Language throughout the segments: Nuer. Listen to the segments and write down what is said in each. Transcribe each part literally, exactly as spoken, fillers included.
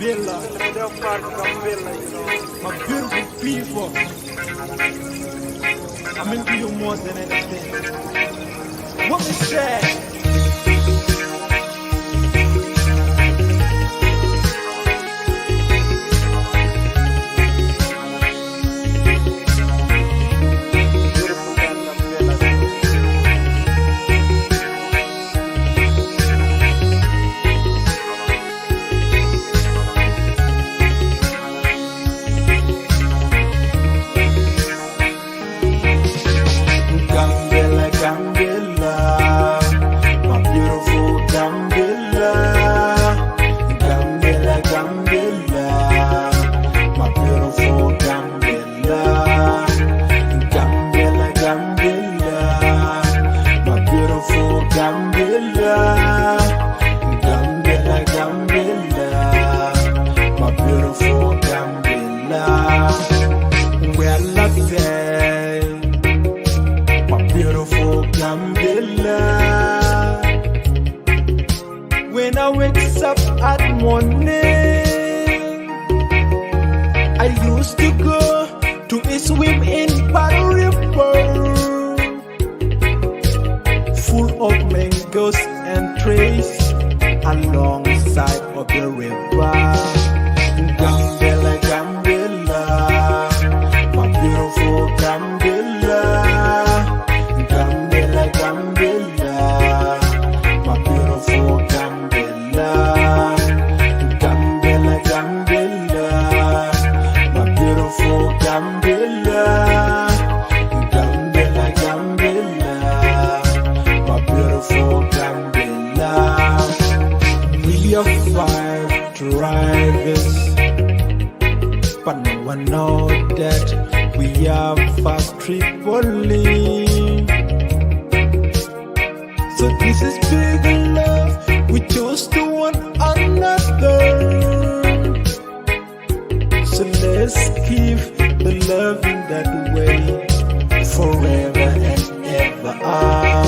Gambella, my beautiful people, I mean to you more than anything. What is that? Gambella, Gambella, my beautiful Gambella. Gambella, Gambella, my beautiful Gambella. Gambella, Gambella, my beautiful Gambella. Gambella, Gambella, my beautiful Gambella. Well, I say, my beautiful Gambella. When I wakes up at morning, I used to go to swim in Palu River, full of mangoes and trees alongside of the river. Gambella, Gambella, my beautiful Gambella. Gambella, Gambella, my beautiful Gambella. Gambella, Gambella, my beautiful Gambella. Gambella, Gambella, my beautiful Gambella. We are five drivers, but no one know that we are five Tripoli. So this is big love. We chose to one another. So let's keep the love in that way forever and ever. Ah,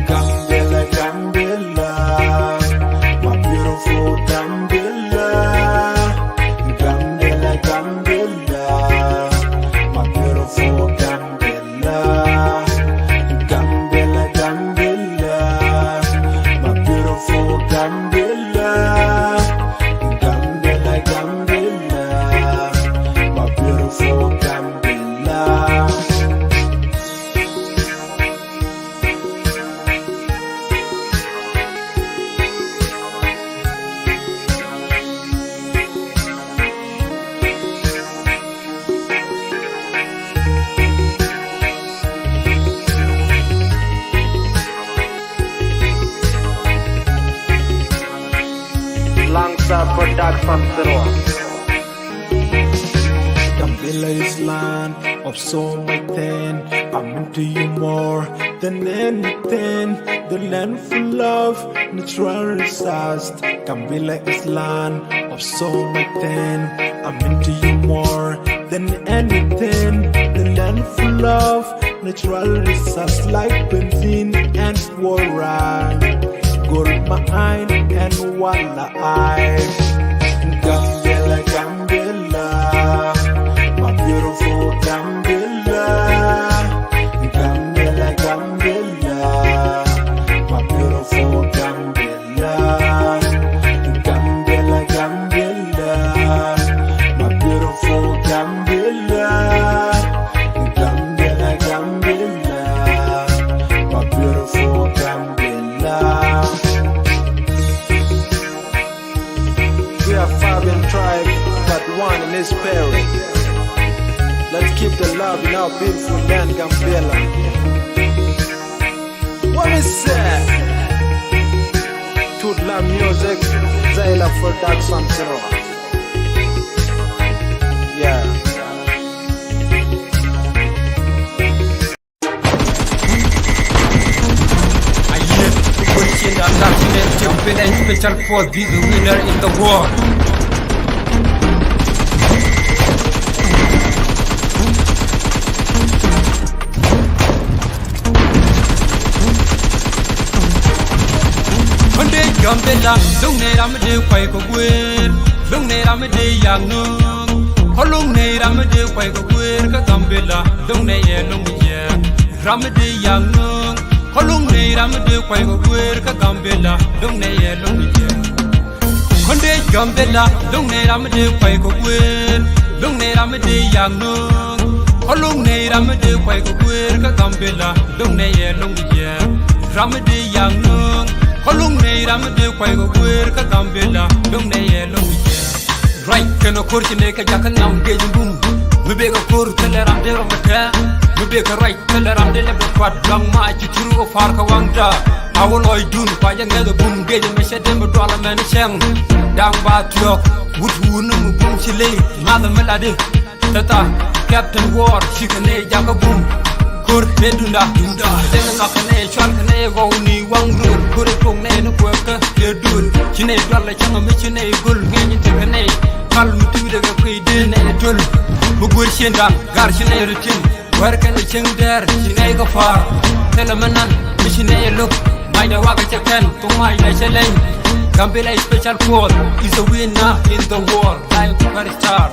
Gambella, Gambella, my beautiful Gambella. Gambella, Gambella, my beautiful Gambella. Gambella, Gambella, my beautiful Gambella. Gambella, Gambella, my beautiful Gambella. Langsa Production Zero. Gambella is land of so much thing. I'm into you more than anything. The land full of natural resource. Gambella is land of so much thing. I'm into you more than anything. The land full of natural resource like benzene and water, gold mine and walleye. Gambella, Gambella, my beautiful Gambella. Gambella, Gambella, my beautiful Gambella. Gambella, Gambella, my beautiful Gambella. Gambella, Gambella, my beautiful Gambella. We are five in tribe, but one in spirit. Let's keep the love in our beautiful land, Gambella. What is that? Tutla Music, Zaila Production, you know. Yeah. Aye, Christian Assassinate Champion and Special Force, this is winner in the war. Gambella, don't let 'em do quite go win. Ram mi dee yak nööŋ, kɔ lo̱ŋ nɛy ram mi dee kuay kɛ guëër kä Gambila, lo̱ŋ nɛy ɛ lo̱ŋ jiɛɛk. Ram mi dee yak nööŋ, kɔ lo̱ŋ nɛy ram mi dee kuay kɛ guëër kä Gambila, lo̱ŋ nɛy ɛ lo̱ŋ jiɛɛk. Kɔn dee Gambila, lo̱ŋ nɛy ram mi dee kuay kɛ guëër, lo̱ŋ nɛy ram mi dee yak nööŋ, kɔ lo̱ŋ nɛy ram mi dee kuay kɛ guëër kä Gambila, lo̱ŋ nɛy ɛ lo̱ŋ jiɛɛk. Ram mi dee yak nööŋ, kɔ lo̱ŋ nɛy ram mi dee kuay kɛ guëër kä Gambila, lo̱ŋ nɛy ɛ lo̱ŋ jiɛɛk. Ruac kɛnɛ ko̱r ci nɛy kɛ jakä nam gec bum. Mi bek kɛ ko̱r thilɛ ram dee rɔm kɛ kɛ. Mi bek kɛ ruac thilɛ ram dee lɛp kɛ kuat luaŋ ma ci cur kɛ pa̱a̱r kɛ waŋda. A wä lɔcdun kua jɛ ŋɛth bum gec mi cɛ dee mi dual mɛn cɛŋ. Da̱ŋ ba thiɔ̱k wut wun ni mi bum ci ley ŋa̱th mi latdi. Tata Captain War cikɛ nɛy jakä bum. Ko̱r nɛy dunda dunda. Cɛ ŋa̱th kɛ nɛy cual kɛ nɛy gɔw ni waŋ röl. Ko̱r ɛ tuɔk nɛy ni kuɛ kä kɛ dul. Ci nɛy dual lɛ cäŋ mi ci nɛy göl ŋɛny tekɛ nɛy. Kal mi ti̱wdɛ kɛ kui̱ dee nɛy döl. Mi guër ciëndan gar ci nɛy rɔ ti̱n. Wɛr kɛn cieŋ dɛɛr ci nɛy kɛ pa̱a̱r. Thilɛ mi nan mi ci nɛy lo̱k. Macdɛ wakɛ cɛ kɛn thok macdɛ cɛ leny. Gambila Special Force is a winner in the world. Like superstar.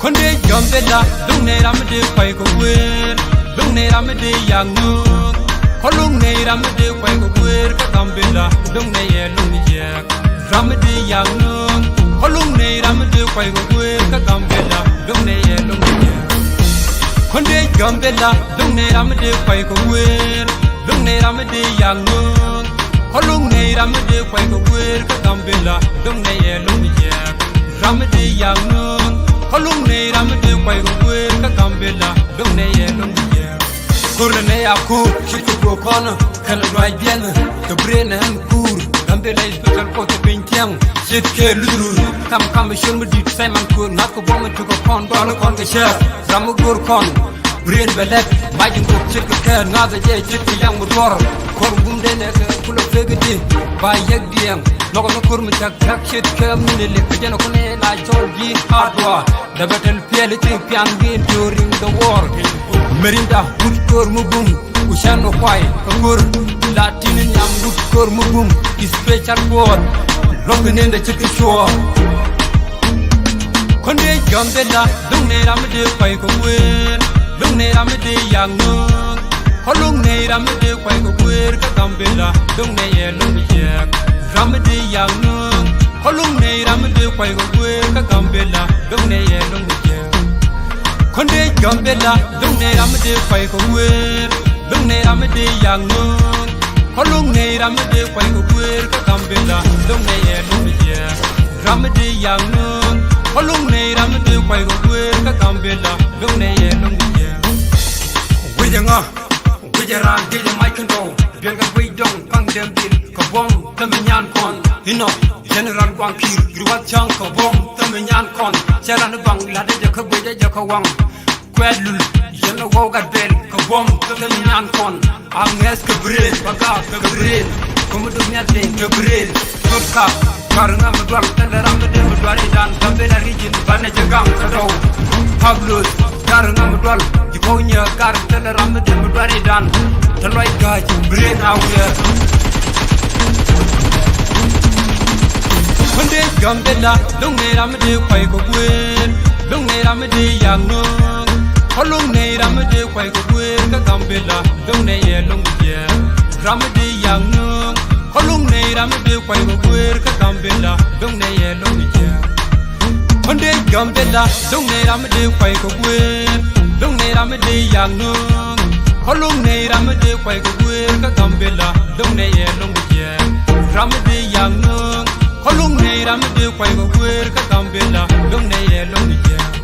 Kɔn dee Gambila, lo̱ŋ nɛy ram mi dee kuay kɛ guëër, lo̱ŋ nɛy ram mi dee yak nööŋ. Kɔ lo̱ŋ nɛy ram mi dee kuay kɛ guëër kä Gambila, lo̱ŋ nɛy ɛ lo̱ŋ jiɛɛk. Ram mi dee yak nööŋ, kɔ lo̱ŋ nɛy ram mi dee kuay kɛ guëër kä Gambila, lo̱ŋ nɛy ɛ lo̱ŋ jiɛɛk. Kɔn dee Gambila, lo̱ŋ nɛy ram mi dee kuay kɛ guëër, lo̱ŋ nɛy ram mi dee yak nööŋ. Kɔ lo̱ŋ nɛy ram mi dee kuay kɛ guëër kä Gambila, lo̱ŋ nɛy ɛ lo̱ŋ jiɛɛk. Ram mi dee yak nööŋ, kɔ lo̱ŋ nɛy ram mi dee kuay kɛ guëër kä Gambila, lo̱ŋ nɛy ɛ lo̱ŋ jiɛɛk. Ko̱r nɛ nɛy a ko̱r, cit kɛ guɔ kɔn, kɛn luac biɛn, kɛ brain ɛn kuur, Gambila Special Force piny tiɛŋ, cit kɛ luthurur, kam kam col mi di̱t, Simon Ko̱r, ŋa̱th kɛ buɔ̱m mi tukɛ kɔn, dual kɔn kɛ cɛɛr, ram mi go̱o̱r kɔn. Brain bɛ lɛt, mac in kok ce̱tkɛ kɛɛt, ŋa̱thɛ jɛ ce̱tkɛ yaŋ mi duɔ̱r. Kuɔr gumdɛn ɛ kɛ kulɛ pek di, ba yɛk diɛŋ. Nhɔkɛ ni ko̱r mi cak cak ce̱tkɛ min ilek, kɛ jɛn ɛ kun ɛ la cɔl ji̱ hardware. Dɛ bɛ tɛl piɛl i̱ ti pian wi̱i̱ during the war. Merinda wut ko̱r mi bum, ku cɛn ɔ kuay kɛ ko̱r. La tin in nyam wut ko̱r mi bum, Special Force. Luɔ̱ŋ kɛ nin dɛ ce̱tkɛ cuɔɔr. Kɔn dee Gambila, lo̱ŋ nɛy ram mi dee kuay kɛ guëër, lo̱ŋ nɛy ram mi dee yak nööŋ. Kɔ lo̱ŋ nɛy ram mi dee kuay kɛ guëër kä Gambila, lo̱ŋ nɛy ɛ lo̱ŋ jiɛɛk. Ram mi dee yak nööŋ, kɔ lo̱ŋ nɛy ram mi dee kuay kɛ guëër kä Gambila, lo̱ŋ nɛy ɛ lo̱ŋ jiɛɛk. Kɔn dee Gambila, lo̱ŋ nɛy ram mi dee kuay kɛ guëër, lo̱ŋ nɛy ram mi dee yak nööŋ. Kɔ lo̱ŋ nɛy ram mi dee kuay kɛ guëër kä Gambila, lo̱ŋ nɛy ɛ lo̱ŋ jiɛɛk. Ram mi dee yak nööŋ, kɔ lo̱ŋ nɛy ram mi dee kuay kɛ guëër kä Gambila, lo̱ŋ nɛy ɛ lo̱ŋ jiɛɛk. Guic ɛŋa, guic ɛ raan, guic ɛ mac kɛn tɔw, biɛl kɛ guic dɔŋ, kaŋ dɛm dhil, kɛ buɔ̱m, thämi nyan kɔn, inɔ, General Guaŋ Ki̱i̱r, ruath cäŋ kɛ buɔ̱m, thämi nyan kɔn, cɛ ran i̱ baŋ, la̱t ɛ jɛ kä guic ɛ jɛ kä waŋ. Kuɛt lul, yɛn a waw gat bɛl, kɛ buɔ̱m, kɛ mi nyan kɔn. A ŋɛth kɛ brain, ba gaak kɛ brain. Kä mi duk nhial den kɛ brain. Thot kap, gar ŋa mi dual, thilɛ ram mi den mi dual idan. Gambela region, banɛ jɛ gaŋ kä dɔw. Pablos, gar ŋa mi dual, ji̱ kɔw nyɛ gar, thilɛ ram mi den mi dual idan. Thilɛ lɔc ga̱a̱c, brain a wiɛɛr. Kɔn dee Gambela, lo̱ŋ nɛy ram mi dee kuay kɛ guëër, lo̱ŋ nɛy ram mi dee yak nööŋ. Kɔ lo̱ŋ nɛy ram mi dee kuay kɛ guëër kä Gambela, lo̱ŋ nɛy ɛ lo̱ŋ jiɛɛk. Ram mi dee yak nööŋ, kɔ lo̱ŋ nɛy ram mi dee kuay kɛ guëër kä Gambela, lo̱ŋ nɛy ɛ lo̱ŋ jiɛɛk. Kɔn dee Gambela, lo̱ŋ nɛy ram mi dee kuay kɛ guëër, lo̱ŋ nɛy ram mi dee yak nööŋ. Kɔ lo̱ŋ nɛy ram mi dee kuay kɛ guëër kä Gambela, lo̱ŋ nɛy ɛ lo̱ŋ jiɛɛk. Ram mi dee yak nööŋ, kɔ lo̱ŋ nɛy ram mi dee kuay kɛ guëër kä Gambela, lo̱ŋ nɛy ɛ lo̱ŋ jiɛɛk.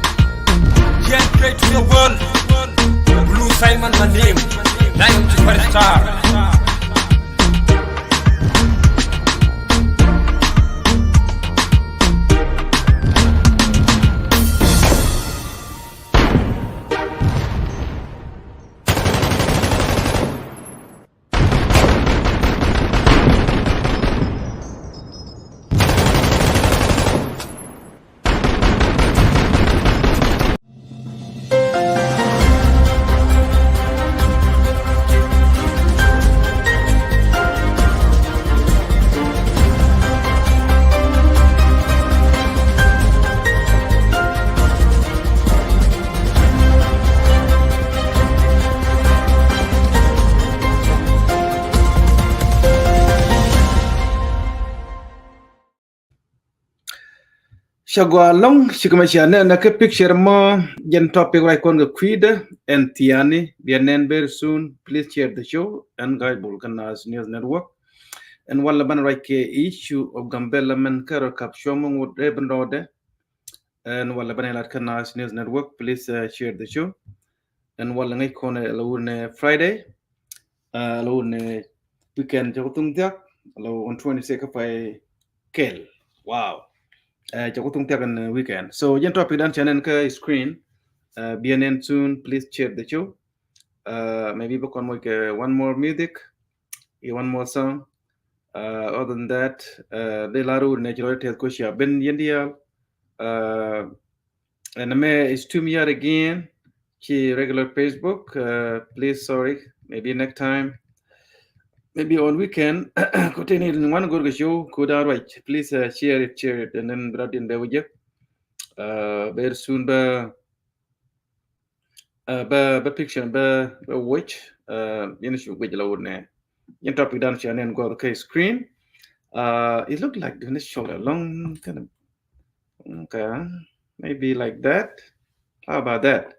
Yen straight to the world. Blue Simon my name. Lion superstar. Ca gɔaa ɛlɔ̱ŋ, cikɛ mɛ cia nɛn ɛ kä picture mɔ, jɛn topic ruac kɔn kɛ kui̱dɛ, ɛn thiani bia nɛn very soon. Please share the show. Ɛn Guy Bol kä Nas News Network. Ɛn walɛ banɛ ruac kɛ issue of Gambela mɛn kä rɔ kap cuɔ̱ŋ mɛ ŋot ɛ ben rɔɔdɛ. Ɛn walɛ banɛ lat kä Nas News Network. Please, uh, share the show. Ɛn walɛ ŋäc kɔn ɛ la wun ɛ Friday. Uh, la wun ɛ weekend cɛ ku thuŋ thiak. La wun twenty-six kä pay kɛl. Wow. Uh, cɛ ku thuŋ thiak in, uh, weekend. So jɛn topic dan cɛ nɛn kä screen. Uh, bia nɛn soon. Please share the show. Uh, maybe bä kɔn mɔc kɛ one more music. One more song. Uh, other than that, uh, de la rur ne ci rɔ tɛth ko cia ben yɛn dial. Uh, and me is to me yet again. Ci regular Facebook. Uh, please, sorry. Maybe next time. Maybe on weekend. Ko teni in one good show. Ko da right. Please, uh, share it, share it, and then brought in there with you. Uh, very soon, but Uh, bä, bä picture bä, bä watch, uh, yɛn cu guic la wut nɛ. Yɛn topic dan cia nɛn guɔth kä screen. Uh, it look like this show a long kind of, okay, maybe like that. How about that?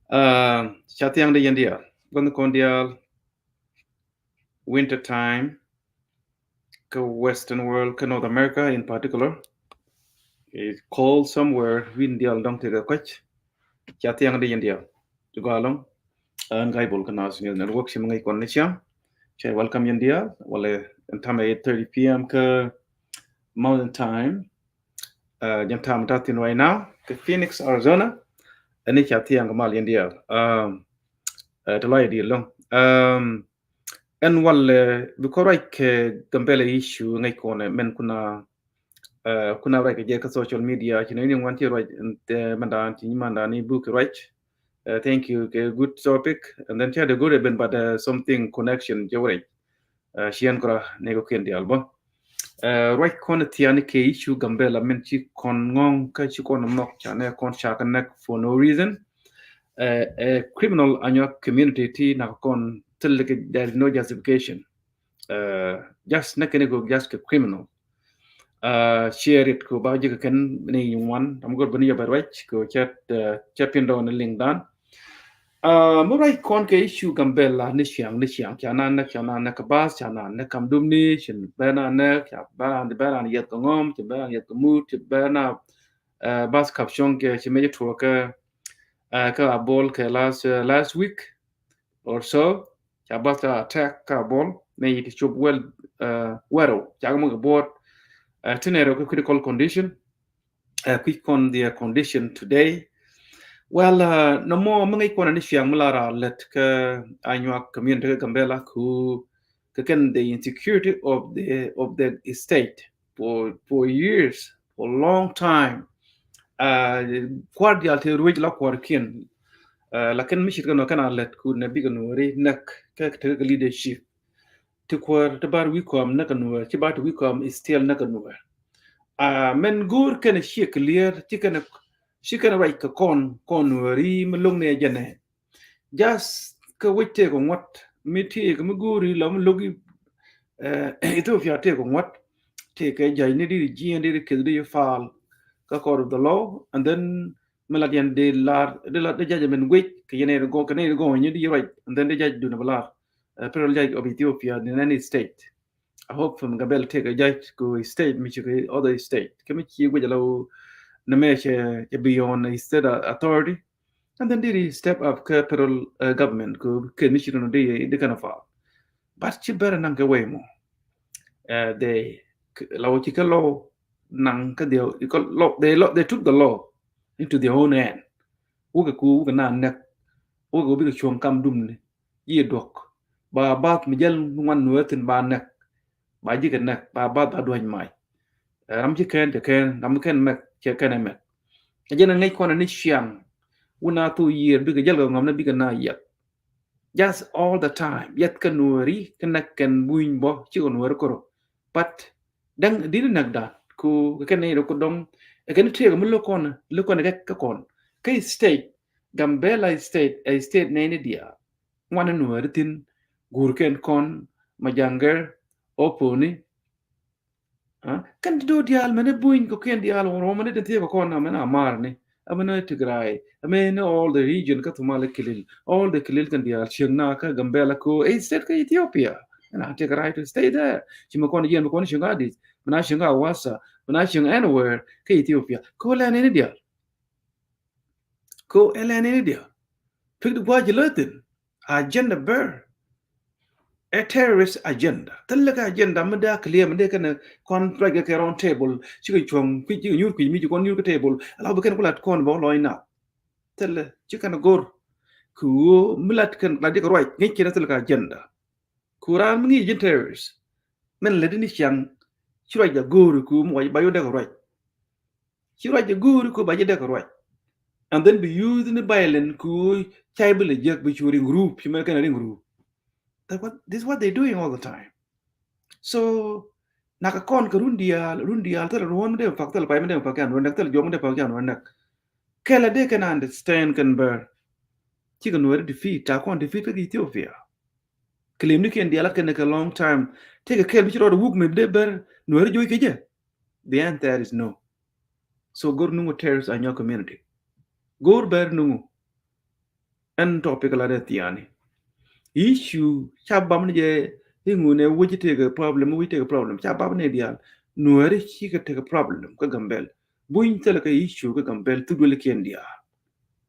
Uh, ca thiaŋ di yɛn dial. Guɔth kɔn dial. Winter time kä Western world, kä North America in particular, it's cold somewhere. Wi̱n dial dɔŋ tekɛ kɔc. Ca thiaŋ di yɛn dial. Ti gɔaa ɛlɔ̱ŋ. Ɛn Guy Bol kä Nas News Network, ci mi ŋäc kɔn ni ciaŋ. Ca welcome yɛn dial. Walɛ ɛn time eight thirty p m kä Mountain Time. Uh, jɛn time ta thin right now kä Phoenix, Arizona. Ɛn ni ca thiaŋ kɛ mal yɛn dial. Um, uh, ti lɔc di ɛlɔ̱ŋ. Um, Ɛn walɛ, uh, bi kɔ ruac kɛ Gambela issue ŋäc kɔnɛ mɛn kuna, uh, kuna ruac kɛ jɛ kä social media, ci nɛ ni ŋuan ci ruac, uh, mɛndan ci nyi mɛndan ni buk ruac. Uh, thank you, kɛ good topic. And then ca de good ben, but, uh, something connection jɛ ruac. Uh, ciɛn kura ni kɔ kien dial bä. Uh, ruac kɔn thiani kɛ issue Gambela min ci kɔn ŋɔŋ kä ci kɔn mɔk ca nɛ kɔn ca kɛ nɛk for no reason. Uh, a criminal Anyuak community ti nak kɔn thil kɛ, there is no justification. Uh, just nɛ kɛn ko just kɛ criminal. Uh, share it ko ba jik kɛn ni ŋuan. Tam gor bini yɛ bɛ ruac ko chat, uh, chat pin dɔn ni link dan. Uh, mi ruac kɔn kɛ issue Gambela ni ciaŋ, ni ciaŋ, ca na nɛk, ca na nɛk kɛ bas, ca na nɛk kam dum ni, cin bɛ na nɛk, ca bɛ na, bɛ na yɛt kɛ ŋɔm, cin bɛ na yɛt kɛ mut, cin bɛ na, uh, bas kap cuɔŋ kɛ, ci mɛ jɛ tuɔ kɛ, uh, kɛ Abol kɛ last, uh, last week or so, ca bas ca attack kɛ Abol, mɛ yit cop well, uh, wɛro, ca kɛ mɔ kɛ buɔt, uh, ti nɛ rɔ kɛ critical condition, uh, quick on their condition today. Well, uh, nɔmɔ mi ŋäc kɔn ni ciaŋ mi la ra lɛt kä Anyuak community kä Gambela ku kä kɛn the insecurity of the, of the state for, for years, for long time. Uh, kuar dial te ruec la kuar kien. Uh, lakin mi cit kɛ nɔ kɛn a lɛt ku nɛ bikɛ nuɔri nɛk kɛ te kɛ leadership. Ti kuäär ti bar wi̱i̱ kɔam näk kɛ nuäär, ci bar ti wi̱i̱ kɔam is still näk kɛ nuäär. Ah, mɛn go̱o̱r kɛn ciɛ clear, ci kɛn, ci kɛn ruac kɛ kɔn, kɔn nuääri mi lo̱ŋ ni ɛ jɛnɛ. Just kä wec tëëk kɛ ŋuɔ̱t mi tëëk mi go̱o̱ri lɔ mi lo̱k i̱, eh, Ethiopia tëëk kɛ ŋuɔ̱t, tëëk kɛ ja̱c ni di jiɛn di keth di faal kä court of the law, and then mi lat yɛn di lar, di lat di ja̱c mɛn wec kɛ yɛn di gɔ̱, kɛ ni di gɔ̱ ni di ruac, and then di ja̱c dun bi lar. Uh, federal judge of Ethiopia in any state. I hope from Gambela tëëk a judge kɛ state mi ci kɛ other state. Kɛ mi ci guic la wä nɛ mɛ cɛ, cɛ beyond a state authority. And then diri step up kɛ federal, uh, government kɛ, kɛ mi ci dun di, di kɛn a faal. But ci bɛrɛ naŋ kɛ way mɔ. Uh, they, la wä ci kɛ law naŋ kɛ the, kɛ law, they, law, they took the law into their own hand. Wä kɛ ku, wä kɛ na nɛk. Wä kɛ wä bikɛ cuɔ̱ŋ kam dum ni. Yiëë duɔ̱k. Ba bath mi jäl ŋuan nuɛ thin ba nɛk. Ba ji̱ kɛ nɛk. Ba bath ba duäny mac. Eh, ram ci kɛn cɛ kɛn, ram kɛn mɛk, cɛ kɛn ɛ mɛk. Ɛ jɛn ɛ ŋäc kɔn ɛ ni ciaŋ. Wun a thok yiëër bikɛ jäl kɛ ŋɔm ni bikɛ na yɛth. Just all the time. Yɛth kɛ nuɔri, kɛ nɛk kɛn buny bɔ, cikɛ nuɔri koro. But dɛŋ dini nɛk dan, ku kɛ kɛn ni dɔ ku dɔŋ, ɛ kɛn ni tëëk mi lo̱k kɔn, lo̱k kɔn kɛ kɛ kɔn. Kɛ state, Gambela state, ɛ state nɛy ni diaal. Ŋuan ni nuääri thi̱n, guur kɛn kɔn, Majaŋgɛr, Oponi, Kɛn ti do̱ diaal mɛn ni Buny kɛ kɛn diaal wä mɛn ni tin thiee kɛ kɔn na mɛn a mar ni. Amɛn ni Tigray, amɛn ni all the region kä Thumali Kilil, all the Kilil kɛn diaal, Cieŋ na kä Gambela ko, eh, state kä Ethiopia. And I take a right to stay there. Ci mɛ kɔn yɛn mɛ kɔn Cieŋ Adis, mɛ na Cieŋ Awasa, mɛ na Cieŋ anywhere kä Ethiopia. Ko lɛ ni ni diaal. Ko ɛ lɛ ni ni diaal. Pik di gua̱a̱ ci lä thin. Agenda bär. Ɛ terrorist agenda. Thilɛ kɛ agenda mi dee a clear mi dee kɛn kɔn ruac kɛ kɛ round table. Cikɛ cuɔ̱ŋ kui̱, cikɛ nyuur kui̱ mi ci kɔn nyuur kɛ table. Ala bi kɛn ku lat kɔn bä lɔny na. Thilɛ ci kɛn go̱r. Kɛ ɣöö mi lat kɛn lat jɛ kɛ ruac ŋi̱c kɛn thilɛ kɛ agenda. Kɛ ɣöö raan mi ŋi̱i̱c ji̱n terrorist. Min lät ni ciaŋ. Ci ruac jɛ go̱r kɛ ɣöö mi wac ba yot dee kɛ ruac. Ci ruac jɛ go̱o̱ri ko ba jɛ dek ruac. And then bi use ni violent ko cay bi lɛ jek bi cu ring rup, ci mɛ kɛn ring rup. That what, this is what they doing all the time. So, nak kɔn kɛ run diaal, run diaal, thil ruɔn mi dee pak, thil pay mi dee pak, yan ruɔn dek, thil juɔk mi dee pak, yan ruɔn dek. Kɛl a dee kɛn understand kɛn bär. Cikɛ Nuɛri defeat, ta kɔn defeat kä Ethiopia. Claim ni kɛn diaal a kɛn kɛ long time. Tekɛ kɛl mi ci rɔɔd wuk mi dee bär Nuɛri joc kɛ jɛ. The answer is no. So go̱r nuŋu terrorist a nyɔk community. Go̱r bär nuŋu. Ɛn topic la dee thiani. Issue ca bam ni jɛ iŋu nɛ wec tekɛ problem, wec tekɛ problem. Ca bam ni diaal. Nuɛri cikɛ tekɛ problem kä Gambel. Buny thilɛ kɛ issue kä Gambel thuk duel kiɛn diaal.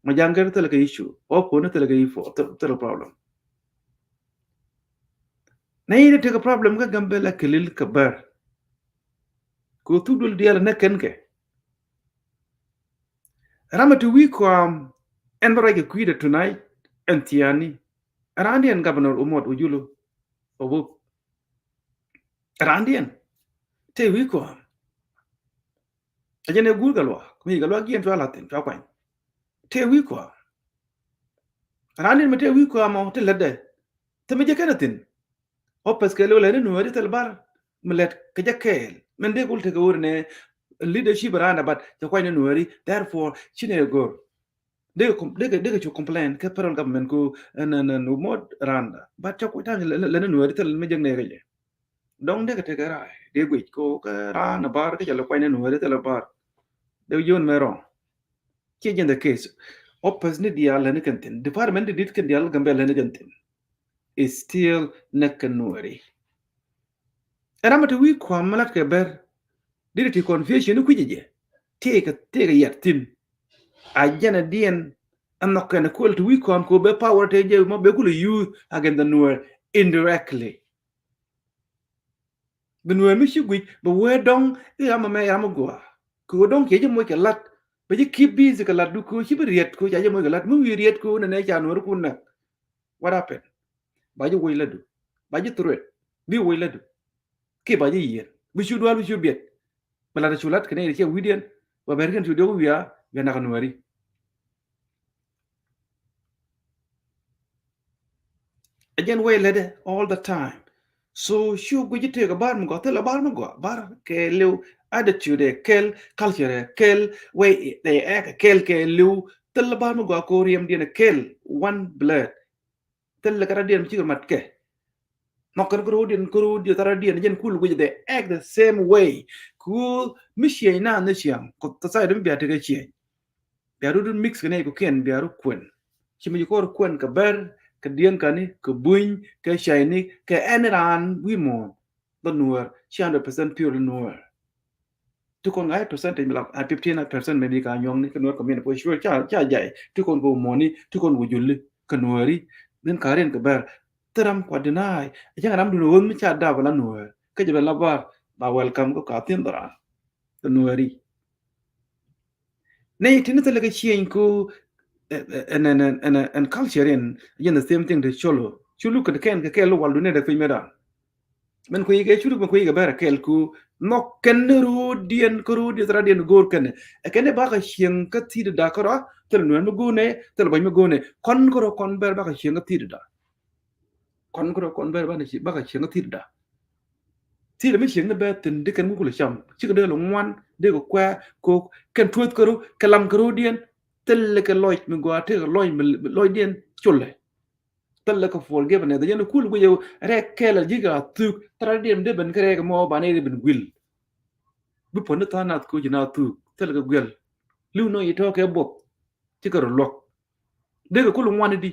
Majaŋ gɛr thilɛ kɛ issue. Ɔ puɔni thilɛ kɛ issue, thilɛ problem. Nɛ yini tekɛ problem kä Gambel a Kilil kɛ bär. Kɛ thuk duel diaal nɛ kɛn kɛ. Ram a ti wi̱i̱ kɔam ɛn bä ruac kɛ kui̱dɛ tonight ɛn thiani. Ram diɛn Governor Umot Ujulu. Ɔ buk. Ram diɛn. Te wi̱i̱ kɔam. A jɛn ɛ guur kɛ luaak mi kɛ luaak jiɛn cua la̱th thi̱n cua kuany. Te wi̱i̱ kɔam. Ram diɛn mi te wi̱i̱ kɔam ɔ te lätdɛ. Te mi jɛ kɛn a thi̱n. Ɔ pɛth kɛ lo̱ lɛ ni Nuɛri thil bar mi lɛt kɛ jɛ kɛɛl. Min dee kul tekɛ wur nɛ leadership randa, but cɛ kuany ni Nuɛri. Therefore ci nɛ go̱r. Dee kɛ, dee kɛ cu complain kɛ federal government ko ɛn, ɛn, ɛn Umot randa. But cɛ kuany ta̱ŋ lɛ ni Nuɛri thil mi jɛ nɛ kɛ jɛ. Dɔŋ dee kɛ tekɛ raay dee guic ko kɛ randa bar kɛ cɛ lɛ kuany ni Nuɛri thil bar. Dee jiön mɛ rɔŋ. Ciɛ jɛn the case. Office ni diaal lɛ ni kɛn thi̱n. Department di dit kɛn diaal Gambel lɛ ni kɛn thi̱n. Is still nɛ kɛ Nuɛri. Ɛn ram mi te wi̱i̱ kɔam mi lat kɛ bär. Dit ti confusion ni kui̱c jɛ. Tëëkɛ, tëëkɛ yat thi̱n. A jɛn a diɛn a nhɔk kɛn a kuɛl ti wi̱i̱ kɔam ko bɛ power te jɛ mɔ bɛ kulɛ use against the Nuer indirectly. Bi Nuer mi ci guic bɛ wee dɔŋ i̱ ram ɛmɛ ram mi gɔaa. Kɛ wee dɔŋ kiɛ ji̱ moc kɛ lat bɛ ji̱ keep busy kɛ lat du kɛ wee ci bi riet kɛ wee ca ji̱ moc kɛ lat mi wi̱i̱ riet kɛ wee nɛnɛ ca Nuer kun nɛk. What happened? Ba ji̱ woc lädu. Ba ji̱ threat. Bi woc lädu. Kiɛ ba ji̱ yieen. Bi cu dual bi cu biɛt. Bɛ lat cu lat kɛ nɛy ti cɛ wi̱diɛn. Ba bɛr kɛn cu diɔk wiaa bɛ nak Nuɛri. A jɛn wee lätdɛ all the time. So cu guic ji̱ tëëk a bar mi gɔaa thilɛ bar mi gɔaa bar kɛ liw attitude ɛ kɛl culture ɛ kɛl wee ɛ kɛl kɛ liw thilɛ bar mi gɔaa ko riɛm diɛn ɛ kɛl one blood. Thilɛ kɛ radiɛn mi cikɛ mat kɛ. Nhɔk kɛn kɛ ro̱o̱diɛn kɛ ro̱o̱diɛn thilɛ radiɛn jɛn kul guic they act the same way. Ku mi ciɛny na ni ciaŋ ku thilɛ side mi bia tekɛ ciɛny. Bia ru mix kɛ nɛy kɛ kiɛn bia ru kuɛn. Ci mi ci kɔr kuɛn kɛ bär kɛ diɛn kani kɛ buny kɛ cayni kɛ ɛn raan wi̱i̱ muɔ̱ɔ̱n. Dhɔ Nuɛr ci hundred percent pure Nuɛr. Ti kɔn ŋa̱c percentage mi la a fifteen percent maybe ka nyuɔ̱ŋni kɛ Nuɛr community for sure ca ca jay ti kɔn kɛ wumɔni ti kɔn wujulni kɛ Nuɛri. Min ka riɛn kɛ bär thil ram kua deny. Cäŋ ram dun ɣöth mi ca dap la Nuɛr kä jɛ ben la bar ba welcome kɛ ka thi̱n dhɔran kɛ Nuɛri. Nɛ tini thilɛ kɛ change ko ɛn ɛn ɛn ɛn culture in jɛn the same thing to colo culu kɛ kɛn kɛ kɛl wal duni dɛ piny mɛ dan. Mɛn kui̱ kɛ culu mɛn kui̱ kɛ bɛr kɛl ku nhɔk kɛn ni ro̱o̱diɛn kä ro̱o̱diɛn thil radiɛn go̱o̱r kɛn ɛ kɛn ɛ bakɛ cieŋ kä thi̱t da kärɔa thil nuɛn mi go̱o̱nɛ thil bɔny mi go̱o̱nɛ kɔn kärɔ kɔn bɛr bakɛ cieŋ kä thi̱t da. Kɔn kärɔ kɔn bɛr bakɛ cieŋ kä thi̱t da. Thilɛ mi ciekni bɛ thi̱n di kɛn ŋukulɛ cam cikɛ dee lɛ ŋuan dee kɛ kuɛ kok kɛn tuɔth kɛ ro kɛ lam kɛ ro diɛn. Thilɛ kɛ lɔc mi gɔaa tekɛ lɔc mi lɔc diɛn culɛ. Thilɛ kɛ forgiveness yɛn kul guic rɛk kɛl a ji̱ kɛ a thuk thara diɛn dee ben kɛ rɛk mɔ ba nɛy dee ben guil. Bi puɔ̱n ni tha̱a̱ŋ nath ko̱ ji̱ nath thuk thil kɛ guiɛl. Li̱w nɔ yi tɔ̱ kɛ buɔth. Cikɛ rɔ luɔk. Dee kɛ kul ŋuan di.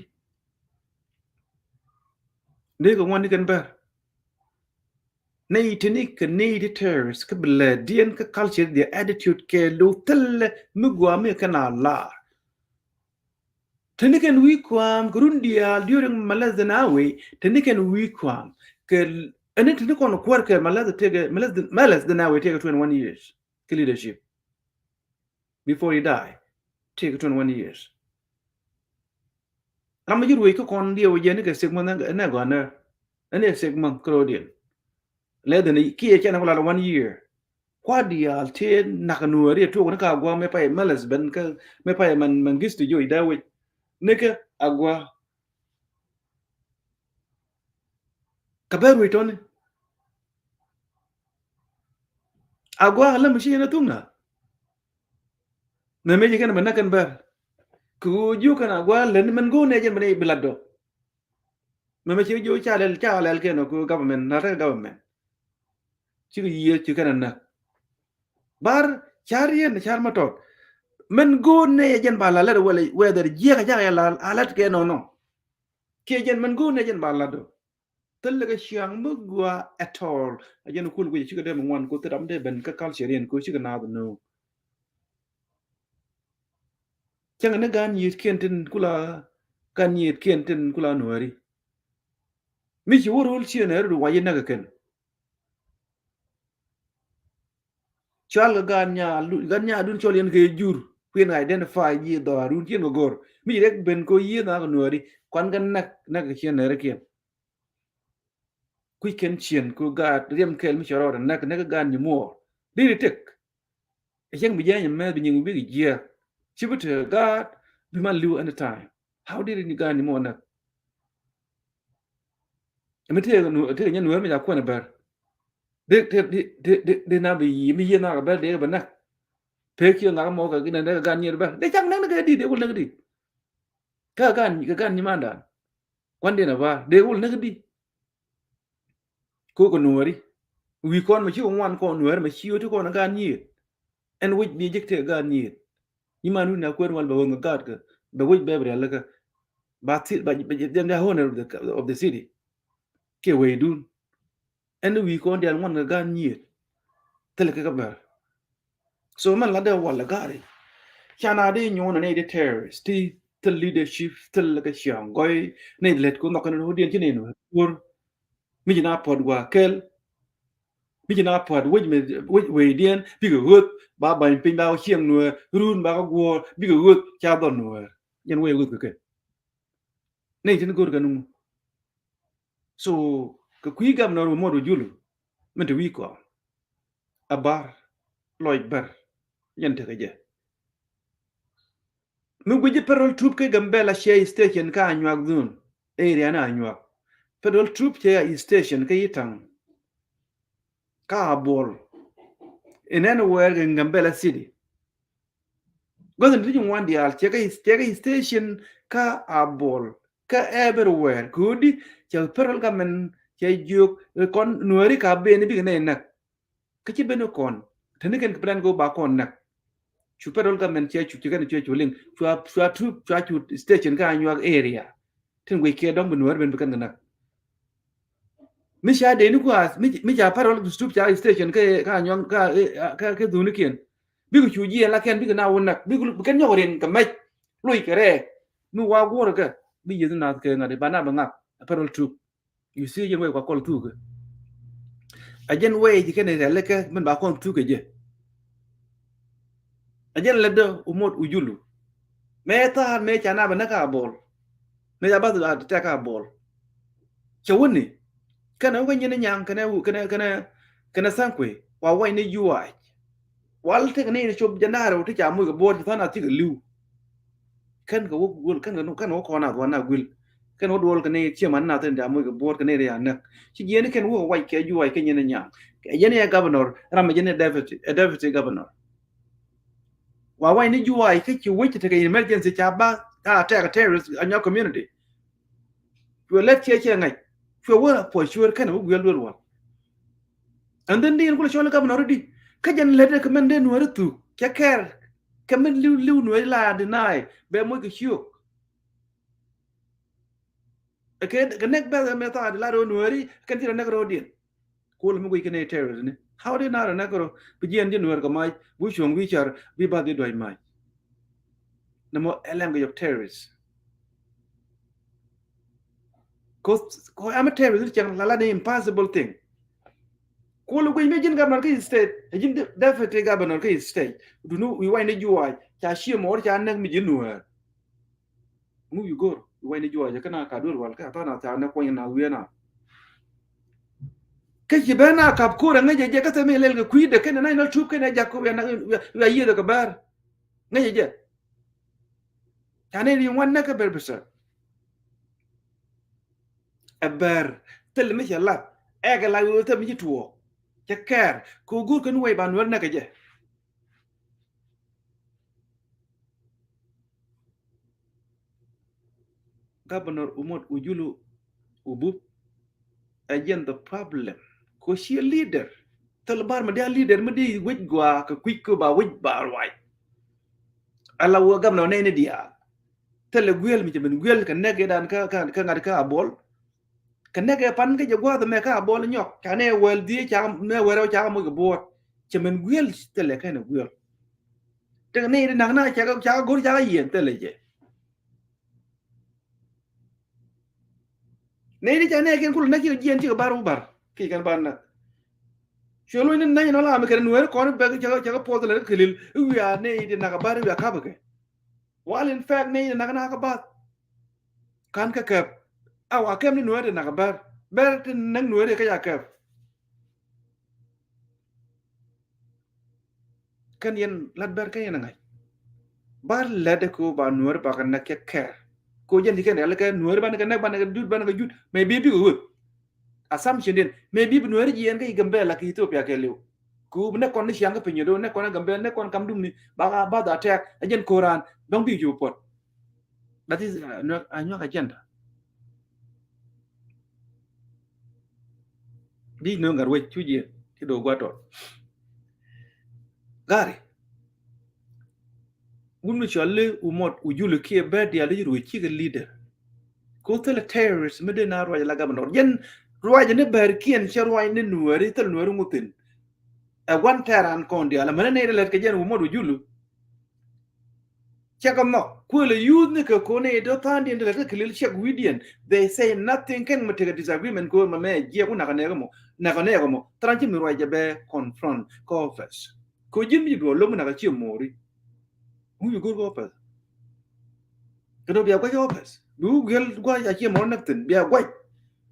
Dee kɛ ŋuan ni kɛn bɛr. Nɛy tini kɛ nɛy ti terrorist kä bi lɛ diɛn kä culture diɛ attitude kɛ lo̱w thilɛ mi gua mi kɛn a lar. Tini kɛn wi̱i̱ kuam kɛ run diaal during Meles Zenawi, tini kɛn wi̱i̱ kuam kɛ ɛni tini kɔn kuäär kɛ Meles tɛkɛ Meles Zenawi tɛkɛ twenty one years kɛ leadership. Before he die, tɛkɛ twenty one years. Ram mi ji̱ ruëc kä kɔn diɛ wä jɛ ni kɛ six month nɛ gɔnɛ. Ɛni six month kɛ rɔ diɛn. Lɛ dhin kiɛ cɛ ni kula one year. Kua diaal tëë nak nuɔri tuɔk ni ka gua mɛ pay Meles ben kä mɛ pay man Mengistu joc dee wec. Ni kɛ a gua. Kä bɛr wec tɔni. A gua lɛ mi ci yɛn a thuk na. Mɛ mɛ ci kɛn bɛ nak kɛn bɛr. Kɛ ɣöö jiök kɛn a gua lɛ ni mɛn go̱o̱r nɛ jɛn bɛ ni bi lat dɔ. Mɛ mɛ ci jiök ca lɛl ca lɛl kɛn ɔ kɛ ɣöö government na tekɛ government. Cikɛ yiëë ci kɛn a näk. Bar car yɛn car ma tɔt. Mɛn go̱o̱r nɛ jɛn ba la lɛt wɛlɛ whether jiɛk a jak yɛ la a lɛt kɛ nɔnɔ. Kiɛ jɛn mɛn go̱o̱r nɛ jɛn ba la dɔ. Thil lɛ kɛ ciaŋ mi gua at all. A jɛn kul guic cikɛ dee mi ŋuan ku thil ram dee ben kä culture yɛn ku cikɛ naath no̱o̱ŋ. Cäŋ ni gan yiëët kiɛn tin kula gan yiëët kiɛn tin kula nuääri. Mi ci wä rol ciɛ nɛ rut wac inäk kɛn. Cual kɛ gan nya gan nya dun cɔl yɛn kɛ jur kuɛn identify ji̱ dhɔaarun ciɛn kɛ go̱r mi ci rɛk ben kɛ yiëë nhak nuääri kuan kɛ näk näk ciɛn nɛ rɛ kiɛn. Kui̱c kɛn ciɛn ku gaat riɛm kɛl mi cɛ rɔɔdɛ näk näk gan nyi muɔɔr. Diri tëk. Ɛ cäŋ bi jiɛny ɛmɛ bi nyiŋ bikɛ jiɛk. Ci bi te gaat bi man li̱w anytime. How did ni gan nyi muɔɔr näk? Ɛmɛ tëë nyɛ nuɛɛr mi ca kuɛn ɛ bɛr. Dee dee dee dee na bi yi mi yieth nak ɛ bɛr dee bɛ näk. Pek ciɛ ŋak mɔ kɛ ginɛ dee kɛ gan nyiet bɛr dee cak näk ni kɛ di dee wul näk di. Kä gan kɛ gan nyi mandan. Kuan dee na ba dee wul näk di. Ko kɛ nuɔri wi̱i̱ kɔn mɛ ci kɛ ŋuan kɔn nuɛɛr mɛ ci wä ti kɔn gan nyiet. Ɛn wec bi jek tëë gaat nyiet. Nyi man wi̱n a kuɛn wal bɛ ɣöŋ kɛ gaat kɛ bɛ wec bɛp rialikä. Ba thil ba jɛ jɛ owner of the, of the city. Kiɛ wecdun. Ɛn wi̱i̱ kɔn diaal ŋuan kɛ gaat nyiet. Thilɛ kɛ kɛ bɛr. So mɛn la dee wal ɛ gaat i̱. Can a dee nyuɔn ɛ nɛy dee terrorist ti thil leadership thil kɛ ciaŋ gɔy nɛy lɛt ku nhɔk kɛn rɔ diɛn ci nɛy nuɔr. Mi ci na puɔt gua kɛl. Mi ci na puɔt wec mi wec wecdiɛn bikɛ ɣöth ba ba̱ny piny ba ciɛŋ nuɛɛr run ba kä guɔ̱ɔ̱r bikɛ ɣöth ca dhɔl nuɛɛr. Yɛn wec ɣöth kɛ kɛ. Nɛy tin go̱r kɛ nuŋ. So kɛ kui̱ governor wä muɔt wä julu. Min te wi̱i̱ kɔn. A bar lɔc bär. Yɛn tekɛ jɛ. Mi guici federal troop kä Gambela cɛ station kä Anyuak zone. Area ni Anyuak. Federal troop cɛ station kä Yitaŋ. Kä Abuɔl. In anywhere in Gambela city. Gua̱th in ti ji̱ ŋuan diaal cɛ kä cɛ kä station kä Abuɔl. Kä everywhere. Kɛ ɣöö di cɛ federal government cɛ jiök kɔn nuääri ka ben bikɛ nɛy näk. Kä ci ben kɔn te ni kɛn kɛ plan kɛ ɣöö ba kɔn näk. Cu federal government cɛ cu ci kɛn cuɛ cu liŋ cua cua troop cua cu station kä Anyuak area. Tin guic kiɛ dɔ̱ŋ bi nuäär ben bi kɛn kɛ näk. Mi ca dee ni kuath mi ca federal troop ca station kä kä Anyuak kä kä kä dhuni kiɛn. Bikɛ cu jiɛn la kɛn bikɛ na wä näk bikɛ kɛn nyɔk riɛn kɛ mɛc. Loc kɛ rɛɛ mi wa guɔ̱rä kɛ bi yieth nath kɛ ŋa̱t ba na bɛ ŋak federal troop. You see, jɛn wec kua kɔl thukä. A jɛn wec ji̱ kɛn rialikä min ba kɔn thukä jɛ. A jɛn lɛ dä umot ujulu. Mɛ thaar mɛ ca na bɛ näk a bol. Mɛ ca bath a tɛk a bol. Cɛ wuni. Kɛnɛ wä nyini nyaŋ kɛnɛ kɛnɛ kɛnɛ kɛnɛ thaŋ kui̱ wa wac ni juaac. Wal tek ni cop jɛ naar wä ti ca muc kɛ buɔt ci tha̱a̱n a thikɛ li̱w. Kɛn kɛ wä guöl kɛn kɛ kɛn wä kɔn a dhuan a guil. Kɛn wä duɔl kɛ ni ciɛ man na thin ca muc kɛ buɔt kɛ ni ria näk. Ci jiɛn kɛn wä wac kɛ juaac kɛ nyin nyaŋ. Kɛ jɛn yɛ governor ram jɛn yɛ deputy ɛ deputy governor. Wa wac ni juaac kɛ ci wec tekɛ emergency ca ba a tɛk terrorist a nyɔ community. Cuɛ lɛt ciɛ ciɛ ŋa̱c cuɛ wä puɔc cuɛr kɛn wä guiɛl duel wal. And then di in kulɛ cɔl governor di Kä jɛn lät ɛ kɛ mɛn dee Nuääri thuk cɛ kɛɛr kɛ mɛn li̱w li̱w Nuääri la deny bɛ moc kɛ ciök. Ɛ kɛ kɛ nɛk bɛth ɛ mɛ thaat la rɔ Nuääri kɛn ci rɔ nɛk rɔ diɛn. Kuɔl mi guic kɛ nɛ terrorist ni. How did na rɔ nɛk rɔ bi jiɛn ji̱ Nuäär kɛ mac bi cuɔ̱ŋ bi car bi bath bi duac mac. Nɛ mɔ ɛ lɛŋ kɛ yɔk terrorist. Cause, cause I'm a terrorist cɛŋ la la ni impossible thing. Kuɔl guic mi ji̱n governor ki state, ɛ ji̱n de-, deputy governor ki state. Duni wi̱i̱ wac ni juɔc ca ciɛ mɔɔr ca nɛk mi ji̱ Nuäär. Ŋu wi̱i̱ go̱r wi̱i̱ wac ni juɔc ɛ kä na ka duer wal kä a tha̱a̱n a ca nɛk kuɔny na wi̱i̱ na. Kä ci ben a kap ko̱r a ŋäc ɛ jɛ kä thɛm ilɛl kɛ kui̱dɛ kɛn ɛ national troop kɛn ɛ jak kɛ wi̱i̱ a, wi̱i̱ a yiëëth ɛ kɛ bär. Ŋäc ɛ jɛ. Ca nɛy ri ŋuan näk kä Bɛr Bɛsɛr. Ɛ bär thil mi cɛ lat ɛ kɛ la wee thil mi ci tuɔɔk cɛ kɛɛr kɛ wä go̱o̱r kɛn wec ba Nuäär näk kɛ jɛ. Governor Umot Ujulu Ubup ɛ jɛn the problem. Kɛ ciɛ leader. Thil bar mi diaal leader mi di wec gɔaa kɛ kui̱c kɛ ba wec ba ruac. Ala wä governor nɛy ni diaal. Thil ɛ guiɛl mi cɛ min guiɛl kɛ nɛk idan kä, kä, kä ŋa̱t kä Abuɔl. Kɛ nɛk ɛ pan kä jɛ gua̱a̱th ɛmɛ kä Abuɔl nyɔk ca nɛ wäl dhieec ca nɛ wäl rɛw ca moc kɛ buɔ̱ɔ̱t. Cɛ min guiɛl thilɛ kɛn ɛ guiɛl. Tekɛ ni ti nak na ca kɛ go̱r ca kɛ yiɛn thilɛ jɛ. Ni ti ca nɛ kɛn kulɛ nak cikɛ jiɛn cikɛ bar wä bar kiɛ kɛn bar nak. Cuɛ lo̱c ni nany nɔ la mi kɛn Nuɛɛri kɔn bɛ ca kɛ puɔth lɛ kɛ lil i̱ wiaa ni ti nak ɛ bar i̱ wiaa kap kɛ. While in fact ni ti nak na kɛ bath. Kan kä kɛp a wa kɛp ni Nuɛɛri ti nak ɛ bar bar ti nak Nuɛɛri kä ca kɛp. Kɛn yɛn lat bar kɛn yɛn a ŋa̱c. Bar lɛt ɛ ko ba Nuɛɛri ba kɛ nak kɛ kɛr. Ko jɛn ti kɛn yɛl kɛ Nuɛɛri ba ni kɛ nak ba ni kɛ jut ba ni kɛ jut. Mɛ bi bi kɛ wek. Assumption din mɛ bi bi Nuɛɛri jiɛn kä Gambɛla kɛ Ethiopia kɛ liw. Ku bi nɛ kɔn ni ciaŋ kä piny do nɛ kɔn Gambɛla nɛ kɔn kam dum ni ba ka bath attack a jɛn koran dɔŋ bi ju puɔt. That is a nyuak agenda. Di nöŋ gat wec cu jiɛn ci do gua̱tɔ. Gari. Wun mi cɔl li Umot Ujulu kiɛ bɛ diaal i̱ ruec cikɛ leader. Ko thilɛ terrorist mi dee na ruac la governor jɛn ruac ni bɛr kiɛn cɛ ruac ni Nuɛɛri thil Nuɛɛri ŋuthin. Ɛ wan tɛran kɔn diaal amɛnɛ ni lɛt kɛ jɛn Umot Ujulu. Cɛ kɛ nhɔk kuël ɛ youth ni kɛ ko ni dee tha̱a̱n diɛn ti lɛt kɛ kilil cɛk wi̱diɛn. They say nothing kɛn mi tekɛ disagreement ko mɛ mɛ jiɛk wun nakɛ nɛɛk mɔ nakɛ nɛɛk mɔ thran ci mi ruac jɛ bɛ confront kɛ office. Ko ji̱n mi duɔ lo̱k mi nak a ciɛ mo̱o̱ri. Ŋu bi go̱r kɛ office. Kɛ dɔ̱ bia guac office bi wä guiɛl guac a ciɛ mo̱o̱r näk thi̱n bia guac.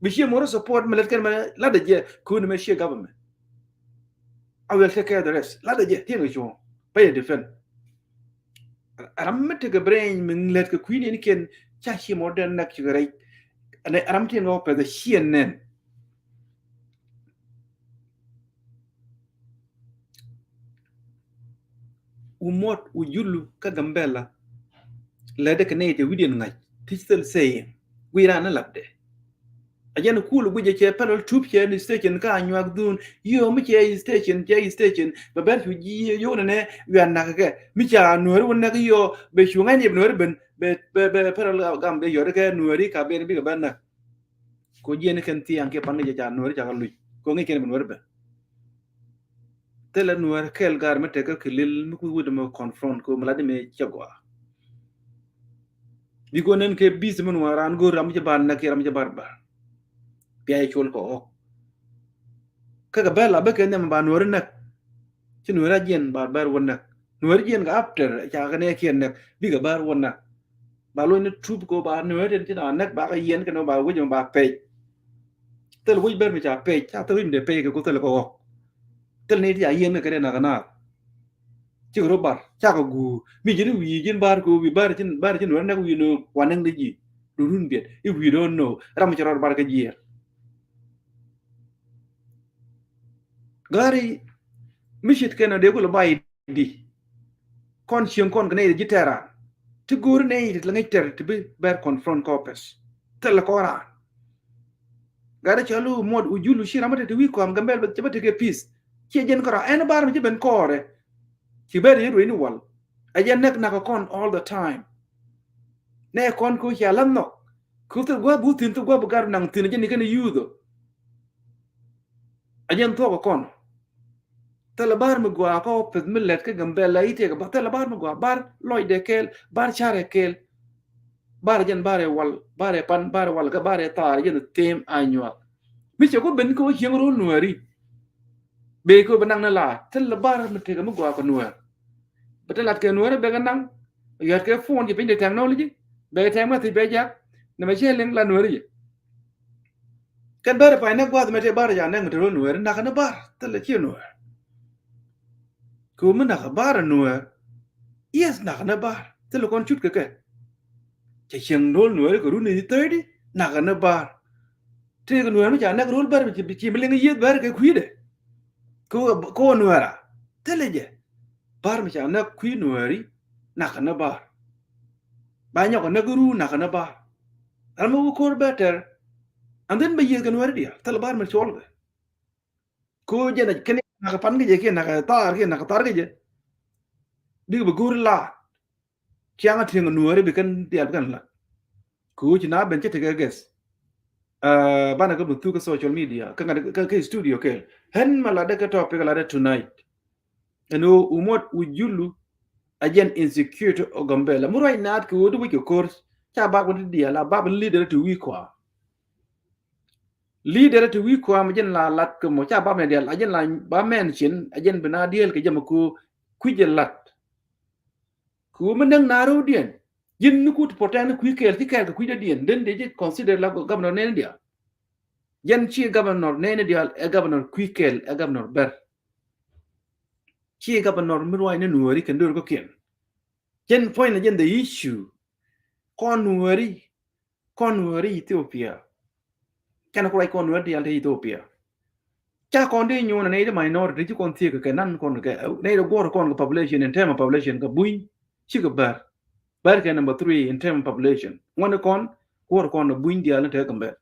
Bi ciɛ mo̱o̱r support mi lät kɛn mɛ lat a jiɛ ko̱n mɛ ciɛ government. I will take care of the rest. Lat a jiɛ tiɛn kɛ cuɔ̱ɔ̱ŋ bä yɛ defend. Ram mi tekɛ brain mi lät kɛ kui̱n in kiɛn ca ciɛ mo̱o̱r den näk cikɛ rɛc. Ram mi tiɛn kɛ office a ciɛ nɛn. Umot Ujulu kä Gambɛla. Lɛdɛ kɛ nɛy tɛ wi̱diɛn ŋa̱c ti thil sɛy in guiy raan ni lapdɛ. A jɛn kul guic a cɛ parallel troop cɛ ni station ka a nyuak dhun yio mi cɛ station cɛ station bɛ bɛr cu ji̱ yio nɛnɛ wian nak kɛ mi ca Nuɛɛri wä nak yio bɛ cu ŋa̱c ni bɛ Nuɛɛri ben bɛ bɛ parallel gam bɛ yɔt kɛ Nuɛɛri ka ben bikɛ bɛ nak. Ko jiɛn kɛn thiaŋ kiɛ pan kɛ jɛ ca Nuɛɛri ca kɛ luc ko ŋic kɛn bi Nuɛɛri ben. Thilɛ Nuɛɛri kɛɛl gar mi tekɛ kilil mi kui̱ wut mi confront ko mi lat mi cɛ gɔaa. Bi ko nɛn kɛ bis mi Nuɛɛri ran go̱o̱r ram mi cɛ bar näk kiɛ ram mi cɛ bar bar. Bia cɛ col kɛ ɣɔk. Kä kɛ bɛl a bä kɛ nhiam ba Nuɛɛri näk. Ci Nuɛɛri a jiɛn ba bɛr wä näk. Nuɛɛri jiɛn kɛ after ca kɛ nɛ kiɛn näk bikɛ bɛr wä näk. Ba lo̱c ni troop ko ba Nuɛɛri tin ci na näk ba kɛ yiɛn kɛ ni ba wec ba pɛc. Thil wec bɛr mi ca pɛc ca thil wec mi dee pɛc kɛ ko thil kɛ ɣɔk. Thil ni ti ca yiɛn kɛ kɛ dee nak kɛ naath. Cikɛ rɔ bar cakɛ guur mi ji̱n i̱ wi̱i̱ ji̱n bar kɛ wi̱i̱ bar ji̱n bar ji̱n wä näk wi̱i̱ no̱o̱ŋ wa näk ni ji̱. Dun run biɛt i̱ wi̱i̱ do̱n no̱o̱ŋ ram cɛ rɔɔd bar kɛ jiɛɛr. Gari mi cit kɛn ɔ dee kulɛ ba i̱ di. Kɔn cieŋ kɔn kɛ nɛy ji̱ tɛra ti go̱o̱ri nɛy ti lɛ ŋäc tɛr ti bi bɛr confront kɔpɛs. Thilɛ kɔn raan. Gari cɔl i̱ Umot Ujulu ci ram mi te ti wi̱i̱ kɔam Gambɛl bɛ cɛ bä tekɛ peace. Ciɛ jɛn kärɔa, ɛn Bar mi ci ben kɔɔrɛ. Ci ben yɛ ruëëc ni wal. Ɛ jɛn näk nakä kɔn all the time. Nɛ kɔn ko cia la nhɔk. Ku thil gua̱a̱p bu thi̱n, thil gua̱a̱p bu gar naŋ thi̱n, ɛ jɛn ni kɛn yuuth ɔ. Ɛ jɛn thuɔk kɔn. Thilɛ Bar mi gɔaa kɔ peth mi lɛt kä Gambɛla i̱ tëëk Bar, thilɛ Bar mi gɔaa, Bar lɔcdɛ kɛɛl, Bar carɛ kɛɛl. Bar jɛn Bar ɛ wal, Bar ɛ pan, Bar ɛ wal, kä Bar ɛ thaar, jɛn thim a nyuak. Mi cɛ ku ben kɛ wä cieŋ ro̱l Nuääri. Bee kɛ wä bɛ naŋ ni la, thilɛ Bar mi tëëk mi gɔaa kɛ Nuäär. Bɛ te lat kɛ Nuäär bɛ kɛ naŋ, yɔt kɛ phone ji̱ piny de technology, bɛ kɛ tɛŋ mɛ thiec bɛ jak, nɛ mɛ cɛ liŋ la Nuääri jɛ. Kɛn Bar pay nɛ gua̱a̱th mɛ tëë Bar ca nɛ ŋut ro̱l Nuäär, nakä ni Bar, thilɛ ciɛ Nuäär. Kɛ wä mi nakä Bar Nuäär, yes, nakä ni Bar, thilɛ kɔn cut kɛ kɛ. Cɛ cieŋ ro̱l Nuääri kɛ run i̱ thirty, nakä ni Bar. Tëëkɛ Nuäär mi ca nɛk ro̱l Bar, bi ci, bi ci mi liŋ yieth Bar kɛ kui̱dɛ. Kɛ wä, kɛ wä Nuäär a, thilɛ jɛ. Bar mi ca nɛk kui̱ Nuääri, nakä ni Bar. Ba nyɔk a nɛk ru, nakä ni Bar. Ram mi wä ko̱r bɛ tɛr. And then bɛ yieth kɛ Nuääri diaal, thilɛ Bar mi cɔl kɛ. Ko jɛn a kɛn nakä pan kä jɛ kiɛ nakä thar kiɛ nakä thar kä jɛ. Bikɛ bɛ go̱o̱ri laat. Ciaŋ a tiɛŋ Nuääri bi kɛn diaal bi kɛn lat. Ko ci na ben cɛ tekɛ guest. Banɛ kä bi thuk kä social media kä ŋa̱t kä, kä studio kɛɛl. Ɣän mɛ latdɛ kä topic latdɛ tonight. Ɛn ɣöö Umot Ujulu a jɛn insecurity ɔ Gambɛla. Mi ruac naat kɛ ɣöö di wec kɛ ko̱r. Ca bak bi ti diaal a bak bi leader ti wi̱i̱ kɔaa. Leader ti wi̱i̱ kɔaa mi jɛn la lat kɛ mɔ ca ba mɛ dial a jɛn la ba mention a jɛn bi na diɛl kɛ jɛ mɛ ko kui̱ jɛ lat. Kɛ wä mi näŋ na rɛwdiɛn ji̱n ni kut protect ni kui̱ kɛɛl ci kɛɛl kɛ kui̱ dädiɛn den dee ji̱ consider la governor nɛɛni dial. Jɛn ci governor nɛɛni dial ɛ governor kui̱ kɛɛl ɛ governor Bär. Ci governor mi ruac ni Nuääri kɛn döör kä kiɛn. Jɛn point na jɛn the issue. Kɔn Nuääri Kɔn Nuääri Ethiopia. Kɛn ku ruac kɔn Nuääri diaal te Ethiopia. Ca kɔn di nyuun nɛy di minority ci kɔn thiek kɛ nan kɔn kɛ nɛy di guɔr kɔn kɛ population in term of population kɛ Buny cikɛ Bär. Bär kɛ number three in term of population. Ŋuɔni kɔn guɔr kɔn kɛ Buny diaal ni te kɛ Bär.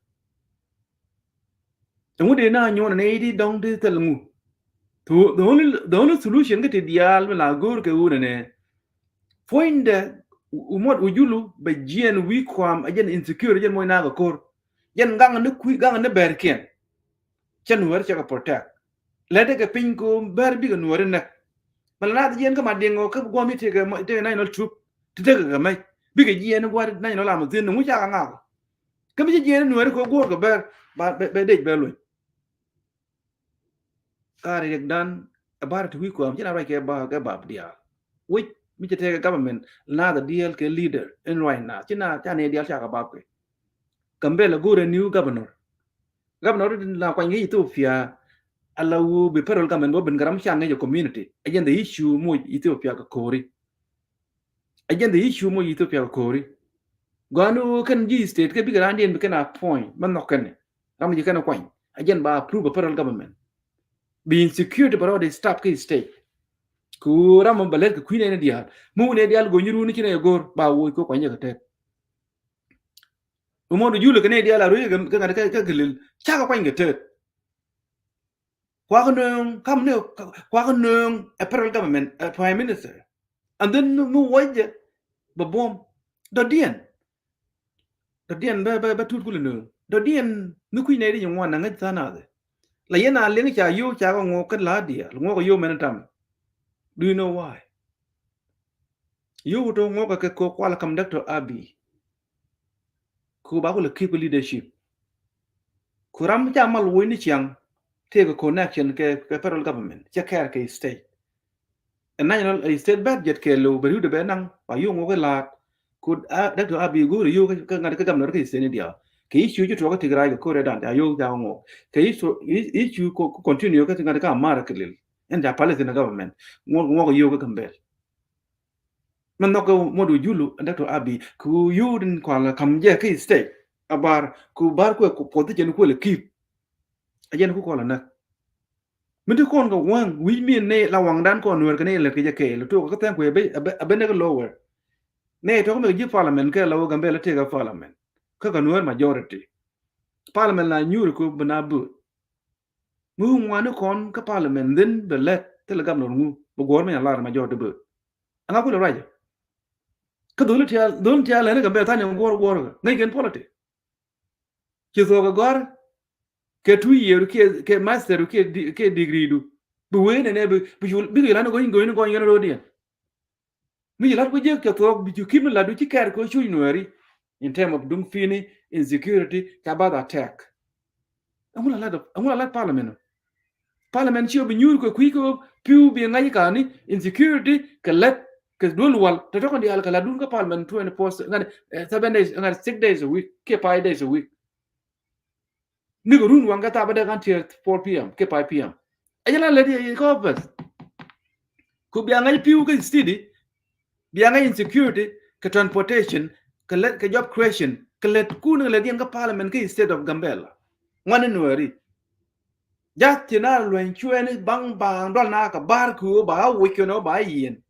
Ɛŋu dee na nyuɔn nɛ i̱ di dɔŋ di thil ŋu. The only, the only solution kä ti diaal mi la go̱o̱r kɛ wunɛ nɛ. Puɔ̱nydɛ Umot Ujulu bɛ jiɛn wi̱i̱ kuam a jɛn insecure a jɛn moc naak a ko̱r. Jɛn gaŋ ni kui̱ gaŋ ni bɛrkiɛn. Cɛ Nuäär cɛ kɛ protect. Lɛ dee kɛ piny ko bɛr bikɛ Nuäär inɛ. Mɛ la naath jiɛn kä ma diŋ ɔ kä guɔ̱m i̱ tëkɛ national troop. Ti tekɛ kɛ mɛc bikɛ jiɛn gua̱r national am thi̱n ni ŋu cakɛ ŋaak. Kä mi ci jiɛɛn Nuääri kɛ guɔ̱ɔ̱r kɛ bɛr bɛ dec bɛ luny. Ka riɛkdan ɛ bar ti wi̱i̱ kuam ci na ruac kɛ ba kɛ bap diaal. Wi̱c mi ci tekɛ government nath a diɛɛl kɛ leader in ruac nath ci na ca ni diaal cakɛ bap kɛ. Gambɛla go̱o̱rɛ new governor. Governor in la kuany kɛ Ethiopia. Ala wu bi federal government bä bin garam ca ŋäc a community. Ɛ jɛn the issue muc Ethiopia kɛ ko̱ri. Ɛ jɛn the issue muc Ethiopia kɛ ko̱ri. Gɔaa ni ɣöö kɛn ji̱ state kɛ bikɛ raandiɛn bi kɛn a appoint mɛ nhɔk kɛn ram ji̱ kɛn a kuany. Ɛ jɛn ba approve a federal government. Bi insecurity bɛ rɔɔdɛ stop kɛ state. Kɛ ɣöö ram mɔ bɛ lɛt kɛ kui̱ nɛy ni diaal mi wun nɛy diaal go̱ny ruun ni ci nɛy go̱r ba woc kɛ kuany jɛ kɛ tɛth. Umot Ujulu kɛ nɛy diaal a ruec kɛ ŋa̱t kɛ kɛ lil cakɛ kuany kɛ tɛth. Kuak nööŋ kam ni kuak nööŋ ɛ federal government ɛ prime minister. And then mi wäcɛ bɛ buɔ̱m dɔ̱diɛn. Dɔ̱diɛn bɛ bɛ bɛ tut kulɛ nööŋ dɔ̱diɛn mi kui̱ nɛy di nyi ŋuan na ŋäc tha̱a̱ŋ nath. La yɛn a liŋ ca yio̱w ca kɛ ŋuɔk kä la̱a̱ diaal ŋuɔk yio̱w mɛn tam. Do you know why? Yio̱w tɔ ŋuɔk kɛ kɛ kual kam Doctor Abiy. Ku ba ku lɛ keep leadership. Ku ram ca mal woc ni ciaŋ tëëkɛ connection kɛ federal government cɛ kɛɛr kɛ state. Ɛ national state budget kɛ low bɛ riwdɛ bɛ naŋ ba yio̱w ŋuɔk kɛ la̱a̱t. Ku Doctor Abiy go̱o̱rɛ yio̱w kɛ ŋa̱t kɛ governor kɛ state ni diaal kɛ issue ci tuɔɔk kɛ Tigray kɛ ko̱r ɛ dan ca yio̱w ca ŋuɔk kɛ issue kɔ continue kɛ ŋa̱t kɛ Amara kɛ lil. Ɛn ca policy ni government ŋuɔk ŋuɔk yio̱w kɛ Gambɛl. Mɛ nhɔk kɛ Umot Ujulu and Doctor Abiy ku yio̱w din kual kam jɛ kä state. A bar ku bar kuɛ ku puɔth cɛn kuɛ lɛ keep. A jɛn ku kɔl a näk. Mi ti kɔn kɛ wäŋ wi̱c mi ni la waŋdan kɔn Nuäär kɛ ni lɛt kɛ jɛ kɛɛl tok kä thɛn kuɛ a ben näk lower. Ni tɔk mi kɛ ji̱ parliament kɛ la wä Gambɛl a tëëk a parliament kä kɛ Nuäär majority. Parliament la nyuuri ku bi na bööt. Mi ŋuani kɔn kä parliament, then bɛ lɛt thilɛ governor ŋu bɛ guɔ̱r mi a lar ma jɔɔt di bɛ. Ɛŋa kulɛ ruacɛ? Kä dholi tial, dholi tial lɛni kɛ bɛ thani guɔ̱r guɔ̱r kɛ ŋäc kɛn politics. Ci thuɔk kɛ gɔ̱r kɛ two year kɛ, kɛ master kɛ di-, kɛ degree du. Bi wee nɛnɛ bi, bi cul, bi kɛ lan gɔny gɔny gɔny gɔny rodiɛn. Mi ci lat ku jek cɛ thuɔk bi cu kim ni lat du ci kɛɛr kɛ cuc Nuɛɛri. In term of duŋ pi̱ni, insecurity, ca bath attack. Ɛŋu la lat, ɛŋu la lat parliament? Parliament ci bi nyuur kɛ kui̱ kɛ pi̱w bi ŋa̱c kani, insecurity kɛ lät kɛ duel wal. Tɛ tɔkɔn diaal kɛ lat dun kä parliament twenty-four, ŋa̱t, eh, seven days, ŋa̱t six days a week, kɛ five days a week. Ni kɛ run waŋ kɛ thaap bä dee kan tier four P M kɛ five P M. Ɛ jɛ la lät yɛ kɛ office. Ku bia ŋa̱c pi̱w kɛ city, bia ŋa̱c insecurity, kɛ transportation, kɛ lät, kɛ job creation, kɛ lät kun kɛ lät yɛn kä parliament kɛ state of Gambela. Ŋuani Nuɛɛri. Jath ti na lueny cuɛni baŋ baŋ dɔl na kɛ bar ku ba a wuc kɛn ba a yien.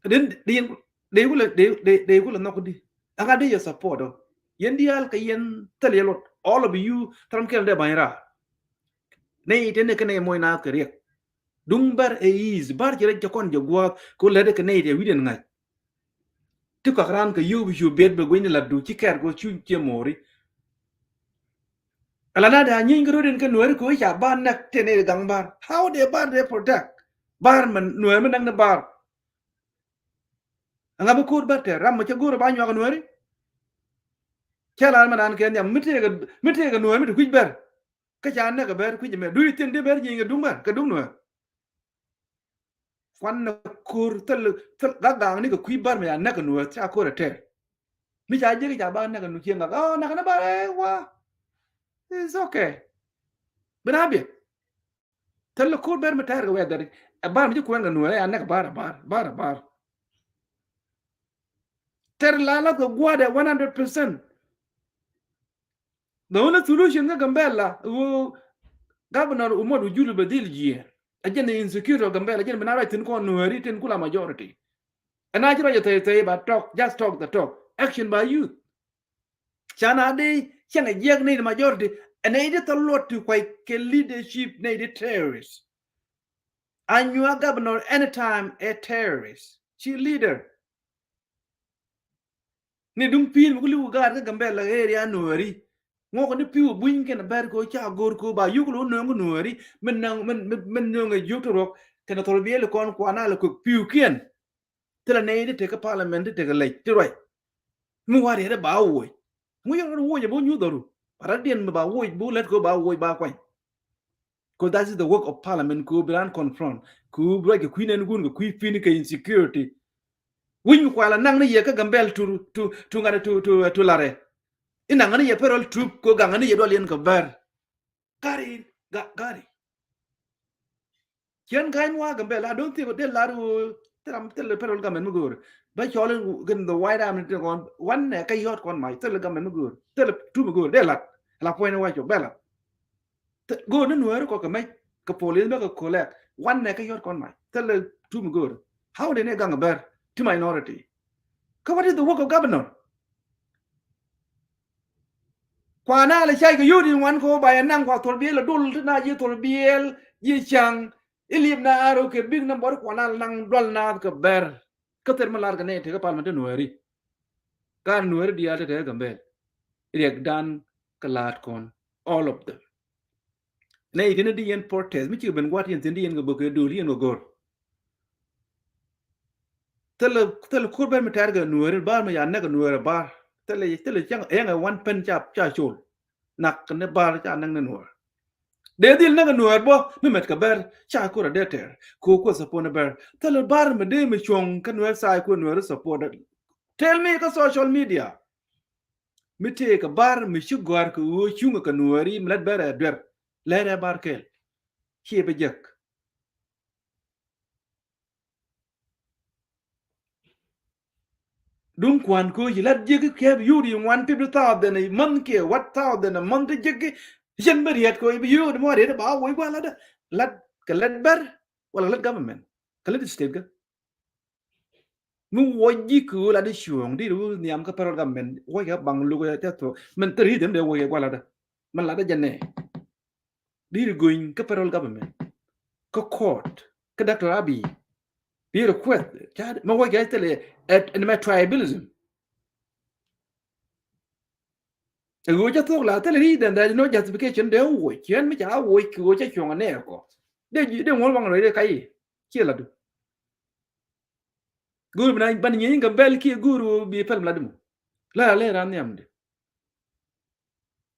Din, din, de kulɛ, de, de, de kulɛ nhɔk di. Ɛŋa di yɛ support ɔ. Yɛn diaal kɛ yɛn thil yɛ luɔt. All of you, thil ram kɛl dee ba̱ny raar. Nɛy teni kɛ nɛy moc naath kɛ riɛk. Duŋ Bär ɛ easy. Bär ci rɛc jɛ kɔn jɛ gua̱a̱th kɛ lät kɛ nɛy tɛ wi̱diɛn ŋa̱c. Ti kɔak raan kɛ yio̱w bi cu biɛt bɛ gui̱ny ni lat du ci kɛɛr kɛ cu ciɛ mo̱o̱ri. Ala na dee a nyieeny kä ro̱diɛn kɛ Nuɛɛri kɛ wec ca Bär näk tɛ nɛy gaŋ Bär. How dee Bär dee protect Bär mɛ Nuɛɛri mi näk ni Bär? Ɛŋa bi ko̱o̱t Bär tɛr ram mɛ cɛ go̱o̱r ba nyuak Nuɛɛri? Cɛ la mɛ naan kɛ nhiam mi tëëkɛ, mi tëëkɛ Nuɛɛri mi ti kui̱c Bär. Kä ca näk kɛ Bär kui̱c mɛ. Do you think dee Bär nyieny kɛ duŋ Bär kɛ duŋ Nuɛɛri? Kuan nɛ ko̱r thil, thil gak gaŋ ni kɛ kui̱ Bär mɛ ca näk kɛ Nuɛɛri ca ko̱r ɛ tɛr. Mi ca jek ca ba näk kɛ Nuɛɛri cieŋ gak, oh, näk kɛ ni Bär, eh, wa. It's okay. Bi na biɛ. Thil ko̱r Bär mi tɛr kɛ wɛɛdɛr. Ɛ Bär mi ci kuɛn kɛ Nuɛɛri, a näk Bär, Bär, Bär, Bär. Tɛr la la kɛ gua̱dɛ one hundred percent. The only solution kä Gambela, wu Governor Umot Ujulu bɛ dhil jiɛ. A jɛn insecurity of Gambela, a jɛn bi na ruac thin kɔn Nuɛɛri, tin kula majority. Ɛn a ci ruac a thɛy thɛy ba talk, just talk the talk. Action by youth. Can a dee cieŋ a jiɛk ni majority. Ɛn a di thil luɔt ti kuay kɛ leadership ni di terrorist. A nyuak governor anytime a terrorist. Ci leader. Ni duŋ pi̱i̱n mi ku li̱w gaat kä Gambela area Nuɛɛri. Ŋuɔk ni pi̱w buny kɛn Bär ko ca go̱r ko ba yuk lo nööŋ Nuɛɛri. Min nööŋ, min, min, min nööŋ a yuk to ruɔk. Kɛn thol biɛl kɔn kuana la kök pi̱w kiɛn. Thilɛ nɛy ti tek kä parliament ti tek lɛc ti ruac. Mi wa riɛt ba woc. Ŋu yɛ rɔ woc a bo nyuth ɔru. Ba rat diɛn mi ba woc bo lät ko ba woc ba kuany. 'Cause that is the work of parliament. Ku bi ran confront. Ku bi ruac kɛ kui̱ nɛn gun kɛ kui̱ pi̱n kɛ insecurity. Wi̱ny mi kuala naŋ ni yɛ kä Gambel tu, tu, tu ŋa̱t tu, tu, tu larɛ. Inaŋ ni yɛ federal troop ko gaŋ ni yɛ dual yɛn kɛ Bär. Gari, ga-, gari. Ciɛn ga̱ny wa Gambel, I don't think dee lar wu, thil ram, thil federal government mi go̱o̱r. Bä cɔl in, in the White Army ti kɔn, wan nɛ kä yɔt kɔn mac, thil government mi go̱o̱r, thil troop mi go̱o̱r, dee lat. La puɔ̱ny ni wa cok, bɛ lat. Thil, go̱o̱r ni Nuɛɛri kɔ kɛ mec, kɛ police bä kɛ collect. Wan nɛ kä yɔt kɔn mac, thil troop mi go̱o̱r. How dee ni gaŋ Bär ti minority? Kä what is the work of governor? Kuana lɛ cay kɛ yot in wan kɛ wä ba yɛ naŋ kua thol biɛl a dol ti na ji̱ thol biɛl ji̱ caŋ. Ilip na aro kɛ big number kuana lɛ naŋ dual naath kɛ Bär. Kä thil mi lar kɛ nɛy tekɛ parliament ti Nuɛɛri. Kä Nuɛɛri diaal ti tekɛ Gambel. Riɛk dan kɛ laat kɔn. All of them. Nɛy tini di yɛn protest mi cikɛ ben gua̱t yɛn thin di yɛn kɛ bök kɛ dol yɛn kɛ go̱r. Thilɛ, thilɛ ko̱r Bär mi tɛr kɛ Nuɛɛri, Bär mi ya näk kɛ Nuɛɛri Bär. Thilɛ, thilɛ cäŋ ɛŋɛ wan pen ca, ca col. Nak ni Bär ca näk ni Nuɛɛri. Dee dhil näk kɛ Nuɛɛri bä mi mɛt kɛ Bär ca ko̱r a dee tɛr. Ko̱ ko̱ support ni Bär. Thilɛ Bär mi dee mi cuɔ̱ŋ kä Nuɛɛri side ko̱ Nuɛɛri support. Tell me kä social media. Mi tëë kɛ Bär mi ci gɔ̱a̱r kɛ ɣöö cuŋ kɛ Nuɛɛri mi lät Bär ɛ duer. Lɛr ɛ Bär kɛl. Ciɛ bɛ jek. Duŋ kuan ko yi lat jek kɛp yuri ŋuan fifty thousand a month kɛ, what thousand a month jek. Cien bɛ riɛt ko yi bi yuri mɔ riɛt ba woi gua lat. Lat kɛ lat Bär wala lat government kɛ lat state kɛ. Mi wuɔc ji̱ köö lat di cuɔ̱ɔ̱ŋ di ru nhiam kä federal government wuɔc kɛ baŋ luk ɛ tɛth thuɔ̱k. Min thil ri̱th ɛn dee wuɔc kɛ gua lat dä. Min lat dä jɛ nɛ. Bi ri gony kä federal government, kä court, kä Doctor Abiy. Bi request ca mɛ wä ca thilɛ ɛ ɛn mɛ tribalism. Ɛ ɣöö ca thok la thilɛ ri, then there is no justification. Dee woc ciɛn mi ca woc kɛ ɣöö ca cuɔ̱ŋ ɛ nɛɛr kɔ. Dee dee ŋuɔ̱l waŋ rɔy dee kac i̱ ciɛ la du. Go̱o̱r bi na ban nyieny Gambɛl kiɛ go̱o̱r ɣöö bi pɛl mi la di mɔ. La la lɛ ran nhiam di.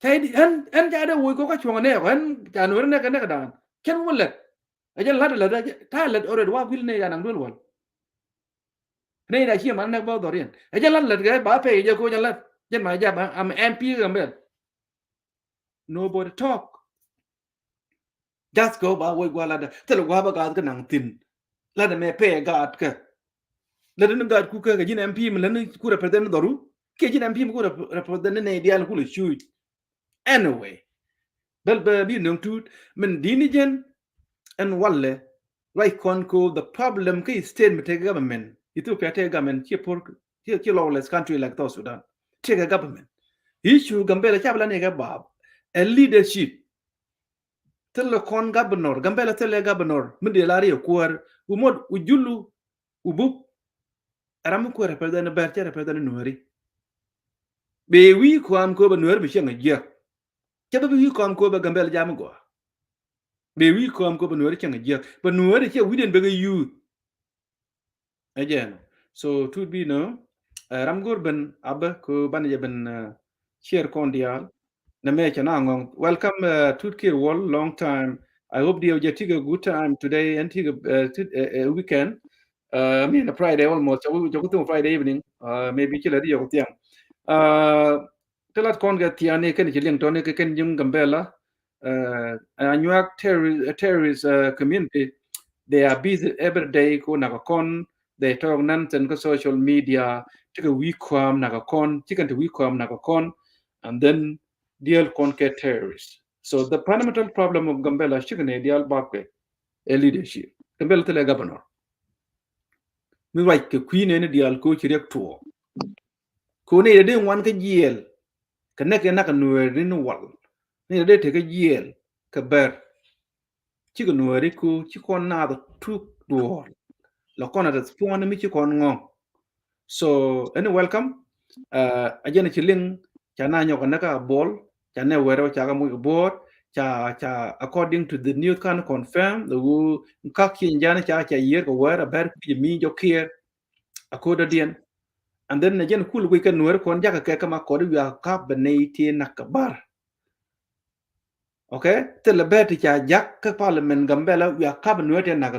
Ca i̱ di ɛn ɛn ca dee woc kɔ ka cuɔ̱ŋ ɛ nɛɛr kɔ, ɛn ca nuɔ̱ɔ̱r nɛk kɛ nɛk dan cɛn wä lɛt. Ɛ jɛn la̱t ɛ lät ɛ ta̱a̱ lät already wa guil nɛy ca naŋ duel wäl. Nɛy ca cie man nɛk bä dhɔriɛn ɛ jɛn la̱t lät kɛ ba pɛy jɛ koc ɛ la̱t jɛn ma jɛ ba am M P Gambɛl. Nobody talk. Just kɛ ba wec gua̱a̱ la̱t ɛ thil gua̱a̱ bä gaath kä naŋ thi̱n. La̱t ɛ mɛ pɛy gaat kä. La̱t ɛ ni gaat ku kä kɛ ji̱n M P mi la̱t ni ku represent ni dhɔru kiɛ ji̱n M P mi ku rep- represent ni nɛy diaal ni ku lɛ cuuc. Anyway, bel bɛ bi nöŋ tuut min di̱t ni jɛn. Ɛn walɛ ruac kɔn ko the problem kä state mi tekɛ government, Ethiopia tekɛ government, ciɛ poor, ciɛ ciɛ lawless country like South Sudan. Tekɛ government. Issue Gambɛla ca bi la ni kɛ baab ɛ leadership. Thilɛ kɔn governor, Gambɛla thilɛ governor mi dee la ri ɛ kuäär. Umot ujulu Ubup. Ɛ ram mi kuäär represent ni Bɛr, cɛ represent ni Nuääri. Bɛ wi̱i̱ kɔam kööbä Nuääri mi cieŋ a jiäk. Cɛ bä bi wi̱i̱ kɔam kööbä Gambɛl jam gɔaa. Bɛ wi̱i̱ kɔam kööbä Nuääri cieŋ a jiäk. Bä Nuääri cɛ wi̱diɛn bɛ kɛ yuuth. Ɛ jɛn. So tut bi nɔ, ɛ, ram go̱r ben abä kö banɛ jɛ ben, ɛ, share kɔn diaal. Nɛ mɛ cɛ na ŋɔŋ. Welcome, uh, Tut Kir Wall, long time. I hope diɛ jɛ take a good time today and take a, uh, tut, uh, uh, weekend. Uh, I mean, a Friday almost. Jɔku, jɔku thum Friday evening. Uh, maybe ci lɛ di jɔku thiaŋ. Uh, ti lat kɔn kɛ thiaŋ ni kɛn ci liŋ tɔni kɛ kɛn jiŋ Gambɛla. Uh, Anyuak terrorist, uh, terrorist, uh, community. They are busy every day ko nak kɔn. They talk nonsense kä social media. Ti kɛ wi̱i̱ kɔam nak kɔn. Ti kɛn ti wi̱i̱ kɔam nak kɔn. And then diɛl kɔn kɛ terrorist. So the fundamental problem of Gambɛla cikɛ nɛ diaal bapkɛ ɛ leadership. Gambɛla thilɛ governor. Mi ruac kɛ kui̱ nɛni diaal ko ci riɛk tuɔɔk. Ko nɛ dee ŋuan kä jiɛl. Kɛ nɛk kɛ nak kɛ Nuääri ni wal. Nɛ dee tekɛ jiɛl kɛ Bɛr. Cikɛ Nuääri ko ci kɔn naath tuk duɔɔr. La kɔn a respond mi ci kɔn ŋɔŋ. So, any welcome. Uh, a jɛn ci liŋ ca na nyɔk a näk a buɔl ca nɛ wɛrɛ ca kɛ muc buɔɔr ca, ca according to the news kan confirm the wu kak ci jani ca, ca yier kɛ wɛrɛ Bɛr kui̱ mi jɔ kiɛɛr. A ko̱dä diɛn. And then a jɛn kul guic kɛ Nuääri kɔn jakɛ kɛ kɛ ma kɔdi wiaa kap bɛ nɛy ti nak kɛ bar. Okay, thilɛ bɛ ti ca jak kä parliament Gambɛla wiaa kap Nuääri ti nak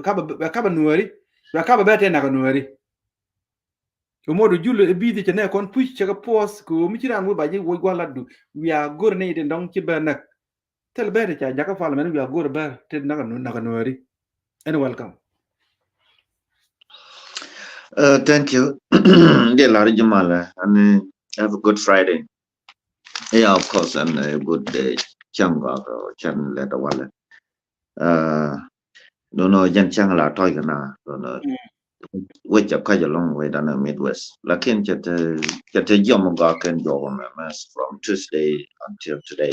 kap, wiaa kap Nuääri, wiaa kap bɛ ti nak Nuääri. Kɛ mot jul ɛ bithi cɛ nɛ kɔn puc cɛ kɛ post kɛ mi ci ran wee ba ji̱ woc gua̱ latdu wiaa go̱r ni ti dɔŋ ci bɛ näk. Thilɛ bɛ ti ca jak kä parliament wiaa go̱r bɛ ti nak nak Nuääri. Ɛn welcome. Uh, thank you. Diɛ lar jimalɛ and, uh, have a good Friday. Yeah, of course, and a good, uh, chan gɔak, uh, chan lɛ da walɛ. Uh, no, no, jan chan la toy kana, no, no. Which a quite a long way down the Midwest. Lakin chat, uh, chat a jam gɔak and jog on my mess from Tuesday until today.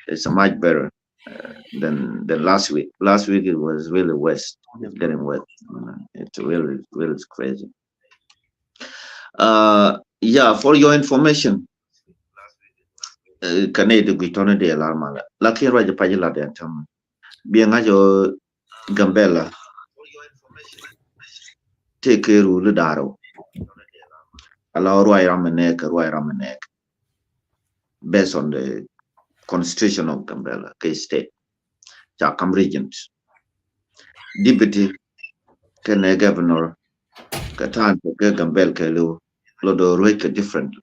It's a much better, uh, than, than last week. Last week it was really worse. It's getting worse. Uh, it's really, really crazy. Uh, yeah, for your information, uh, kɛ nɛy ti gui̱c tɔni dee lar malɛ. Lakin ruac jɛ pac lat dee tɛm. Biɛ ŋa̱c ɔ Gambɛla. Tëë kɛ ruli da̱r ɔ. Ala ruac ram mi nɛɛk kɛ ruac ram mi nɛɛk. Based on the constitution of Gambɛla kɛ state. Ca kam regions. Deputy kɛnɛ governor kɛ ta̱a̱n kɛ Gambɛl kɛ liw lɔ dɔ ruec kɛ different.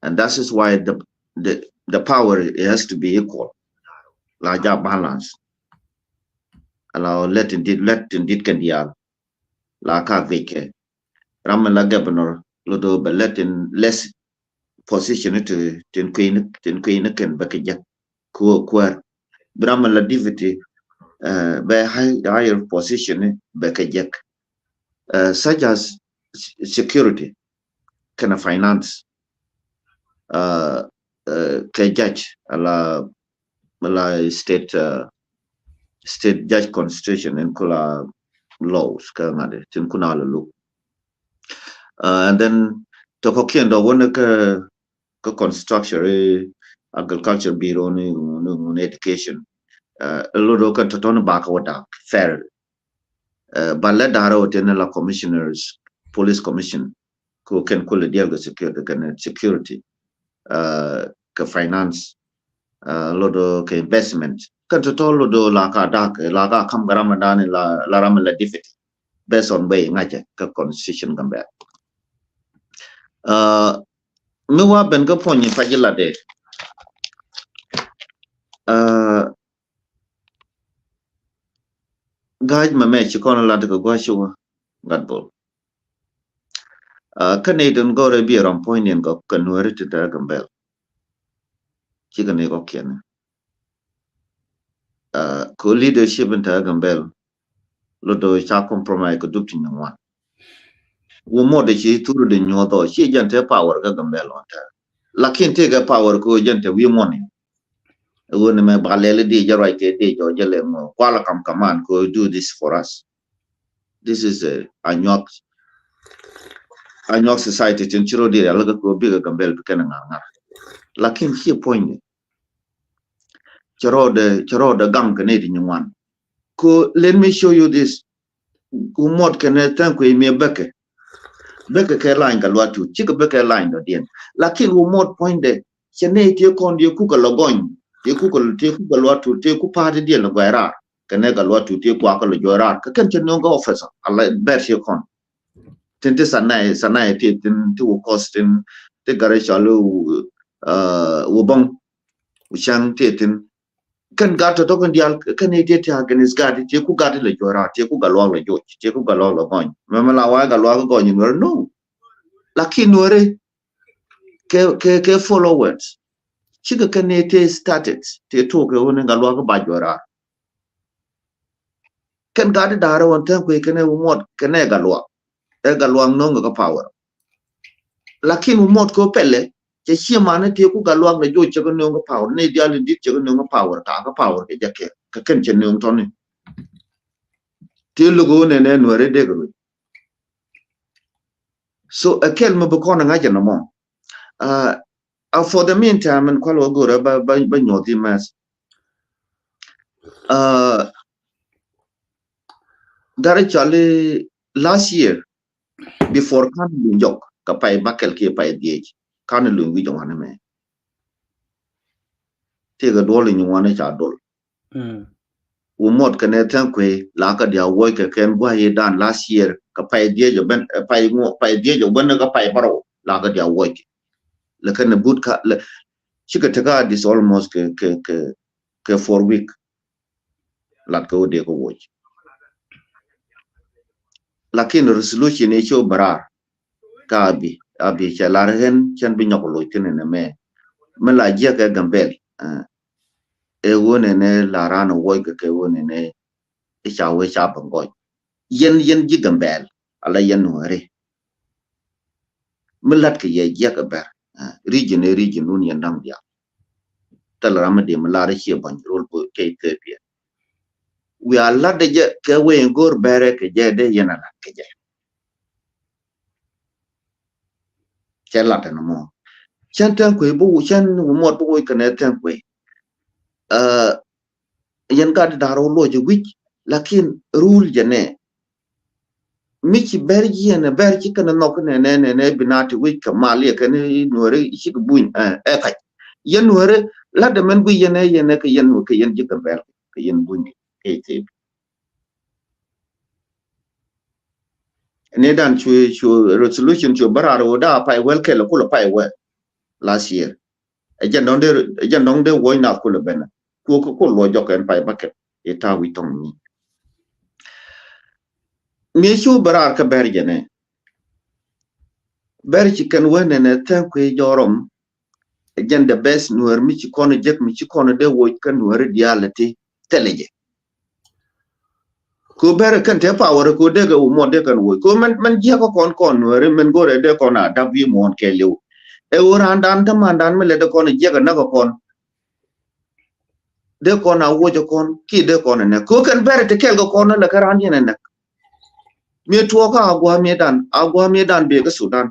And that is why the, the, the power, it has to be equal. La ja balance. Ala lɛ tin dit, lɛ tin dit kɛn diaal. La ka guic kɛ. Ram mi la governor lɔ dɔ bɛ lɛ tin less position ti, tin kui̱ni, tin kui̱ni kɛn bɛ kɛ jek. Kuäär. Bi ram mi la deputy, uh, bɛ high, higher position bɛ kɛ jek. Uh, such as s-, security, kɛnɛ finance, uh, uh, kɛ judge, ala mi la state, uh, state judge constitution in kula laws kä ŋa̱t tin kuna la luk. Uh, and then tɔ kɔkiɛn dɔ wä ni kä, kä construction, eh, agriculture bureau ni, ni, ni education. Uh, lo do kɛn tɔtɔ ni ba kä wä dak fair. Uh, ba lɛ da̱rä wä tin la commissioners, police commission. Ku kɛn kulɛ diɛl kɛ security, kɛn security, uh, kɛ finance, uh, lo do kɛ investment. Kɛn tɔtɔ lo do la ka dak, la ka kam kɛ ram dan la, la ram la deputy. Based on bɛ ŋa̱cɛ kɛ constitution Gambɛl. Uh, mi wa ben kɛ puɔ̱ny pa ji̱ la dee. Uh, ga̱a̱c mɛ mɛ ci kɔn la dee kɛ gua̱c ci wä gat bol. Uh, kä nɛy tin gɔrɛ bi rɔm puɔ̱ny niɛn kɔ kɛ nuɛri ti te Gambɛl. Cikɛ nɛy kɔkiɛn. Uh, ko leadership in te Gambɛl. Lo do ca compromise kɛ dup ti nyin wan. Wä mɔt de ci thuru de nyuɔth ɔ, ci jɛn te power kä Gambɛl wan te. Lakin te kɛ power ko jɛn te wi̱i̱ muɔni. Ɛ wä ni mɛ ba lɛli di jɛ ruac kɛ di jɔ jɛ lɛ ŋɔ. Kuala kam kaman ko do this for us. This is a Anyuak, Anyuak society tin ci rɔ di rɛl kä ko bikɛ Gambɛl bi kɛn ŋa̱r ŋa̱r. Lakin ci puɔ̱ny ni. Cɛ rɔɔdɛ, cɛ rɔɔdɛ gaŋ kɛ nɛy ti nyin wan. Ko let me show you this. Ku mɔt kɛnɛ thank you mi bäkɛ. Bäkɛ kɛ line kɛ luat tut. Cikɛ bäkɛ line dɔ diɛn. Lakin ku mɔt puɔ̱nydɛ. Cɛ nɛy tiɛ kɔn tiɛ kukɛ lɔ gɔny. Tiɛ kukɛ, tiɛ kukɛ luat tut. Tiɛ ku pa̱a̱t diɛn lɔ gɔy raar. Kɛnɛ kɛ luat tut tiɛ kuakɛ lɔ jɔy raar. Kɛ kɛn cɛ nööŋ kɛ officer. Ala bɛr tiɛ kɔn. Tin ti sanay, sanay ti tin ti wä kɔs tin ti gari cɔl wä, uh, wä bäŋ. Wä cäŋ ti tin. Kɛn gat tɔtɔ kɛn dial, kɛn iti ti against gat, ti ku gat lɛ jɔra, ti ku Gatluak lɛ joc, ti ku Gatluak lɛ gɔny. Mɛmɛ la wa Gatluak gɔny nuɛr, no. Lakin nuɛri kɛ, kɛ, kɛ followers. Cikɛ kɛn iti started, ti tok kɛ wuni Gatluak ba jɔra. Kɛn gat di da̱rä wan tɛn kui̱ kɛnɛ wä muɔt kɛnɛ Gatluak. Ɛ Gatluak no̱o̱ŋ kɛ power. Lakin wä muɔt kɛ pɛlɛ, cɛ cie mani ti ku Gatluak lɛ joc cɛ kɛ no̱o̱ŋ kɛ power. Ni dial in dit cɛ kɛ no̱o̱ŋ kɛ power, ka kɛ power kɛ jɛ kɛ, kɛ kɛn cɛ no̱o̱ŋ tɔni. Ti luk wä nɛnɛ nuɛri dek ruc. So, ɛ kɛl mi bi kɔn ŋa̱c ɛn ɛmɔ. Uh, uh, for the meantime, in kual wä go̱rɛ ba, ba, ba nyuɔth imɛth. Uh, Gari cɔli last year, before kan luny jɔk, ka pay bakɛl kiɛ pay dhiec, kan luny wi̱c jɔk wanɛ mɛ. Tëëkɛ duɔl in wanɛ ca dol. Mm. Wä muɔt kɛnɛ thank you, la kä dia wuɔc kɛ kɛn gua̱c i̱ dan last year, ka pay dhiec ɔ ben, eh, pay ŋuɔ, pay dhiec ɔ ben ka pay bärɔw, la kä dia wuɔc kɛ. Lɛ kɛn but ka, lɛ, cikɛ tekɛ adis almost kɛ, kɛ, kɛ, kɛ four week. Lat kɛ wä dee kɛ wuɔc. Lakin resolution i̱ ci wä bɛ raar. Ka abi, abi cɛ lar ɣän cɛn bi nyɔk loc thin in ɛmɛ. Mi la jiɛk ɛ Gambɛl, eh, ɛ ɣöö nɛnɛ la raan ɛ wuɔc kɛ kɛ ɣöö nɛnɛ i̱ ca wee ca bɛ ŋɔc. Yɛn, yɛn ji̱ Gambɛl, ala yɛn nuɛri. Mi la̱t kɛ yɛ jiɛk ɛ bɛr, eh, region ɛ region wun yɛn da̱ŋ diaal. Thil ram mi dee mi lar i̱ ciɛ bäny rol kɛ Ethiopia. Wiaa la̱t ɛ jɛ kɛ wee in go̱o̱r bɛrɛ kɛ jɛ dee yɛn a la̱t kɛ jɛ. Cɛ lat ɛn mɔ. Cɛn tɛn kuey bi wu, cɛn wu muɔt bi wuc kɛnɛ tɛn kuey. Uh, yɛn gat di da̱r wä luɔc wi̱c, lakin rul jɛ nɛ. Mi ci bɛr jiɛn, bɛr ci kɛn nhɔk nɛ, nɛ, nɛ, nɛ, bi na ti wi̱c kɛ mal yɛ kɛn nuɛri ci kɛ buny, eh, ɛ kac. Yɛn nuɛri, lat dɛ mɛn gui yɛn ɛ, yɛn ɛ kɛ yɛn, kɛ yɛn ji̱ kɛ bɛr, kɛ yɛn buny, kɛ thep. Ni dan cu, cu resolution cu bä raar wä da pay wɛl kɛl kulɛ pay wɛl last year. Ɛ jɛn dɔŋ dee, ɛ jɛn dɔŋ dee wuɔc na kulɛ ben. Ku, ku, ku luɔc jɔk ɛn pay bakɛl. Ɛ ta̱a̱ wi̱c tɔŋ mi. Mi cu bä raar kä bɛr jɛ nɛ. Bɛr ci kɛn wä nɛnɛ thank you jɔrɔm. Jɛn the best nuɛr mi ci kɔn jek mi ci kɔn dee woc kä nuɛr diaal ti thilɛ jɛ. Ko bɛr kɛn te power ko dee kɛ wumɔ dee kɛn woc ko mɛn, mɛn jiɛk kɔn kɔn nuɛr mɛn go̱rɛ dee kɔn a dap wi̱i̱ muɔ̱ɔ̱n kɛɛliw. Ɛ wä raan dan te man dan mi lɛ dee kɔn jiɛk ɛ näk kɔn. dee kɔn a wuɔcɛ kɔn kiɛ dee kɔn ɛ nɛk. Kɛ ɣöö kɛn bɛrɛ ti kɛɛl kɛ kɔn ɛ lɛ kɛ raan yɛn ɛ nɛk. Mi tuɔɔkä a gua̱a̱ mi dan, a gua̱a̱ mi dan bëë kä Sudan.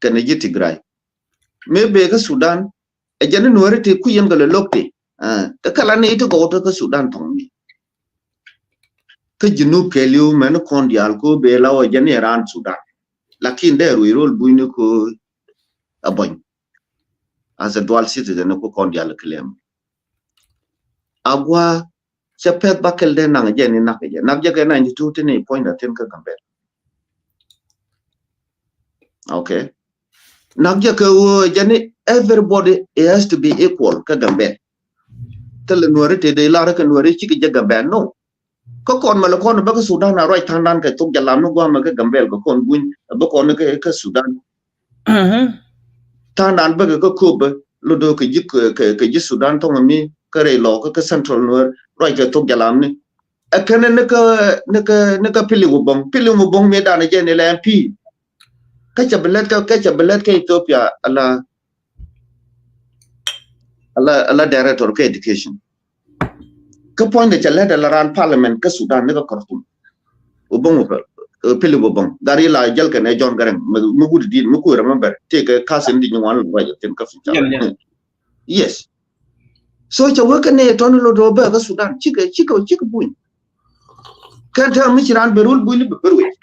Kɛnɛ ji̱ Tigray. Mi bëë kä Sudan, ɛ jɛn ni Nuäri ti kui̱ yɛn kɛ lɛ lo̱k ti. Ɛ, kä kala ni ti gɔw ti kä Sudan thɔŋ mi. Kä Junub kɛɛliw mɛn kɔn diaal ko bëë la wä jɛn ni raan Sudan. Lakin dee rui̱ rol buny ni ko a buny. As a dual citizen ni ko kɔn diaal claim. A gua̱a̱ cɛ pɛth ba kɛl dee naŋ jɛ ni nak jɛ. Nak jɛ kɛ ninety two ti ni puɔ̱ny da thin kä Gambel. Okay. Nak jɛ kɛ ɣöö jɛ ni everybody has to be equal kä Gambel. Thilɛ Nuäri te dee lar kɛ Nuäri cikɛ jɛ Gambel. No. Kä kɔn mɛ lɛ kɔn bä kä Sudan a ruac tha̱a̱ŋdan kɛ thok jalam ni gua̱a̱mɛ kä Gambel kɛ kɔn buny bä kɔn kɛ, kä Sudan. Tha̱a̱ŋdan bä kɛ kä köpä lo do kɛ ji̱, kɛ, kɛ ji̱ Sudan thɔŋ mi kä rɛy lɔ kä, kä Central Nuer ruac kɛ thok jalam ni. Ɛ kɛnɛ ni kä, ni kä, ni kä Pili Wubɔŋ. Pili Wubɔŋ mi dan jɛ ni lɛ M P. Kä cɛ bi lɛt kä, kä cɛ bi lɛt kä Ethiopia ala, ala, ala director kä education. Kä puɔ̱nydɛ cɛ lɛt ala ran parliament kä Sudan ni kä Khartoum. Wubɔŋ Wubɔŋ, eh, Pili Wubɔŋ. Gari la jɛl kɛnɛ John Garang, mi, mi wut dit, mi ku remember. Tëëkɛ cousin di nyin wan ruac thin kä future. Yes. So cɛ wek kɛ nɛ tɔni lo do bɛ kä Sudan. Cikɛ, cikɛ, cikɛ buny. Kɛn tɛ mi ci ran bɛ rul buny li bɛ bɛ ruec.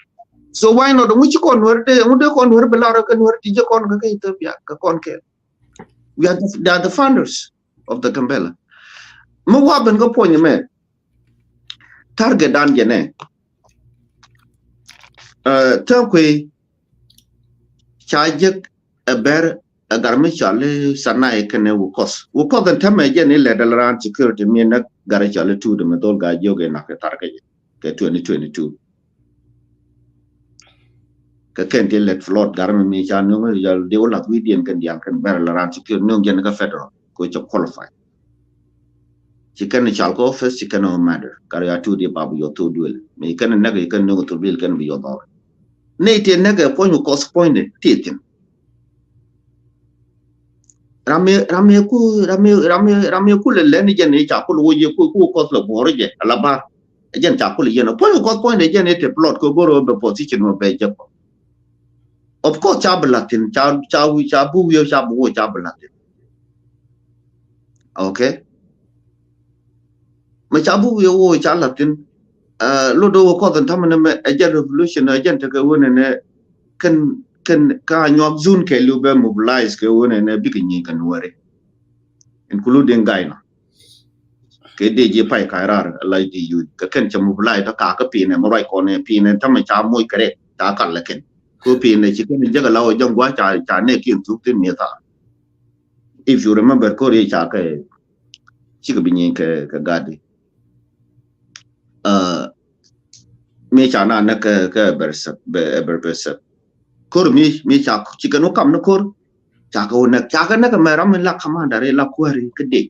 So why not? Ŋu ci kɔn Nuäri dee, ŋu dee kɔn Nuäri bɛ lar kɛ Nuäri ti jɛ kɔn kɛ, kɛ Ethiopia kɛ kɔn kɛ. We are the, they are the founders of the Gambela. Mi wa ben kä puɔ̱ny mɛ. Target dan jɛ nɛ. Ɛ, tɛ kui̱ ca jek ɛ bɛr ɛ gar mi cɔal i̱ Sanai kɛnɛ Wukɔth. Wukɔth ɛn tämɛ jɛn i̱ lɛ dal ran security mi näk gar cɔal i̱ Tuut mi dhol Gaa-jiök i̱ nak kɛ thar kɛ jɛ kɛ twenty twenty-two. Kɛ kɛn ti lɛt flood gar mi mi ca nöŋ i̱ jɔl di wä lath wi̱i̱diɛn kɛn diaal kɛn bɛr la ran security nöŋ jɛn kä federal kɛ cɛ qualify. Ci kɛn i̱ cal kɛ office, ci kɛn ɔ matter. Gar ya Tuut i̱ babu yɔ thok duël. Mi kɛn i̱ näk i̱ kɛn nöŋ thok duël kɛn bi yɔ dhɔr. Nɛy ti näk ɛ puɔ̱ny Wukɔth puɔ̱nydɛ ti thi̱n. Ram mi, ram mi ku, ram mi, ram mi, ram mi ku lɛ lɛn jɛn i̱ ca kul wo jɛ ku, ku Wukɔth lɛ buɔr jɛ ala bar. Jɛn ca kul jɛn. Puɔ̱ny Wukɔth puɔ̱nydɛ jɛn i̱ te plot kɛ boro bɛ position wä bɛ jɛ kɔ. Of course ca bi la̱thi̱n, ca, ca wi̱i̱, ca bi wi̱i̱, ca bi wo, ca bi la̱thi̱n. Okay. Mɛ ca bi wi̱i̱ wo ca la̱thi̱n. Ɛ, lot dee wä kɔth in tämɛ ni mɛ ɛ jɛn revolution ɛ jɛn tekɛ wen ɛnɛ kɛn, kɛn ka Anyuak zone kɛɛliw bɛ mobilize kɛ wen ɛnɛ bikɛ nyieny kɛ Nuäri. Including Gaina. Kɛ dee ji̱ pay ka̱c raar la di yuc kɛ kɛn cɛ mobilize tɔ kakä pinɛ mɛ ruac kɔn ɛ pinɛ tämɛ ca moc kɛ rɛk ca kal lɛ kɛn. Kɛ pinɛ ci kɛn jek ala wä jɛn gua̱c ca, ca nɛ kiɛn thuk thin mi̱eth a. If you remember, kori ca kɛ cikɛ bi nyieny kɛ, kɛ gadi. Ɛ, mi ca na näk kɛ, kɛ Bersep, Be-, Eber Bersep. Kor mi, mi ca, ci kɛn wä kam ni kor. Ca kɛ wä näk, ca kɛ näk mɛ ram mi la commander, la kuäri kɛ dee.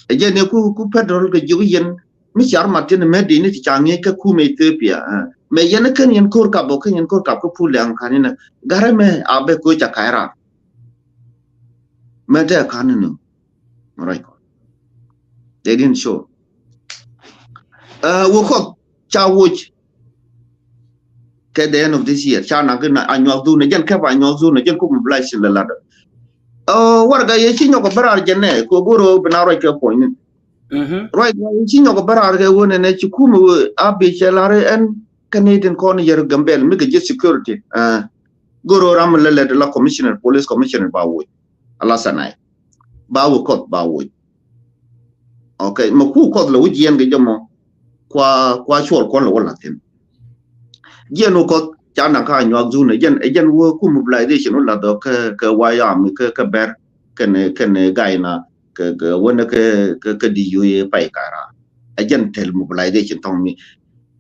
Ɛ jɛn ni ku, ku federal kɛ jiök yɛn, mi car mat tin mɛ dini ti ca ŋi̱eec kä kumɛ Ethiopia, ɛ. Mɛ yɛn kɛn yɛn kor kap, kɛn yɛn kor kap kä pul lɛŋ kan inɛ. Garɛ mɛ a bɛ ko ca ka̱c raar. Mɛ tɛ kan inɛ. Right. They didn't show. Ɛ, wä kɔth ca woc. Kɛ the end of this year ca naŋ kɛ na Anyuak zone jɛn kɛ ba Anyuak zone jɛn kɛ mobilize lɛ ladɔ. Ɛ, warɛga yɛ ci nyɔk bä raar jɛn nɛ kɛ go̱rä bi na ruac kɛ puɔ̱ny ni. Ruac yɛ ci nyɔk bä raar kɛ wä nɛ nɛ ci kumɛ wä a bi cɛ lar ɛn kɛ ni tin kɔn yɛr Gambel mi kɛ ji̱ security. Ɛ, go̱rä ram lɛ lɛ la commissioner, police commissioner ba woc. Ala Sanai. Ba wä kɔth ba woc. Okay, mɛ ku kɔth lɛ wi̱c yɛn kɛ jɛ mɔ. Kua, kua cuɔl kɔn lɛ wä la̱thi̱n. Jiɛn wä kɔth ca naŋ kä Anyuak zone, ɛ jɛn, ɛ jɛn wä ku mobilization wä la̱th ɔ kɛ, kɛ White Army kɛ, kɛ Bɛr kɛn, kɛn Gaina kɛ, kɛ wä nɛ kɛ, kɛ, kɛ di yoye pay kara. Ɛ jɛn thil mobilization thɔŋ mi.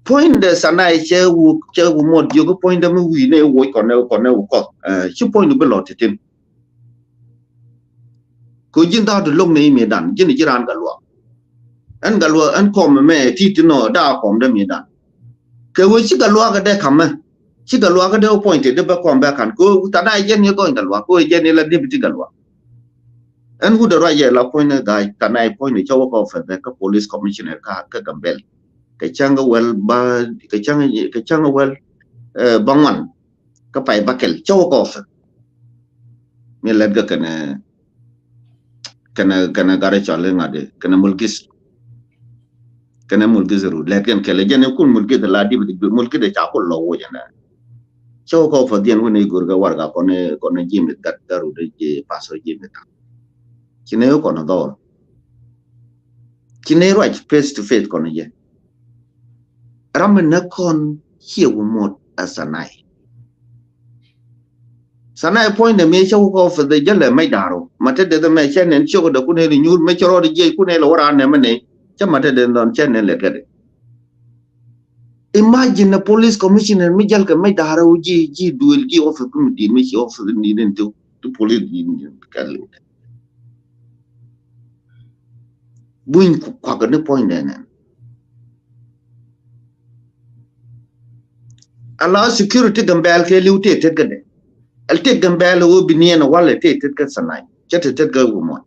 Puɔ̱nydɛ Sanai cɛ wä, cɛ wä mɔt jiök puɔ̱nydɛ mi wi̱i̱ nɛ woc kɔn nɛ, kɔn nɛ wä kɔth. Ɛ, ci puɔ̱nydɛ bi lɔ ti̱ti̱n. Kɛ ji̱n da̱a̱ di lo̱k ni mi dan, ji̱n ji̱ raan Gatluak. Ɛn Gatluak, ɛn kɔm mɛ ti ti nɔ, da̱a̱ kɔm dee mi dan. Kɛ wee ci Gatluak kɛ dee kamɛ. Ci Gatluak kɛ dee wä puɔ̱ny ti dee bɛ kɔm bɛ kan. Kɛ wee tha̱a̱ da̱a̱ jɛn ni gɔny Gatluak, kɛ wee jɛn ni la deputy Gatluak. Ɛn wut ɛ ruac yɛ la puɔ̱ny ni ga̱a̱c than ɛ puɔ̱ny ni cä wä kɛ office kä police commissioner kä kä Gambel. Kɛ cäŋ kɛ wäl ba kɛ cäŋ kɛ cäŋ kɛ wäl ba ŋuan kä pay bakɛl cä wä kɛ office. Mi lɛt kɛ kɛnɛ kɛnɛ kɛnɛ Gatcɔl iŋa̱t kɛnɛ Mulgis. Kɛnɛ Mulgis rut lɛt kɛn kɛlɛ jɛn ikun Mulgis la dip Mulgis ca kul lɔ wuc ɛnɛ. Cä wä kɔ fadhiɛn wun igur kɛ warga kɔn kɔn Jimmy Gat Gat rut i̱ Pastor Jimmy Gat. Ci nɛ kɔn dhɔr. Ci nɛ ruac face to face kɔn jɛ. Ram mi nɛ kɔn ciɛ wumot ɛ Sanai. Sanai puɔ̱nydɛ mi cä wä kɔ fɛ dhɛ jälɛ mɛc da̱a̱r rɔ ma te dee dhɛ mɛ cɛ nɛn ciök dee kunɛ li nyuur mɛ cɛ rɔɔd jiɛc kunɛ li wä raan nɛmɛ nɛ cä ma te dee dhɔn cɛ nɛn lɛ kɛ dee. Imagine a police commissioner mi jäl kɛ mɛc da̱a̱r rɔ ji̱ ji̱ duël ji̱ office kum di̱i̱t mi ci office ni den ti ti police di̱i̱t ni kɛ liw dɛ. Buny kuak ni puɔ̱nydɛ nɛn. Ala security Gambɛl kɛ liw tëë tet kä dɛ. Ɛl tëë Gambɛl wä bi niɛn walɛ tëë tet kä Sanai cä tëë tet kä wumɔn.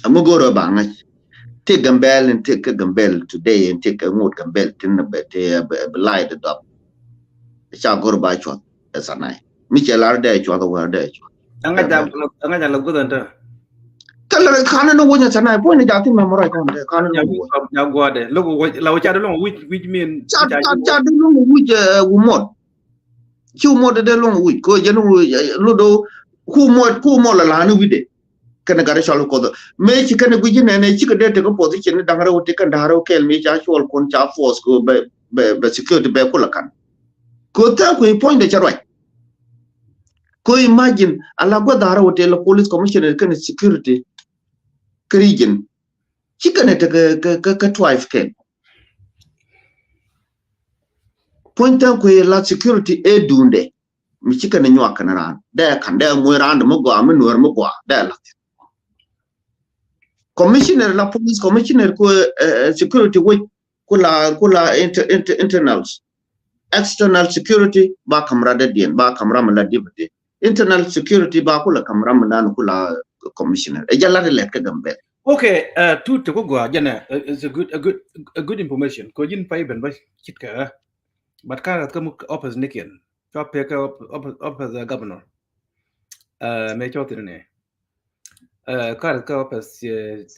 Amu go̱o̱r ba ŋa̱c tëë Gambɛl in tëë kä Gambɛl today in tëë kä ŋot Gambɛl tin bɛ tëë bɛ lay dɛ dɔp. Ca go̱o̱r ba cuɔth ɛ Sanai mi cɛ lar dɛ cuɔth wä dɛ cuɔth. Aŋa ja aŋa ja la gudan ta. Kala kana no wonya Sanai point ja ti memorize kan de kana no wonya. Ja guade lo wo la wo cha de lo which which mean cha cha de lo which wumot. Ci wumot de lo which ko je no lo do ku mo ku mo la la ni wide. Kene gare chalo ko do me ci kene guji ne ne ci ke de te ko position ni dangare wote kan daro kel mi cha chol kon cha force ko be be be security be kula kan. Ko ta ko point de cha right. Ko imagine ala gwa dara wote la police commissioner kene security. Kä region ci kɛn ɛ tekɛ kɛ kɛ kɛ twelve kɛn. Puɔ̱ny tɛn kuɛ la security ɛ duundɛ mi ci kɛn ɛ nyuak kɛn raan dɛ kan dɛ muɔ̱y raan dɛ mi gɔaa mi nuɛr mi gɔaa dɛ la. Commissioner la police commissioner ku security wec ku la ku la internals. External security ba kamra dɛ diɛn ba kamra mi la deputy. Internal security ba kula kamra mi nan kula commissioner. Ɛ jɛ lat ilɛt kä Gambɛl. Okay, uh, tu te ku gua jɛnɛ is a good a good a good information. Ko jin pay ben ba chit ka. But ka rat ka mu office nikian. Chwa pe ka office governor. Uh, me chwa tini ne. Kar kä office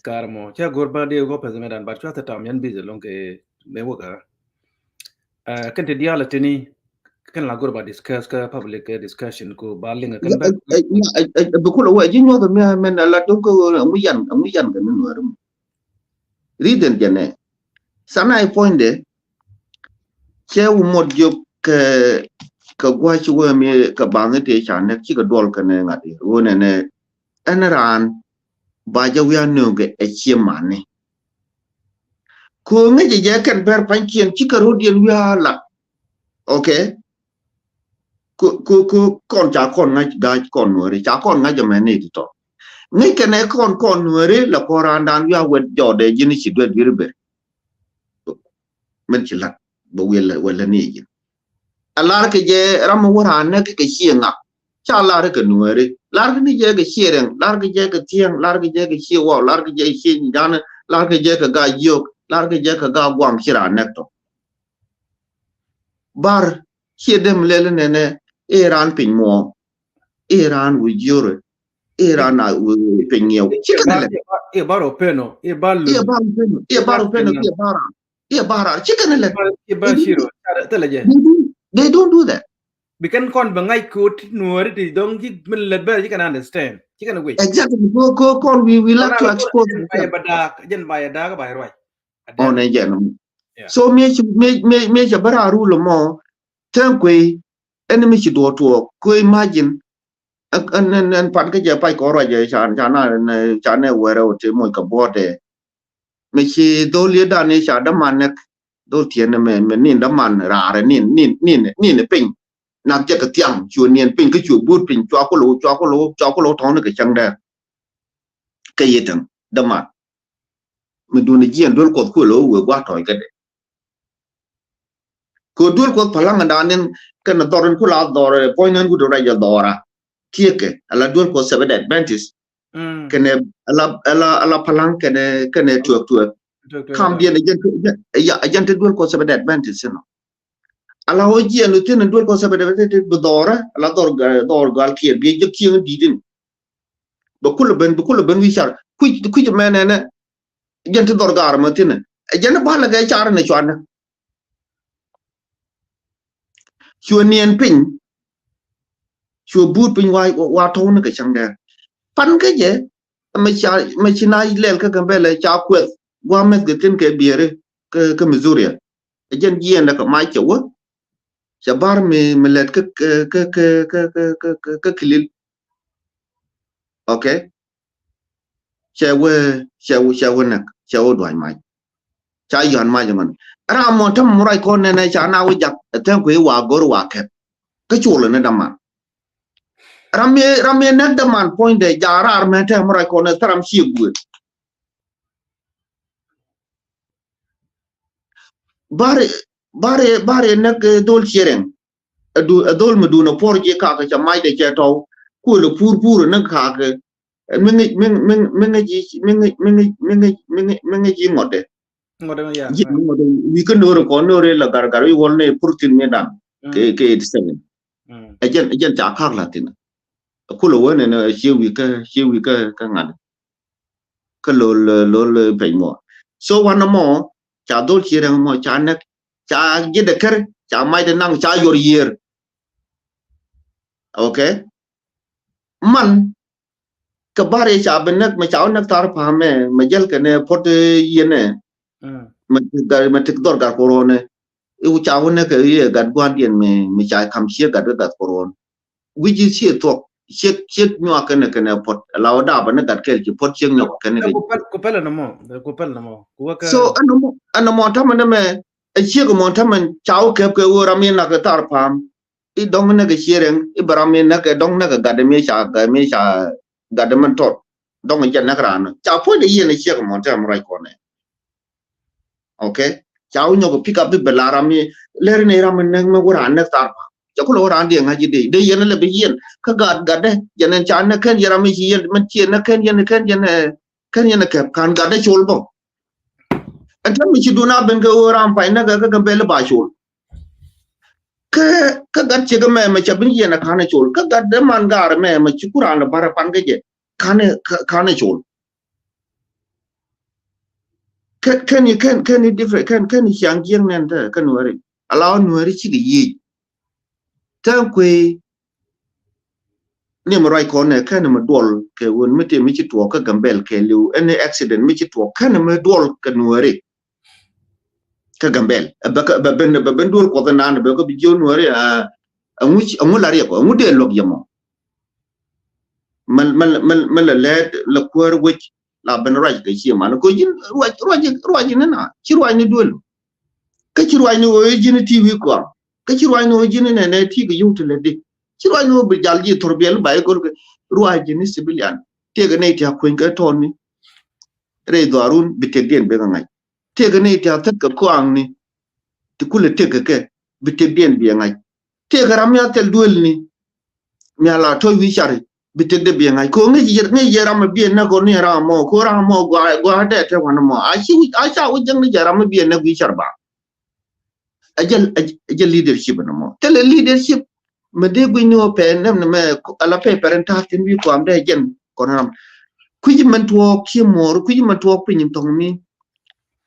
kar mɔ cɛ go̱r ba dee office mɛ dan but cua thɛ tam yɛn busy lɔŋ kɛ mɛ wä kɛ. Kɛn ti dial tini kɛn la go̱r ba discuss kä public discussion ko ba liŋ kɛn bɛ. Bi kulɛ wä ji̱ nyuɔth mi mɛn la duŋ kä ŋu yan ŋu yan kɛ mi nuɔri mu. Reason jɛ nɛ. Sanai puɔ̱nydɛ cɛ wumot jiök kɛ kɛ gua̱c wee mi kɛ baŋ i̱ tëë ca nɛk cikɛ duɔl kɛnɛ ŋa̱t i̱ wunɛ nɛ. Ɛn raan ba jɛ wi̱i̱ a nööŋkɛ ɛ cie mani. Kööŋ ŋäcɛ jɛ kɛn bɛr pa̱nykiɛn cikɛ ro̱diɛn wi̱i̱ a lat. Okay. Kö kö kö kɔn ca kɔn ŋa̱c ga̱a̱c kɔn nuääri ca kɔn ŋa̱c ɛmɛ ni ti tɔ. Ŋäc kɛnɛ kɔn kɔn nuääri la kɔn raandan wi̱i̱ a wet jɔɔdɛ ji̱n ci duet wi̱i̱ ri ber. Min ci lat bɛ wi̱i̱ wet lä ni ji̱n. A lar kɛ jɛ ram mi wä raan nɛ kɛ kɛ ciɛ ŋak. Ca lar kɛ nuääri lar kɛ ni jɛ kɛ ciɛ rɛŋ lar kɛ jɛ kɛ thiɛŋ lar kɛ jɛ kɛ ciɛ waw lar kɛ jɛ ciɛ ja̱a̱n lar kɛ jɛ kɛ gaa jiök lar kɛ jɛ kɛ gaa guaŋ ci raan nɛk tɔ. Bar ciɛ dem lɛl nɛnɛ i̱ raan piny muɔɔ i̱ raan wi̱i̱ jiörɛ i̱ raan a wi̱i̱ piny ŋiɛw. Ci kɛn lɛ i̱ bar openo i̱ bar lu i̱ bar openo i̱ bar openo i̱ bar bar ci kɛn lɛ. I̱ bar ciro thilɛ jɛ. They don't do that. Bi kɛn kɔn bɛ ŋa̱c ko̱o̱t nuɔɔri ti dɔŋ ci min lɛt bɛr ci kɛn understand ci kɛn wec. Exactly. Ko ko kɔn we we like to expose. Ba yɛ ba daak jɛn ba yɛ daak ba yɛ ruac. Ɔ nɛ jɛn. So mi ci mi mi mi ci bä raa rul mɔ. Tɛn kuey ɛn mi ci duɔ tuɔ ko imagine. Ɛn ɛn ɛn pan kä jɛ pac kɔ ruac jɛ can can na can nɛ wɛrɛ wä ti moc kɛ buɔt dɛ. Mi ci dhol yɛ dan i̱ ca däman nɛk dhol tiɛn mɛ mɛ nin däman raarɛ nin nin nin nin piny. Nak jɛ kɛ thiaŋ cuɔ niɛn piny kä cuɔ buut piny cua kulo cua kulo cua kulo tɔ̱ɔ̱n kɛ cäŋ dɛr. Kɛ yɛ täŋ däman. Mi duni jiɛn duel kuɔth kulo wee gua̱ tɔ̱ɔ̱c kädɛ. Kɛ duel Kuɔth palaŋ dan in kɛnɛ dhɔr in kula dhɔr, eh, puɔ̱ny in wut rɛc dhɔra. Tiekɛ, ala duel Kuɔth Seventh Adventist. Kɛnɛ ala, ala, ala palaŋ kɛnɛ, kɛnɛ tuek tuek. Kam diɛn a jɛn, a jɛn te duel Kuɔth Seventh Adventist inɔ. Ala wä jiɛn lu thin duel Kuɔth Seventh Adventist bi dhɔra, ala dhɔr, dhɔr gal kiɛ bi jɛ kieŋ dit in. Bɛ kulɛ ben, bɛ kulɛ ben wi̱i̱ car. Kui̱, kui̱ mɛn ɛnɛ. Jɛn ti dhɔr gar mɛ thinɛ. Ɛ jɛn bal kɛ car ni cuanɛ. Cuɛ niɛn piny. Cuɛ buut piny wa, wa tɔw ni kɛ cäŋ dɛr. Pan kä jɛ, mɛ ca, mɛ ci na lɛl kä Gambɛlɛ ca kuɛth. Gua mɛth kɛ thin kɛ bieri kä, kä Missouri. Ɛ jɛn jiɛn dɛ kɛ mac cɛ wä. Cɛ bar mi, mi lɛt kä, kä, kä Kilil. Okay. Cɛ wee, cɛ wee, cɛ wee näk, cɛ wee duany mac. Ca yɔ̱a̱n mac ŋɔn. Ram mɔ täm mɔ ruac kɔn nɛnɛ ca na wee jak, ɛ thɛn kuɛ wa go̱r wa kɛp. Kä col ni daman. Ram mi, ram mi näk daman puɔ̱nydɛ ja raar mɛ täm mɔ ruac kɔn nɛ thäram cie guëë. Bari, bari, bari näk, eh, dhol Cieriŋ. Ɛ du, ɛ dhol mi dun ɛ puɔr ji̱ kakɛ cɛ macdɛ cɛ tɔw. Kuël ɛ pur pur ɛ näk kakɛ. Ɛ mi ŋi̱c, mi, mi, mi ŋi̱c, mi ŋi̱c, mi ŋi̱c, mi ŋi̱c, mi ŋi̱c, mi ŋi̱c ji̱ ŋɔtdɛ. Ŋɔtdɛ mi ya. Ji̱ ŋɔtdɛ wi̱i̱ kä no̱ri kɔn no̱ri la gargar wi̱i̱ wäl ni pur thin mi dan. Kɛ, kɛ eighty seven. Ɛ jɛn, ɛ jɛn ca kak la thin. Ɛ kulɛ wen ɛn ɛ cie wi̱i̱ kä, cie wi̱i̱ kä, kä ŋa̱t. Kä lol, lol pɛny mɔ. So wanɛ mɔ ca dhol Cieriŋ mɔ ca näk, ca ji̱dɛ kär, ca macdɛ naŋ, ca yuɔr yiër. Okay. Man kɛ bar yɛ ca bi näk, mɛ ca wä näk thar pa̱a̱mɛ, mɛ jäl kɛ nɛ puɔt, eh, yiënɛ. Mɛ ti dhɔr gar, mɛ ti dhɔr gar koronɛ. Iwu ca wä näk kɛ i̱ ɛ gat gua̱ndiɛn mi, mi ca kam ciek gat kɛ gat koron. Wi̱c i̱ ciek thuɔk, ciek, ciek nyuak kɛnɛ, kɛnɛ puɔt. La wä dapɛ ni gat kɛl ci puɔt ciek nyuak kɛnɛ kɛ. Ku pɛl, ku pɛl ɛn ɛmɔ, ku pɛl ɛn ɛmɔ. Ku wä kɛ. So ɛn ɛmɔ, ɛn ɛmɔ tamɛ nɛmɛ, ɛ ciek ɛmɔ tamɛ ca wä kɛp kɛ wä ram in nak kɛ thar pa̱a̱m. I̱ dɔ̱ŋ näk kɛ Cieriŋ, i̱ bɛ ram mi näk kɛ dɔ̱ŋ näk kɛ gat mi ca, gat mi ca, gat mi tɔt. Dɔ̱ŋ jɛ näk raan. Ca puɔ̱nydɛ yiɛn ɛ ciek mɔ tɛm ruac kɔnɛ. Okay. Ca wä nyɔk pick up bi bɛ la ram mi, ler ni ram mi näk mi wä raan näk thar pa. Ca kulɛ wä raan diɛ ŋa̱c ji̱ dee. Dee yɛn lɛ bi yiɛn. Kä gat, gatdɛ. Jɛn ɛn ca näk kɛn yɛ ram mi ci yɛn, mɛn ciɛ näk kɛn yɛn, kɛn yɛn, kɛn yɛn kɛp kan gatdɛ col bä. Ɛn tɛm mi ci dun a ben kɛ wä ram pay näk kɛ, kɛ, kɛ bɛl ba col. Kä, kä gat ciek mɛ, mɛ ca bin yiɛn a kanɛ col. Kä gat dee man gar mɛ, mɛ ci kuran lɛ barɛ pan kä jɛ. Kanɛ, ka-, kanɛ col. Kɛ, kɛn i̱, kɛn, kɛn i̱ different, kɛn, kɛn i̱ ciaŋ jiɛŋ nɛn te, kɛn wɛri. Ala wä nuɛri cikɛ yiec. Thank you. Ni mi ruac kɔn nɛ kɛn mi duɔl kɛ ɣöö mi tëë mi ci tuɔɔk kä Gambɛl kɛ liw ɛn accident mi ci tuɔɔk kɛn mi duɔl kɛ nuɛri. Kä Gambɛl. Ɛ bɛ kɛ, bɛ ben, bɛ ben duɔl kuɔth nan, bɛ kɛ bi jiö nuɛri, a, ɛŋu, ɛŋu la riɛk, ɛŋu dee luɔk yɛ mɔ. Mɛ, mɛ, mɛ, mɛ lɛ lɛɛt lɛ kuäär wec la ben ruac kɛ cie man. Kɛ ji̱n ruac, ruac, ruac ni na, ci ruac ni duel. Kä ci ruac ni ɣöö ji̱n ti wi̱i̱ kɔam. Kä ci ruac ni ɣöö ji̱n nɛ, nɛ ti kɛ yio̱w ti lɛ di. Ci ruac ni ɣöö bi jal ji̱ thor biɛl ba i̱ göl kɛ ruac ji̱n ni civilian. Tëëkɛ nɛy ti a kueny kɛ tɔɔni. Rɛy dhɔarun bi tëkdiɛn bi kɛ ŋa̱c. Tëëkɛ nɛy ti a thäk kɛ kɔaŋni. Ti kulɛ tëk kɛ kɛ bi tëkdiɛn bi ɛ ŋa̱c. Tëëkɛ ram mi a thil duelni. Mi a la tɔ̱ wi̱i̱ cari. Bi tëkdɛ bi ɛ ŋa̱c. Kɛ ɣöö ŋäc yɛ, ŋäc yɛ ram mi bi ɛ näk ɣöö ni ram mɔ. Kɛ ɣöö ram mɔ gɔaa, gɔaa dee te wanɛ mɔ. A ci wi̱c, a ca wi̱c jäŋ ni jɛ ram mi bi ɛ näk wi̱i̱ car ba. A jɛl, a jɛl leadership ni mɔ. Thilɛ leadership. Mɛ dee guic ni wä pɛ nɛm ni mɛ ala pɛ pɛrɛn ta̱a̱ thin wi̱i̱ kɔam dee jɛn kɔn ram. Kui̱c mɛn tuɔɔk ci muɔɔr, kui̱c mɛn tuɔɔk piny in thɔŋ ni.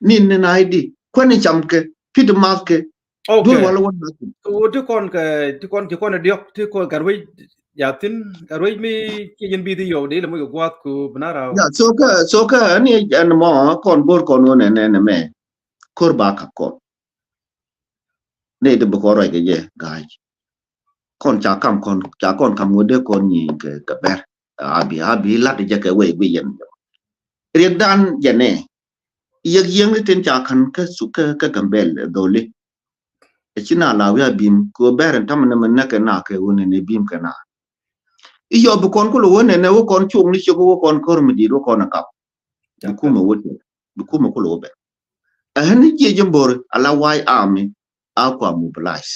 Ni ni na idi. Kuɛn in cam kɛ, pit math kɛ. Okay. Duel wala wä nath. Kɛ wä ti kɔn kɛ, ti kɔn, ti kɔn diɔk, ti kɔn gat wec, ya thin, gat wec mi ci yin bi thi yɔw di lɛ mo yɔ guath ku bina raw. Ya, so kä, so kä, ani ɛn mɔ, kɔn bor kɔn wä nɛ, nɛ, nɛ mɛ. Kor ba kap kɔn. Ni di bi kɔn ruac kɛ jɛ, ga̱a̱c. Kɔn ca kam kɔn, ca kɔn kam ŋuɔ̱t dee kɔn nyi kɛ, kɛ bɛr. A bi, a bi lat jɛ kɛ wee gui yɛn. Riɛk dan jɛ nɛ. Yɛk yieŋ ni tin ca kan kä su kä, kä Gambɛl dholi. Ɛ ci na la wi̱i̱ a bim kɛ wä bɛr in tamɛ ni mɛ näk kɛ na kɛ wä ni ni bim kɛ na. I̱ yɔ bi kɔn kulɛ wä nɛ nɛ wä kɔn cuŋ ni ciek wä kɔn kör mi dit wä kɔn a kap. Bi kumɛ wä tɛ. Bi kumɛ kulɛ wä bɛ. Ɛ ni jiɛ jɛ mbor ala wa̱a̱ ami. a kua mobilize.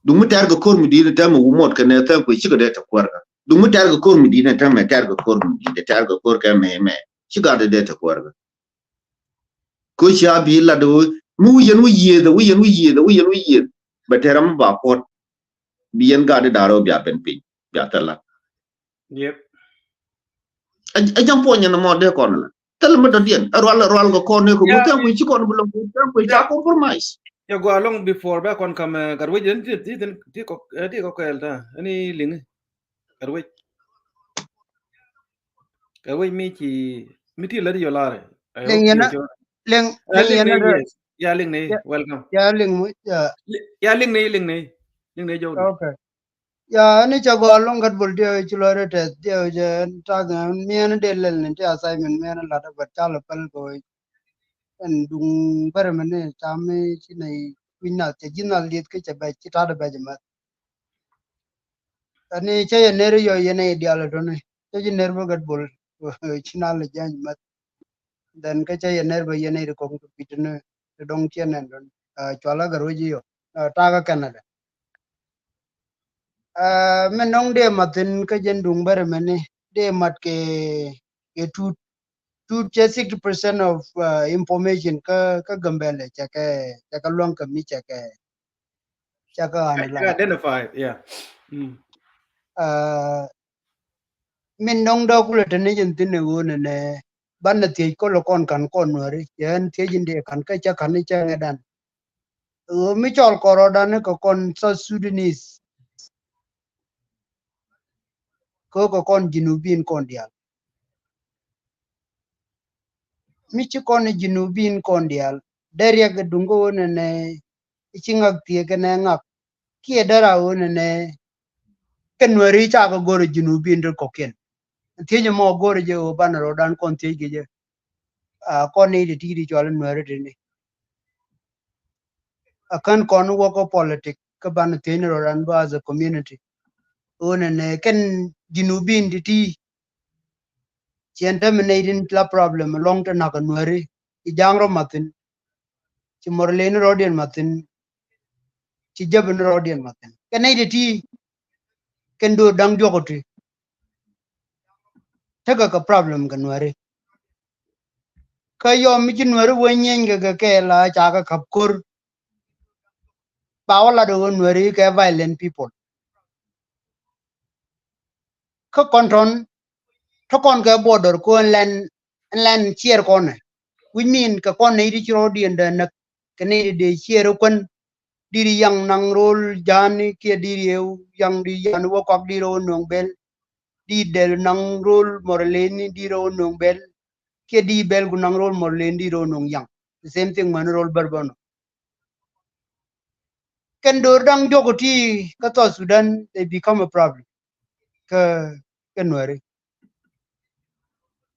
Duŋ mi tɛr kɛ ko̱r mi di̱i̱t ni tɛmɛ wu mot kɛ nɛ thɛm kuɛ cikɛ dee tɛ kuäärkä. Duŋ mi tɛr kɛ ko̱r mi di̱i̱t ni tɛmɛ tɛr kɛ ko̱r mi di̱i̱t tɛr kɛ ko̱r kɛ mɛ mɛ ci gat dee tɛ kuäärkä. Ko̱ cia bi lat wä mi wi̱i̱ yɛn wi̱i̱ yiëëth wi̱i̱ yɛn wi̱i̱ yiëëth wi̱i̱ yɛn wi̱i̱ yiëëth bɛ tɛr mi ba kuɔt. Bi yɛn gat di da̱r wä bia ben piny bia thɛl lat. Yep. A jam puɔ̱ny ni mɔ dee kɔn la. Thil mi dɔ̱diɛn a rual a rual kɛ kɔn ni kɛ ŋu tɛn kui̱ ci kɔn bi lɔ ŋu tɛn kui̱ ca compromise. Ya gua lɔŋ before bɛ kɔn kam gat wec ti ti ti kɔ ti kɔ kɛɛl ta ni liŋi. Gat wec. Gat wec mi ci mi ti lät yɔ lar. Liŋ yɛn a liŋ liŋ yɛn a. Ya liŋ ni welcome. Ya liŋ mu ya. Ya liŋ ni liŋ ni liŋ ni jɔw. Okay. Ya ni ca gɔaa lɔŋ gat bol diɛ ci lɔrɛ tɛth diɛ jɛ tak miɛn dee lɛl ni ti assignment miɛn lat bɛ cal päl kɛ wec. Ɛn duŋ bärɛ mɛ ni ca mi ci nɛ wi̱ny nath cɛ ji̱ nath lieth kä cɛ bɛ ci tat bɛ jɛ mɛth. Ɛn ni cɛ yɛ ner yɔ yɛn ɛ dial tɔni cɛ ji̱ ner bä gat bol ci nath lɛ jɛ mɛth. Then kä cä yɛ ner bä yɛn iri kɔŋ ti pit ni ti dɔŋ ciɛ nɛn dun. Cual a gɛ ruec iɔ takä Canada. Min dɔŋ dee mathin kä jɛn duŋ bärɛ mɛni dee mat kɛ kɛ tut tut cɛ sixty percent of information kä kä Gambɛlɛ cɛ kɛ cɛ kɛ luäŋ kɛ mi cɛ kɛ cɛ kɛ an la identified. Yeah. Min dɔŋ dɔɔk kulɛ te ni jɛn thin ɛ ɣöö nɛnɛ banɛ thiec kɔlɛ kɔn kan kɔn nuäri yɛn thiec in dee kan kä cä kan ni cä ŋɛ dan. Ɣöö mi cɔl kɔn rɔɔdan ni kɛ kɔn South Sudanese kɛ ɣöö kɛ kɔn Junubin kɔn diaal. Mi ci kɔn Junubin kɔn diaal dee riɛk kɛ duŋ kɛ ɣöö nɛnɛ ci ŋak thiek kɛ nɛ ŋak kiɛ dee ra ɣöö nɛnɛ kɛ nuäri ca kɛ go̱r Junubin ri kɔkiɛn. Thiec mɔ go̱r jɛ ɣöö banɛ rɔɔdan kɔn thiec kɛ jɛ. A kɔn ni ti ti ti cɔl nuäri ti ni a kän kɔn wä kä politic kä banɛ thiec ni rɔɔdan bä as a community. Ɣöö nɛnɛ kɛn Junubin ti ti ciɛn te mi nɛy tin la problem lɔŋ te nak nuäri ci ja̱a̱ŋ rɔ mathin. Ci mɔr leni rɔɔdiɛn mathin. Ci jäp ni rɔɔdiɛn mathin kɛ nɛy ti ti kɛn do̱r da̱ŋ diɔk ti. Tekɛ kɛ problem kɛ nuäri. Kä yɔm mi ci nuäri wä nyieeny kɛ kɛ kɛ la ca kɛ kap ko̱r. Ba wä lat wä nuäri kɛ violent people. Kä kɔn tɔn te kɔn kɛ border ko ɛn lɛn ɛn lɛn ciɛɛr kɔnɛ. Which mean kɛ kɔn nɛy ti ci rɔɔdiɛn dee näk kɛ nɛy ti dee ciɛɛr kuän. Diri yaŋ naŋ rol ja̱a̱ni kiɛ diri ew yaŋ di ya̱a̱ni wä kɔak diri wä nuɔ̱ŋ bel. Di del naŋ rol mɔrɔleni diri wä nuɔ̱ŋ bel. Kiɛ di bel ku naŋ rol mɔrɔleni diri wä nuɔ̱ŋ yaŋ. The same thing mani rol bärbäno. Kɛn do̱r da̱ŋ diɔk ti kä South Sudan they become a problem. Kä kä nuäri.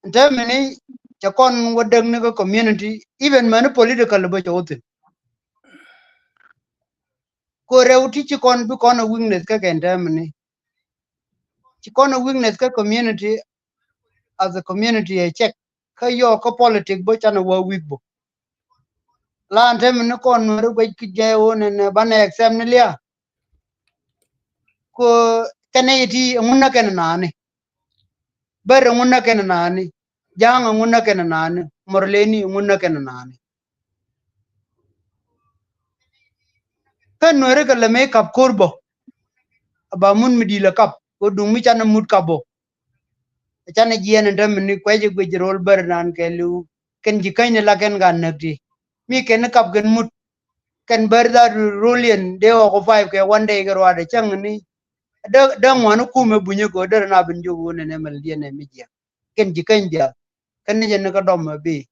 Tɛ mini cɛ kɔn wä däk ni kä community even mani political bä cɛ wä thin. Ko rɛw ti ci kɔn bi kɔn a weakness kä kɛn tɛ mini ci kɔn a weakness kä community. As a community ɛ check kä yɔɔk kä politic bä canɛ wä weak bä. Lan tɛ mini kɔn nuäri guec ki jɛ wä nɛnɛ banɛ accept ni lia. Ko kɛnɛ iti ŋun na kɛn nani. Bär ŋun na kɛn nani. Ja̱a̱ŋ ŋun na kɛn nani. Mɔrleni ŋun na kɛn nani. Kä nuäri kɛ lɛ mɛ kap ko̱r bä. Aba mun mi di lɛ kap ko duŋ mi canɛ mut kap bä. Canɛ jiɛn in tɛ mini kuɛc guic rol bär nan kɛ liw. Kɛn ji̱ käny ni la kɛn ka näk ti mi kɛn kap kɛn mut. Kɛn bär that rol yɛn dee ɣɔk five kɛ one day kɛ ruadɛ cäŋ ni. Dee ŋuan kumɛ bunyä kɛ dee rɛ na bin jok wun ɛn ɛmɛl diɛn ɛ mi jiɛn. Kɛn ji̱ käny diaal kɛn ni jɛ ni kä dɔm ɛ bi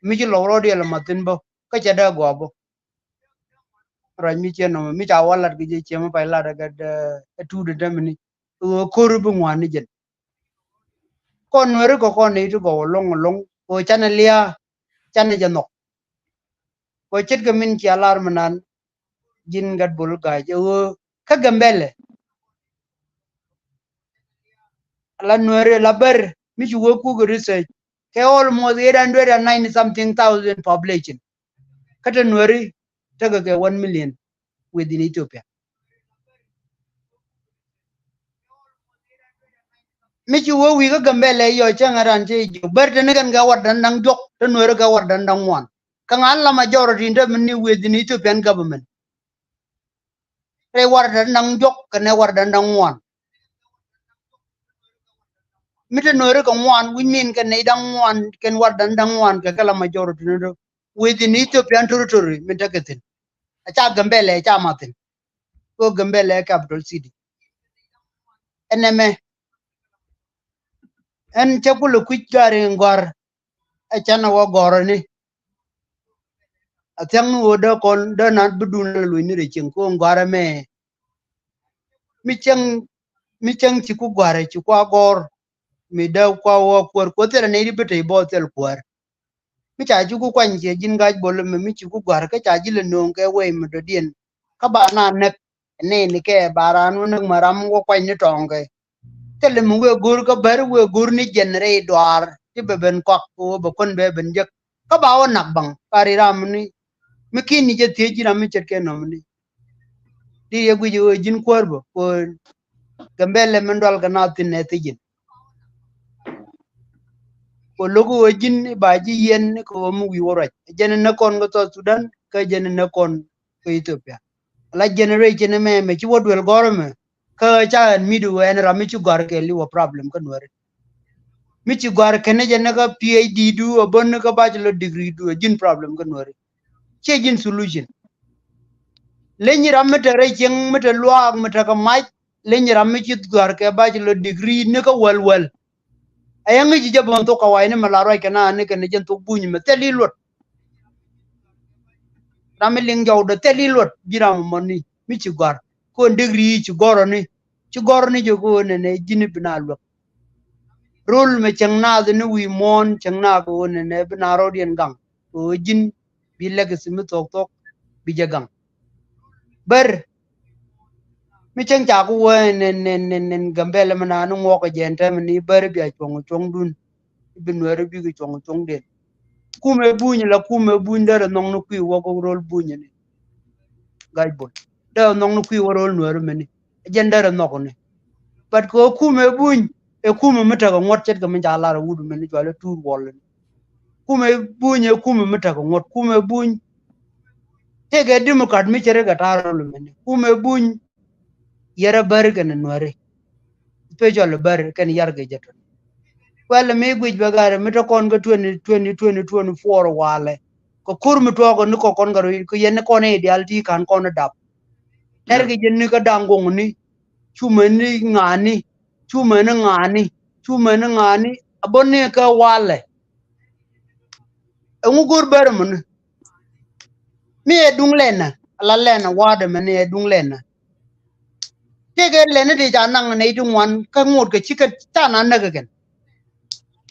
mi ci lɔk rɔɔdiɛl ɛ mathin bä kä cɛ dee gɔaa bä. Ruac mi ciɛ nɔmɔ mi ca wä lat kɛ jɛ ciɛ mi pay lat ɛ gɛt ɛ tuut ɛ dämini. Ɣöö ko̱r bi ŋuan ni jɛn. Kɔn nuɛri kɛ kɔn ni ti gɔw ɛlɔŋ ɛlɔŋ ɣöö canɛ lia canɛ jɛ nhɔk. Ɣöö ce̱tkɛ min cia lar mi nan ji̱n gat bol ga̱a̱c ɛ ɣöö kä Gambɛlɛ. La nuɛri la bär mi ci wee kuk research kɛ almost eight hundred and ninety something thousand population. Kä te nuɛri Tekɛ kɛ one million within Ethiopia. Mi ci wee wi̱i̱ kä Gambɛlɛ yɔ cäŋ a ran cɛ jiök bär teni kɛn kɛ wardan da̱ŋ diɔ̱k te Nuɛri kɛ wardan da̱ŋ ŋuan. Kä ŋa̱n la majority in te mini within Ethiopian government. Rɛy wardan da̱ŋ diɔ̱k kɛnɛ wardan da̱ŋ ŋuan. Mi te Nuɛri kɛ ŋuan, which mean kɛn nɛy da̱ŋ ŋuan, kɛn wardan da̱ŋ ŋuan kɛ kɛ la majority ni te within Ethiopian territory mi tekɛ thi̱n. A ca Gambɛlɛ, a ca ma thi̱n. Ko Gambɛlɛ capital city. Ɛn ɛmɛ. Ɛn cɛ kulɛ kui̱c gari in gɔ̱a̱r. Ɛ can a wä gɔ̱a̱r ni. A thia̱ŋ ni ɣöö dee kɔn dee na bi duun la luny ni rɛ cieŋ ko in gɔ̱a̱r ɛmɛ. Mi cäŋ, mi cäŋ ci ku gɔ̱a̱r, ci ku a gɔ̱a̱r. Mi dee kua wä kuäär, kuäär thilɛ nɛy di bi te bä thil kuäär. Mi ca ji̱ ku kuany ciɛ ji̱n Ga̱a̱c Bol ɛmɛ mi ci ku gɔ̱a̱r kä ca ji̱ lɛ nööŋ kɛ wei mi dɔ̱diɛn. Kä ba na näk nɛy ni kɛ ba raan wä näk ma ram wä kuany ni tɔ̱ɔ̱ŋkɛ. Thilɛ mi wëë go̱o̱r kä bär wëë go̱o̱r ni jɛn rɛy duaar ti bɛ ben kɔak kɛ wä bɛ kuän bɛ ben jek. Kä ba wä nak baŋ ka ri ram ni mi ki̱n ni jɛ thiec ji̱ ram mi ce̱tkɛ nɔm ni. Di yɛ guic ɣöö ji̱n kuäär bä kɛ ɣöö Gambɛlɛ min dual kɛ na thi̱n ɛ thi̱ji̱n. Kɛ lo̱k ɣöö ji̱n i̱ ba ji̱ yiɛn ni kɛ ɣöö mi wi̱i̱ wä ruac. Jɛn inɛ kɔn kɛ South Sudan kä jɛn inɛ kɔn kɛ Ethiopia. Ala generation mɛ mɛ ci wä duel gɔ̱r mɛ kä ca ɛn mi̱t ɣöö ɛn ram mi ci gɔ̱r kɛ li̱w ɛ problem kä Nuɛri. Mi ci gɔ̱r kɛn jɛ ni kä PhD du ɛ bä ni kä bachelor degree du ɛ ji̱n problem kä Nuɛri. Ciɛ ji̱n solution. Leny ram mi te rɛy cieŋ mi te luaak mi te kɛ mac. Leny ram mi ci gɔ̱a̱r kɛ bachelor degree ni kä wäl wäl. Ɛ yɛn ŋi̱ci jɛ bä thok kɛ wa̱i̱ ni mɛ la ruac kɛ na ni kɛ ni jɛn thok buny mɛ thil i̱ luɔt. Ram mi liŋ jɔwdɛ thil i̱ luɔt ji̱ ram mɔ ni mi ci gɔ̱a̱r. Kɔn degree ci gɔ̱rɔni. Ci gɔ̱rɔni jɛ kɔn nɛnɛ ji̱n i̱ bi na luäk. Rol mɛ cäŋ naath ni wi̱i̱ muɔ̱ɔ̱n cäŋ naath kɛ ɣöö nɛnɛ bi na rɔɔdiɛn gaŋ kɛ ɣöö ji̱n bi legacy mi thuɔ̱k thuɔ̱k bi jɛ gaŋ. Bär mi cäŋ ca ku wee nɛn nɛn nɛn nɛn Gambɛlɛ mi naan ni ŋuɔk kɛ jɛn tɛmɛ ni bär bia cuɔ̱ŋ cuɔ̱ŋdun. Bi Nuɛri bikɛ cuɔ̱ŋ cuɔ̱ŋdiɛn. Kumɛ buny la kumɛ buny derɛ nhɔk ni kui̱ wä kɛ rol buny ni. Ga̱a̱c Bol derɛ nhɔk ni kui̱ wä rol Nuɛri mini. Jɛn derɛ nhɔk ni. But kɛ kumɛ buny ɛ kumɛ mi tekɛ ŋuɔ̱t ce̱tkɛ mi ca lar ɛ wut mini cualɛ tuur wɔl ni. Kumɛ buny ɛ kumɛ mi tekɛ ŋuɔ̱t kumɛ buny. Tëëkɛ Democrat mi cɛ rikɛ ta̱a̱ rol mini kumɛ buny. Yɛrɛ bäri kɛnɛ Nuɛri. Special bäri kɛnɛ yar kɛ jɛ tɔn. Kuɛl mi guic bɛ gari mi te kɔn kä twenty twenty twenty twenty four walɛ. Kɛ kur mi tuɔɔk ni kɔ kɔn gari kɛ yɛn ni kɔn i̱ dial ti kan kɔn dap. Tɛr kɛ jɛ ni kä da̱ŋ goŋ ni. Cumɛ ni ŋa̱a̱ni. Cumɛ ni ŋa̱a̱ni. Cumɛ ni ŋa̱a̱ni. A bä ni kä walɛ. Ɛŋu go̱r bär muni. Mi ɛ duŋ lɛnä ala lɛnä wa̱a̱dɛ mɛ ni ɛ duŋ lɛnä. Tëëkɛ lɛnä ti ca naŋ nɛy ti ŋuan kä ŋot kɛ cikɛ ca na näk kɛn.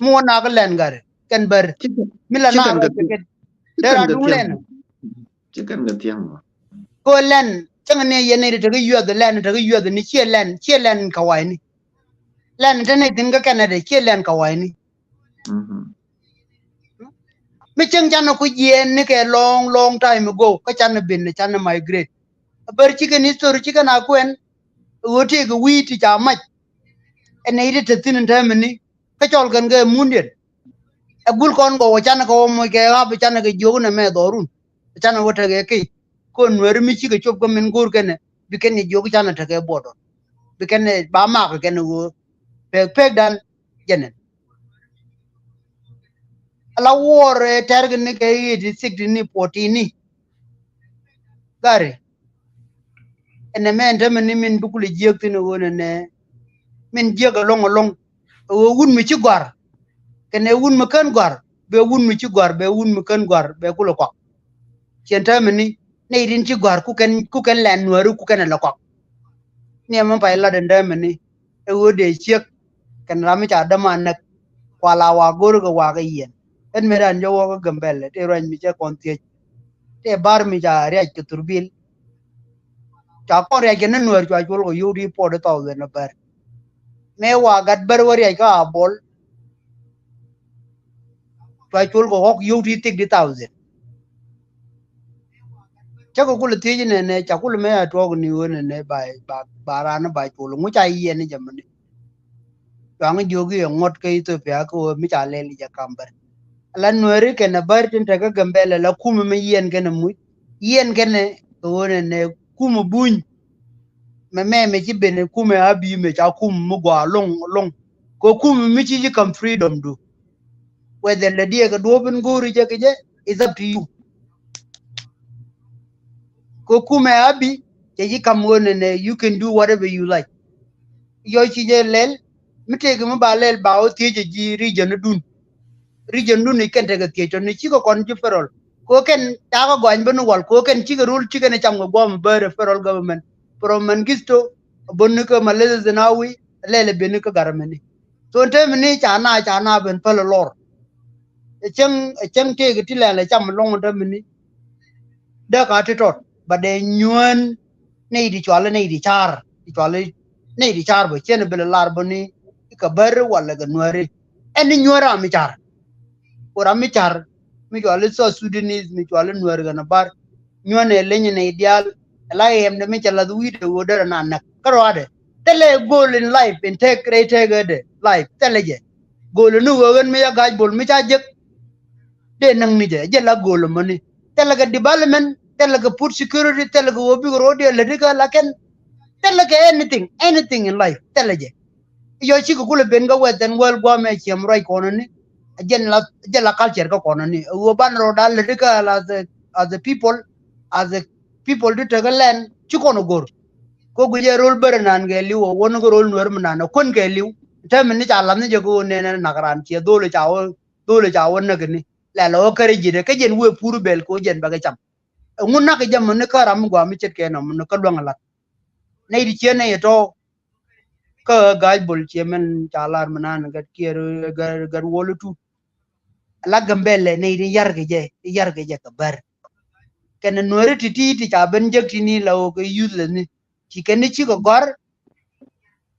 Mi wä nak lɛn gari kɛn bär mi la nak kɛ kɛn. Dera duŋ lɛnä. Cikɛn kɛ thiaŋ mɔ. Ko lɛn cäŋ ni yɛn nɛy ti tekɛ yuɛth lɛn tekɛ yuɛth ni ciɛ lɛn ciɛ lɛn kɛ wa̱i̱ni. Lɛn te nɛy thi̱n kä kɛn ɛ dee ciɛ lɛn kɛ wa̱i̱ni. Mi cieŋ canɛ ku jiɛɛn ni kɛ long long time ago kä canɛ ben canɛ migrate. A bär cikɛn history cikɛn a kuɛn. Ɣöö tëëkɛ wi̱i̱ ti ca mac. Ɛn nɛy ti te thi̱n in täämɛ ni kä cɔl kɛn kɛ mundiɛn. Ɛ gul kɔn kɔ wä canɛ kɛ wä moc kɛ ɣap canɛ kɛ jiök nɛ mɛ dhɔrun. Canɛ wä tekɛ ki̱. Kɔn Nuɛri mi cikɛ cop kä min go̱o̱r kɛnɛ bi kɛn ni jiök canɛ tekɛ buɔdɔ. Bi kɛn ni ba mak kɛn ɣöö pek pekdan jɛnɛn. Ala wuɔr ɛ tɛrkɛ ni kɛ eighty six ni fourteen ni. Gari. Ɛnɛ mɛ ɛn tämɛ ni min bi kulɛ jiäk thin ɛ ɣöö nɛnɛ min jiäk ɛlɔ̱ŋ ɛlɔ̱ŋ. Ɛ ɣöö wut mi ci gɔ̱a̱r kɛnɛ wut mi kän gɔ̱a̱r bɛ wut mi ci gɔ̱a̱r bɛ wut mi kän gɔ̱a̱r bɛ kulɛ kɔak. Ciɛn tämɛ ni nɛy tin ci gɔ̱a̱r ku kɛn ku kɛn lɛn Nuääri ku kɛn ɛ lɛ kɔak. Ni ɛmɛ pay lat ɛn tämɛ ni ɛ ɣöö dee ciek kɛn ram mi ca däm a näk. Kua la wa go̱r kɛ wa kɛ yiɛn. Ɛn mëë dan jɔwä kä Gambɛlɛ tëë ruac mi cɛ kɔn thiec. Tëë bar mi ca riac kɛ thurbil. Ca kɔn riac kɛ ni Nuäär cua col kɛ yio̱w ti forty thousand a bär. Mëë wa gat bär wä riac kä a bol. Cua col kɛ ɣɔk yio̱w ti thirty thousand. Cä kɛ kulɛ thiec nɛnɛ, ca kulɛ mɛ a tuɔɔk ni ɣöö nɛnɛ ba, ba, ba raan ba col ŋu ca yiɛn ni jɛ mɛni. Cuaŋ jiök i̱ ɛ ŋuɔ̱t kä Ethiopia kä ɣöö mi ca lɛl jɛ kam bär. Ala Nuääri kɛnɛ bär tin te kä Gambɛla la kumɛ mi yiɛn kɛnɛ muc. Yiɛn kɛnɛ kɛ ɣöö nɛnɛ kumɛ Buny. Mɛ mɛ mɛ ci ben kumɛ Abiy mɛ ca kumɛ mi gɔaa loŋ loŋ. Kɛ kumɛ mi ci ji̱ kam freedom du. Whether lɛ diɛ kɛ duɔ̱ɔ̱p in go̱o̱ri jɛ kɛ jɛ, it's up to you. Kɛ kumɛ Abiy, cɛ ji̱ kam ɣöö nɛnɛ, you can do whatever you like. Yɔ ci jɛ lɛl, mi tëëkɛ mi ba lɛl ba wä thiecɛ ji̱ region dun. Region dun i̱ kɛn tekɛ thiec tɔni cikɛ kɔn ji̱ federal. Kɛ kɛn cakɛ gɔany ben wal, kɛ kɛn cikɛ rul cikɛ ni cam kɛ guɔm bäär federal government. From Mengistu, bun ni kɛ Meles Zenawi, lɛl ben ni kɛ garamɛni. So täämɛ ni ca na, ca na ben päl lɔr. Ɛ cäŋ, ɛ cäŋ tëëkɛ ti lɛl ɛ cam lɔŋ täämɛ ni. Dee ka ti tɔt, ba dee nyuään nɛy ti cuali nɛy ti car, ti cuali nɛy ti car bä, ciɛn bi lɛ lar bä ni kɛ bär walɛ kɛ Nuääri. Ɛn ni nyuään ram mi car. Ku ram mi car, mi cuali South Sudanese, mi cuali Nuääri kɛnɛ bar. Nyuään ɛ leny nɛy diaal, ɛ la ɛmdɛ mi cɛ lath wi̱i̱dɛ ɣöö derɛ na näk. Kä rɔadɛ, thilɛ goal in life, in tëk rɛy tëkädɛ life, thilɛ jɛ. Goal ni ɣöö ɣän mi ca ga̱a̱c bol mi ca jek. Dee näk ni jɛ, jɛ la goal mɔni. Thilɛ kɛ development, thilɛ kɛ food security, thilɛ kɛ ɣöö bikɛ ro̱o̱diɛ läti kä la kɛn. Thilɛ kɛ anything, anything in life, thilɛ jɛ. Yɔ cikɛ kulɛ ben kä western world guamɛ ciɛm ruac kɔnɔni. Jɛ la, jɛ la culture kä kɔnɔni. Ɣöö ban ro̱o̱da läti kä as a, as a people, as a people ti tekɛ land, ci kɔn go̱r. Kɛ guic ɛ ro̱l bärɛ nan kɛ li̱w, ɛ wä ni kɛ ro̱l Nuäär mi nan, ɛ kuän kɛ li̱w. Täämɛ ni ca lath ni jɛ kɛ ɣöö nɛnɛ nak ran ciɛ dho̱l ca wä, dho̱l ca wä näk ni. Lɛl ɛ wä kärɛ ji̱dɛ, kä jɛn wëë pur bɛl kɛ wä jɛn bɛ kɛ cam. Ɛŋu nak jɛ mɔ ni kä ram mi gɔaa mi ce̱tkɛ nɔ mɔ ni kä luäŋ ɛ lath. Nɛy ti ciɛ nɛy ɛ tɔ̱. Kä ga̱a̱c bol ciɛ mɛn ca lar mi nan gɛt kiɛɛr gɛt, gɛt wuɔl i̱ tut. La Gambɛlɛ nɛy ti yar kɛ jɛ, ti yar kɛ jɛ kɛ bär. Kɛnɛ Nuääri ti ti ti ca ben jek ti ni la wä kɛ useless ni. Ci kɛn ni cikɛ gɔ̱r.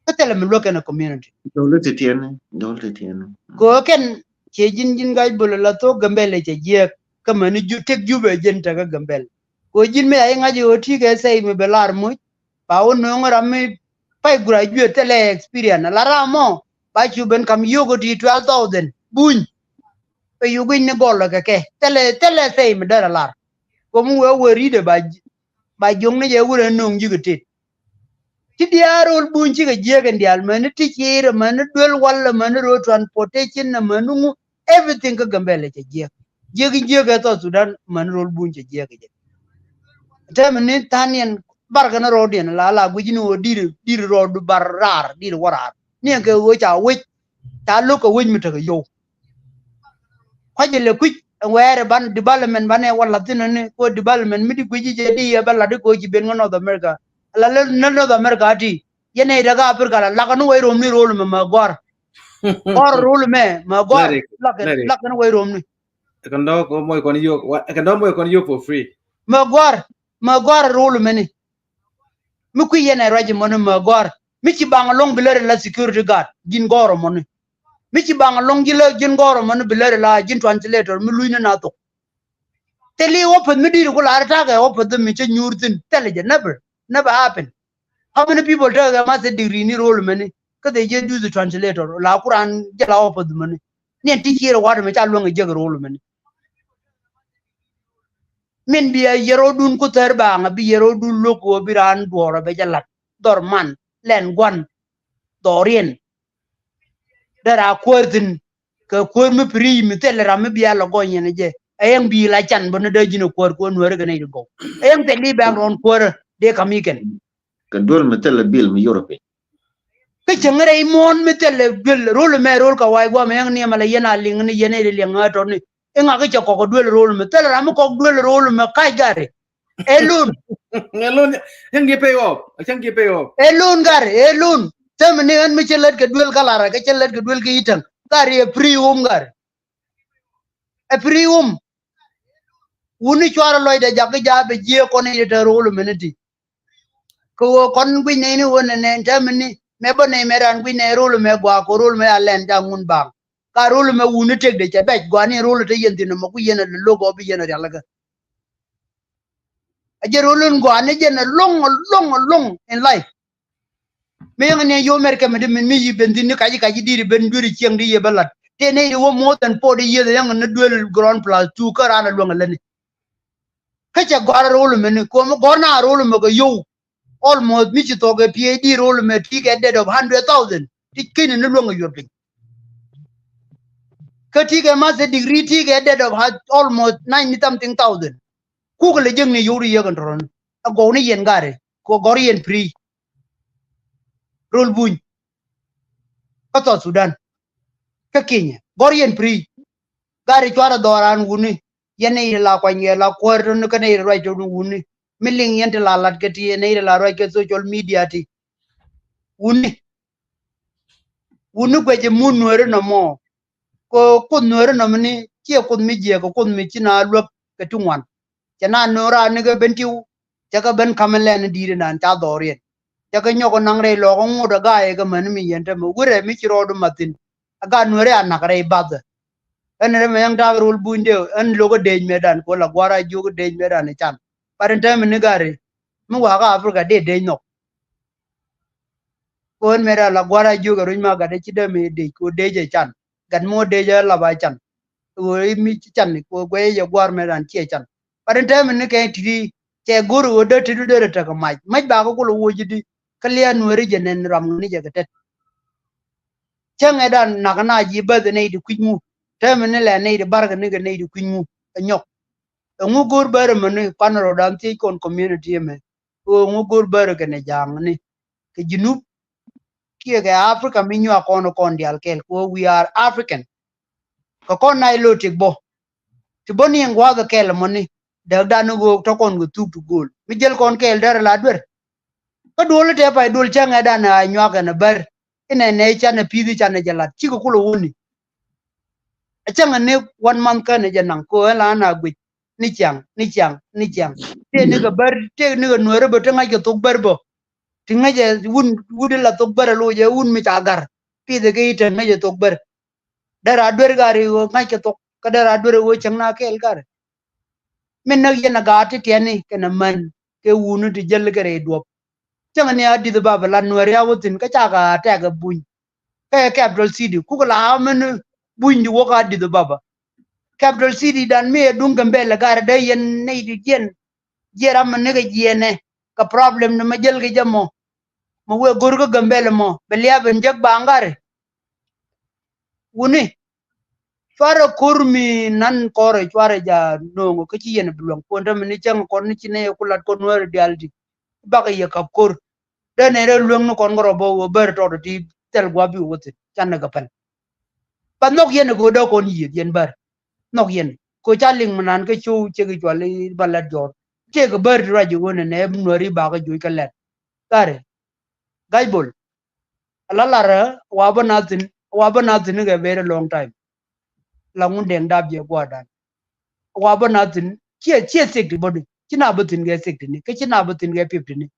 Kä thilɛ mi luäk kɛnɛ community. Dol ti tiɛn, dol ti tiɛn. Kɛ ɣöö kɛn ciɛ ji̱n, ji̱n ga̱a̱c bol la thok Gambɛlɛ cɛ jiɛk. Kä mäni ju, tek Jubɛ jɛn tekä Gambɛlɛ. Kɛ ɣöö ji̱n mi a i̱ ŋa̱c i̱ ɣöö ti kɛ sɛy mi bɛ lar muc. Ba wä nööŋ ram mi pay graduate thilɛ experience. La ram mɔ ba cu ben kam yio̱k ɔ ti twelve thousand. Buny. Pɛ yio̱k i̱ ni gɔl kɛ kɛ. Thilɛ, thilɛ sɛy mi derɛ lar. Kɛ mi wee wee ri̱dɛ ba, ba jiɔk ni jɛ wurɛ nööŋ ji̱ kɛ tet. Ti diaal ro̱l Buny cikɛ jiäk in diaal, mäni ti ciir, mäni duel wal, mäni road transportation, mäni ŋu, everything kä Gambɛlɛ cɛ jiäk. Jiäk in jiäk ɛ South Sudan, mäni ro̱l Buny cɛ jiäk jɛ. Täämɛ ni tha̱a̱n yɛn bar kɛn rɔɔdiɛn la, la guic ni ɣöö di̱r, di̱r rɔɔdu bar raar, di̱r wä raar. Ni ɛn kɛ ɣöö ca wec, ca lo̱k kɛ wec mi tekɛ yio̱w. Kua̱c ilɛ kui̱c ɛn wɛɛrɛ ban development banɛ wä la̱th thi̱n ni, kɛ ɣöö development mi di guic i̱ jɛ di yɛ bä la̱t i̱ kɛ ɣöö ci ben kä North America. Ala lä, lä North America ti yɛn nɛy te kä Africa la, lakä ni wec romni ro̱l mɛ, mɛ gɔ̱a̱r. Gɔ̱a̱r ro̱l mɛ, mɛ gɔ̱a̱r. Lakä, lakä ni wec romni. Kɛn dɔ̱ kɔ moc kɔn yio̱k, wa, kɛn dɔ̱ moc kɔn yio̱k for free. Mɛ gɔ̱a̱r, mɛ gɔ̱a̱r ro̱l mɛni. Mi kui̱ yɛn ɛ ruac mɔni mɛ gɔ̱a̱r. Mi ci baŋ ɛlɔ̱ŋ bi lär ila security guard, ji̱n gɔ̱a̱r mɔni. Mi ci baŋ ɛlɔ̱ŋ ji̱ lä, ji̱n gɔ̱a̱r mɔni bi lär ila, ji̱n translator mi luc ni na thok. Thil i̱ opeth mi di̱i̱t ku lar ta̱a̱ kɛ opeth mi cä nyuur thi̱n, thilɛ jɛ, never, never happen. How many people tekɛ kɛ master degree ni ro̱l mɛni? Kä they just do the translator, la ku raan jɛ la opeth mɛni. Ni ɛn ti cier wat mɛ ca luäŋ ɛ jiäk ro̱l mɛni. Min bi a yɛ ro̱dun ku thär baaŋ, a bi yɛ ro̱dun lo̱k ɣöö bi raan duɔ̱ɔ̱r a bɛ jɛ la̱t. Dhɔr man, lɛn gua̱n, dhɔriɛn. Dee raa kuäär thi̱n, kɛ kuäär mi piri mi thilɛ ram mi bia lɔ gɔny yɛn jɛ. Ɛ yɛn bi la can bä ni dee ji̱n ɛ kuäär kuäär Nuääri kɛ nɛy ti gɔw. Ɛ yɛn thil i̱ bɛn rɔn kuäärä dee kam i̱ kɛn. Kɛ duel mi thilɛ bil mi Europe. Kä cäŋ rɛy muɔ̱ɔ̱n mi thilɛ duel ro̱l mɛ ro̱l kɛ wa̱i̱ guam ɛ yɛn niɛmɛ la yɛn a liŋ ni yɛn ɛ liɛŋ ɛ tɔni. Iŋa kä cɛ kɔk duel ro̱l mɛ, thilɛ ram mi kɔk duel ro̱l mɛ kac gari. Ɛ loan. Ɛ loan. Cäŋ ki pay off. Cäŋ ki pay off. Ɛ loan gari, ɛ loan. Thämi ni ɣän mi cä lät kɛ duel kä Larɛ, kɛ cä lät kɛ duel kä Itäŋ. Gari ɛ free home gari. Ɛ free home. Wuni cuarɛ lɔcdɛ jakä ja̱a̱ bɛ jiee kɔn i̱ te ro̱l mɛ ni ti. Kɛ ɣöö kɔn guic nɛy ni ɣöö nɛnɛ täämɛ ni mɛ bä nɛy mɛ raan guic nɛy ro̱l mɛ gɔaa kɛ ro̱l mɛ a lɛn ca ŋun baaŋ. Ka ro̱l mɛ wuni tëkdɛ cɛ bɛc gɔaa ni ro̱l te yɛn thi̱n ɛmɔ ku yɛn ɛ lo̱k ɔ bi yɛn ɛ rialikä. A jɛ rol in gɔaa ni jɛn a long, a long, a long in life. Mi yɛŋ ni yom mɛr kɛ mi di min mi yi ben thin ni kac kac di di ben dueri cieŋ di yɛ bä lat. Tëë nɛy di wä more than forty years yɛŋ ni duel ground plus two kä raan a luäŋ a lätni. Kä cɛ gɔ̱a̱r a rol mɛ ni kuɔm gɔ̱r na a rol mɛ kɛ yow. Almost mi ci thok kɛ P H D rol mɛ ti kɛ dead of hundred thousand. Ti kini ni luäŋ a yuɔr piny. Kä ti kɛ master degree ti kɛ dead of ha-, almost ninety something thousand. Kuk lɛ jek ni yow di yek in tɔrɔn. A gɔw ni yɛn gari. Kɛ gɔr yɛn free. Rol buny. Kä South Sudan. Kä Kenya. Gɔr yɛn free. Gari cuarɛ dhɔran wuni. Yɛn ni la kuany yɛ la kuäär tɔni kä ni ruac tɔni wuni. Mi liŋ yɛn ti la lat kɛ ti yɛn ni la ruac kɛ social media ti. Wuni. Wuni guɛc imun nueri nɔmɔ. Kɛ kuoth nueri nɔmɔ ni ciɛ kuoth mi jiɛk kɛ kuoth mi ci na luäk kɛ ti ŋuan. Cɛ na nuɔra ni kɛ ben tiw. Cɛ kɛ ben kamɛ lɛn di̱i̱t inan ca dhɔriɛn. Cɛ kɛ nyɔk inaŋ rɛy lɔɔk iŋut ɛ gaayɛ kɛ män mi yɛn tämɛ wurɛ mi ci rɔɔdu mathin. Ɛ gaa nueri a nak rɛy bathɛ. Ɛn rɛ mɛ yɛŋ ta̱a̱k rol buny dee ɛn lo̱k ɛ dec mɛ dan kɛ wä la gua̱r a jiök ɛ dec mɛ dan ican. But in tämɛ ni gari mi wakä Africa dee dec nhɔk. Kɛ ɣän mëë rɛl a gua̱r a jiök ɛ ruec ma gat ɛ ci dee mëë dec kɛ ɣöö dec ɛ can. Gat mi ɣöö dec ɛ lap a can. Kɛ ɣöö i̱ mi ci can kɛ ɣöö guɛy ɛ yɛ gua̱r mëë rɛl ciɛ can. But in tämɛ ni kɛ ti̱ti̱ cɛ go̱r ɣöö dee ti̱ti̱ dee rɛ tekɛ mac. Mac bakä kulɛ woc i̱di kä lia̱a̱ nueeri jɛ nɛn ram ŋäni jɛ kɛ tɛt. Cäŋɛ dan nak na ji̱ bäth ɛ nɛy ti kui̱c ŋu. Tämɛ ni lɛ nɛy ti barkɛ ni kɛ nɛy ti kui̱c ŋu. Ɛ nyɔk. Ɛŋu go̱r bär ɛmɛni kuan rɔɔdan thiec kɔn community ɛmɛ. Ɣöö ŋu go̱r bär kɛnɛ ja̱a̱ŋni kɛ Junub. Kiɛ kɛ Africa mi nyuak kɔn kɔn diaal kɛl kɛ ɣöö we are African. Kɛ kɔn na ilo tik bɔ ti bɔ ni ɛn gua̱a̱th kɛl ɛmɔni. Däkdan ni ɣöö tɔ kɔn kɛ thuk ti go̱o̱l mi jäl kɔn kɛl dɛr la duer. Kä duɔl i̱ tɛ pay duɔl cäŋɛ dan a nyuak ɛn a bär. Inɛ nɛ canɛ pi̱i̱th canɛ jɛ lat cikɛ kulɛ wuni. A cäŋɛ ni one month känɛ jɛ naŋ ko ɛn la na guic ni ciaŋ ni ciaŋ ni ciaŋ. Tëë ni kɛ bär tëë ni kɛ nueeri bä ti ŋa̱c kɛ thok bär bä. Ti ŋäcɛ wun wut ila thok bär ɛ loc ɛ wun mi ca gar. Pi̱i̱th ɛ kɛ i̱ te ŋäcɛ thok bär. Dɛr a duer gar i̱ ɣöö ŋa̱c kɛ thok kä dɛr a duer i̱ ɣöö cäŋ na kɛɛl gar. Min näk yɛn a gaat ti tiɛni kɛnɛ män kɛ wuni ti jäl kɛ rɛy duɔ̱p. Cäŋ ni a di̱th bapɛ la nuɛri a wä thi̱n kä cakɛ a tɛk ɛ buny. Kɛ capital city kukɛ la a mɛn buny di wä ka di̱th bapɛ. Capital city dan mi ɛ duŋ Gambɛl ɛ gat ɛ dee yɛn nɛy di jiɛn. Jiɛn ram mɛ nikɛ jiɛnɛ kɛ problem ni mɛ jäl kɛ jɛ mɔ. Mɛ wee go̱r kä Gambɛl mɔ bɛ liap ɛn jek baŋ gat ɛ. Wuni. Cuarɛ ko̱r mi nan kɔrɛ cuarɛ ja no̱o̱ŋ kä ci yɛn bi luäŋ kuɔn tämɛ ni cäŋ kɔn ni ci nɛy ku lat kɔn nuäärɛ diaal ti. Bakɛ yɛ kap ko̱r. Dee nɛy rɛ luäŋ ni kɔn kärɔ bä wä bär tɔt ti thil gua̱a̱p bi wä thi̱n canɛ kɛ päl. Ba nhɔk yɛn kɛ wä dee kɔn yiëth yɛn bär. Nhɔk yɛn kɛ wä ca liŋ mi nan kä cow cek i̱ cual i̱ ba lat jɔɔr. Tëëkɛ bär ti ruac i̱ wä nɛ nɛ nuäär i̱ bakä joc kä lɛt. Gat ɛ. Gac bol. Ala larä wa bä na thi̱n wa bä na thi̱n kɛ very long time. La ŋun deŋ dap jɛ gua̱a̱dan. Wa bä na thi̱n ciɛ ciɛ thiek ti bädu ci na bä thi̱n kɛ thiek ti ni kä ci na bä thi̱n kɛ pip ti ni.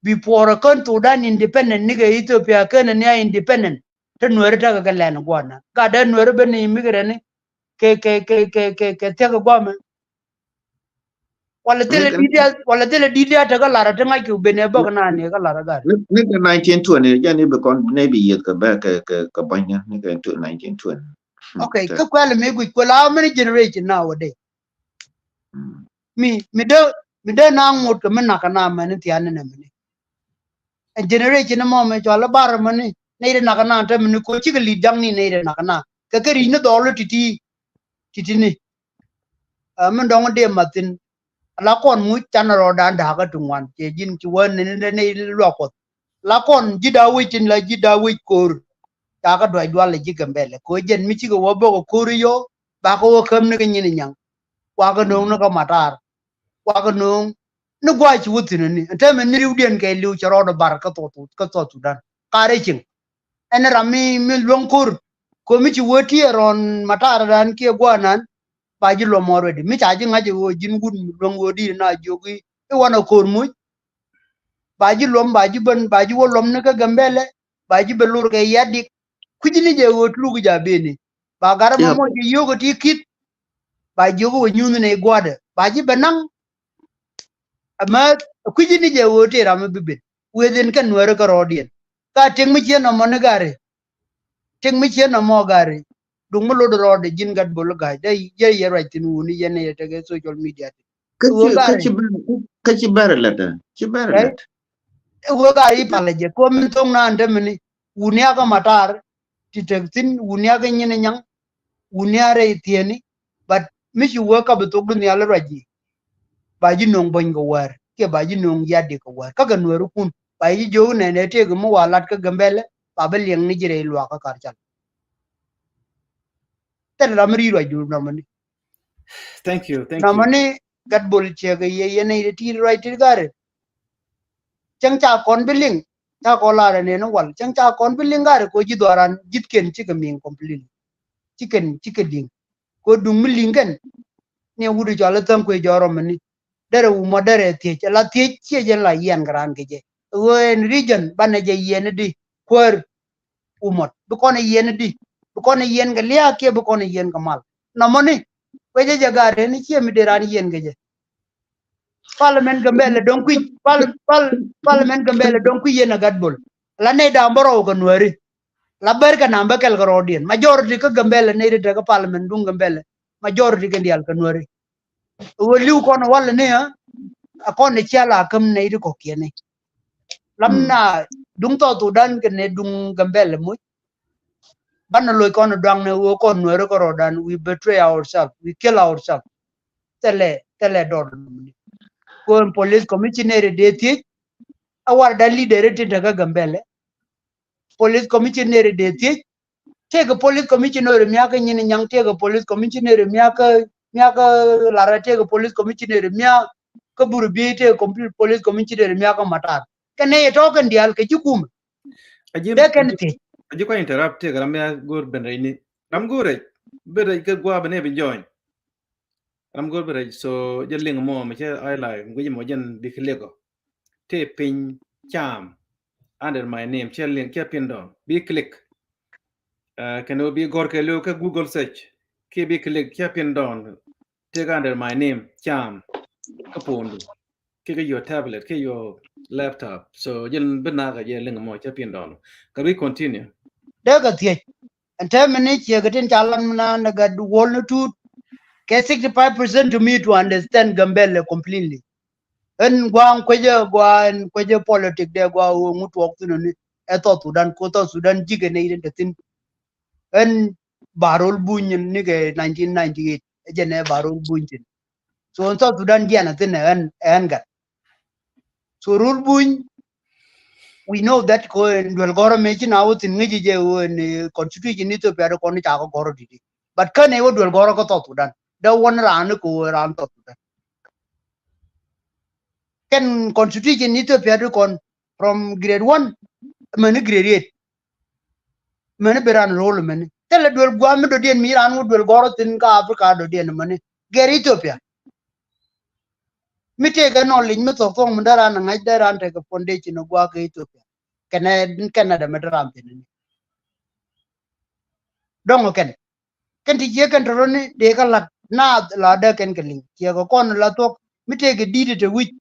Before kän Sudan independent ni kɛ Ethiopia kän ni a independent. Te nueri tekɛ kɛ lɛn gua̱a̱dan gat dee nueri ben ni immigrant ni kɛ kɛ kɛ kɛ kɛ kɛ thiek gua̱a̱mɛ. Wala thilɛ di̱t ya wala thilɛ di̱t ya tekä lar a ti ŋa̱c ki ben ɛ bäk naan ni kä lar a gat. Ni kɛ nineteen twenty jɛ ni bi kɔn ni bi yieth kɛ bɛ kɛ kɛ kɛ bäny ni kɛ nineteen twenty. Okay, kä kuɛl mi guic kuɛl a many generation nowadays. Mi mi dee mi dee na ŋot kɛ mi nak kɛ na mɛn ni thian ni nɛ mini. Ɛ generation mɔ mi cɔal i̱ bar mini nɛy ri nak kɛ na te mini ko cikɛ li̱t jaŋ ni nɛy ri nak kɛ na kɛ kɛ ri̱c ni dhɔl i̱ ti̱ti̱. Ti̱ti̱ni. Ɛ min dɔ̱ŋ dee mathin. La kɔn muc canɛ rɔɔdan da̱a̱kä ti ŋuan cɛ ji̱n ci wä nini dee nɛy luak kuɔth. La kɔn ji̱ da̱a̱ wec tin la ji̱ da̱a̱ wec ko̱r. Ca kä duac dual lɛ ji̱ Gambɛlɛ ko̱ jɛn mi cikɛ wä bäkɛ ko̱r i̱ yɔ. Bakä wä käm ni kä nyin i̱ nyaŋ. Wakä no̱o̱ŋ ni kä matar. Wakä no̱o̱ŋ ni gua̱a̱c ci wä thi̱n ni ɛn täämɛ ni riwdiɛn kɛ li̱w cɛ rɔɔdɛ bar kä South Sudan. Karɛ cieŋ. Ɛn ram mi mi luäŋ ko̱r ko̱ mi ci wä ti ɛ rɔɔn matar dan kiɛ gua̱a̱nan. Ba ji̱ luɔm already mi ca ji̱ ŋa̱c ɛ ɣöö ji̱n wut luäŋ ɣöö di̱i̱t na jiök i̱ wanɛ ko̱r muc. Ba ji̱ luɔm ba ji̱ ben ba ji̱ wä luɔm ni kä Gambɛlɛ. Ba ji̱ ben lor kɛ yat dik kui̱c ni jɛ ɣöö ti luk i̱ ja beni. Ba gat ɛmɔ mɔ ji̱ yio̱k ɛ ti ki̱t. Ba jiök i̱ wä nyuuth ni i̱ gua̱dɛ ba ji̱ ben naŋ. Ama kui̱ci ni jɛ ɣöö tëë ram mi bi ben. Wëë dhin kɛn Nuääri kärɔɔdiɛn. Ka tëk mi ciɛ nɔmɔ ni gari. Tëk mi ciɛ nɔmɔ gari. Duŋ mi lot rɔɔdɛ ji̱n Gatbol Ga̱a̱c. Dee yɛ yɛ ruac thi̱n wuni yɛn ɛ yɛ tekɛ social media. Kä ci, kä ci bɛr, kä ci bɛr lɛt, ɛ? Ci bɛr lɛt. Ɛ wee ka i̱ palä jɛ kɛ min thoŋ naan te mini. Wuni akä matar ti tek thi̱n, wuni akä nyin nyaŋ, wuni a rɛy thieni. But mi ci wee ka bi thok du nhial ruac yi. Ba ji̱ no̱o̱ŋ buɔ̱ny kɛ wäär kiɛ ba ji̱ no̱o̱ŋ yatdi kɛ wäär kä kɛ Nuääri kun ba ji̱ jiök nɛn ɛ tëëk mi wa lat kä Gambɛlɛ ba bi liɛŋ ni ji̱ rɛy luaak kä kar cal. Thil ram ri ruac du nɔmɔni. Thank you, thank you. Nɔmɔni Gatbol ciɛ kɛ yɛ yɛn ɛ ti ruac ti gari. Cäŋ ca kɔn bi liŋ ca kɔn lar ɛ nɛn wal cäŋ ca kɔn bi liŋ gari kɛ ji̱ dhuaran ji̱thkiɛn cikɛ miŋ completely. Cikɛn cikɛ liŋ. Kɛ duŋ mi liŋ kɛn ni wut cɔal i̱ Thäŋ Kuëë jɔrɔ mini. Derɛ wumɔ derɛ thiec ala thiec ciɛ jɛn la yiɛn kɛ raan kɛ jɛ. Ɣöö ɛn region banɛ jɛ yiɛn di kuäär. Wumɔt bi kɔn ɛ yiɛn di bi kɔn ɛ yiɛn kɛ liaak kiɛ bi kɔn ɛ yiɛn kɛ mal. Nɔmɔni kuɛ jɛ jɛ gaat rɛni ciɛ mi dee raan yiɛn kɛ jɛ. Parliament Gambɛlɛ dɔ̱ŋ kui̱c pal pal parliament Gambɛlɛ dɔ̱ŋ kui̱c yɛn a Gatbol. La nɛy da̱a̱m bä rɔw kɛ Nuääri. La bär kɛ nam bä kɛl kɛ rɔɔdiɛn majority kä Gambɛlɛ nɛy ti tekä parliament duŋ Gambɛlɛ. Majority kɛn diaal kɛ Nuääri. Ɣöö li̱w kɔn walɛ ni ɛ a kɔn ɛ cia la käm nɛy ti kɔ̱kiɛni. Lam na duŋ South Sudan kɛ nɛ duŋ Gambɛlɛ muc. Banɛ loc kɔn ɛ duaŋnɛ ɣöö kɔn Nuääri kɛ rɔɔdan we betray ourselves, we kill ourselves. Thilɛ thilɛ dɔr. Kɔn police commissioner dee thiec. A war da leader ti tekä Gambɛlɛ. Police commissioner dee thiec. Tëëkɛ police commissioner miakä nyin nyaŋ tëëkɛ police commissioner miakä miakä larɛ tëëkɛ police commissioner miakä bur bi tëëkɛ police commissioner miakä matar. Kɛnɛ yɛ tɔ̱ kɛn diaal kɛ ji̱ kumɛ. Dee kɛn thiec. A ji̱ kua interrupt tëëkɛ ram ya go̱o̱r ben rɛy ni ram go̱o̱r rɛy ben rɛy kɛ gua̱a̱ ben ɛ bi join. Ram go̱o̱r bi rɛc so jɛ liŋ mɔ mi cɛ ai lai guic mɔ jɛn bi click ɔ. Tëë piny cam under my name cɛ liŋ cɛ pin dɔn bi click. Kɛn ɣöö bi gɔ̱r kɛ liw kä Google search kiɛ bi click cɛ pin dɔn. Tëë under my name cam kä phone du kiɛ kä your tablet kiɛ your laptop so jɛn bi nak a jɛ liŋ mɔ cɛ pin dɔn. Kɛ bi continue. Dee kɛ thiec. Ɛn täämɛ ni ciɛ kɛ tin ca lat mi naan ni gat world ni tuut. Kɛ sixty five percent to me to understand Gambɛlɛ completely. Ɛn gua̱a̱ŋ kuecä gua̱a̱ ɛn kuecä politic dɛ gua̱a̱ ɣöö ŋut tuɔɔk thin ni ɛ South Sudan ko South Sudan ji̱ kɛ nɛy tin te thin. Ɛn Bahrol Buny ni kɛ nineteen ninety eight ɛ jɛn ɛ Bahrol Buny thin. So in South Sudan jiɛn a thin ɛ ɛn ɛ ɛn gat. So Rol Buny, we know that ko in duel gɔrɔ me ci na wä thin ŋi̱ci jɛ wä in constitution Ethiopia de kɔn ca kɔ gɔrɔ didi. But kän ɛ wä duel gɔrɔ kä South Sudan. De wä ni raan ni ko wä raan South Sudan. Kɛn constitution Ethiopia de kɔn from grade one mɛni grade eight. Mɛni bi ran rol mɛni thilɛ duel guam mi dɔ̱diɛn mi ran wä duel gɔrɔ thin kä Africa dɔ̱diɛn mɛni gɛr Ethiopia. Mi tëëkɛ knowledge mi thok thok mi dee ran ŋa̱c dee ran tekɛ foundation ɔ guak kɛ Ethiopia. Kɛnɛ kɛnɛ dɛ mi dee ran thin ni dɔŋ kɛn. Kɛn ti ciek kɛn tɔrɔni dee kä lat naath la dee kɛn kɛ liŋ ciek kɛ kɔn la thuɔk mi tëëkɛ di̱t te wi̱c.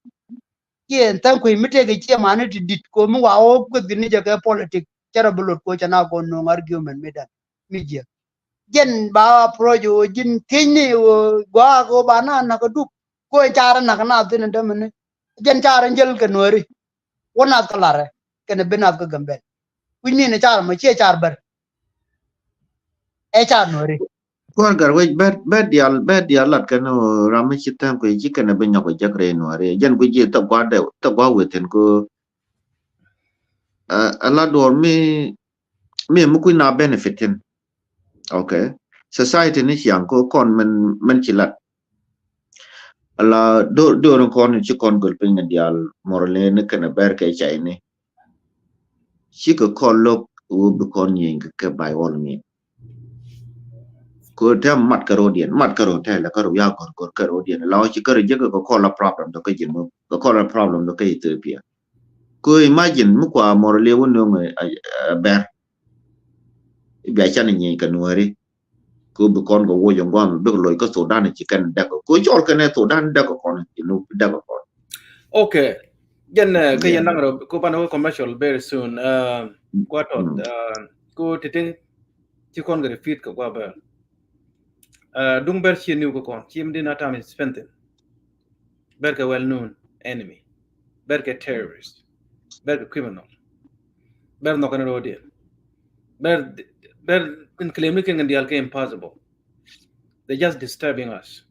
Ciɛ thank you mi tëëkɛ ciɛ mani ti di̱t ko mi wa wä kueth kɛ ni jɛ kɛ politic cɛ rɔ bi lot ko cɛ na kɔn no̱o̱ŋ argument mi dan mi jiɛ. Jɛn ba approach wä ji̱n thiecni wä gua̱a̱k wä ba na nak a duk ko in car nak na thin in dämini. Jɛn car in jäl kɛ Nuääri. Wä nath kä larɛ kɛnɛ bi nath kä Gambɛl. Wi̱c ni ni car mɔ ciɛ car bär. Ɛ car Nuääri. Kuäär Gatwec bɛ bɛ dial bɛ dial lat kɛn ram mi ci thank you ci kɛnɛ bi nyɔk jek rɛy Nuääri jɛn ku jiɛ thɛ gua̱dɛ thɛ gua̱ wethin ku. Ɛ la duɔr mi mi mi kui̱ na benefit thin. Okay. Society ni ciaŋ ko kɔn mɛn mɛn ci lat. Ala dor dor kɔn ci kɔn göl piny ni dial morle ni kɛnɛ bɛr kɛ cay ni. Ci kɛ kɔn lok wä bi kɔn nyieny kɛ kɛ by all means. Ko tɛ mat kɛ rodiɛn mat kɛ rod tɛ lɛ kɛ rod ya gɔr gɔr kɛ rodiɛn la ci kɛ rod jek kɛ kɔn la problem dɔ kɛ jin kɛ kɔn la problem dɔ kɛ Ethiopia. Ko imagine mi kua morle wä nöŋ a bɛr. Bia can nyieny kɛ Nuääri. Ko bi kɔn kɛ woc in guam bi kɛ loc kä Sudan ci kɛn dɛk ko cɔl kɛn ɛ Sudan dɛk kɔn ci nu dɛk kɔn. Okay. Jɛn, uh, kä yɛn naŋ rɔ ko banɛ wä commercial very soon. Uh, gua tɔt, uh, ko titi ci kɔn kɛ repeat kɛ gua bɛ. Uh, duŋ bɛr ci niw kɛ kɔn ci mi di na tam is spending. Bɛr kɛ well known enemy. Bɛr kɛ terrorist. Bɛr kɛ criminal. Bɛr nhɔk kɛn rɔɔdiɛn. Bɛr, bɛr in claim ni kɛ ŋɛn dial kɛ impossible. They just disturbing us.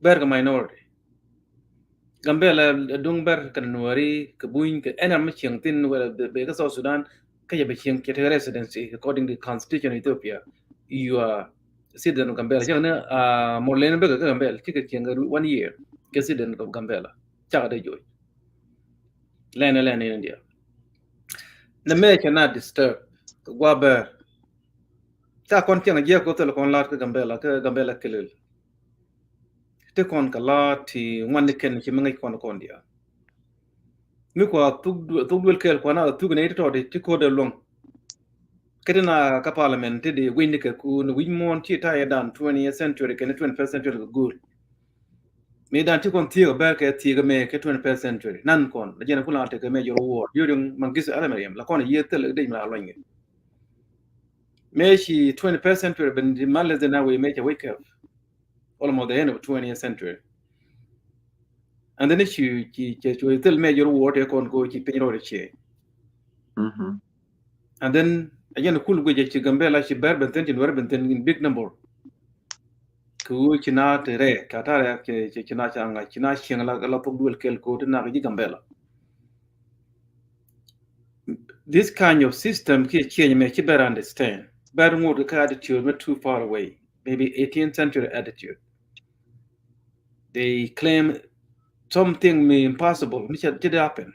Bɛr kɛ minority. Gambela duŋ bɛr kɛ Nuɛri, kɛ Buny, kɛ ɛn ram mi cieŋ thin wala bɛ kä South Sudan, kä yɛ bɛ cieŋ kɛ residency according to constitution of Ethiopia. You are citizen of Gambela. Cakɛ ni, uh, mɔlɛn bɛ kɛ Gambela cikɛ cieŋ kɛ one year kɛ citizen of Gambela. Cakɛ dee joc. Lɛn lɛn in India. Nɛ mɛ cɛ na disturb kɛ gua bɛr. Ca kɔn cieŋ jiɛ ko thil kɔn lat kɛ Gambela, kɛ Gambela kilil. Ti kɔn kɛ la ti ŋuan ni kɛn ci mi ŋäc kɔn kɔn dia. Mi kua thuk duel kɛɛl kua na thuk ni ti tɔt ti kodɛ luɔŋ. Kɛ ti na kä parliament ti di wi̱ny ni kɛ ku ni wi̱ny muɔn ci ta yɛ dan twentieth century kɛn twenty-first century kɛ go̱o̱l. Mi dan ti kɔn thiek bɛr kɛ thiek mɛ kɛ twenty-first century nan kɔn la jɛn ku la te kɛ mɛ jɔr war during Mengistu Haile Mariam la kɔn yieth thil dec mi la luɔny kɛ. Mɛ ci twenty-first century ben di mal lɛ dhin a wee mɛ cɛ wake up. Almost the end of twentieth century. And then ci, ci, ci, ci thil major war te kɔn ko ci piny rɔɔd cie. And then again kul guic ci Gambela ci bɛr ben thin ci Nuɛr ben thin in big number. Ku ci na te rɛ ka ta rɛ ci, ci, ci na ca ŋa ci na cieŋ la, la thok duel kel ko ti na ka ci Gambela. This kind of system ki change mɛ ci bɛr understand. Bɛr ŋot ka attitude mɛ too far away. Maybe eighteenth century attitude. They claim something mi impossible mi cɛ, cɛ dee happen.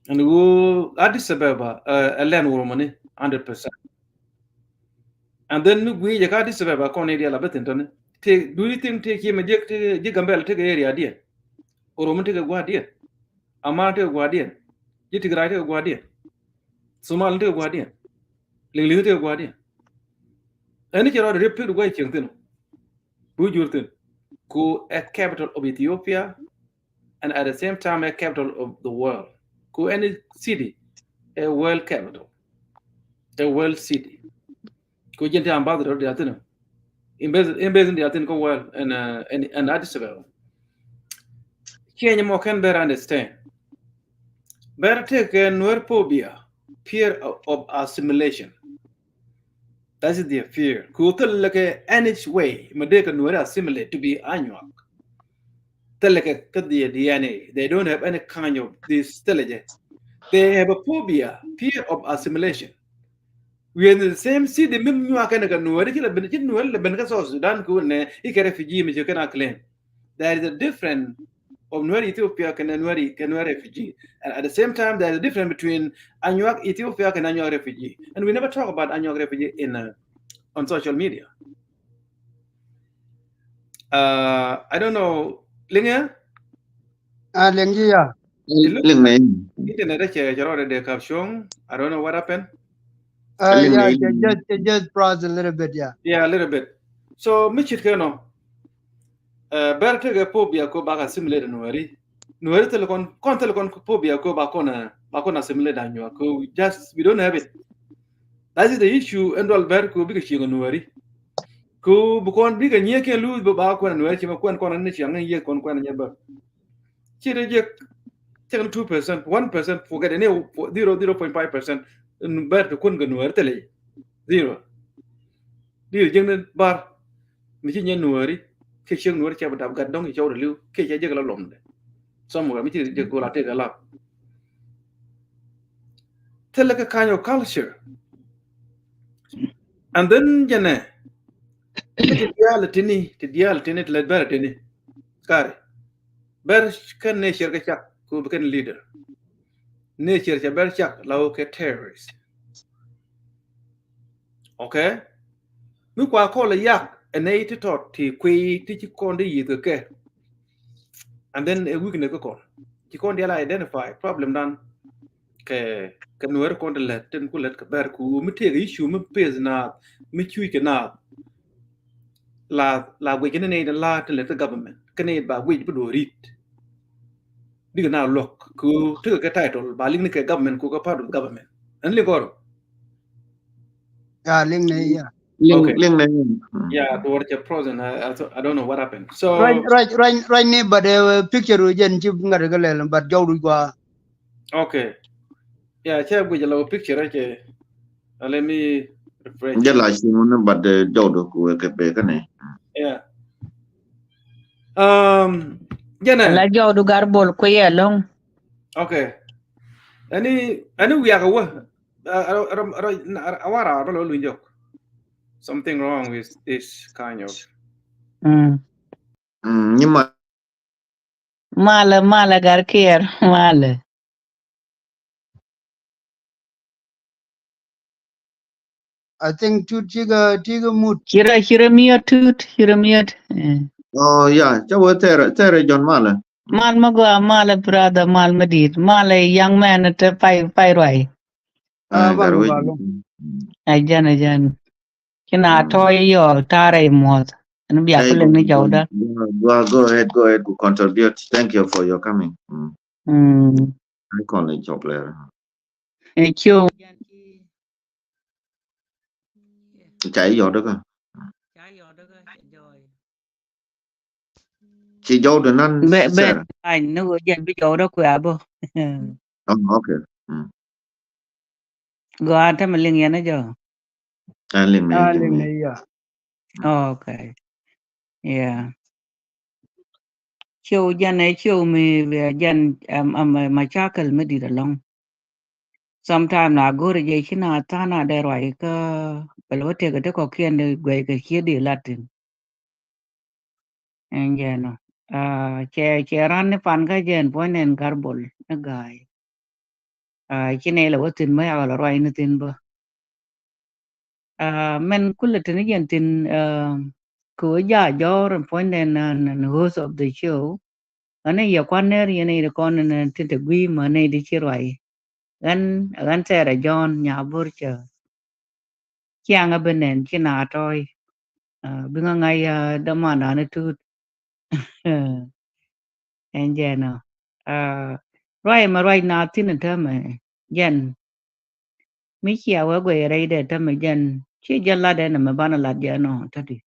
And wo Addis Ababa, uh, a land wurumani hundred percent. And then mi gui jɛ ka Addis Ababa kɔn ni diɛ la bɛ thin tɔni. Te, do you think te kiɛ mɛ jek te, jek Gambela te kɛ area diɛ? Oromo te kɛ gua diɛ? Amara te kɛ gua diɛ? Jɛ Tigray te kɛ gua diɛ? Somali te kɛ gua diɛ? Liŋliŋ te kɛ gua diɛ? Ɛni cɛ rɔɔd riep pek di gua cieŋ thin. Bu jur thin. Ku a capital of Ethiopia, and at the same time a capital of the world. Ku any city, a world capital, a world city. Ku jɛn ti ambassador dial thin. Embassy, embassy dial thin ko world and, uh, and, and Addis Ababa. Change mɔ kɛn bɛr understand. Bɛr take a Nuer phobia, fear of, of assimilation. That is their fear. Ku thil lɛ kɛ any way mɛ dee kɛ Nuɛri assimilate to be Anyuak. Thil lɛ kɛ kä their D N A. They don't have any kind of this thil lɛ jɛ. They have a phobia, fear of assimilation. We are in the same city, mi nyuak kɛn kɛ Nuɛri, ci la ben, ci Nuɛri la ben kä South Sudan ku nɛ, i kɛ refugee mi ci kɛn a claim. There is a difference of Nuer Ethiopia kɛnɛ Nuer, kɛ Nuer refugee. And at the same time, there is a difference between Anyuak Ethiopia kɛnɛ Anyuak refugee. And we never talk about Anyuak refugee in, uh, on social media. Uh, I don't know. Liŋɛ? Ah, Liŋ ji ya. Liŋ nɛ. Internet cɛ, cɛ rɔɔdɛ dee kap cuɔ̱ŋ. I don't know what happened. Uh, yeah, just, just, just pause a little bit, yeah. Yeah, a little bit. So mi cit kɛ nɔ, uh, bɛr tekɛ phobia ko ba ka assimilate Nuɛri. Nuɛri thil kɔn, kɔn thil kɔn phobia ko ba kɔn, uh, ba kɔn assimilate Anyuak ko. Just, we don't have it. That is the issue. Ɛn dual bɛr ko bikɛ cieŋ Nuɛri. Ko bi kɔn bikɛ nyiɛ kɛ lu ba kɔn Nuɛri ci ma kɔn kɔn ni cieŋ ni yɛ kɔn kɔn nyɛ bɛr. Ci rɛ jek cɛ kɛn two percent, one percent, forget it, ni zero, zero point five percent. Bɛr ti kun kɛ Nuɛri thilɛ zero. Di rɛ jek ni bar mi ci nyɛ Nuɛri kɛ ciek Nuɛri cɛ bi dap gat dɔŋ ci cɔw rɛ liw kɛ cɛ jek la lɔmdɛ. Somewhere mi ci jek gola tëk a lap. Thilɛ kɛ kind of culture. And then jɛnɛ ti diaal tini, ti diaal tini, ti lɛ bɛr tini. Kari. Bɛr kɛn nature kɛ cak, ku bi kɛn leader. Nature cɛ bɛr cak la wä kɛ terrorist. Okay? Mi kua kɔl yak ɛ nɛy ti tɔt ti kuiy ti ci kɔn di yith kɛ kɛ. And then ɛ weakness kɛ kɔn. Ci kɔn dial identify problem dan kɛ, kɛ Nuɛri kɔn di lät tin ku lät kɛ bɛr ku mi tëëk issue mi peth naath mi cuc kɛ naath. La, la guic ni nɛy di la tin lät kɛ government. Kɛ nɛy ba guic bi duɔ rit. bikɛ na luɔk ku tekɛ kɛ title ba liŋ ni kɛ government ku kɛ part of government. Ɛn liŋ kɔrɔ. Ya liŋ ni ya. Liŋ, okay. Liŋ ni. Mm. Ya duɔr cɛ frozen. I, I, I don't know what happened. So ruany ruany ruany ruany ni but, uh, picture ru jɛn ci ŋa̱t kɛ lɛl but jɔw du gua. Okay. Ya cɛ guic la picture cɛ. Uh, let me refresh. Jɛ la ci mun but, uh, jɔw du ku kɛ bɛ kɛ ni. Yeah. Um, jɛnɛ. La jɔw du gar bol ku yɛ lɔŋ. Okay. Ɛni, ɛni wiak a wä. A wara bä lɔ luny jɔk. Something wrong with this kind of. Mm. Mm, ni ma. Malɛ, malɛ gar kiɛr, malɛ. I think Tut cikɛ, cikɛ mut. Cirɛ, cirɛ miöt Tut, cirɛ miöt. Eh. Oh yeah, cɛ wee thɛrɛ, thɛrɛ Jɔn malɛ. Mal ma gɔaa malɛ brother, mal ma dit, malɛ young man te pay, pay ruay. Ah, ah, bal, bal. A jɛn, a jɛn. Ci na tɔy yɔ tarɛ imuɔth. Ɛn bia kɛ lɛŋ ni jɔwdä. Go, go ahead, go ahead, go contribute. Thank you for your coming. Mm. Mm. I call it chocolate. Ɛ ciw. Ca yɔdä kä. Ci jɔwdä nan bɛ, bɛ Sarah. Any ni wä jɛn bi jɔwdä kuɛ abä. Oh, okay. Mm. Gɔaa tämɛ liŋ yɛn a jɔ. A liŋ ni, a liŋ ni ya. Okay. Yeah. Ciw jɛn ɛ ciw mi bia jɛn am, am, machakal mi dit alɔŋ. Sometime la go̱r jɛ ci na tha̱a̱ŋ a dee ruac kä bɛl wä tëk kä ti kɔ̱kiɛn di guɛc kɛ ciet di latin. Ɛn jɛn ɔ. Ah, cɛ, cɛ ran ni pan kä jɛn puɔ̱ny nɛn garbol ni ga̱a̱y. Ah, ci nɛy lɛ wä thi̱n bä yakɔ lɛ ruac ni thi̱n bä. Ah, mɛn kulɛ te ni jɛn thi̱n, ah, kɛ wä ja jɔr ɛn puɔ̱ny nɛn, ah, nɛn host of the show. Ɣän i̱ yɛ kuan nɛr yɛn i̱ kɔn nɛn thi̱n te gui̱i̱ mä nɛy di ci ruac. Ɣän, ɣän Thɛrɛ Jɔ̱ɔ̱n nya Burcä. Ciaŋ a bi nɛn ci na tɔy. Ah, bi ŋa ŋa̱c, ah, dämandan ni Tut. Ɛn jɛn ɔ. Ah, ruac mɛ ruac na thi̱n tämɛ jɛn. Mi cia wee guɛy rɛy dɛ tämɛ jɛn. Ci jɛn lat ɛn ɛmɛ banɛ lat jɛn ɔ täti.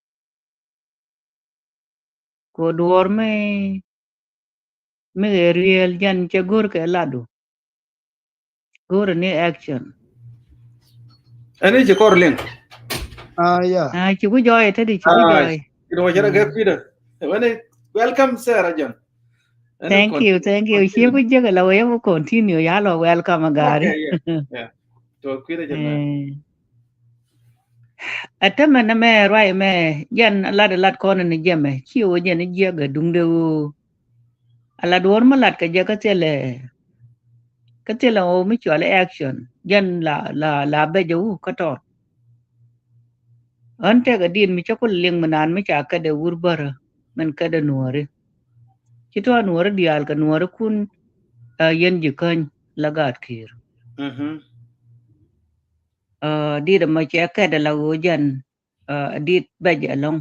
Ko duɔr mi, mi ɣɛ riel jɛn cɛ go̱r kɛ ladu. Go̱r ni action. Ɛn i̱ ci kɔr liŋ. Ah, yeah. Ah, ci ku jɔy, te di ci ku jɔy. Ci duɔr cɛ rɛ gɛ kui̱dä. Wɛn i̱ welcome Sarah John. Thank you, thank you. Ci ku jek la wee ku continue ya lɔ welcome a gari. Okay, yeah, yeah. Tɔ kui̱dä jɛ mɛ. Eh. Ɛ tämɛ nɛ mɛ ruac mɛ jɛn lat, lat kɔn ni jɛmɛ ci wä jɛn jiɛk ɛ duŋdɛ wä. A lat wä mi lat kɛ jɛ kä thilɛ, kä thilɛ wä mi cual action jɛn la, la, la bɛ jɛ wä kä tɔt. Ɣän tɛk ɛ dit mi cä kul liŋ mi naan mi ca kɛt ɛ wur bärä min kɛt ɛ nuɔri. Ci tɔ nuɔri diaal kɛ nuɔri kun, ɛ, yɛn ji̱ käny la gaat ki̱i̱r. Mhm. Ɛ, dit ɛmɔ cɛ kɛt ɛ la ɣöö jɛn, ɛ, dit bɛc ɛlɔ̱ŋ.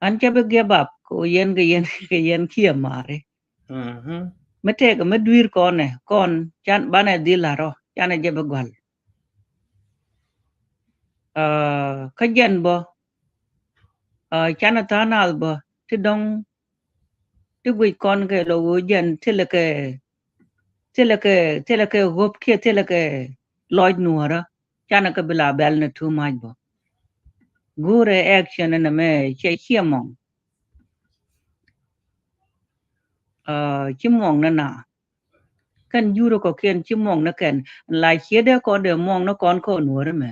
An cɛ bi give up kɛ ɣöö yɛn kɛ yɛn, kɛ yɛn kiɛ mari. Mhm. Mi tɛk mi dui̱r kɔn ɛ, kɔn can banɛ dhil larɔ, canɛ jɛ bi gual. Ɛ, kä jɛn bä, ɛ, canɛ tha̱a̱ŋ nath bä ti dɔ̱ŋ ti guic kɔn kɛ lɔ ɣöö jɛn thilɛ kɛ, thilɛ kɛ, thilɛ kɛ ɣöp kiɛ thilɛ kɛ lɔc nuɔ̱ɔ̱rä. Canɛ kɛ bi la bɛl ni too much bä. Go̱rɛ action ɛn ɛmɛ cɛ ciɛ mɔŋ. Ɛ, ci muɔŋ ni na. Kɛn jurɛ kɔ̱kiɛn ci muɔŋ ni kɛn. La cietdɛ kɔn dee muɔŋ ni kɔn kɔn nuɔ̱ɔ̱rä mɛ.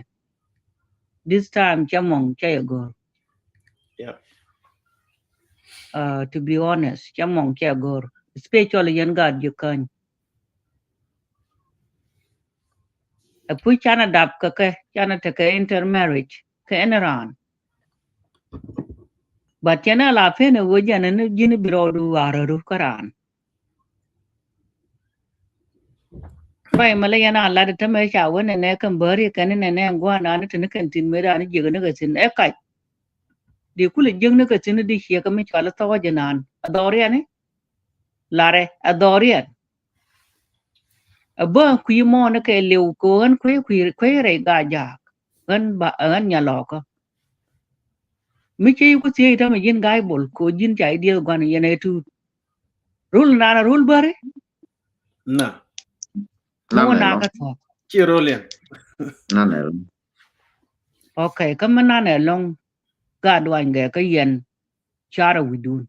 This time cɛ muɔŋ cɛ yɛ go̱r. Yeah. Uh, to be honest, cɛ muɔŋ cɛ go̱r. Especially yɛn gaat ji̱ käny. Ɛ puc canɛ dap kɛ kɛ, canɛ tekɛ intermarriage kɛ ɛn raan. But cɛn ɛ la pen ɛ ɣöö jɛn ɛn ji̱n bi rɔɔdu ɣa̱r ɛ rut kä raan. Ruac mɛ lɛ yɛn a lat ɛ tämɛ ca wen ɛnɛ kɛn bääri kɛn ɛn ɛnɛ ɛn gua̱a̱r naan ɛ te ni kɛn thi̱n mëë raan jiäk ni kɛ thi̱n ɛ kac. Di kulɛ jiäk ni kɛ thi̱n di ciɛ kɛ mi cual ɛ thɔɔk ɛ jɛ naan ɛ dhɔriɛni. Larɛ ɛ dhɔriɛn. Ɛ bä kui̱ mɔɔn kɛ liw kɛ ɣän kui̱ kui̱ kui̱ rɛy Gaa-jaak. Ɣän ba ɣän Nyalɔkä. Mi ci ku thiec tämɛ ji̱n Gaibol kɛ ji̱n ca i̱ dieth gua̱n yɛn ɛ tuut. Rul nan rul bäri. Na. Muɔ na kä thuɔ̱k. Ci rul yɛn. Nan ɛ lɔŋ. Okay, kä mi nan ɛ lɔŋ. Gaa duany gɛ kä yɛn. Carɛ wi̱dun.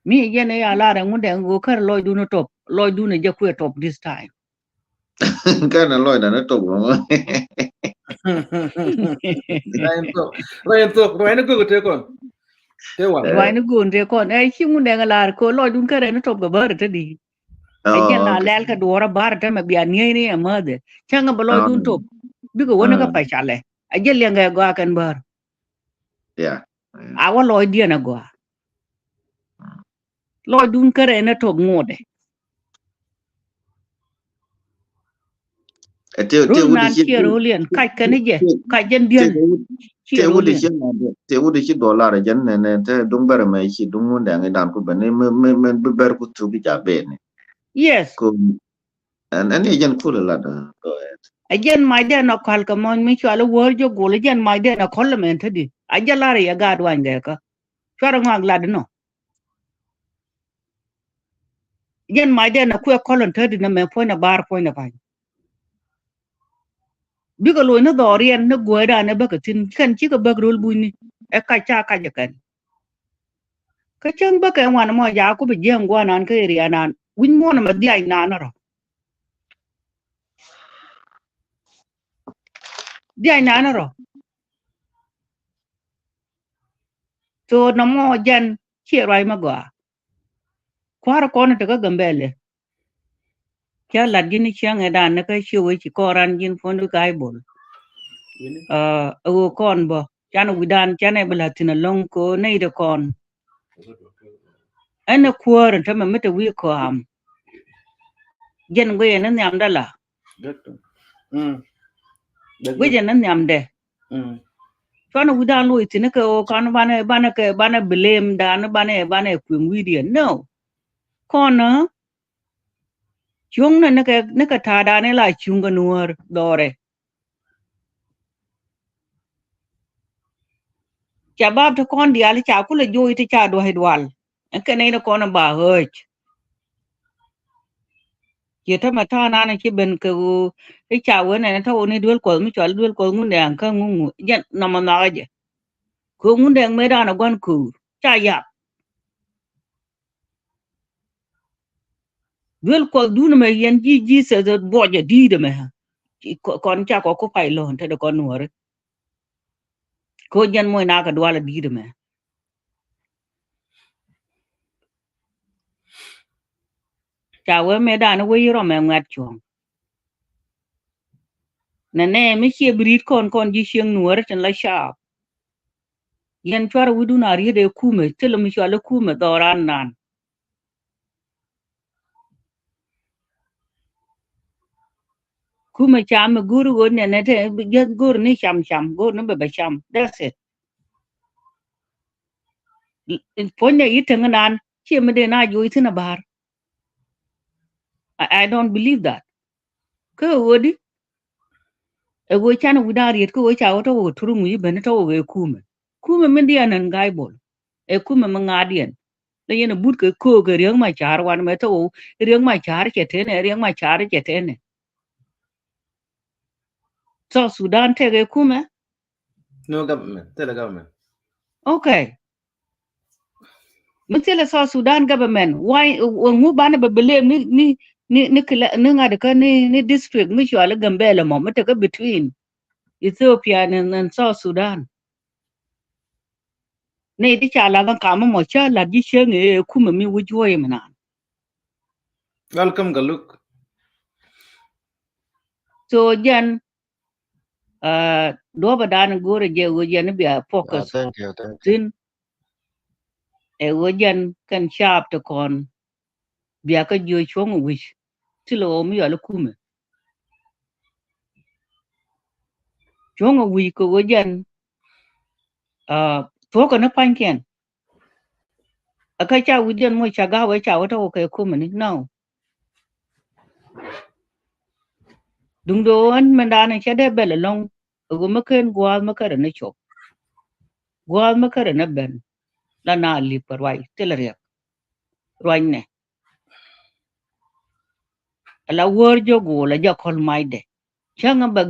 Mi yɛn ɛ ya lar ɛ ŋundɛ ŋu kär lɔcdun ɛ top, lɔcdun ɛ jɛ kuɛ top this time. Kän ɛ lɔcdan ɛ top ŋu. Ruany thok, ruany thok, ruany ni gök te kɔn. Te wal. Ruany ni gök te kɔn. Ɛ ci ŋundɛ ŋa lar ko lɔcdun kär ɛ ni top kɛ bär te di. Ɛ jɛn na lɛl kɛ duɔrä bär te mɛ bia niey ni ɛ mädhɛ. Cäŋ ɛ bɛ lɔcdun top. Bikɛ wä ni kä pacalɛ. Ɛ jɛ liɛŋ kɛ gɔaa kɛn bär. Yeah. A wä lɔcdiɛn a gɔaa. Lɔcdun kärɛ ni top ŋuɔdɛ. Ɛ te, te wut nan ci, ciɛ roliɛn kac kɛn jɛ kac jɛn diɛn. Te wut ci dollar jɛn nɛ nɛ te duŋ bɛrɛ mɛ ci duŋ ŋun dɛŋ idan ku bɛ ni mɛ mɛ mɛ bi bɛr ku thuk i ja ben ni. Yes. Ku ɛn ɛn iɛ jɛn kul lat. Go ahead. A jɛn mac dɛn a kɔl kɛ mɔny mi cual a wär jɛ gol a jɛn mac dɛn a kɔl mɛn te di a jɛ lar iɛ gaat wany gɛ kä cuar a ŋɔak lat inɔ. Jɛn mac dɛn a kuɛ kɔl in te di na mɛ puɔny a bar puɔny a pany. Bikɛ loc ni dhɔriɛn ni guädan ɛ bäkɛ thin kɛn cikɛ bäk rol bunyni ɛ kac ca kac ɛ kɛn. Kä cäŋ bäkɛ ŋuan mɔ ja ku bi jiɛŋ guanan kä area nan wi̱ny muɔn mɛ dhiac nan rɔ. Dhiac nan rɔ. Thok nɔmɔ jɛn ciɛ ruac mɛ gɔaa. Kua̱r kɔn tekä Gambɛlɛ. Cä lat ji̱n i̱ cäŋ ɛ dan ni kä ciö wec ci kɔn ran ji̱n puɔ̱n di Gaibol. Ɛ ɣöö kɔn bä can wi̱dan can ɛ bi la̱th thi̱n ɛlɔ̱ŋ kɛ ɣöö nɛy di kɔn. Ɛn ɛ kuäär ɛn tämɛ mi te wi̱i̱ kɔam. Jɛn guiyɛ ni nhiamdä la. Guiyɛ ni nhiamdɛ. Cuanɛ wi̱dan loc thi̱n kɛ ɣöö kan banɛ banɛ kɛ banɛ blame dan banɛ banɛ kueŋ wi̱diɛn. No. Kɔn cuŋnɛ nikɛ nikɛ ta̱a̱ dan ila cuŋ kɛ nuäär dhɔrɛ. Ca bap ti kɔn diaal ca kulɛ joc ti ca dua̱c dual. Ɛn kɛ nɛy ni kɔn ba ɣääc. Ciɛ tämɛ ta̱a̱ nan ci ben kɛ ɣöö i̱ ca wen ɛn tɔ̱ ni duel kuɔth mi cɔal duel kuɔth ŋun dɛŋ kä ŋuŋu jɛn nɔmɔ nhɔakä jɛ. Kɛ ŋun dɛŋ mëë dan ɛ gua̱n köör ca yap. Duel kuɔth dun ɛmɛ yɛn ji̱ Jesus buɔcɛ di̱i̱t ɛmɛ. Kɔn ca kɔ ku pay lɔ̱n te de kɔn nuɔri. Ko jɛn moc na kɛ dual a di̱i̱t ɛmɛ. Ca wee mëë dan wee yi rɔmɛ ŋuɛt cuɔ̱ŋ. Nɛ nɛ mi ciɛ bi ri̱t kɔn kɔn ji̱ cieŋ nuɔri tin la caap. Yɛn cuarɛ wi̱dun a riet ɛ kumɛ thilɛ mi cual ɛ kumɛ dhɔran nan. Kumɛ cam mi go̱o̱r i̱ ɣöö nɛnɛ te jiäth go̱o̱r ni cam cam go̱o̱r ni bɛ bɛ cam. That's it. Puɔ̱nydɛ yi teŋ nan ciɛ mi dee na joc thi̱n a ba̱a̱r. I, I don't believe that. Kä ɣöö di ɛ ɣöö canɛ wi̱dan riet kä ɣöö ca ɣöö tɔ̱ ɣöö turuŋ wi̱i̱ ben tɔ̱ ɣöö ɛ kumɛ. Kumɛ min diɛn ɛn Gaibol ɛ kumɛ mi ŋa̱diɛn. Lɛ yɛn ɛ but kɛ köök ɛ Riek Machar wan mɛ thok Riek Machar cɛ tenɛ, Riek Machar cɛ tenɛ. South Sudan tɛk ɛ kumɛ. No government, thilɛ government. Okay. Mi thilɛ South Sudan government, why, ŋu banɛ bɛ blame ni, ni, ni, ni kila, ni ŋa̱t kä ni, ni district mi cual Gambela mɔ mi tekä between Ethiopia and, and South Sudan. Ni di ca lath an kamä mɔ ca lath ji̱ cieŋ ɛ kumɛ mi wi̱c juɔyɛ mi naan. Welcome Galuk. So jɛn duɔpɛ dan go̱o̱rɛ jɛ ɣöö jɛn bia focus. Thin ɛ ɣöö jɛn kɛn caap ti kɔn bia kä jiö cuɔ̱ŋ wi̱c. Thilɛ ɣöö mi yɔl kumɛ cuɔ̱ŋ wi̱c kɛ ɣöö jɛn thuɔ̱kɛ ni pa̱nykiɛn. Ɛ kä ca wi̱diɛn moc ca ga̱wɛ ca wä tɔk kɛ kumini nɔ. Duŋdɛ ɣän mɛn da̱a̱n cɛ dee bɛl ɛlɔ̱ŋ. Ɛ ɣöö mi ken gua̱a̱th mi kärɛ ni cop. Gua̱a̱th mi kärɛ ni ben. La na lip kɛ ruac thilɛ riɛk. Ruacnɛ. Ala wäär jɛ go̱o̱l a jɛ kɔl macdɛ. Cäŋ bɛ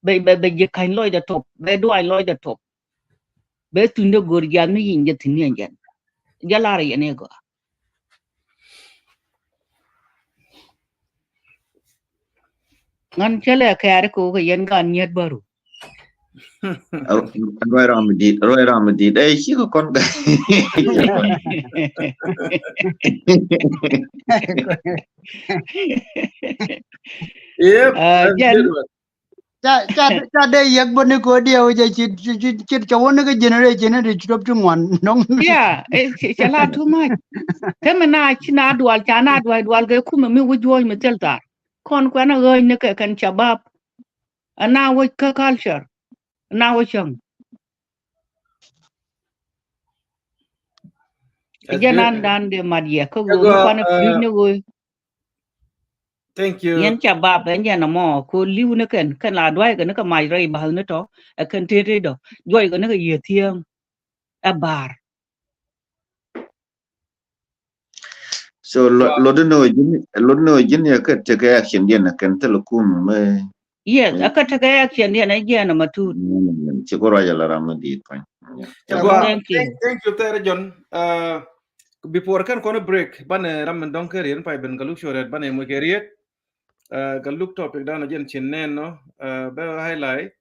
bɛ bɛ bɛ ji̱ ka̱ny lɔcdɛ top bɛ duany lɔcdɛ top. Bɛ thuŋdɛ go̱o̱r jiath mi yi̱ny jɛ thi̱n ni ɛn jɛn. Jɛ lar yɛn i̱ gɔaa. Ŋän cä lɛ kɛɛr kɛ wä kɛ yɛn gan nyiet bäru. Ruac ram mi dit, ruac ram mi dit. Ɛ ci kɛ kɔn. Yep. Ca ca ca dee yɛk bä ni kɛ diɛ wä jɛ cit cit cit cit cɛ wä ni kɛ generation ni ti citop ti ŋuan nɔŋ. Yeah, cɛ la too much. Tɛmɛ na ci na dual ca na dual dual kɛ kumɛ mi wä juɔc mi thil thar. Kɔn kuɛn a ɣööc ni kɛ kɛn cabab. Ana wä kä culture. Ana wä cäŋ. Jɛ nan dan de mat yɛ kä ɣöö mi kuan a pi̱i̱c ni ɣöö. Thank you. Yɛn ca bap ɛn jɛn ɛmɔ ko li̱w ni kɛn kɛn la duay kɛn ni kɛ mac rɛy ba̱th ni tɔ ɛ kɛn tet tet dɔ juɔy kɛn ni kɛ yiëë thiäŋ ɛ ba̱a̱r. So lot ni wä ji̱n lot ni wä ji̱n yɛ kɛ tekɛ action diɛn ɛ kɛn thil kum mɛ. Yes, ɛ kɛ tekɛ action diɛn ɛ jiɛn ɛmɔ tut. Ci kɛ ruac ala ram mi di̱i̱t pa̱ny. Thank you. Thank you thɛɛr John. Before kɛn kɔn break banɛ ram mi dɔ̱ŋ kɛ riet pay ben kɛ luk cuɔrɛt banɛ moc kɛ riet. Kɛ luk topic dan a jɛn cin nɛn nɔ bɛ highlight.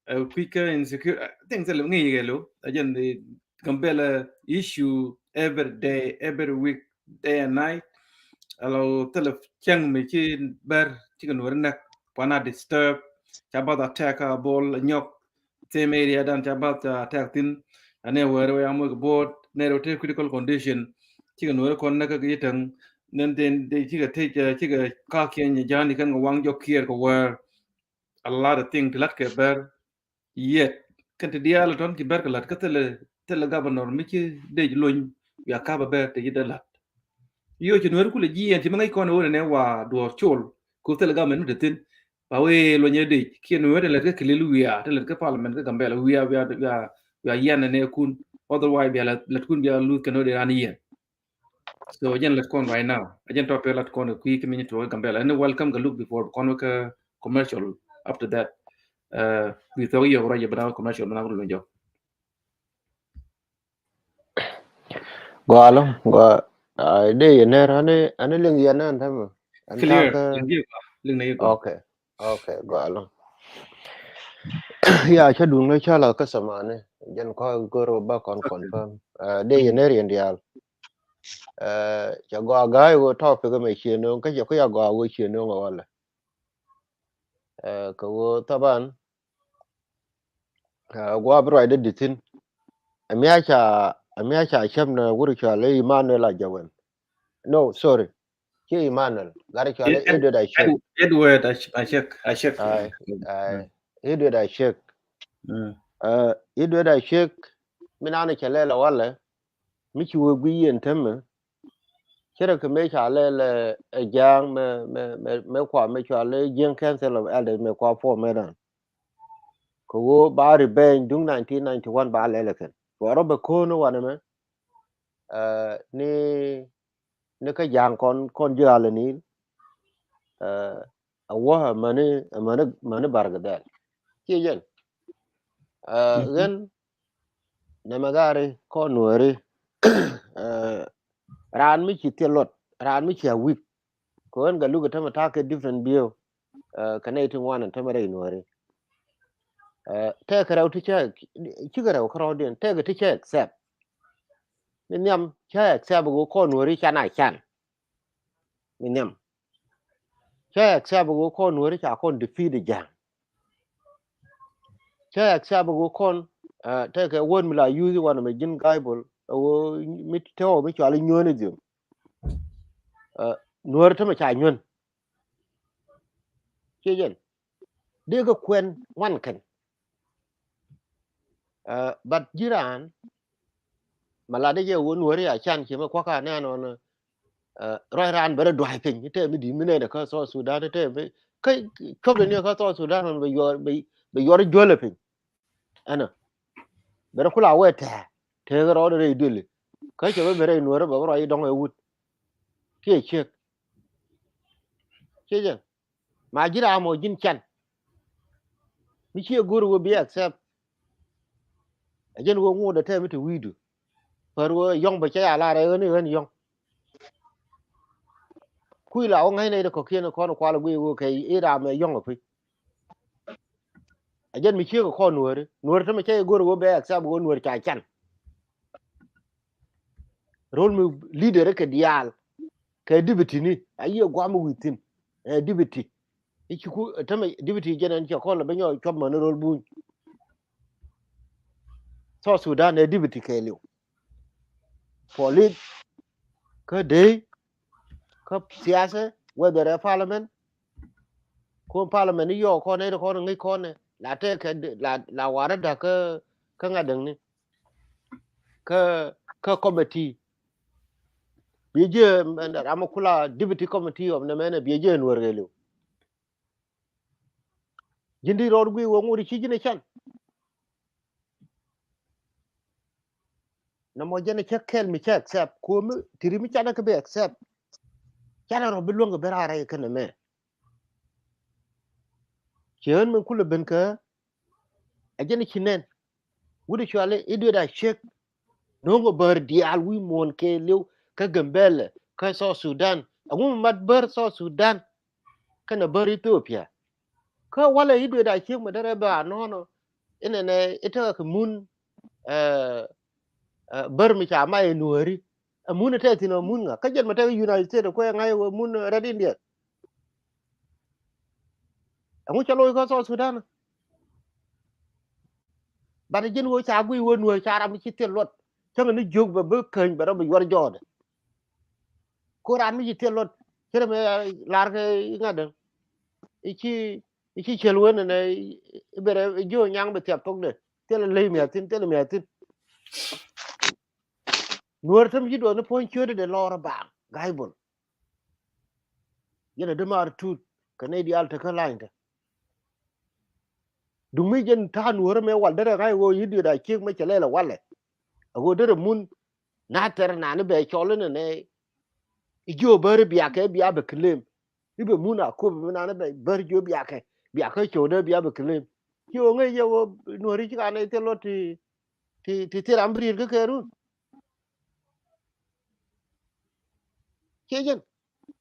Kui̱ kä insecure things ŋi̱i̱c kɛ lo a jɛn di Gambela issue every day, every week, day and night. Alo thilɛ cäŋ mi ci bär ci kɛ nuɔri näk kuana disturb. Ca bath attack a bol nyɔk same area dan ca bath ca attack thin. Ane wɛɛr wɛ amoc kɛ board ne rɛ wä te critical condition. Cikɛ nuɔri kɔn näk kä yitäŋ nen den de cikɛ tec cikɛ kakiɛny jani kɛn kɛ waŋ jɔk kiɛɛr kɛ wɛɛr. A lot of thing ti lat kɛ bär. Yet kɛn ti diaal tɔn ci bär kɛ lat kä thilɛ thilɛ governor mi ci dec lony. Wia kap a bär te ci dee lat. Yo ci nuɔri kulɛ jiɛn ci mi ŋäc kɔn wä nɛ wa duɔɔr col. Ku thilɛ government mi te thin. Ba wee luɔnyɛ dec kiɛ nuɔ̱ɔ̱r tin lät kä kilil wiaa tin lät kä parliament kä Gambela wiaa wiaa wiaa wiaa yian nɛ kun. Otherwise bia lät kun bia luth kɛ nuɔ̱ɔ̱r di ran yian. So jɛn lät kɔn right now a jɛn tɔpɛ lät kɔn kui̱ kä mi nyi tuɔk kä Gambela ni welcome kɛ look before kɔn kä commercial. After that bi thɔk yɔk rɔ jɛ bina commercial bina rɔ jɔk. Gɔaa lɔ gɔaa. Dee yɛ nɛr ani ani liŋ yɛn nɛn tɛmɛ. Clear. Liŋ yɛ gɔaa. Liŋ yɛ gɔaa. Okay. Okay gɔaa lɔ. Ya cä duŋ ni cä la kä samani jɛn kɔ gör ba kɔn confirm. Dee yɛ nɛr yɛn diaal. Cɛ gɔaa ga̱a̱c wä topic mɛ cie no̱o̱ŋ kä cɛ kuya gɔaa wä cie no̱o̱ŋ ɛ walɛ. Kɛ wä thaban. Gua̱a̱ bi ruacdä di̱thi̱n. Ɛmia ca ɛmia ca cäp nɛ wur cɔal i̱ Emmanuel Ajawɛn. No, sorry. Ci Emmanuel gat cɔal i̱ Edward Acek. Edward Acek. Acek. Ai ai Edward Acek. Edward Acek. Mi nani cɛ lɛl ɛ walɛ. Mi ci wee guiy yɛn tämɛ. Cɛ rɛ kɛ mëë ca lɛl ɛ ja̱a̱ŋ mɛ mɛ mɛ mɛ kua mɛ cɔal i̱ Jiɛŋ Council of Elders mɛ kua puɔ mɛ dan. Kɛ ɣöö ba ri bɛny duŋ nineteen ninety one ba lɛl ɛ kɛn. Cuɔ rɔ bɛ ko̱n wanɛ mɛ. Ni ni kä ja̱a̱ŋ kɔn kɔn ji̱ ɣalɛ ni̱i̱l. A wä amäni amäni amäni barkɛ dhɛl. Ciɛ jɛn. Ɣän nɛmɛ gari kɔn nuɛri. Raan mi ci thil luɔt raan mi ci a wik. Kɛ ɣän gɛ luk ɛ tämɛ ta̱a̱ kɛ different view. Kɛ nɛy ti ŋuan ɛn tämɛ rɛy nuɛri. Tɛkɛ rɛw ti cä cikɛ rɛw kärɔ̱diɛn tɛkɛ ti cä accept. Mi nhiam cä accept ɣöö kɔn nuɛri can a can. Mi nhiam cä accept ɣöö kɔn nuɛri ca kɔn defeat ɛ ja̱a̱ŋ. Cä accept ɣöö kɔn tɛkɛ word mi la use wanɛ mɛ ji̱n gaibol ɣöö mi tɛwä mi cɔal i̱ nyuäänithium. Nuäär tämɛ ca nyuän. Ciɛ jɛn dee kɛ kuɛn ŋuan kɛn. But ji̱ raan Ma lat dee jɛ wä Nuɔri a can ci mɛ kua̱k a nɛn ɔn. Ruac raan bɛ rɔ dua̱c piny te mi di̱t mi nɛn kä South Sudan te mi kä cuɔp de ni kä South Sudan ɔn bɛ yuɔr bɛ yuɔr juɔlɛ piny. Ɛnɔ bɛ rɔ kula wee tɛɛ tëë kɛ rɔɔdɛ rɛy duëli kä cɛ bɛ bɛ rɛy Nuɔri bɛ bɛ rɔ i̱ dɔŋ ɛ wut. Kiɛ ciek ciek jɛ. Ma ji̱n ram ɔ ji̱n can mi ciɛ go̱r wee bi accept. Ɛ jɛn wee ŋot ɛ tɛm mi te wi̱i̱du. Pär wee yɔ̱ŋ bɛ cɛ ya lar ɛ ɣän i̱ ɣän yɔ̱ŋ. Kui̱ la wä ŋäcnɛ i̱ kɔ̱kiɛn kɔn kual guiy wee kɛ i̱ ram ɛ yɔ̱ŋ ɛ pi̱. Ɛ jɛn mi ciek ɛ kɔn Nuɔri Nuɔri te mi cɛ i̱ go̱r wee bɛ accept wee Nuɔri ca can. Rol mi leader kɛ diaal kɛ deputy ni a yiëë guam wi̱i̱ thi̱n. Ɛ deputy i̱ ci ku tämɛ deputy jɛn ɛn cɛ kɔn lɛ ben nyɔ cuɔp män rol buny. South Sudan ɛ deputy kɛɛliw. Police kä dey kä siasa whether ɛ parliament. Kun parliament i̱ yɔɔk kɔn ɛ kɔn ŋäc kɔn ɛ la tɛkɛ la la warä da̱k kä kä ŋa̱t däŋni. Kä kä committee. Biɛ jiɛ ram a kula deputy committee of nɛ mɛnɛ biɛ jiɛ Nuɔr kɛɛliw. Ji̱n di rɔɔd guiy wä ŋut ci ji̱n ɛ can. Nɔmɔ jɛn ɛ cä kɛl mi cä accept komi tiri mi canɛ kɛ bi accept. Canɛ rɔ bi luäŋ kɛ bi raar rɛy kɛnɛ mɛ. Ci ɣän min kulɛ ben kä ɛ jɛn ci nɛn. Wut i̱ cuali i̱ duet a ciek. No̱o̱ŋ ɛ bär diaal wi̱i̱ muɔ̱ɔ̱n kɛɛliw kä Gambɛlɛ kä South Sudan. Ɛŋu mi mat bär South Sudan kɛnɛ bär Ethiopia. Kä walɛ i̱ duet a ciek mi derɛ bɛ a nɔ̱ɔ̱nɔ inɛnɛ i̱ tekɛ kɛ mun. Bär mi ca mac ɛ Nuɔri. Ɛ mun ɛ tɛk thi̱n ɛ mun ŋa kä jɛn mɛ tɛk United States kuɛ ŋa̱c ɛ mun Red Indian. Ɛŋu cɛ loc kä South Sudan. Bat ɛ ji̱n ɣöö ca guiy ɣöö Nuɔr ca ram mi ci thil luɔt cäŋ ni jiök bɛ bi käny bɛ rɔ bi yuɔr jɔɔdɛ. Ko ran mi ci thil luɔt cɛ rɛ mɛ lar kɛ i̱ ŋa̱t däŋ i̱ ci i̱ ci cel wen ɛnɛ i̱ bɛ rɛ i̱ jiök nyaŋ bɛ thiap thokdɛ thil ley mia̱thin thil mia̱thin. Nuɔr täm ci duɔth ni puɔ̱ny ciötdɛ lɔr ɛ baaŋ ga̱a̱c bol. Yɛn a dämaar tuut kɛ nɛy diaal tekä lanykä. Duŋ mi jɛn ta̱a̱ Nuɔ̱ɔ̱rä mëë wal derɛ ŋa̱c ɣöö yi̱ diöt a ciek mɛ cɛ lɛl ɛ walɛ. A ɣöö derɛ mun na̱thɛr nani bɛ cɔl inɛ nɛ i̱ jiö bäri biakɛ bia bɛ claim. I̱ bɛ mun a köp mi nani bɛ bäri jiö biakɛ biakɛ cöödä bia bɛ claim. Ci ɣöö ŋäc yɛ ɣöö Nuɔ̱ɔ̱ri ci ka nɛy thil luɔt ti ti ti thil ram bi riet kä kɛɛrun. Ciɛ jɛn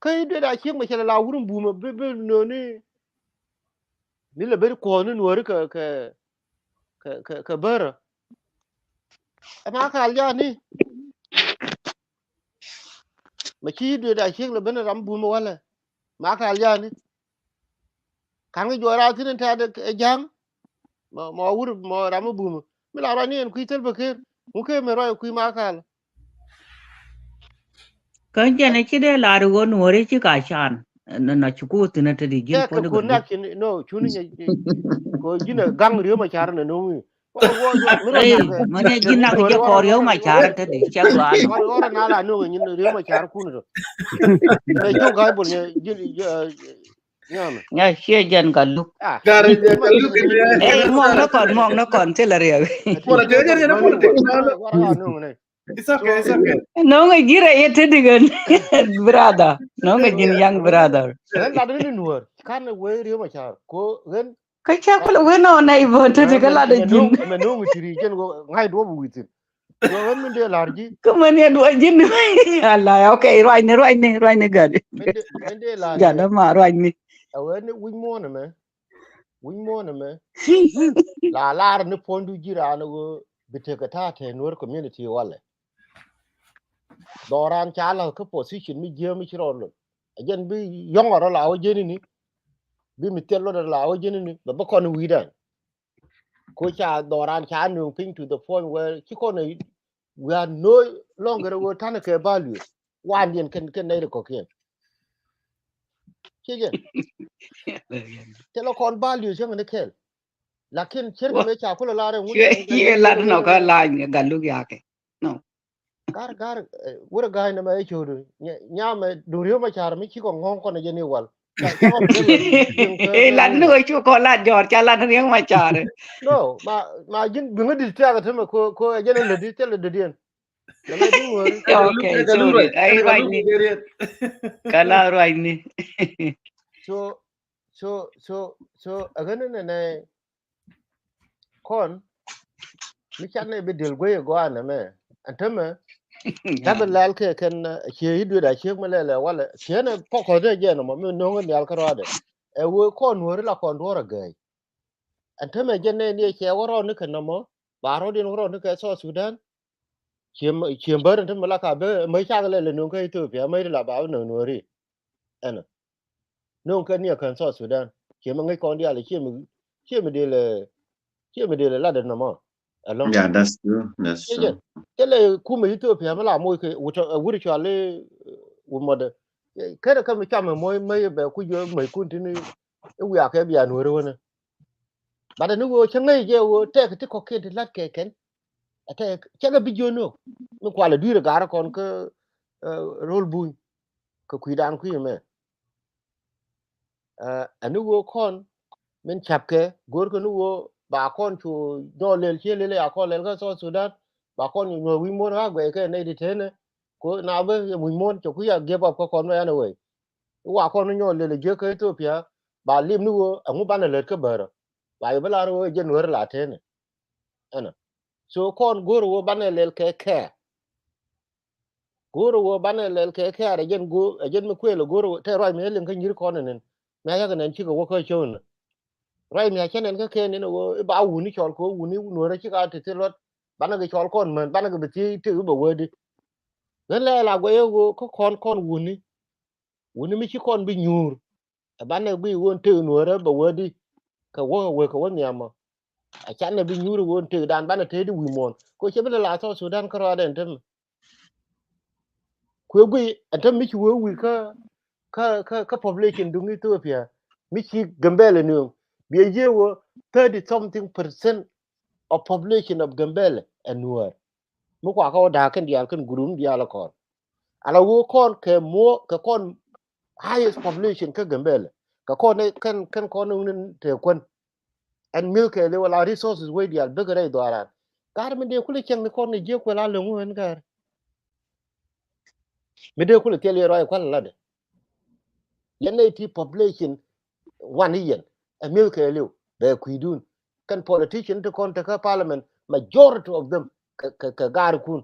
kä i̱ duet a ciek mɛ cɛ lɛ la wurun bumä bi bi nööni. Ni lɛ ben kuɔ̱ɔ̱ni Nuɔ̱ɔ̱ri kɛ kɛ kɛ kɛ bärä. Ɛn a kal jani mɛ ci i̱ duet a ciek lɛ ben ram bumä walɛ. Ma kal jani ka̱n kɛ juɔc raar thi̱n in tɛ̈t ɛ ja̱ŋ. Mɔ mɔ wur mɔ ram mi bumä mi la ruacni ɛn kui̱ thil bä ker. Ŋu kee mi ruac kui̱ ma kal. Kä jɛn ci dee lar i̱ ɣöö Nuɔ̱ɔ̱ri ci ka can. Nɔ nɔ ci ku thi̱n a te di ji̱n puɔ̱n i̱ gɛ. No cuni nyɛ ko ji̱n a gaŋ riöm a car nɛ no̱ŋ i̱. Ey mani a ji̱n nak jɛ kɔɔr riöm a car a te di cɛ gɔaa nɔ. Ɣɔr na la no̱ŋ i̱ nyin riöm a car kun i̱ tɔ. Mɛ cok ga̱a̱c bol nyɛ ji̱n. Nya ciɛ jɛn ka luk. Ey muɔŋ ni kɔn muɔŋ ni kɔn thilɛ riɛk. It's okay, it's okay. No̱ŋ a ji̱n rɛ yɛ te di ɣän brother. No̱ŋ a ji̱n young brother. Ɣän lat ɣän in wär kan wee riöm a car ko ɣän. Kä cɛ kulɛ wee nɔ nɛ ibon te di kä lat a ji̱n. Mɛ no̱ŋ a tiri jɛn ko ŋa̱c duɔp wi̱thin. Kä mɛn yɛ duɔc ji̱n. Ala, okay, ruacni, ruacni, ruacni gari. Gari ma ruacni. Awɛ ni wi̱c muɔ̱ɔ̱n ɛmɛ. Wi̱c muɔ̱ɔ̱n ɛmɛ. La lar ni puɔ̱nydu ji̱ raan ɣöö bi tekɛ ta̱a̱ te Nuer community walɛ. Dhɔran ca la kä position mi jiääm mi ci rɔ lon. Ɛ jɛn bi yɔ̱ŋ ɔ rɔ la wä jeni ni. Bi mi thil luɔt ɔ la wä jeni ni bɛ bä kɔn wi̱i̱dan. Ko ca dhɔran ca nööŋ piny to the point where ci kɔn ɛ we are no longer wä tanɛ kɛ values. Wandiɛn kɛn kɛn nɛy ri kɔkiɛn. Ci jɛ thilɛ kɔn values cäŋ ni kɛl. Lakin cir kɛ mëë ca kulɛ lar ɛ ŋun. Yɛ lat nɔ kä lany ɛ gat luk yakɛ. No. Gar, gar, wurɛ ga̱a̱c nɛ mɛ ɛ cio̱du. Nyamɛ duŋ Riek Machar mi cikɔ ŋɔ̱ŋ kɔn ɛ jɛ ni wal. Lat ni wä cu kɔ lat jɔɔr ca lat Riek Machar. No, ma, ma ji̱n biŋä di̱t tiakä tämɛ ko, ko ɛ jɛ ni lätdi, thilɛ lätdiɛn. Nɛ mɛ ji̱n wääri. Okay, sorry. Ai ruacni. Kala ruacni. So, so, so, so, ɛ ɣän nɛ nɛ kɔn mi canɛ bi diel guey ɛ gɔaa nɛmɛ. Ɛn tämɛ ca bi lɛl kɛ kɛn, ciɛ i̱ duet a ciek mi lɛlɛ walɛ ciɛ nɛ pɔkɔth dee jɛ nɔmɔ mi no̱o̱ŋ in nhial kä rɔadɛ. Ɛ wee kɔn nuɔ̱ɔ̱ri la kɔn duɔ̱ɔ̱r a gɛɛc. Ɛn tämɛ jɛ nɛ ni ɛ cɛ wä rɔɔdni kɛ nɔmɔ ba rɔɔdiɛn wä rɔɔdni kɛ South Sudan. Ciɛ bär ɛn tämɛ la ka bä mäc cak lɛlɛ no̱o̱ŋ kä Ethiopia mäc ti la ba bi no̱o̱ŋ nuɔ̱ɔ̱ri. Ɛnɔ. No̱o̱ŋ kɛ ni a kän South Sudan. Ciɛ mi ŋäc kɔn diaal ciɛ mi, ciɛ mi dee lɛ, ciɛ mi dee lɛ lat ɛn nɔmɔ. Ɛlɔ̱ŋ. Yeah, that's true. That's true. Cɛ lɛ kumɛ Ethiopia mi la moc kɛ wut, wut cual i̱ wut mɔdɛ. Kɛnɛ kä mi cam ɛ moc mäc bɛ kuc jɛ mäc kun tini i̱ wiakɛ bia nuɔ̱ɔ̱ri wänä. But ɛn i̱ ɣöö cä ŋäc jɛ ɣöö tɛk ti kɔ̱kiɛn ti la̱t kɛ kɛn. Ɛ tɛk cɛ kɛ bi jiön ni ɣöö mi kualɛ dui̱r ɛ ga̱r kɔn kä ro̱l buny. Kɛ kui̱dan kui̱ mɛ. Ɛn ni ɣöö kɔn min ca̱pkɛ go̱o̱rkɛ ni ɣöö ba kɔn cu nyɔɔl lɛl cië lɛl ya kɔn lɛl kä South Sudan. Ba kɔn cu nyuɔ̱th wi̱i̱ muɔ̱ɔ̱n ɣa̱ guɛc kɛ nɛy ti te̱e̱nɛ. Ko na bä wi̱i̱ muɔ̱ɔ̱n cɛ kui̱ a give up kä kɔn mɛ anyway. I̱ wa kɔn ni nyɔɔl lɛl jiäk kä Ethiopia ba lim ni ɣöö ɛŋu banɛ lät kä bärä. Ba yɛ bä lar ɣöö jɛ nuäär la te̱e̱nɛ. Ɛnɔ. So kɔn go̱o̱r ɣöö banɛ lɛl kɛ kɛɛ. Go̱o̱r ɣöö banɛ lɛl kɛ kɛɛr ɛ jɛn go̱o̱r ɛ jɛn mi kuëël ɛ go̱o̱r ɣöö tɛ ruac mi ɛ liŋ kä nyir kɔn ɛnɛn. Mi a yak ɛnɛn cikɛ wä kä cäwän. Ruac mi a cä nɛn kä kɛɛn ɛn ɣöö i̱ ba wuni cɔl kɛ wuni nuɔ̱ɔ̱rä cik a ti thil luɔt. Banɛ kɛ cɔl kɔn män banɛ kɛ bi thiec tëk i̱ bɛ wädi. Ɣän lɛ la guɛc ɛ ɣöö kä kɔn kɔn wuni. Wuni mi ci kɔn bi nyuur. Ɛ banɛ guiy ɣöö tëk nuɔ̱ɔ̱rä bɛ wädi. Kɛ wä wek kɛ wä nhiamɔ. A canɛ bi nyuur ɣöö tëkdan banɛ tëëdi wi̱i̱ muɔ̱ɔ̱n kɛ cɛ bi lɛ la South Sudan kä rɔɔdɛ ɛn tämɛ. Kuɛ guiy ɛn tämɛ mi ci wee wi̱i̱ kä kä kä kä population duŋ Ethiopia. Mi ci Gambɛlɛ nööŋ biɛ jiɛ ɣöö thirty something percent of population of Gambɛlɛ ɛ nuäär. Mi kuakä wä da̱a̱k kɛn diaal kɛn gurum diaal kɔn. Ala wee kɔn kɛ muɔ kɛ kɔn highest population kä Gambɛlɛ kɛ kɔn kɛn kɛn kɔn ni te kuän. Ɛn mi̱th kɛɛliw ala resources wec diaal bikɛ rɛy dhuaaran. Gaar mi dee kulɛ cieŋ ni kɔn ni jiäk kuɛ la lo̱ŋ ɣän gaar. Mi dee kulɛ thil yɛ ruac kual latdɛ. Yɛn nɛy ti population wan i̱ yɛn ɛ mi̱th kɛɛliw bɛ kui̱dun. Kɛn politician ti kɔn tekä parliament majority of them kɛ kɛ kɛ gaarikun.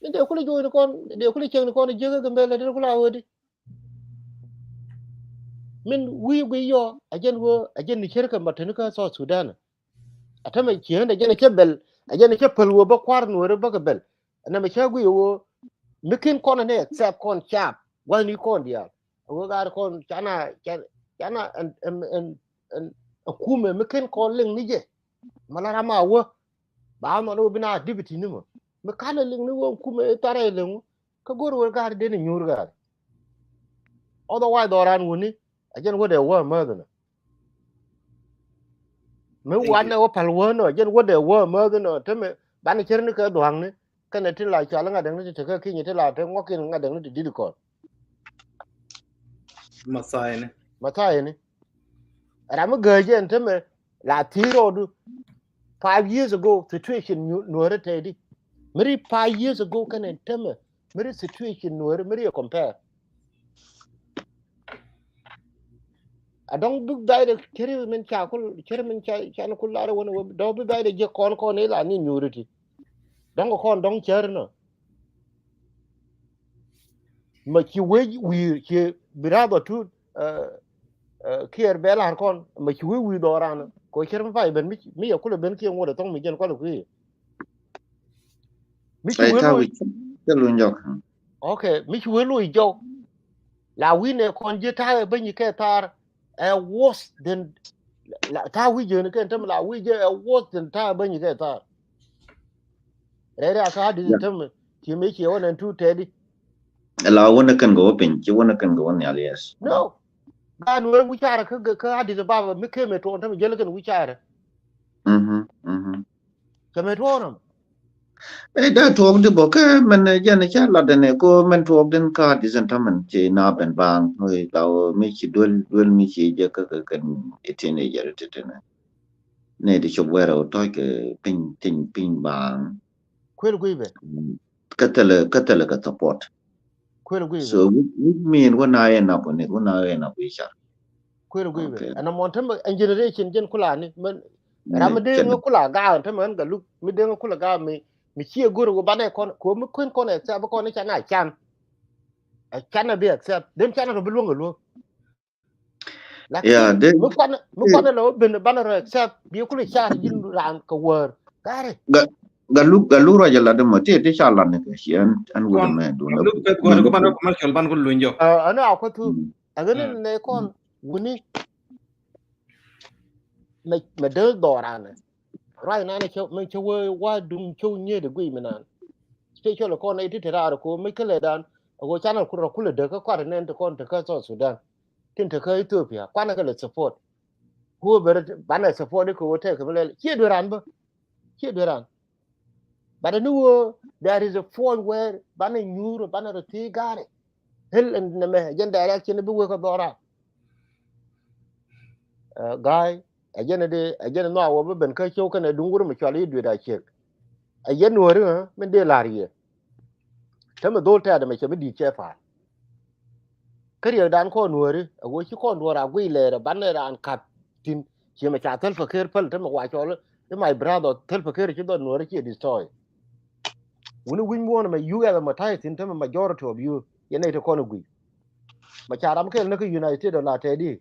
Ni dee kulɛ jo̱o̱c ni kɔn dee kulɛ cieŋ ni kɔn jiäk ɛ Gambɛlɛ dee kulɛ a ɣöödi. Min wi̱i̱ guiy yɔ a jɛn ɣöö a jɛn ni cärkɛ ma teni kä South Sudan. A tämɛ cieen a jɛn a cä bɛl a jɛn a cä päl ɣöö bä kua̱r nuɔ̱ɔ̱ri bä kɛ bɛl. Ɛn nɛmɛ cä guiy ɣöö mi ken kɔn ɛn ɛ accept kɔn caap gua̱thni kɔn diaal. A ɣöö gaar kɔn cana cana ɛn ɛn ɛn ɛn kumɛ mi ken kɔn liŋ ni jɛ. Ma la ram a wä ba a nhɔn ɣöö bi na dipiti ni mɔ mi kanɛ liŋ ni ɣöö kumɛ i̱ tharɛ liŋ kä go̱r wä gaar den i̱ nyuur gaar. Otherwise dhɔran wuni a jɛn wädɛ wä mäth nɔ. Mi wanɛ wä pal wä nɔ a jɛn wädɛ wä mäth nɔ temɛ banɛ cär ni kɛ dhua̱ŋni. Kɛnɛ ti la cual ŋa̱t däŋni ti tekä kinyɛ ti la te ŋuɔ̱kin ŋa̱t däŋni ti di̱t kɔn. Mathayini. Mathayini. Ram mi gääc ɛn temɛ la thiec rɔɔdu. Five years ago situation nuɔ̱ɔ̱rä tɛɛdi. Miri five years ago kɛnɛ temɛ miri situation nuɔ̱ɔ̱rä miri ɛ compare. A dɔ̱ŋ bi baydɛ ceri min ca kul ceri min ca can kul lar wän wä dɔ̱ŋ bi baydɛ jiɛ kɔn kɔn ila ni nyuuri ti. Dɔ̱ŋ kɔn dɔ̱ŋ ceri nɔ. Ma ci wec wi̱i̱ ci bi rath ɔ tut kiɛɛr bɛ la̱r kɔn ma ci wec wi̱i̱ dhɔran kɔ cir mi pay ben mi yɛ kulɛ ben kiɛ ŋuɔt ɛ thɔŋ mi jɛn kualɛ kui̱. Mi ci wec loc. Ok, mi ci wec loc jɔk. La wi̱n ɛ kɔn ji̱ ta̱a̱ ɛ bäny kɛ thaar ɛ worse than ta̱a̱ wi̱c jɛn kɛn täm la wi̱c jɛ ɛ worse than ta̱a̱ ɛ bäny kɛ thaar. Rɛy ria kä Addis Ababa ci mëë ciɛ wä nɛn tu tɛɛdi. Ɛ la wä ni kɛn kɛ wä piny ci wä ni kɛn kɛ wä nhial, yes. No. Gaat Nuäär wi̱c carɛ kä Addis Ababa mi kemɛ tuɔɔn tämɛ jäl kɛn wi̱c carɛ. Mhm, mhm. Kemɛ tuɔɔn nɔm. Ɛ, da tuɔɔk di bɔ kɛ mɛn, ɛ, jɛn ca lat dɛn ɛ ko mɛn tuɔɔk din ka di zɛn tamɛn ci na bɛn baaŋ. Ɛ, la wä mi ci duel, duel mi ci jɛ kä, kä, kä, ɛ, teenager ti, ti nɛ. Nɛ di cop wɛrɛ wä tɔc kɛ piny, piny, piny baaŋ. Kuel guiy bɛ. Mm. Kä thilɛ, kä thilɛ kɛ support. Kuel guiy bɛ. So, which, which mean wä na yɛ nap wä ni, wä na yɛ nap wä icar. Kuel guiy bɛ. Okay. Ɛn amɔn tämɛ ɛn generation jɛn kula ni, mɛn, mm, ram mi dee ŋä kula gaak tämɛ ɛn Galuk, mi dee ŋä kula gaak mi, mi ciɛ go̱r wä banɛ kɔn, ko mi kuɛn kɔn accept kɔn ni can a can. A can a bi accept. Den can a rɔ bi luäŋ a luäŋ. Lakin, yeah, mi kuan, mi kuan la wä ben banɛ rɔ accept, bi kula car ji̱n raan kɛ wär. Gari. Ga, Galuk, Galuk rɔ jɛ lat mɔ, ti, ti ca lat ni kɛ ci ɛn, ɛn wä mɛ dun. Galuk pɛth guari, ku banɛ commercial ban ku luny jɔk. Ɛn a kuɛ thu. Mm. Ɛ ɣän ni nɛ kɔn wuni mɛ, mɛ dee dhɔranɛ. Ruac nanɛ cä, mɛ cä wee wa duŋ cä wee nyiet ɛ guiy mi nan. Cɛ cɔl ɛ kɔn ɛ ti te raar ko mɛ kɛ lɛ dan. Ɛ ɣöö canɛ ku rɔ kulɛ dee kä kuat nɛn te kɔn te kä South Sudan. Tin te kä Ethiopia. Kuanɛ kɛ lɛ support. Ku wee bɛ rɛ banɛ support ikɛ wee tɛk kɛ mi lɛl. Ciɛ dueran bä. Ciɛ dueran. But ni wee, there is a point where banɛ nyuur, banɛ rɔ thii gaari. Hil ɛn nɛmɛ, jɛn direction bi wee kä dhɔra. Ɛ, guy, ɛ jɛn di, ɛ jɛn nhɔa wä bi ben kä cio̱w kɛnɛ duŋ wur mi cual i̱ duet a ciek. Ɛ jɛn nuɔri, ɛ, min dee la̱r yɛ. Te mi dhol tɛɛt ɛmɛ cɛ mi di̱i̱t cɛ pa̱a̱l. Kä riɛkdan kɔn nuɔri, ɛ wee ci kɔn duɔr a guiy lɛɛr ɛ banɛ raan ka̱p thi̱n. Ciɛ mɛ ca Salva Kiir päl te mɛ wa cɔl i̱ my brother Salva Kiir ci dhɔt nuɔri ciɛ destroy. Wuni wi̱ny muɔ̱ɔ̱n mɛ U S mɛ ta̱yɛ thi̱n te mɛ majority of you yɛ nɛy te kɔn i̱ guiy. Mɛ ca ram kɛl ni kä United States ɔ la tɛɛdi.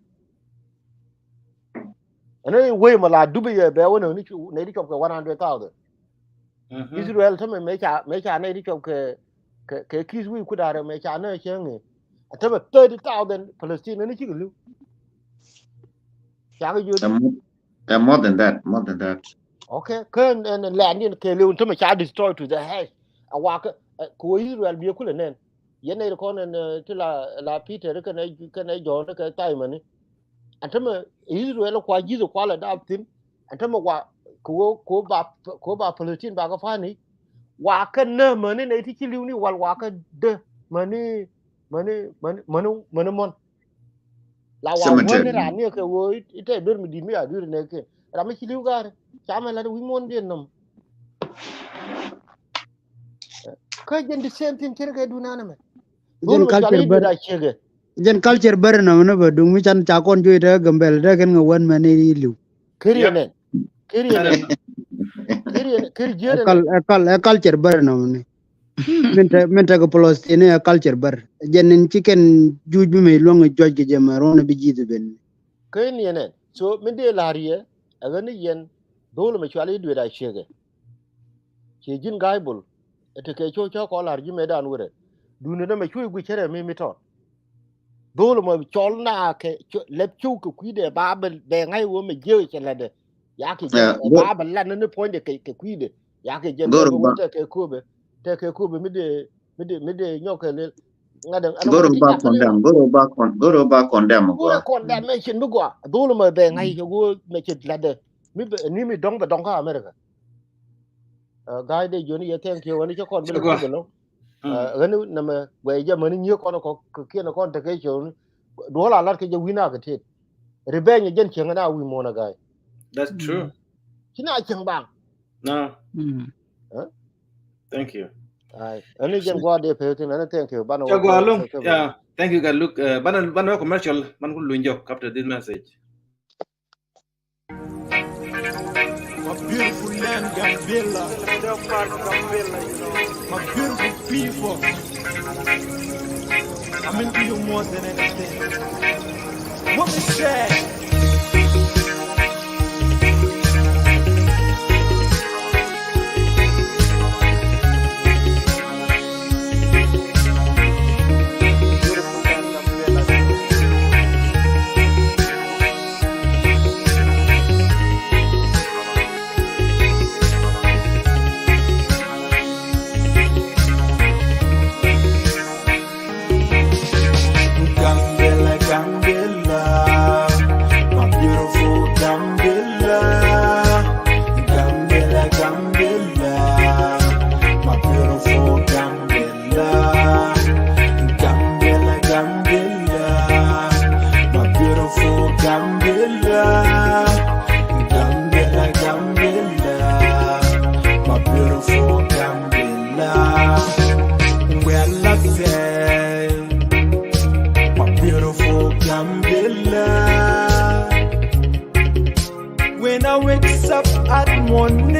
Ɛn i̱ wei mɛ la dupi yɛ bɛ wä nɛ ni cu, nɛy ti cuɔp kɛ one hundred thousand. Mhm. Israel tämɛ mɛ ca, mɛ ca nɛy ti cuɔp kɛ, kɛ, kɛ ki̱th wi̱i̱ kudaarɛ mɛ ca nɛ cäŋ i̱. Tämɛ thirty thousand Palestine ni cikɛ li̱w. Cakɛ jiöt. Ɛ more, ɛ more than that, more than that. Okay, kä ɛn, ɛn land in kɛ li̱w tämɛ ca destroy to the ash. A wakä, ɛ, kɛ wä Israel biɛ kulɛ nɛn. Yɛn nɛy ti kɔn ɛn, ɛ, ti la, la Peter kɛnɛ, kɛnɛ John kɛ Simon. Ɛn tämɛ Israel kua ji̱th kua lɛ dap thi̱n. Ɛn tämɛ wa kɛ wä, kɛ wä ba, kɛ wä ba Palestine ba kɛ pa̱ni. Wa kɛ nä mäni nɛy ti ci li̱w ni wal wa kɛ dä mäni, mäni, mäni, mäni, mäni mɔn. La wa cemetery. Wä ni raan ni kɛ wä it, itɛ ber mi di̱t mi a dui̱r nɛ kɛ. Ram mi ci li̱w ga̱r. Ca mɛ lat wi̱c muɔ̱n diɛn nɔm. Kä jɛn the same thing cir kɛ dun anɛ mɛ. Jɛn culture bär. Jɛn culture bär nɔmɔ ni bä duŋ mi can ca kɔn juɔc te Gambɛl te kɛn ŋɛ wän mɛ ni liw. Kiri nɛ. Kiri nɛ. Kiri nɛ. Kiri jiɛn nɛ. Ɛ culture bär nɔmɔ ni. Min te, min te kɛ Palestine ɛ culture bär. Jɛn in ci kɛn juuc bi mɛ luäŋ juɔc kɛ jɛ mɛ ruɔn bi ji̱th ben. Kä in yɛn ɛn. So, min dee la̱r yɛ, ɛ ɣän ni yɛn, dho̱l mɛ cual i̱ duet a ciekɛ. Ciɛ ji̱n ga̱a̱c bol, ɛ tekɛ cio̱w cä kɔn la̱r ji̱ mëëdan wurɛ. Duundɛ nɛmɛ cuɔ̱c gui̱c cärɛ mi, mi tɔt. Dho̱l mɛ cɔl na kɛ, lɛp cio̱w kɛ kui̱dɛ ba bɛ, bɛ ŋa̱c wä mɛ jiääk cɛ la̱tdɛ. Ya kɛ jɛn, ba bɛ la̱t ni puɔ̱nydɛ kɛ, kɛ kui̱dɛ. Ya kɛ jɛn bɛ wä tɛ kɛ köpɛ, tɛ kɛ köpɛ mi dee, mi dee, mi dee nyɔk kɛ lel. Ŋa̱t ɛn, ɛn goro ba condemn, goro ba con-, goro ba condemn gua. Goro condemnation mi gua. Dhul mɛ bɛ ŋa̱c kɛ gua mɛ cɛ latdɛ. Mi bɛ, ni mi dɔŋ bɛ dɔŋ kä America. Ɛ, ga̱a̱c dee jiɔni yɛ thank you, wani cɛ kɔn bi lɛ kɔn bi lɔ. Ɛ, ɣän nɛmɛ guɛ jɛ mäni nyiek kɔn kɔ, kɛ kiɛn kɔn tekɛ ciöni. Duɔl a lat kɛ jɛ wi̱n a kɛ tet. Revenge jɛn cieŋ na wi̱i̱ muɔ̱n a ga̱a̱c. That's true. Ci na cieŋ baŋ. No. Thank you. Ai, ɛn ni jɛn gua̱a̱r dee pek thin, ɛn ni thank you. Banɛ wä gua̱a̱r luŋ. Yeah, thank you, Galuk. Banɛ, banɛ wä commercial, ban ku luny jɔk after this message. My beautiful land, Gambela. My beautiful people. I mean to you more than anything. What we say? Gambela, Gambela. Beautiful Gambela. Well, I say, my beautiful Gambela. When I wake up at morning,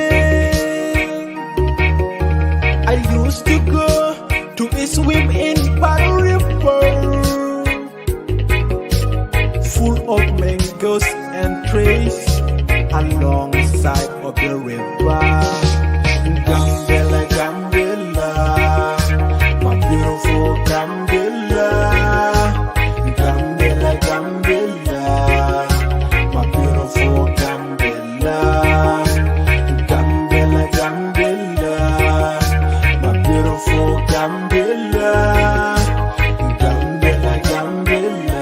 I used to go to swim in Palu River, full of mangoes and trees alongside of the river. Gambela, Gambela, my beautiful Gambela. Gambela, Gambela, my beautiful Gambela. Gambela, Gambela, my beautiful Gambela. Gambela, Gambela,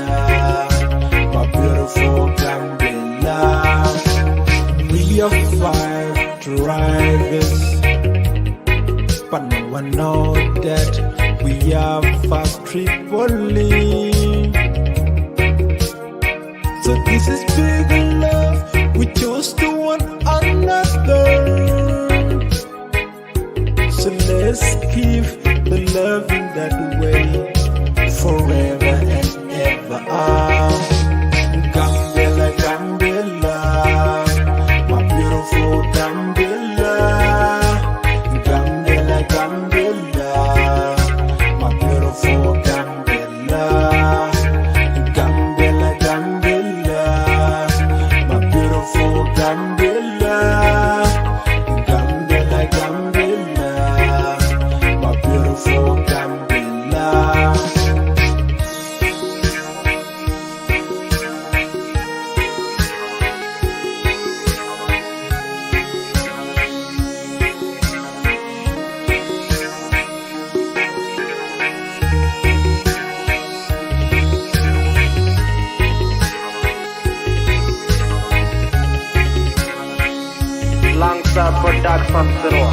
my beautiful Gambela. We are five drivers, but no one know that we are five Tripoli. So this is big love we chose to one another. So let's keep the love in that way forever and ever. Ah, Gambela, Gambela, my beautiful Gambela. Gambela, Gambela, my beautiful Gambela. Gambela, Gambela, my beautiful Gambela. Gambela, Gambela, my beautiful Gambela. Langsa Production Sirwa.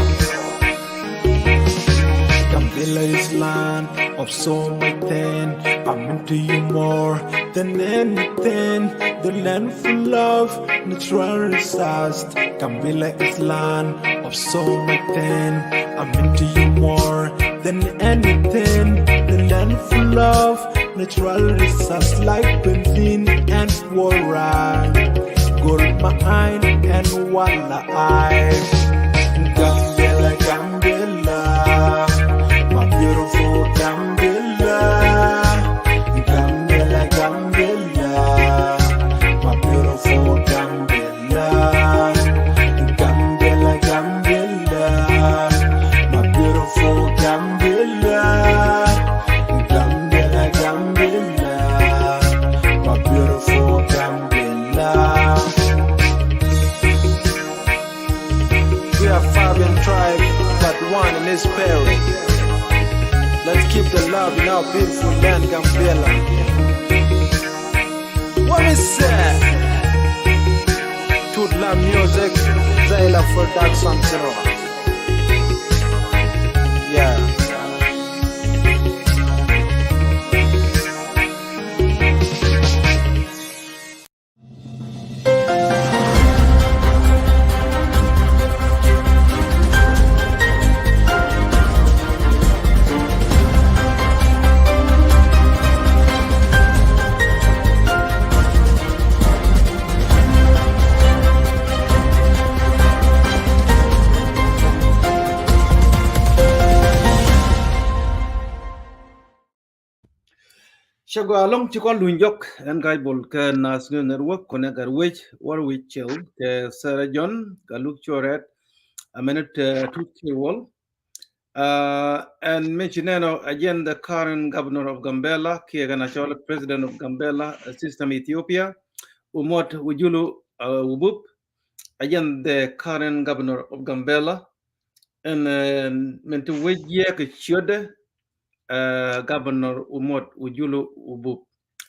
Gambela is land of so much thing. I'm into you more than anything. The land full of natural resource. Gambela is land of so much thing. I'm into you more than anything. The land full of natural resource like benzene and water, gold mine and walleye. Gambela, Gambela, my beautiful Gambela. Gambela, Gambela, my beautiful Gambela. Gambela, Gambela, my beautiful Gambela. Gambela, Gambela, my beautiful Gambela. We are Fabian tribe, but one in his spirit. Let's keep the love in our beautiful land, Gambela. What is that? Tut la music, Zaila Production, Sirwa. Yeah. Cɛ gɔaa ɛlɔ̱ŋ, ci kɔn luny jɔk, ɛn Ga̱a̱c Bol kä Nas News Network, kɔnɛ gat wec, wär wi̱c cil kɛ Sarah John, Galuk Cuɔrɛt, a minute, uh, Tut Kiwol. Uh, ɛn mi ci nɛn ɔ, a jɛn the current governor of Gambela, kiɛ kɛn a cɔl president of Gambela, uh, system Ethiopia, Umot Wujulu, uh, Wubub, a jɛn the current governor of Gambela, ɛn, uh, min ti wec yɛ kɛ ciötdɛ, uh, Governor Umot Wujulu Wubub.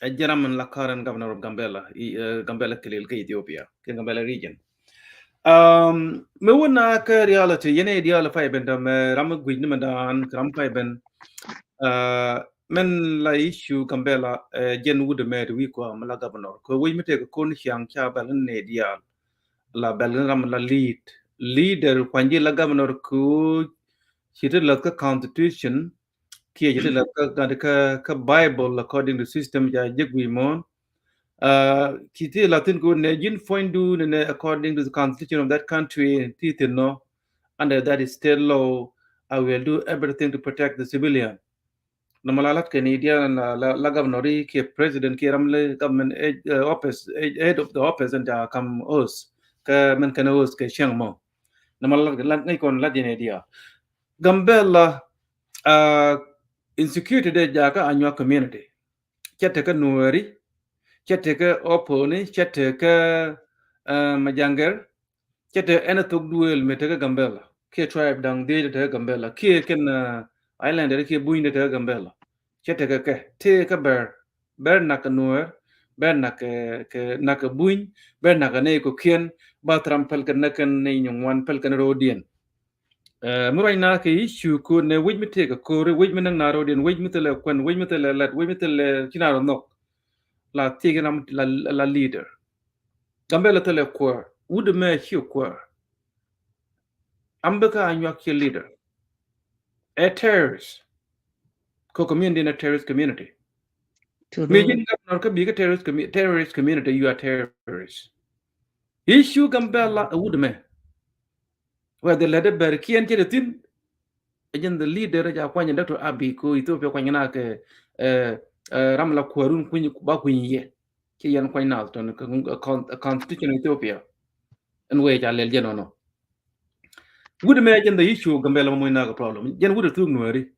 Ɛ jɛn ram min la current governor of Gambela, i, uh, Gambela kilil kä Ethiopia, kä Gambela region. Um, mi wun na kä reality, yɛn ɛ diaal pay ben dam, uh, ram guic ni mɛ dan, ram pay ben, uh, min la issue Gambela, uh, jɛn wut mɛ ti wi̱i̱ kua mi la governor. Kɛ wec mi tek kun ciaŋ ca bɛl ni diaal. La bɛl ni ram la lead, leader kuany ji̱ la governor ku ci ti lath kä constitution kiɛ ci ti lath kä kä kä Bible according to system ca jek wi̱i̱ muɔ̱ɔ̱n. Ci ti lath thin ku nɛ ji̱n puɔ̱nydu nɛ nɛ according to the constitution of that country ti thin nɔ, under that state law, I will do everything to protect the civilian. Nɔmɔ la lat kɛ ni diaal la, la, la governor kiɛ president kiɛ ram lɛ government, eh, office, eh, head of the office and, uh, kam oath. Kɛ mɛn kɛn oath kɛ cieŋ mɔ. Nɔmɔ la lat, lat ŋäc kɔn lat yɛn ni diaal. Gambela, uh, insecurity dee jakä Anyuak community. Cɛ tekɛ Nuɛri, cɛ tekɛ Oponi, cɛ tekɛ, uh, Majaŋgɛr, cɛ tekɛ ɛn thok duëël mi tekɛ Gambela kiɛ tribe da̱ŋ dhiec tekɛ Gambela kiɛ kɛn, uh, Islander kiɛ Buny tekɛ Gambela. Cɛ tekɛ kɛ tëë kɛ Bɛr, Bɛr nak kɛ Nuɛr, Bɛr nak kɛ, kɛ nak kɛ Buny, Bɛr nak kɛ nɛy kɔ̱kiɛn, ba thram päl kɛ näk kɛn nɛy nyin ŋuan päl kɛn ro̱o̱diɛn. Eh, mi ruac na kɛ issue kun nɛ wec mi tëëk kɛ ko̱ri, wec mi näk na ro̱o̱diɛn, wec mi thilɛ kuɛn, wec mi thilɛ lat, wec mi thilɛ ci na rɔ nhɔk. La thiek ram la, la leader. Gambela thilɛ kuäär, wut mɛ ci kuäär. Am bä kä Anyuak ci leader. Ɛ terrorist. Kɛ community ni terrorist community. Mi ji̱n governor kä bi kä terrorist commu-, terrorist community, you are terrorist. Issue Gambela ɛ wut mɛ. Whether lɛ dee Bɛr kiɛn cɛ dee thin, ɛ jɛn the leader ja kuany Doctor Abiy ko Ethiopia kuany na kɛ, eh, eh, ram la kuäärun kuny ba kuny yɛ. Ci yɛn kuany na tɔn kɛ, kɛ con-, constitution Ethiopia. Ɛn wee ca lɛl jɛn ɔnɔ. Wut mɛ jɛn the issue Gambela mɔ muny na kɛ problem. Jɛn wut a thuk Nuɛri.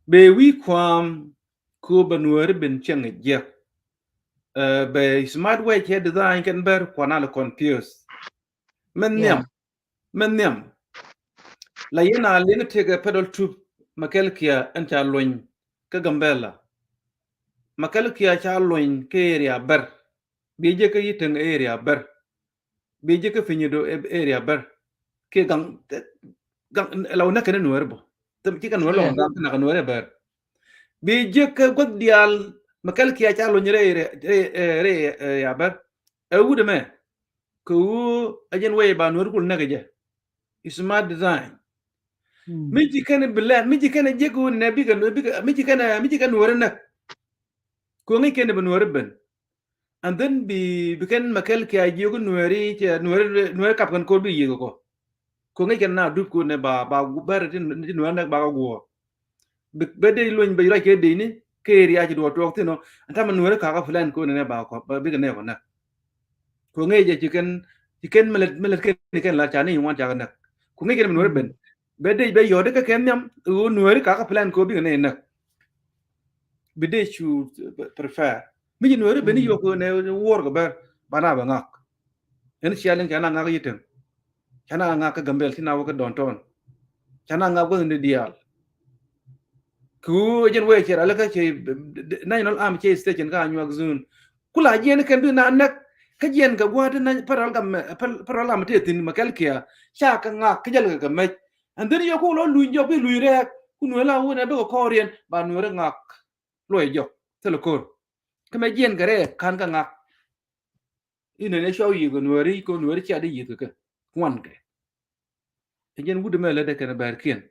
Bɛ wi̱i̱ kuam ko bɛ Nuɛri ben cieŋ jiɛk. Eh, bɛ smart way cɛ design kɛn Bɛr kuan al confuse. Mɛ nhiam. Mɛ nhiam. La yɛn a liŋ tekɛ federal troop Makɛl Kia ɛn ca luny kä Gambela. Makɛl Kia ca luny kä area Bɛr. Bi jɛ kä Yitäŋ area Bɛr. Bi jɛ kä Pinyido area Bɛr. Kiɛ gaŋ, gaŋ la wä näk kɛn Nuɛri bä. Thim ci kɛ Nuɛri lɔŋ gaŋ kɛ nak Nuɛri Bɛr. Bi jɛ kä gua̱th diaal Makɛl Kia ca luny rɛy, rɛy, rɛy area Bɛr. Ɛ wut mɛ. Kɛ ɣöö ɛ jɛn wee ba Nuɛri kul näk jɛ. Smart design. Mi ci kɛn bi lɛn, mi ci kɛn jek ɣöö nɛ bikɛ, bikɛ, mi ci kɛn, mi ci kɛn Nuɛri näk. Kɛ ŋi̱c kɛn bi Nuɛri ben. And then bi, bi kɛn Makɛl Kia jiök Nuɛri, cɛ Nuɛri, Nuɛri kap kɛn ko̱r bi yiëk kɔ. Kɛ ŋi̱c kɛn na dup ko̱r nɛ ba, ba Bɛr ti, ti Nuɛri näk ba kɛ guɔ. Bɛ dee luny bɛ ruac kɛ dee ni kɛ area ci duɔ tuɔɔk thin ɔ. Ɛn tamɛ Nuɛri kakä plan kɛ ɣöö nɛ ba kɔ bikɛ nɛ kɔ näk. Kɛ ŋi̱c jɛ ci kɛn, ci kɛn mi lät, mi lät kɛn kɛn la ca ni ŋuan ca kɛ näk. Kɛ ŋi̱c kɛn mi Nuɛri ben bɛ dee bɛ yɔt kɛ kɛn nhiam ɣöö Nuɛri kakä plan kɛ ɣöö bikɛ nɛ näk. Bi dee cu prepare mi ci Nuɛri ben i̱ yɔk ɣöö nɛ wuɔr kɛ Bɛr ba na bɛ ŋak. Ɛn cia liŋ ca na ŋak Yitäŋ. Ca na ŋak kä Gambela ti na wä kä downtown. Ca na ŋak gua̱thni diaal. Kɛ ɣöö jɛn wee cɛ rali kä cɛ National Army cɛ station kä Anyuak zone. Kula jiɛn kɛn bi na näk kä jiɛn kɛ gua̱a̱t ti na federal gam, federal army tëë thi̱n Makɛl Kia. Ca kɛ ŋak kä jäl kɛ kɛ mɛc. And then yɔ ku lɔ luny jɔk bi luny rɛɛk ku Nuɛri la wun ɛ bikɛ kɔɔriɛn ba Nuɛri ŋak. Luɔc jɔk thilɛ ko̱r. Kä mɛ jiɛn kɛ rɛɛk ka̱n kä ŋak. Inɛ nɛ cua yiëth kɛ Nuɛri, kɛ Nuɛri cia di yiëth kɛ kɛ kuan kɛ. Ɛ jɛn wut mɛ lätdɛ kɛn Bɛrkiɛn.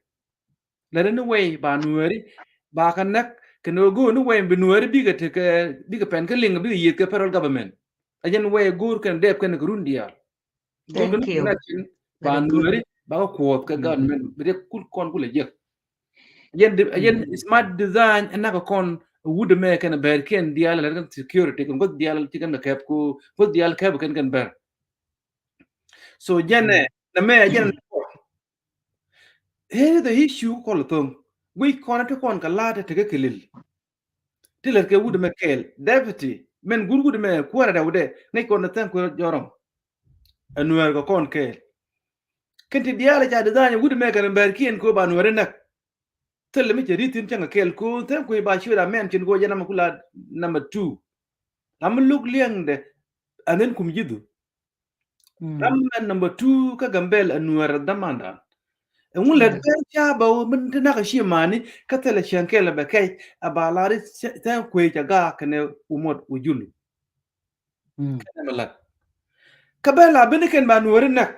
Lätdɛ ni wɛy ba Nuɛri ba kɛ näk kɛn ɣöö go̱o̱r ni wɛy bi Nuɛri bikɛ tekɛ, bikɛ pɛn kä liŋ bikɛ yiëth kɛ federal government. Ɛ jɛn wɛy go̱o̱r kɛn dɛɛp kɛn kɛ run diaal. Go̱o̱r kɛn ba Nuɛri ba kɛ kuɔth kɛ government bi dee kul kɔn kul ɛ jek. Ɛ jɛn, ɛ jɛn smart design ɛ nak kɔn wut mɛ kɛn Bɛrkiɛn diaal ɛ lät kɛn security kɛn gua̱th diaal ci kɛn kɛ kɛp ko gua̱th diaal kɛp kɛn kɛn Bɛr. So jɛn ɛ nɛ mɛ ɛ jɛn ɛ nɛ kɔn. Here the issue kɔl thoŋ guic kɔn ɛ ti kɔn kɛ la̱a̱t ɛ tekɛ kɛ lil. Ti lät kɛ wut mɛ kɛɛl deputy mɛn gur wut mɛ kuäärä dɛ wut dɛ ŋäc kɔn ɛ thɛn kuäärä jɔrɔm. Ɛ Nuɛɛr kɛ kɔn kɛɛl. Kɛn ti diaal ca design wut mɛ kɛn Bɛrkiɛn ko ba Nuɛɛri näk. Thilɛ mi cɛ ri̱t thi̱n cäŋ kɛ kɛɛl ko thɛn kui̱ ba ciöt a mɛn cin ko jɛ namɛ kula number two. Ram mi luk liɛŋdɛ and then kum ji̱dhu. Ram mɛn number two kä Gambɛl ɛ Nuɛɛr ɛ dhamandan. Ɛŋu lɛ ben ca bɛ wä min ti nak ɛ ci mani kä thilɛ cäŋ kɛɛl ɛ bɛ kɛc ɛ ba lar i̱ thɛn kui̱ cɛ gaak kɛnɛ wumɔt wä julu. Kɛnɛ mi lat kä bɛ la ben ikɛn ba Nuɛɛri näk.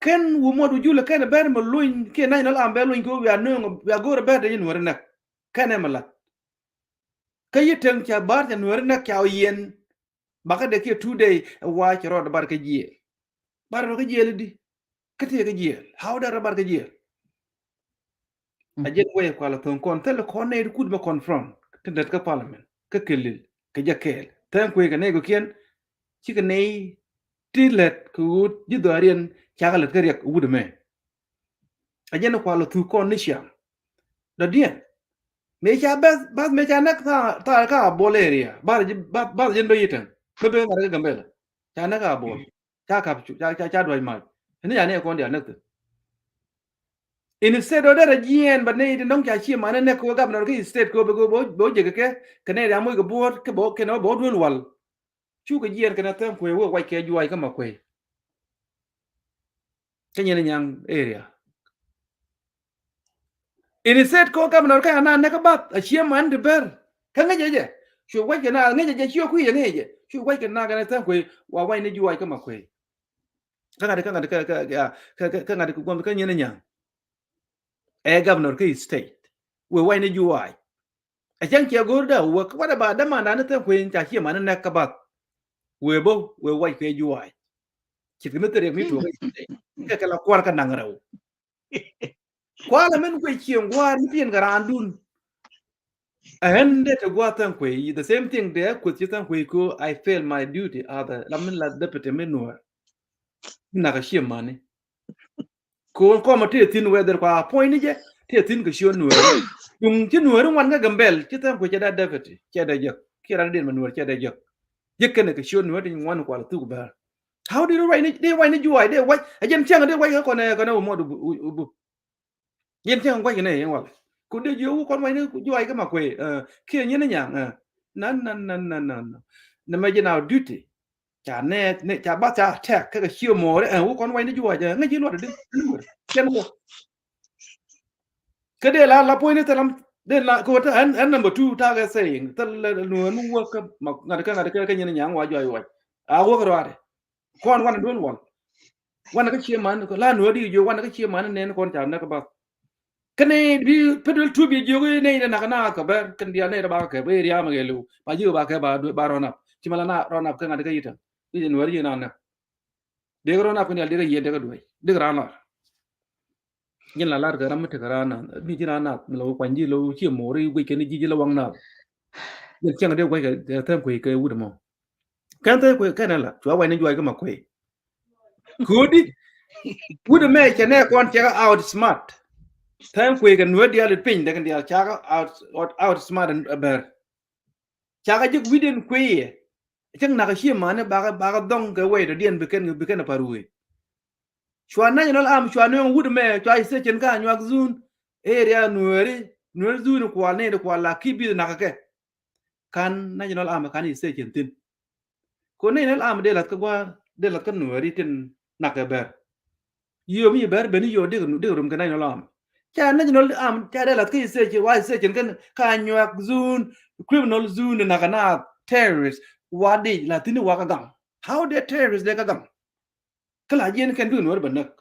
Kɛn wu muɔt wu julɛ kɛn ɛ bɛr mɛ lony kiɛ national am bɛ lony kɛ wi a nööŋ wi a go̱o̱r ɛ bɛr dee yi nuɔ̱ɔ̱ri nɛk. Kɛn ɛ mɛ la̱t. Kä yi teŋ ca bar ca nuɔ̱ɔ̱ri nɛk ca ɔ yɛn. Bakä dee kiɛ two day ɛ wa cɛ rɔɔd bar kä jiɛɛl. Bar rɔ kä jiɛɛl di. Kä tëë kä jiɛɛl. How dee rɔ bar kä jiɛɛl? A jɛn wee kualɛ tho̱ŋ kɔn thilɛ kɔn nɛy ti kut mɛ confront ti lät kä parliament kä kelil kɛ jɛ kɛɛl. Thank Kuei kɛ nɛy kɔkiɛn cikɛ nɛy ti lät kɛ ɣöö ji̱ dhɔaariɛn cakɛ lät kä riɛk wut ɛmɛ. A jɛn kualɛ thuk kɔn ni ciaŋ. Dɔ̱diɛn mëë ca bɛth bath mëë ca näk thaar kä a bol area bath jɛn bä yitäŋ bä ben ŋa̱t kä Gambela. Ca näk a bol ca kap cu ca ca duac mac. Ni ca ni kɔn dial näk thi̱n. Instead ɔ derɛ jiɛɛn bä nɛy ti nɔŋ ca ciɛ mani nɛk kɛ wä governor kä state kɛ wä bɛ wä bɛ wä jek kɛ kɛ nɛy ria moc kɛ buɔ̱ɔ̱t kɛ bɛ wä kɛn wä bɛ wä duel wal. Cukɛ jiɛɛn kɛn a Thank Kuei wä wac kɛ juac kä Makuei. Kä nyɛn nyaŋ area. Instead kɛ wä governor kä a na nɛk kä bath a ciɛ mani ti ber kä ŋäcɛ jɛ. Cu wac kɛ na ŋäcɛ jɛ ciɛ kui̱ jɛ ŋäcɛ jɛ cu wac kɛ na kɛn a Thank Kuei wa wac ni juac kä Makuei. Kä ŋa̱t kä ŋa̱t kä kä kä kä ŋa̱t kä guam kä nyɛn nyaŋ. Ɛ governor kä state wëë wac ni juac. Ɛ cäŋ ciɛ go̱o̱r da wek wat ɛ ba dämandan ni Thank Kuei ca ciɛ mani nɛk kä bath. Wëë bä wëë wac kɛ juac. Cit kɛ mi thiriɛk mi tuɔk kɛ kɛ la kuar kä naŋ rɛw. Kualɛ min kuec cieŋ gua̱a̱r mi tiɛn kɛ raandun. Ɛ ɣän dee te gua̱a̱r Thank Kuei the same thing dee kueth ci Thank Kuei ko I fail my duty as a la min la deputy mi nuɔr. Nak a ciɛ mani. Ko̱n kɔmɛ tëë thi̱n whether kua appoint ni jɛ tëë thi̱n kɛ ciö nueeri. Cuŋ ci nueeri ŋuan kä Gambel ci Thank Kuei cɛ dee deputy cɛ dee jek kiɛ ran diɛn mɛ nueeri cɛ dee jek. Jek kɛnɛ kɛ ciö nueeri ti ŋuan kual thuk bɛr. How did you write ni dee write ni juac dee wac a jɛn cäŋ dee wac kä kɔnɛ kɔnɛ wä muɔt ubu. Jɛn cäŋ guac kɛnɛ yɛn wal. Ku dee jiö wu kɔn wacni juac kä Makuei kiɛ nyɛn ni nyaŋ. Na na na na na na. Nɛ mɛ jɛn our duty. Ca nɛ nɛ ca bath ca attack kä kɛ ciö mo̱o̱rɛ ɛn wä kɔn wac ni juɔc ɛ ŋäc ji̱ luɔt adi. Cɛn wä. Kä dee la la puɔ̱nyni thil am dee la kɛ wä thil ɛn ɛn number two takɛ saying thil nuɔ̱ɔ̱n wä kä ma ŋa̱t kä ŋa̱t kä kä nyɛn nyaŋ wa juɔc wac. A wä kä ruaadɛ. Kɔn wanɛ duel wal. Wanɛ kä ciö man la nuɔ̱ɔ̱n di jiö wanɛ kä ciö man nɛn kɔn ca nɛ kä bath. Kä nɛy bi federal troop bi jiök i̱ nɛy nɛ nak naath kɛ bɛr kɛn diaal nɛy rɛ ba kɛ kɛ bä area mɛ kɛ liw ba jiök ba kɛ ba run up. Ci mɛ la na run up kä ŋa̱t kä yitäŋ i̱ jɛ nuɛr ji̱ na näk. Dee kɛ run up kɛn diaal dee kɛ yieen dee kɛ duec dee kɛ raan lar. Ji̱n la lar kɛ ram mi tekɛ raan naath mi ji̱ raan naath mi lɛ wä kuany ji̱ lɛ wä ci mo̱o̱r i̱ guic kɛn i̱ ji̱ ji̱ lɛ waŋ naath. Ji̱n cäŋ dee gua̱c kɛ Thank Kuei kɛ wut ɛmɔ. Kɛn Thank Kuei kɛn ɛ la cua wac ni juac kä Makuei. Ko̱di wut ɛmɛ cɛ nɛ kɔn cɛ kɛ outsmart. Thank Kuei kɛ nuɛ diaal i̱ piny dee kɛn diaal ca kɛ out outsmart ɛ bɛr. Ca kɛ jek wi̱diɛn kueyɛ. Cäŋ nak ɛ cië mani bakɛ bakɛ dhɔŋ kɛ wɛy dɔ̱diɛn bi kɛn bi kɛn ɛ pa̱r wee. Cua national arm cua nööŋ wut ɛmɛ cua station kä Anyuak zone. Area nueeri nueeri zone kual nɛy di kual la ki bi nak kɛ. Kan national arm kan station thi̱n. Ko national arm dee lath kä gua̱a̱r dee lath kä nueeri tin nak kɛ bɛr. Yio̱ mi bɛr ben yio̱ dikɛ dikɛ rum kɛ national arm. Ca national arm ca dee lath kä station wa station kɛn ka Anyuak zone criminal zone nak kɛ na terrorist wa di lath thi̱n wa kä gaŋ. How dee terrorist dee kä gaŋ? Kä la jiɛn kɛn bi nuɔr bɛ näk.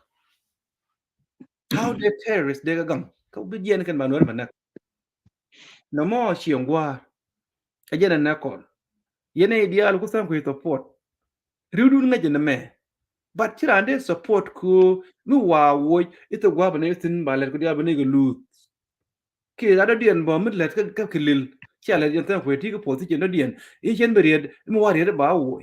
How dee terrorist dee kä gaŋ? Kä bi jiɛn kɛn ba nuɔr bɛ näk. Nɔmɔ cieŋ gua̱a̱r. Ɛ jɛn ɛ nɛ kɔn yɛn ɛ diaal ku Thank Kuei support. Riwdun ŋäcɛ nɛ mɛ. But ci raan dee support ku mi wa woc i̱ thok gua̱a̱r bɛ nɛ i̱ thi̱n ba lɛt ku diaal bɛ nɛ kɛ luuth. Kiɛ ɣa̱t dɔ̱diɛn bä mi lät kä kä Kilil. Cia lät yɛn Thank Kuei ti kä position dɔ̱diɛn i̱ cɛn bi riet mi wa riet ba woc.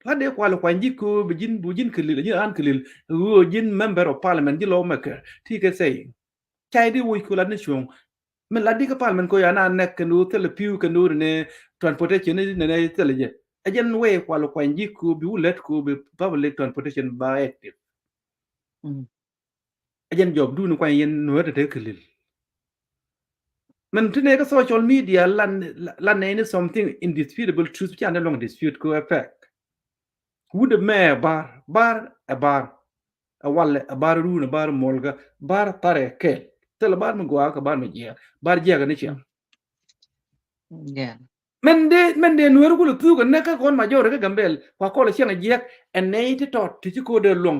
La dee kual kuany ji̱ köö bi ji̱n bu ji̱n Kilil ji̱n an Kilil ɣöö ji̱n member of parliament ji̱ lawmaker ti kɛ say. Ca i̱ di woc köö lat ni cuɔ̱ŋ. Min lat di kä parliament köö ya na nɛk kɛn ɣöö thilɛ pi̱w kɛn ɣöö ni transportation ni nɛ thilɛ jɛ. Ɛ jɛn wee kual kuany ji̱ köö bi wä lät köö bi public transportation ba active. Ɛ jɛn jɔp duni kuany yɛn nuɔ̱ɔ̱r tete Kilil. Min ti nɛ kä social media lan lan nɛ ni something indisputable truth ca nɛ luɔ̱ŋ dispute kɛ ɛ fact. Wut ɛmɛ ɛ bar bar ɛ bar ɛ walɛ ɛ bar run ɛ bar muɔlkä bar thar ɛ kɛl. Thilɛ bar mi gɔaa kɛ bar mi jiɛɛk bar jiɛɛk ɛ ni ciaŋ. Mɛn dee mɛn dee nueeri kulɛ thuk ɛ nɛk kä kɔn majɔri kä Gambel kua kɔl ɛ ciɛŋ ɛ jiɛk ɛ nɛy ti tɔt ti ci ko̱o̱dɛ luɔ̱ŋ.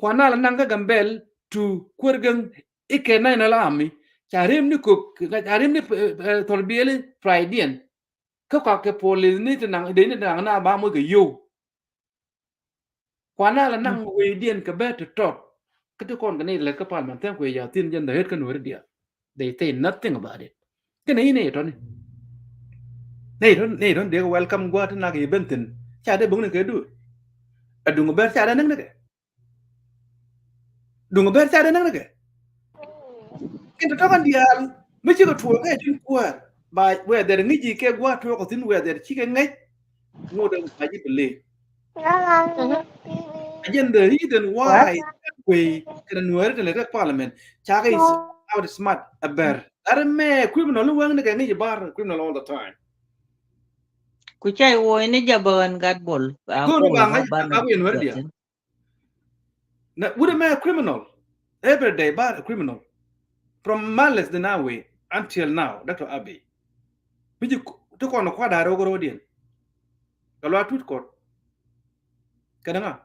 Kuan na la naŋ kä Gambel tu kuer gäŋ ikɛ national army. Ca rim ni kok, ca rim ni, eh, eh, thol bieli pride diɛn. Kä kɔak kɛ police ni ti naŋ, dee ni ti naŋ na ba moc kɛ yow. Kuan na la naŋ wecdiɛn kɛ bɛ ti tɔt. Kä ti kɔn kɛ ni lɛ kä parliament thɛn kuɛ ya thin jɛn the head kä Nuɛri diaal. They say nothing about it. Kɛ ni ni tɔni. Ni tɔni, ni tɔni dee welcome gua ti nak yi ben thin. Ca dee bäŋ ni kɛ du. A duŋ bɛr ca dee näŋ ni kɛ. Duŋ bɛr ca dee näk ni kɛ. Kɛn tɔ̱tɔ̱ kɛn diaal mi cikɛ tuɔɔk kɛ tin kuäär. Ba whether ŋi̱ci kɛ gua̱a̱th tuɔɔk kɛ thi̱n, whether cikɛ ŋäc. Ŋot ba ji̱ believe. A jɛn the reason why kuëë kɛn Nuääri tin lɛ tɛk parliament cakɛ is outsmart a bɛr. That mɛ criminal ni wäŋ ni kɛ ŋi̱ci bar criminal all the time. Ku cay woc ni jabä ɣän gat bol. Go̱o̱r ba ŋa̱c ba ŋa̱c ba ŋa̱c Nuääri diaal. Na wut ɛmɛ criminal. Every day bar a criminal. From Meles Zenawi until now, Doctor Abiy. Mi ci ti kɔn kuat da̱r rok rodiɛn. Kɛ luaak tut kɔt. Kɛn ŋa?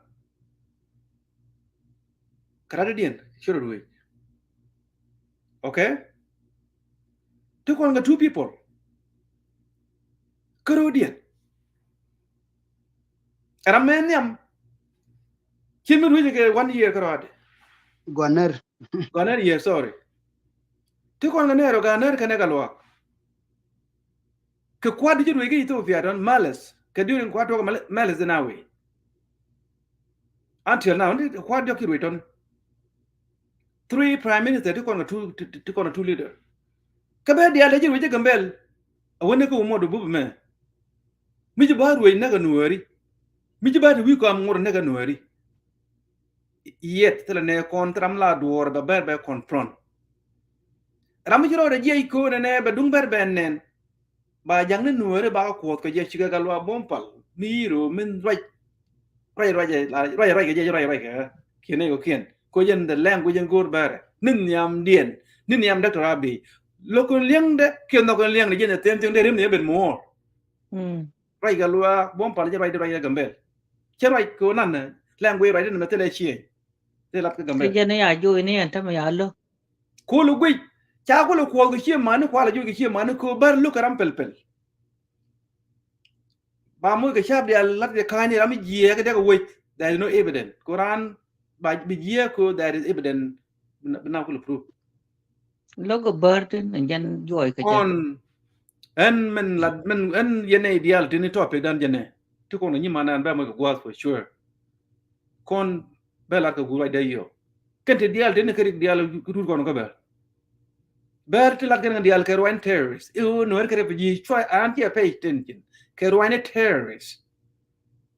Kɛ rat diɛn ci rot wec. Okay? Ti kɔn kɛ two people. Kä rodiɛn. Ram mɛ nhiam. Ci mi ruec kɛ one year kä rɔɔdɛ. Guaner. Guaner year, sorry. Ti kɔn kɛ nɛɛr ɔ Guaner kɛnɛ kɛ luaak. Kɛ kuat di ci ruec kä Ethiopia tɔn Meles. Kɛ during kuat tuɔk Meles Zenawi. Until now, ni kuat diɔk ci ruec tɔn. Three prime minister ti kɔn kɛ two, ti, ti, ti kɔn kɛ two leader. Kä bɛ diaal dee ci ruec kä Gambel. A wä ni kä wä muɔt wä bup mɛ. Mi ci ba ruec näk ɛ Nuääri. Mi ci ba ti wi̱i̱ kɔam ŋot näk ɛ Nuääri. Yet thilɛ nɛ kɔn thil ram la duɔɔr bɛ bɛr bɛ confront. Ram mi ci rɔɔdɛ jiɛc ko̱o̱n ɛnɛ bɛ duŋ bɛr bɛ nɛn. Ba ja̱ŋ ni Nuääri ba kɛ kuɔth kɛ jɛ cikɛ kɛ luaak Bom Pal ni yi̱i̱r ɣöö min ruac. Ruac ruac ruac ruac kɛ jɛ ruac ruac kɛ kiɛn nɛy kɔ̱kiɛn. Ko jɛn the language in go̱o̱r bɛrɛ ni nhiamdiɛn ni nhiam Doctor Abiy. Lo̱k kɔn liɛŋdɛ kiɛ nhɔk kɔn liɛŋdɛ jɛn the same thing dee rim ni ɛ ben muɔɔr. Ruac kɛ luaak Bom Pal jɛ ruac dee ruac kɛ Gambel. Cɛ ruac kɛ ɣöö nanɛ language ruac dee ni mɛ thilɛ ciëny. Dee lat kɛ Gambel. Kɛ jɛn ya joc ni ɛn tämɛ ya lo̱k. Kul guic ca kul kuɔth kɛ cie mani kual a juc kɛ cie mani ko bär luk kɛ ram pɛl pɛl. Ba moc kɛ cap dial lat kɛ ka̱ny ram jiɛ kɛ dek a wec. There is no evidence. Ko ran ba bi jiɛ ko there is evidence. Bi na kul proof. Lo̱k kɛ bär tin ɛn jɛn juɔc kɛ jɛ. Kɔn ɛn min lat min ɛn yɛn nɛy dial tin topic dan jɛn nɛ ti kɔn kɛ nyi man an bɛ moc kɛ gua̱th for sure. Kɔn bɛ lat kɛ guur ruacdɛ yɔ. Kɛn ti diaal teni kɛ rik diaal ki tuut kɔn kä bɛr. Bɛr ti lat kɛn kɛ diaal kɛ ruany terrorist. I̱ ɣöö Nuɛɛr kɛ refugee cua an ciɛ pay attention. Kɛ ruany terrorist.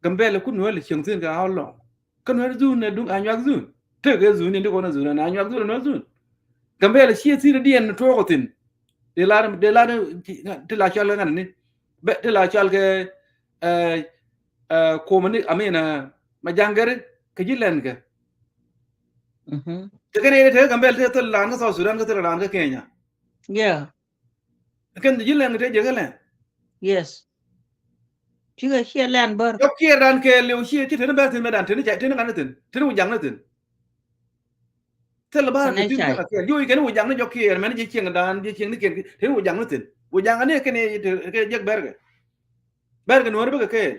Gambɛl ku Nuɛɛr lɛ cieŋ thi̱n kɛ how long? Kä Nuɛɛr dhun ɛ duŋ a nyuak dhun. Tekɛ dhun in ti kɔn a dhun a nyuak dhun a Nuɛɛr dhun. Gambɛl ciɛ thi̱n diɛn tuɔɔk thi̱n. Dee lar dee lar ti la cɔal kɛ ŋa̱n ni. Bɛ ti la cɔal kɛ, eh, eh, kuɔmä ni, I mean, eh, ma ja̱ŋ gɛri kɛ ji̱ lɛn kɛ. Tekɛ ni tekɛ Gambɛl tekɛ thil ran kä South Sudan kä thil ran kä Kenya. Yeah. Kɛn ji̱ lɛn kɛ tekɛ ji̱ kä lɛn. Yes. Cikɛ ciɛ lɛn bär. Jɔk ciɛ ran kɛ liw ciɛ ci teni bɛr thin mɛ dan teni ca teni ŋa̱n ni thin teni wi̱c ja̱ŋ ni thin. Thil bä kɛ thi̱n thil kɛl. Yoc kɛn wi̱c ja̱ŋ ni jɔk kiɛɛr mɛn ji̱ cieŋ dan ji̱ cieŋ ni kiɛn. Thi̱n wi̱c ja̱ŋ ni thi̱n wi̱c ja̱ŋ ni kɛn kɛ jek bɛrkɛ. Bɛrkɛ Nuɛɛr bikɛ kɛɛl.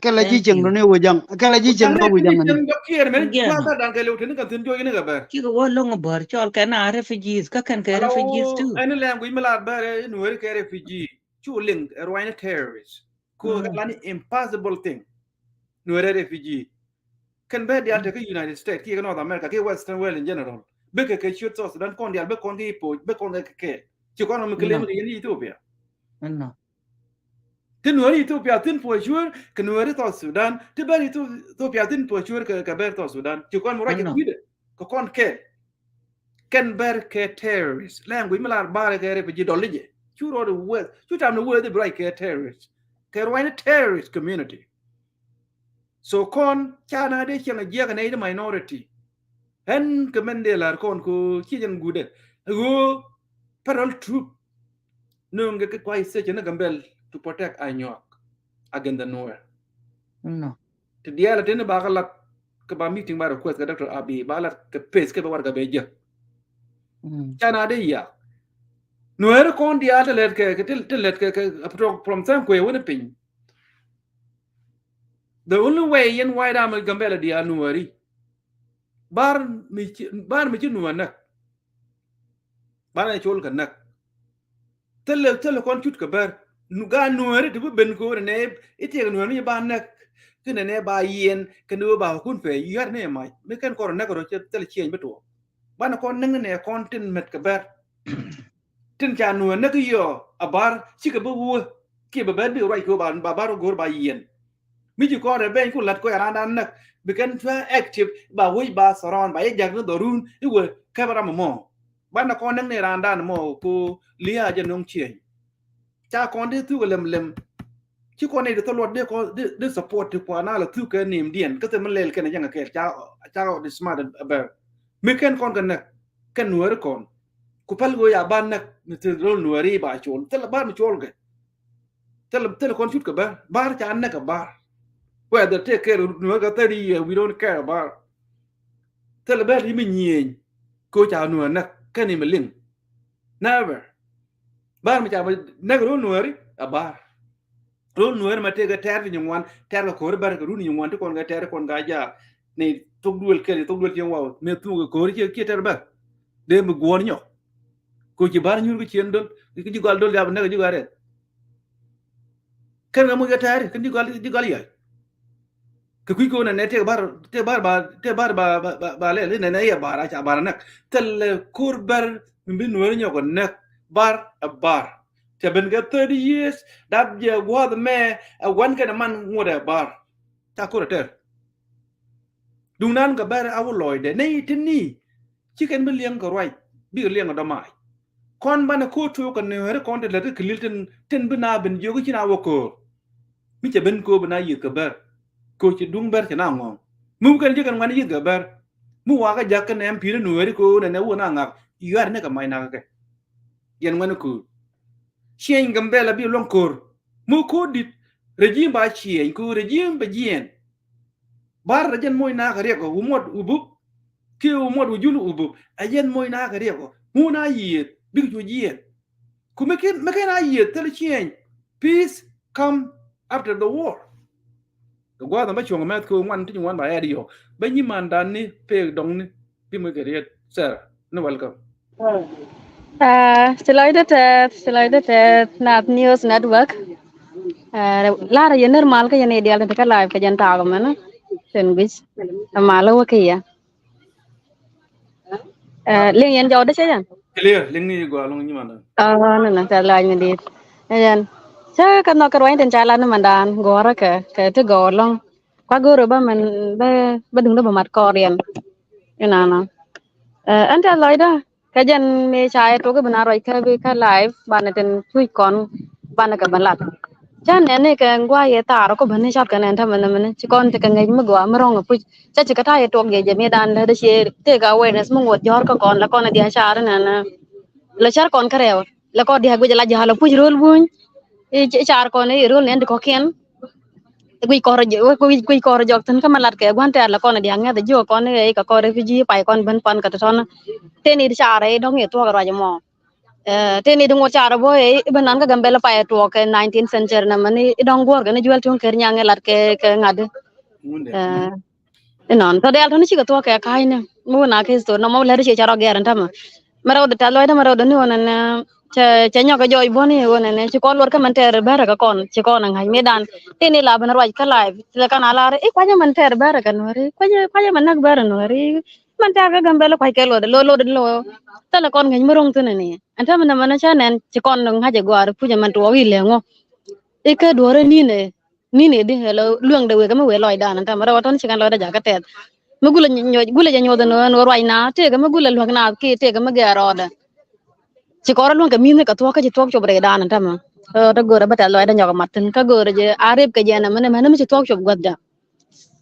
Kɛl a ji̱ cieŋ ni wi̱c ja̱ŋ kɛl a ji̱ cieŋ ni wi̱c ja̱ŋ ni. Jɔk kiɛɛr mɛn ji̱ kua̱r bär dan kɛɛl thi̱n kɛn thi̱n joc ni kɛ bär. Cikɛ wä loŋ bär cɔl kɛn a refugees kä kɛn kɛ refugees too. Ɛn language mi la bär Nuɛɛr kɛ refugee. Cu liŋ ɛ ruany ni terrorist. Ku kɛ la ni impossible thing. Nuɛɛr refugee. Kɛn bɛ dial te kä United States kiɛ kä North America kiɛ Western world in general. Bikɛ kɛ ciöt South Sudan kɔn dial bikɛ kɔn kɛ ipoc bikɛ kɔn kɛ kɛ. Ci kɔn mi claim kɛ yɛn Ethiopia. Ti Nuɛɛri Ethiopia thi̱n for sure kɛ Nuɛɛri South Sudan ti bɛr Ethiopia thi̱n for sure kɛ bɛr South Sudan ci kɔn mi ruac kɛ kui̱dɛ kɛ kɔn kɛ. Kɛn bɛr kɛ terrorist language mi lar bar kɛ refugee dɔl ni jɛ. Cu rɔɔd weth cu tam ni weth i̱ bi ruac kɛ terrorist kɛ ruac ni terrorist community. So kɔn ca na dee cieŋ a jiɛk a nɛy ti minority. Ɛn kɛ mɛn dee la̱r kɔn ko ci jɛn gudɛ ɣöö federal troop. Nööŋ kɛ kɛ kuay station ni Gambel to protect Anyuak against the Nuer. Ti diaal a teni bakä lat. kɛ ba meeting ba request kɛ Doctor Abiy ba lat kɛ pes kɛ bɛ warɛgak bɛ jek. Ca na dee ya. Nuɛɛri kɔn diaal ti lɛt kɛ, kɛ, ti, ti lɛt kɛ, kɛ, from Sankwe wini piny. The only way yɛn White Army Gambɛla diaal Nuɛɛri. Bar mi ci, bar mi ci Nuɛɛr näk. Bar ni col kɛ näk. Thilɛ, thilɛ kɔn cut kɛ bär. Nu, gaat Nuɛɛri ti bi ben ko̱o̱r nɛ, itiɛk Nuɛɛri mi ba näk. Kinɛ nɛ ba yiɛn, kɛ ni wä ba kun pɛ, yar ni mac. Mi kɛn kɔr näk rɔ cɛ thilɛ ciɛny bi tuɔ. Banɛ kɔn näk ni nɛ kɔn tin met kɛ bär. Tin ca Nuɛɛr näk yɔ a bar, cikɛ bi wä. Kiɛ bɛ bär bi ruac kɛ wä ba, ba bar go̱o̱r ba yiɛn. Mi ci kɔn rɛ beny ku lat kɔ ya randan näk. Bi kɛn twa active, ba wec ba surround, ba yɛ jak ni dhɔrun, iwä kɛ ba ram mɔ. Banɛ kɔn näk ni randan mɔ ko lia jɛ no̱ŋ ciɛny. Ca kɔn di thuk lem lem. Ci kɔn ni di thɔ luɔt di kɔn di, di support ti kuan a la thuk kɛ nim diɛn. Kä thil mi lɛl kɛn a jɛŋ a kɛl ca, ca di smart a bɛr. Mi kɛn kɔn kɛ näk kɛn Nuɛɛri kɔn. Ku päl go̱o̱r ya ba näk ni thil rol Nuɛɛri ba col. Thil ba mi col kɛ. Thil, thil kɔn cut kɛ bar. Bar ca näk kɛ bar. Whether take care Nuɛɛri kɛ thirty year, we don't care about. Thil bɛ ri mi nyieny. Ko ca Nuɛɛri näk kɛn ni mi liŋ. Never. Bar mi ca ba näk rol Nuɛɛri a bar. Rol Nuɛɛri ma tëëkɛ tɛɛr ti nyin ŋuan, tɛɛr kɛ ko̱ri bär kɛ run nyin ŋuan ti kɔn kɛ tɛɛr kɔn ka jaak. Ni thok duël kɛl, thok duël cieŋ waw, mëë thuk kɛ ko̱ri ciɛ, ciɛ tɛɛr bär. Dee mi guɔ̱ɔ̱r nyɔk. Ko ci bar nyur kɛ cien dol, kɛ ji̱ gɔal dol yap näk ji̱ gɔal rɛth. Kɛn kɛ muc kɛ tɛɛr, kɛn ji̱ gɔal, ji̱ gɔal yac. Kɛ kui̱ ko̱n nɛ tëë bar, tëë bar ba, tëë bar ba, ba, ba, ba lɛl, nɛ nɛ yɛ bar a ca bar a näk. Thilɛ ko̱r bär mi bi Nuɛɛri nyɔk kɛ näk bar a bar. Cɛ ben kɛ thirty years, dap jɛ gua̱a̱th mɛ, ɛ wan kɛn man ŋuɔt ɛ bar. Ca ko̱r ɛ tɛr. Duŋ nan kɛ bär a wä lɔcdɛ. Nɛ i̱ tin ni, ci kɛn bi liɛŋ kɛ ruac, bikɛ liɛŋ kɛ dɔ̱mac. Kɔn banɛ ko̱r tuɔɔk kɛ Nuɛɛri kɔn ti lät kɛ lil tin, tin bi na ben jiök i̱ ci na wä ko̱r. Mi cɛ ben ko̱r bi na yieth kɛ bär. Ko̱r ci duŋ bär cɛ na ŋɔ̱ɔ̱ŋ. Mi wä kɛn ji̱ kɛn ŋuan yieth kɛ bär. Mi wakä jak kɛn M P ni Nuɛɛri ko̱r nɛ nɛ wä na ŋak. Yuaar ni kɛ mac na kɛ kɛ. Yɛn ŋuan ko̱r. Ciɛny Gambɛla bi luɔ̱ŋ ko̱r. Mi ko̱r dit. Regime ba ciɛny ko̱r regime ba jiɛn. Bar rɛ jɛn moc na kɛ riɛk ɔ, wä muɔt wä bup. Kiɛ wä muɔt wä jul wä bup. Ɛ jɛn moc na kɛ riɛk ɔ. Ŋun a yiëëth, bik cu jiɛn. Ku mi ken, mi ken a yiëëth thil ciɛny. Peace come after the war. Kɛ gua̱a̱th ɛmɛ cuɔ̱ŋ mɛth kɛ ŋuan ti ŋuan ba ɛɛt yɔ. Bä nyi mandan ni pek dɔŋ ni. Bi mi kɛ riet. Sarah, ni welcome. Ah, ci lɔcdä tɛth, ci lɔcdä tɛth, Nath News Network. Ah, lar yɛ nir mal kä yɛn idial ti kä live kä jɛn taak mɛn. Tin guic. Mal wä kä yɛ. Ah, liŋ yɛn jɔwdä cɛ yɛn. Clear, liŋ ni gɔaa lɔŋ nyimandan. Ah, nɛ nɛ, tɛth lac mi dit. Yɛn. Cä kä nhɔk kä ruany tin ca lat ni mandan, gɔrä kɛ, kɛ ti gɔɔ lɔŋ. Kua go̱o̱rä bä mɛn bä, bä duŋdä bä mat kɔɔr yɛn. Inanɔ. Eh, ɛn tɛth lɔcdä. Kä jɛn mi ca yɛ tuɔk i̱ bi na ruac kä bi kä live banɛ tin tuc kɔn banɛ kɛ ben lat. Cä nɛn ni kɛ ŋuay yɛ thaar kä ben ni cɔt kɛ nɛn tämɛ nɛmɛ ni ci kɔn ti kɛ ŋäc mi gɔaa mi rɔ̱ŋ ɛ puc. Cä ci kɛ ta̱a̱ yɛ tuɔk jɛ jɛ mi dan lät dee ci tëëk awareness mi ŋuɔt jɔ̱ɔ̱r kä kɔn la kɔn ɛ dia̱a̱ car inɛn. La cär kɔn kä rɛw la kɔn dia̱a̱ guic la ja̱a̱l ɛ puc ro̱l buny. I̱ car kɔn i̱ ro̱l nɛn ti kɔ̱kiɛn. Guic kɔr jɛ, guic, guic kɔr jɔk thin kä ma lat kɛ gua̱n tɛ̈r la kɔn dia̱a̱ŋ ŋäth jiök kɔn i̱ ka kɔr refugee pay kɔn ben pan kä tɔ̱tɔ̱n. Tëë ni di car i̱ dɔ̱ŋ i̱ tuɔɔk ruac mɔ. Eh, tëë ni di ŋuɔt car bɔ i̱ ben nan kä Gambɛl pay tuɔɔk kɛ nineteen century na mɛn i̱ dɔ̱ŋ guɔ̱r kɛ ni juɛl tuŋ kɛr nyaŋ i̱ lat kɛ, kɛ ŋa̱t. Eh, inɔn tɔ diaal tɔ̱ni cikɛ tuɔɔk kɛ ka̱a̱cni mi wun a kɛ history nɔmɔ lɛt i̱ ciɛ ca rɔ gɛr in tämɛ. Mɛ rɛw dee tɛth lɔcdä mɛ rɛw dee ni ɣöö nɛnɛ cɛ, cɛ nyɔk kɛ jɔɔc buɔ̱ni ɣöö nɛnɛ ci kɔn luɔt kä mɛn tɛɛr bärä kɛ kɔn ci kɔn ɛ ŋa̱c mëëdan. Tëë ni la ben ruac kä live thilɛ kan a lar i̱ kuacä mɛn tɛɛr bärä kɛ Nuääri, kuacä, kuacä mɛn näk bärä Nuääri. Mɛn tɛɛr kä Gambɛl kuac kɛ luɔt lo̱ lo̱t lo̱. Thilɛ kɔn ŋäc mi ro̱ŋ thi̱n ni ɛn täämɛ nɛmɛ ni cä nɛn ci kɔn ŋa̱c ɛ gɔaar i̱ puc ɛmɛn tuɔɔk i̱ lɛŋ ɔ. I̱ kä duɔ̱ɔ̱r i̱ ni̱n ɛ. Ni̱n ɛ di ɛ lɔ lueŋdɛ wek ɛmɛ wee lɔcdan ɛn täämɛ rɛw ɛ tɔ̱ni ci kɛn lɔcdä jakä tɛth. Mi gulɛ nyuɔth, gulɛ jɛ nyuɔth ɛn ɣöö ruacna tëëkɛ mi gulɛ luäk naath kiɛ tëëkɛ mi gɛɛr rɔɔdɛ. Ci kɔrɛ luäŋ kɛ mi̱thni kɛ thuɔ̱k kä ci thuɔ̱k cop rɛydan ɛn täämɛ. Ɛ, te go̱o̱rɛ bä tɛth lɔcdä nyɔk ɛ mat thi̱n kä go̱o̱rɛ jɛ a rep kɛ jɛ ɛn ɛmɛn ɛmɛn mi ci thuɔ̱k cop guäthdä.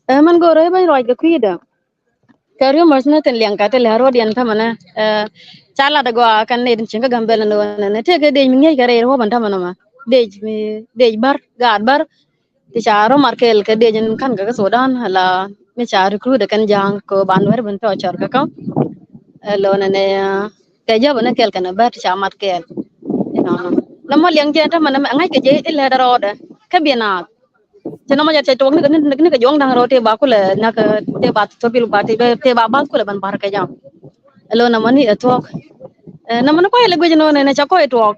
Ɛ, mɛn go̱o̱rɛ i̱ bäny ruac kɛ kui̱dä. Kɛ rumors ni tin liɛŋ kɛ ti lɛ ro̱diɛn tämɛ ni, eh, ca lat gɔaa kɛn ni tin cieŋ kä Gambɛl ni wä ni, ni tëëkɛ dec mi ŋi̱eec kɛ rɛy ruɔ̱p ɛn tämɛ ni mɛ. Dec mi, dec bär, gaat bär. Ti ca rɔ mat kɛɛl kɛ dec in ka̱n kɛ kä Sudan ala mi ca recruit kɛn Ja̱a̱ŋ kɛ ɣöö ba Nuäär ben tɔ̱ cɔr kä kä. Ɛ lo̱n ɛn ɛ kɛ jäp ɛn ɛ kɛl kɛn ɛ bär ti ca mat kɛɛl. Inɔnɔ. Nɔmɔ liɛŋ jɛ ɛn täämɛ nɛ ŋa̱c kɛ jɛ ilɛ dɛ rɔɔdɛ kä biɛ naath. Ci nɔmɔ jɛ cɛ tuɔɔk nikɛ nikɛ juɔ̱ŋ da̱ŋ rɔɔd tëë ba kulɛ näk tëë ba thop bil ba tëë ba bath kulɛ ben ba̱r kɛ jam. Ɛ lo̱n nɔmɔ ni ɛ thuɔ̱k. Ɛ nɔmɔ ni kuay ilɛ guic inɔnɔ nɛ ca kɔy tuɔɔk.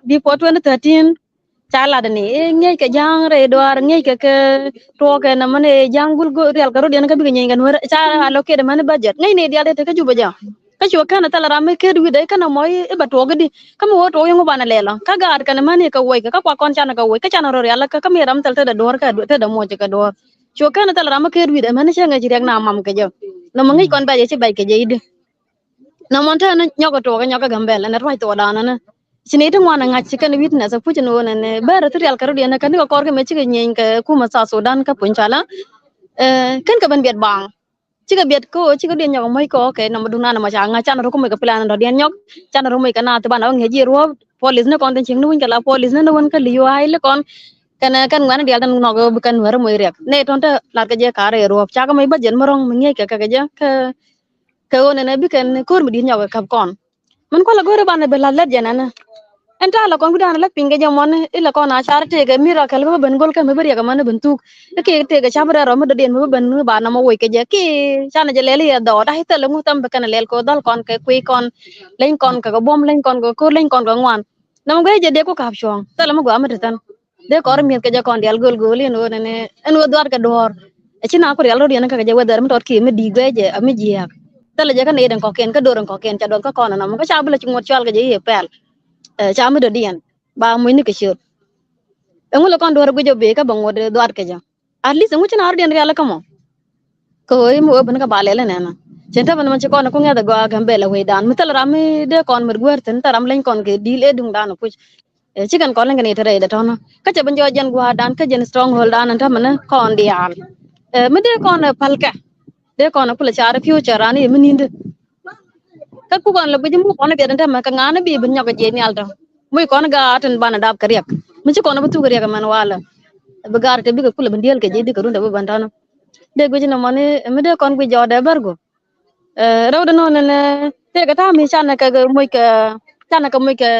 Before twenty thirteen, ca lat ni i̱ ŋi̱eec kɛ Ja̱a̱ŋ rɛy duaar, ŋi̱eec kɛ kɛ tuɔɔkɛ nɛmɛni Ja̱a̱ŋ gul rial kɛ rut yɛn kä bikɛ nyieeny kɛ Nuäär. Ca allocate mɛni budget ŋi̱eec ni diaal dee te kä Jubɛ jɛ. Kä cuɛ kɛn thilɛ ram mi ket wi̱cdɛ i̱ kɛn ɛmɔ i̱ bɛ tuɔɔk i̱di kä mi wä tuɔɔk yɛn wä banɛ lɛl ɔ kä gaat kɛn mɛni kɛ wec kɛ kä kuak kɔn canɛ kɛ wec kä canɛ rɔ rial kä kä mi ram thil tetdɛ duɔ̱ɔ̱r kä tetdɛ muɔc kɛ duɔ̱ɔ̱r. Cuɛ kɛn thilɛ ram mi ket wi̱cdɛ mɛni cɛ ŋi̱eec riɛk na mam kɛ jɛ. Nɛmɔ ŋi̱eec kɔn bɛc ɛ ci bɛc kɛ jɛ i̱di. Nɔmɔ tɛn nyɔk a tuɔk nyɔk a Gambɛl ɛn a ruac thuɔɔdan ɛn. Ci ni ti ŋuan a ŋa̱c ci kɛn witness a puc ni ɣöö nɛn bɛr a thi rial kɛ rut yɛn kä ni kɛ kɔr kɛ mɛ cikɛ nyieny kɛ kumä South Sudan kä puny cala. Kɛn kɛ ben biɛt baaŋ. Cikɛ biɛt kä ɣöö cikɛ diɛn nyɔk a moc kɛ ɣöö kɛ nɔmɔ duŋ nan mɔ ca ŋa̱c canɛ rɔ kä moc kɛ plan dɔ̱diɛn nyɔk. Canɛ rɔ moc kɛ naath ti banɛ ɣä ŋi̱ec jiɛ ruɔ̱ɔ̱p. Police ni kɔn tin cieŋ ni winy kɛ la police ni ni wän kä li̱w a i̱ li kɔn. Kɛn kɛn ŋuɛ̈ni diaal tin nɔk ɣöö bi kɛn Nuäär moc riɛk. Nɛ tɔ̱n te lat kɛ jɛ ka̱r rɛy ruɔ̱ɔ̱p. Cakɛ moc bäjɛt mi rɔ̱ŋ mi ŋi̱eec kɛ kɛ kɛ jɛ kä Kɛ ɣöö nɛnɛ bikɛn ko̱r mi di̱i̱t nyɔk ɛ käp kɔn. Min kualɛ go̱o̱rɛ banɛ bi la̱th lät jɛ nɛnɛ. Ɛn ta̱a̱ lɛ kɔn wi̱dan lät piny kɛ jɛ mɔni ilɛ kɔn a car tëëkɛ mi rakɛl bä ben go̱l kä mi bi riɛk ɛmɔni ben thuk. I̱ kɛ tëëkɛ ca̱p rɛl rɔ mi dɔ̱diɛn mi bi ben mi ba nɔmɔ woc kɛ jɛ ki canɛ jɛ lɛl i̱ ɛ dhɔɔt a i̱ thilɛ ŋu thɛm bi kɛn ɛ lɛl kɛ ɣöö dhɔl kɔn kɛ kui̱ kɔn leny kɔn kɛ kɛ buɔ̱m leny kɔn kɛ ko̱r leny kɔn kɛ ŋuan. Nɔmɔ guiɛ jɛ dee ku ka̱p cuɔ̱ɔ̱ŋ thilɛ mi gɔaa mi te thɛn. Dee kɔr mi̱eth kɛ jɛ kɔn dial göl göl in ɣöö nɛnɛ ɛn ɣöö dhuaat kɛ duɔ̱ɔ̱r. Ɛ ci na ku rial rot yɛn kä kɛ jɛ wether mi tɔt kiɛ mi di̱i̱k guɛ jɛ a mi jiääk. Thilɛ jɛ kä nɛy den kɔkiɛn kä do̱r in kɔkiɛn ca duɔth kä kɔn ɛnɔm kä ca bi lɛ ci ŋuɔ̱t cual kɛ jɛ i̱ pɛl. Ɛ ca mi dɔ̱diɛn ba mucni kɛ ciöt. Ɛŋu lɛ kɔn duɔ̱ɔ̱r guic ɔ bee kä bɛ ŋuɔ̱t dhuaat kɛ jɛ. At least ɛŋu ci na rot yɛn rial kä mɔ. Kɛ ɣöö i̱ mi wee ben kä ba lɛl inɛnɛ. Cin te ben mɛ ci kɔn ku ŋɛth ɛ gɔaa Gambɛl ɛ wecdan mi thil ram mi dee kɔn mɛt guäär thi̱n thil ram leny kɔn kɛ di̱i̱l ëë duŋdan ɔ puc. Ɛ cikɛn kɔn lɛŋ kɛ ni te rɛy dɛ tɔ̱nä kä cɛ ben jɔɔc jɛn gua̱a̱rdan kä jɛn stronghold dan ɛn tämɛ ni kɔn diaal. Ɛ mi dee kɔn ɛ pälkɛ dee kɔn ɛ kulɛ car ɛ future ran i̱ mi ni̱ndä. Kä ku kɔn lɛ guic mi kɔn ɛ biɛt ɛn tämɛ kɛ ŋa̱n ɛ bi ben nyɔk ɛ jiɛc nhial tɔ̱. Mi kɔn ɛ gaat ɛn banɛ dap kɛ riɛk mi ci kɔn ɛ bi thuk kɛ riɛk ɛmɛn walɛ. Ɛ bi gaat ɛ te bikɛ kulɛ ben dieel kɛ ji̱ dikɛ rundɛ bi ben tɔ̱nä. Dee guic nɔmɔ ni ɛ mi dee kɔn guic jɔɔdɛ bär guɔ̱p. Ɛ rɛwdɛ nɔnɛ nɛ tëëkɛ ta̱a̱ mi canɛ kɛ moc kɛ canɛ kɛ moc kɛ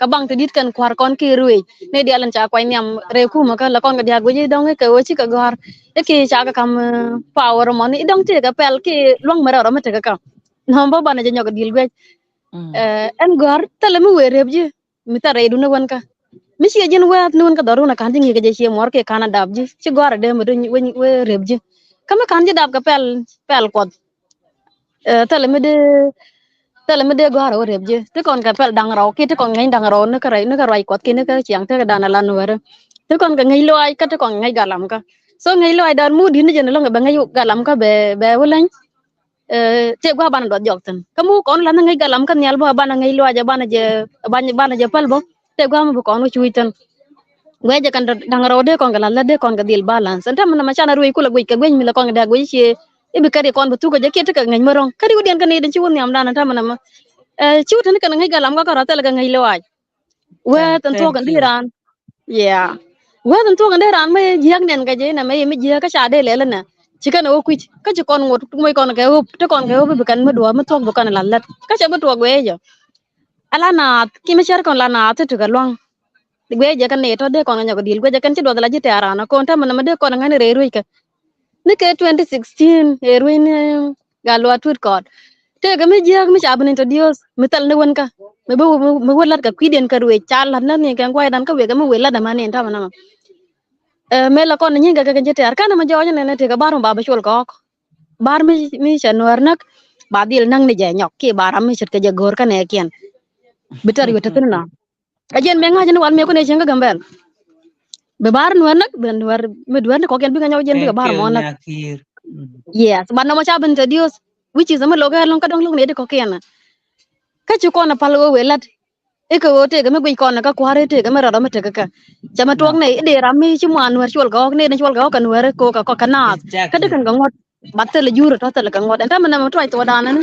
kɛ baŋ ti di̱t kɛn kua̱r kɔn ki ruëëc ni diaal in ca kuany nhiam rɛy kumä kä la kɔn kɛ diaak guic i̱ dɔ̱ŋ i̱ kɛ ɣöö cikɛ gɔ̱a̱r i̱ ki ca kɛ ka̱m power mɔni i̱ dɔ̱ŋ tëëkɛ pɛl ki luäŋ mi rɛw rɔ mi tekɛ kä nɔm bä banɛ jɛ nyɔk di̱i̱l guic. Ɛn gɔ̱a̱r thilɛ mi wëë rep ji̱. Mi thil rɛydun ni wän kä mi ciɛ ji̱n wääth ni wän kä dhɔrun a ka̱n ji̱ ŋi̱i̱kɛ jɛ ciɛ muɔr kiɛ ka̱n a dap ji̱ ci gɔ̱a̱r a dee mi duny wee rep ji̱. Kä mi ka̱n ji̱ dap kɛ pɛl pɛl kuɔth. Thilɛ mi dee thilɛ mi dee gɔ̱a̱r a wä rep ji̱ ti kɔn kɛ pɛl da̱ŋ rɔw kiɛ ti kɔn ŋäny da̱ŋ rɔw ni kä rɛy ni kä ruac kuɔth kiɛ ni kä ciaŋ tekɛ dan a lan wärä. Ti kɔn kɛ ŋäc luaac kä ti kɔn ŋäc galam kä so ŋäc luaac dan mu di̱t ni jɛn lo̱ŋ kɛ bɛ ŋäc galam kä bɛ bɛ wä läny. Tëë gua̱a̱ banɛ duɔth jɔk thi̱n kä mi wä kɔn la̱th ni ŋäc galam kä nhial bä banɛ ŋäc luaacɛ banɛ jɛ banɛ jɛ päl bä. Tëë gua̱a̱ mi bi kɔn wä cuuc thi̱n. Guɛc jɛ kɛn da̱ŋ rɛw dee kɔn kɛ la̱th lät dee kɔn kɛ dhil balance ɛn täämɛ nɔmɔ canɛ ruëëc kulɛ guic kɛ guic mi lɛ kɔn kɛ dee guic cie. I̱ bi kɛt i̱ kɔn bi thuk kɛ jɛ kiɛ tekɛ ŋäc mi ro̱ŋ kä di wä diɛn kä ni den ci wä nhiam dan ɛn täämɛ nɔmɔ. Ci wä te ni kɛn ŋäc galam kä kärɔa thilɛ kɛ ŋäc luaac. Wee thin thuɔ̱k kɛn di raan. Yeah. Wee thin thuɔ̱k kɛn di raan mi jiääk niɛn kɛ jɛ inɛ mɛ yɛ mi jiääk kä ca dee lɛl inɛ. Ci kɛn ɛ wä kui̱c kä ci kɔn ŋot moc kɔn kɛ ɣöp ti kɔn kɛ ɣöp i̱ bi kɛn mi duɔ̱ɔ̱r mi thuɔ̱k bi kɔn la̱th lät kä cɛ bi tuɔɔk guɛɛcä. Ala naath ki mi cär kɔn la naath ti ti kɛ lua̱ŋ. Guɛɛcä kɛn ni tɔ̱ dee kɔn kɛ nyɔk di̱i̱l guɛɛcä kɛn ci duɔth la ji̱ tɛ̈r raan ɛ ko̱n täämɛ nɔmɔ dee kɔn ɛ ŋäcni rɛy rueckɛ. Ni kɛ twenty sixteen ëë ruëëc ni Gatluak Tut Kɔt. Tëëkɛ mi jiääk mi ca bi ni introduce mi thil ni wän kä mi bi mi wä la̱t kɛ kui̱diɛn kä ruëëc ca la̱t ni ni kɛ gua̱cdan kä wëë kɛ mi wëë la̱t ɛmɛ ni in täämɛ nɔmɔ. Mëë la kɔn ni nyi̱n kɛ kɛ kɛ ji̱ tɛ̈r kɛn ɛmɛ jɔɔc ɛnɛn tëëkɛ ba̱r mi ba bi col kɛ ɣɔ̱k. Ba̱r mi mi cɛ Nuäär näk ba dhil näk ni jɛ nyɔk kiɛ ba ram mi ce̱tkɛ jɛ go̱o̱r kä nɛɛkiɛn. Bi tɛ̈r yuɔt te thi̱n nɔ. Ɛ jɛn mëë ŋa̱c ni wal mëë kun ɛ cieŋ kä Gambɛl. Bi ba̱r Nuäär näk bi Nuäär mi Nuäär ni kɔkiɛn bikɛ nyɔk jɛn bikɛ ba̱r mɔ näk. Yes, but nɔmɔ ca bi introduce which is mi lo̱k ɛ lo̱ŋ kä dɔ̱ŋ lo̱ŋ ni di kɔkiɛn. Kä ci kɔn ɛ pal ɣöö wëë la̱t. I̱ kɛ ɣöö tëëkɛ mi guic kɔn kä kua̱r i̱ tëëkɛ mi rɔɔdɔ mi tekɛ kä. Cɛ mi tuɔɔk nɛy i̱ dee ram mi ci muan Nuäär cuɔl kɛ ɣɔ̱k nɛy ni cuɔl kɛ ɣɔ̱k kɛ Nuäär ko̱o̱k kɛ kɔk kɛ naath. Kä di kɛn kɛ ŋuɔ̱t. Bat thilɛ jur tɔ̱ thilɛ kɛ ŋuɔ̱t ɛn täämɛ nɛmɛ tuac thuɔɔdan ɛn.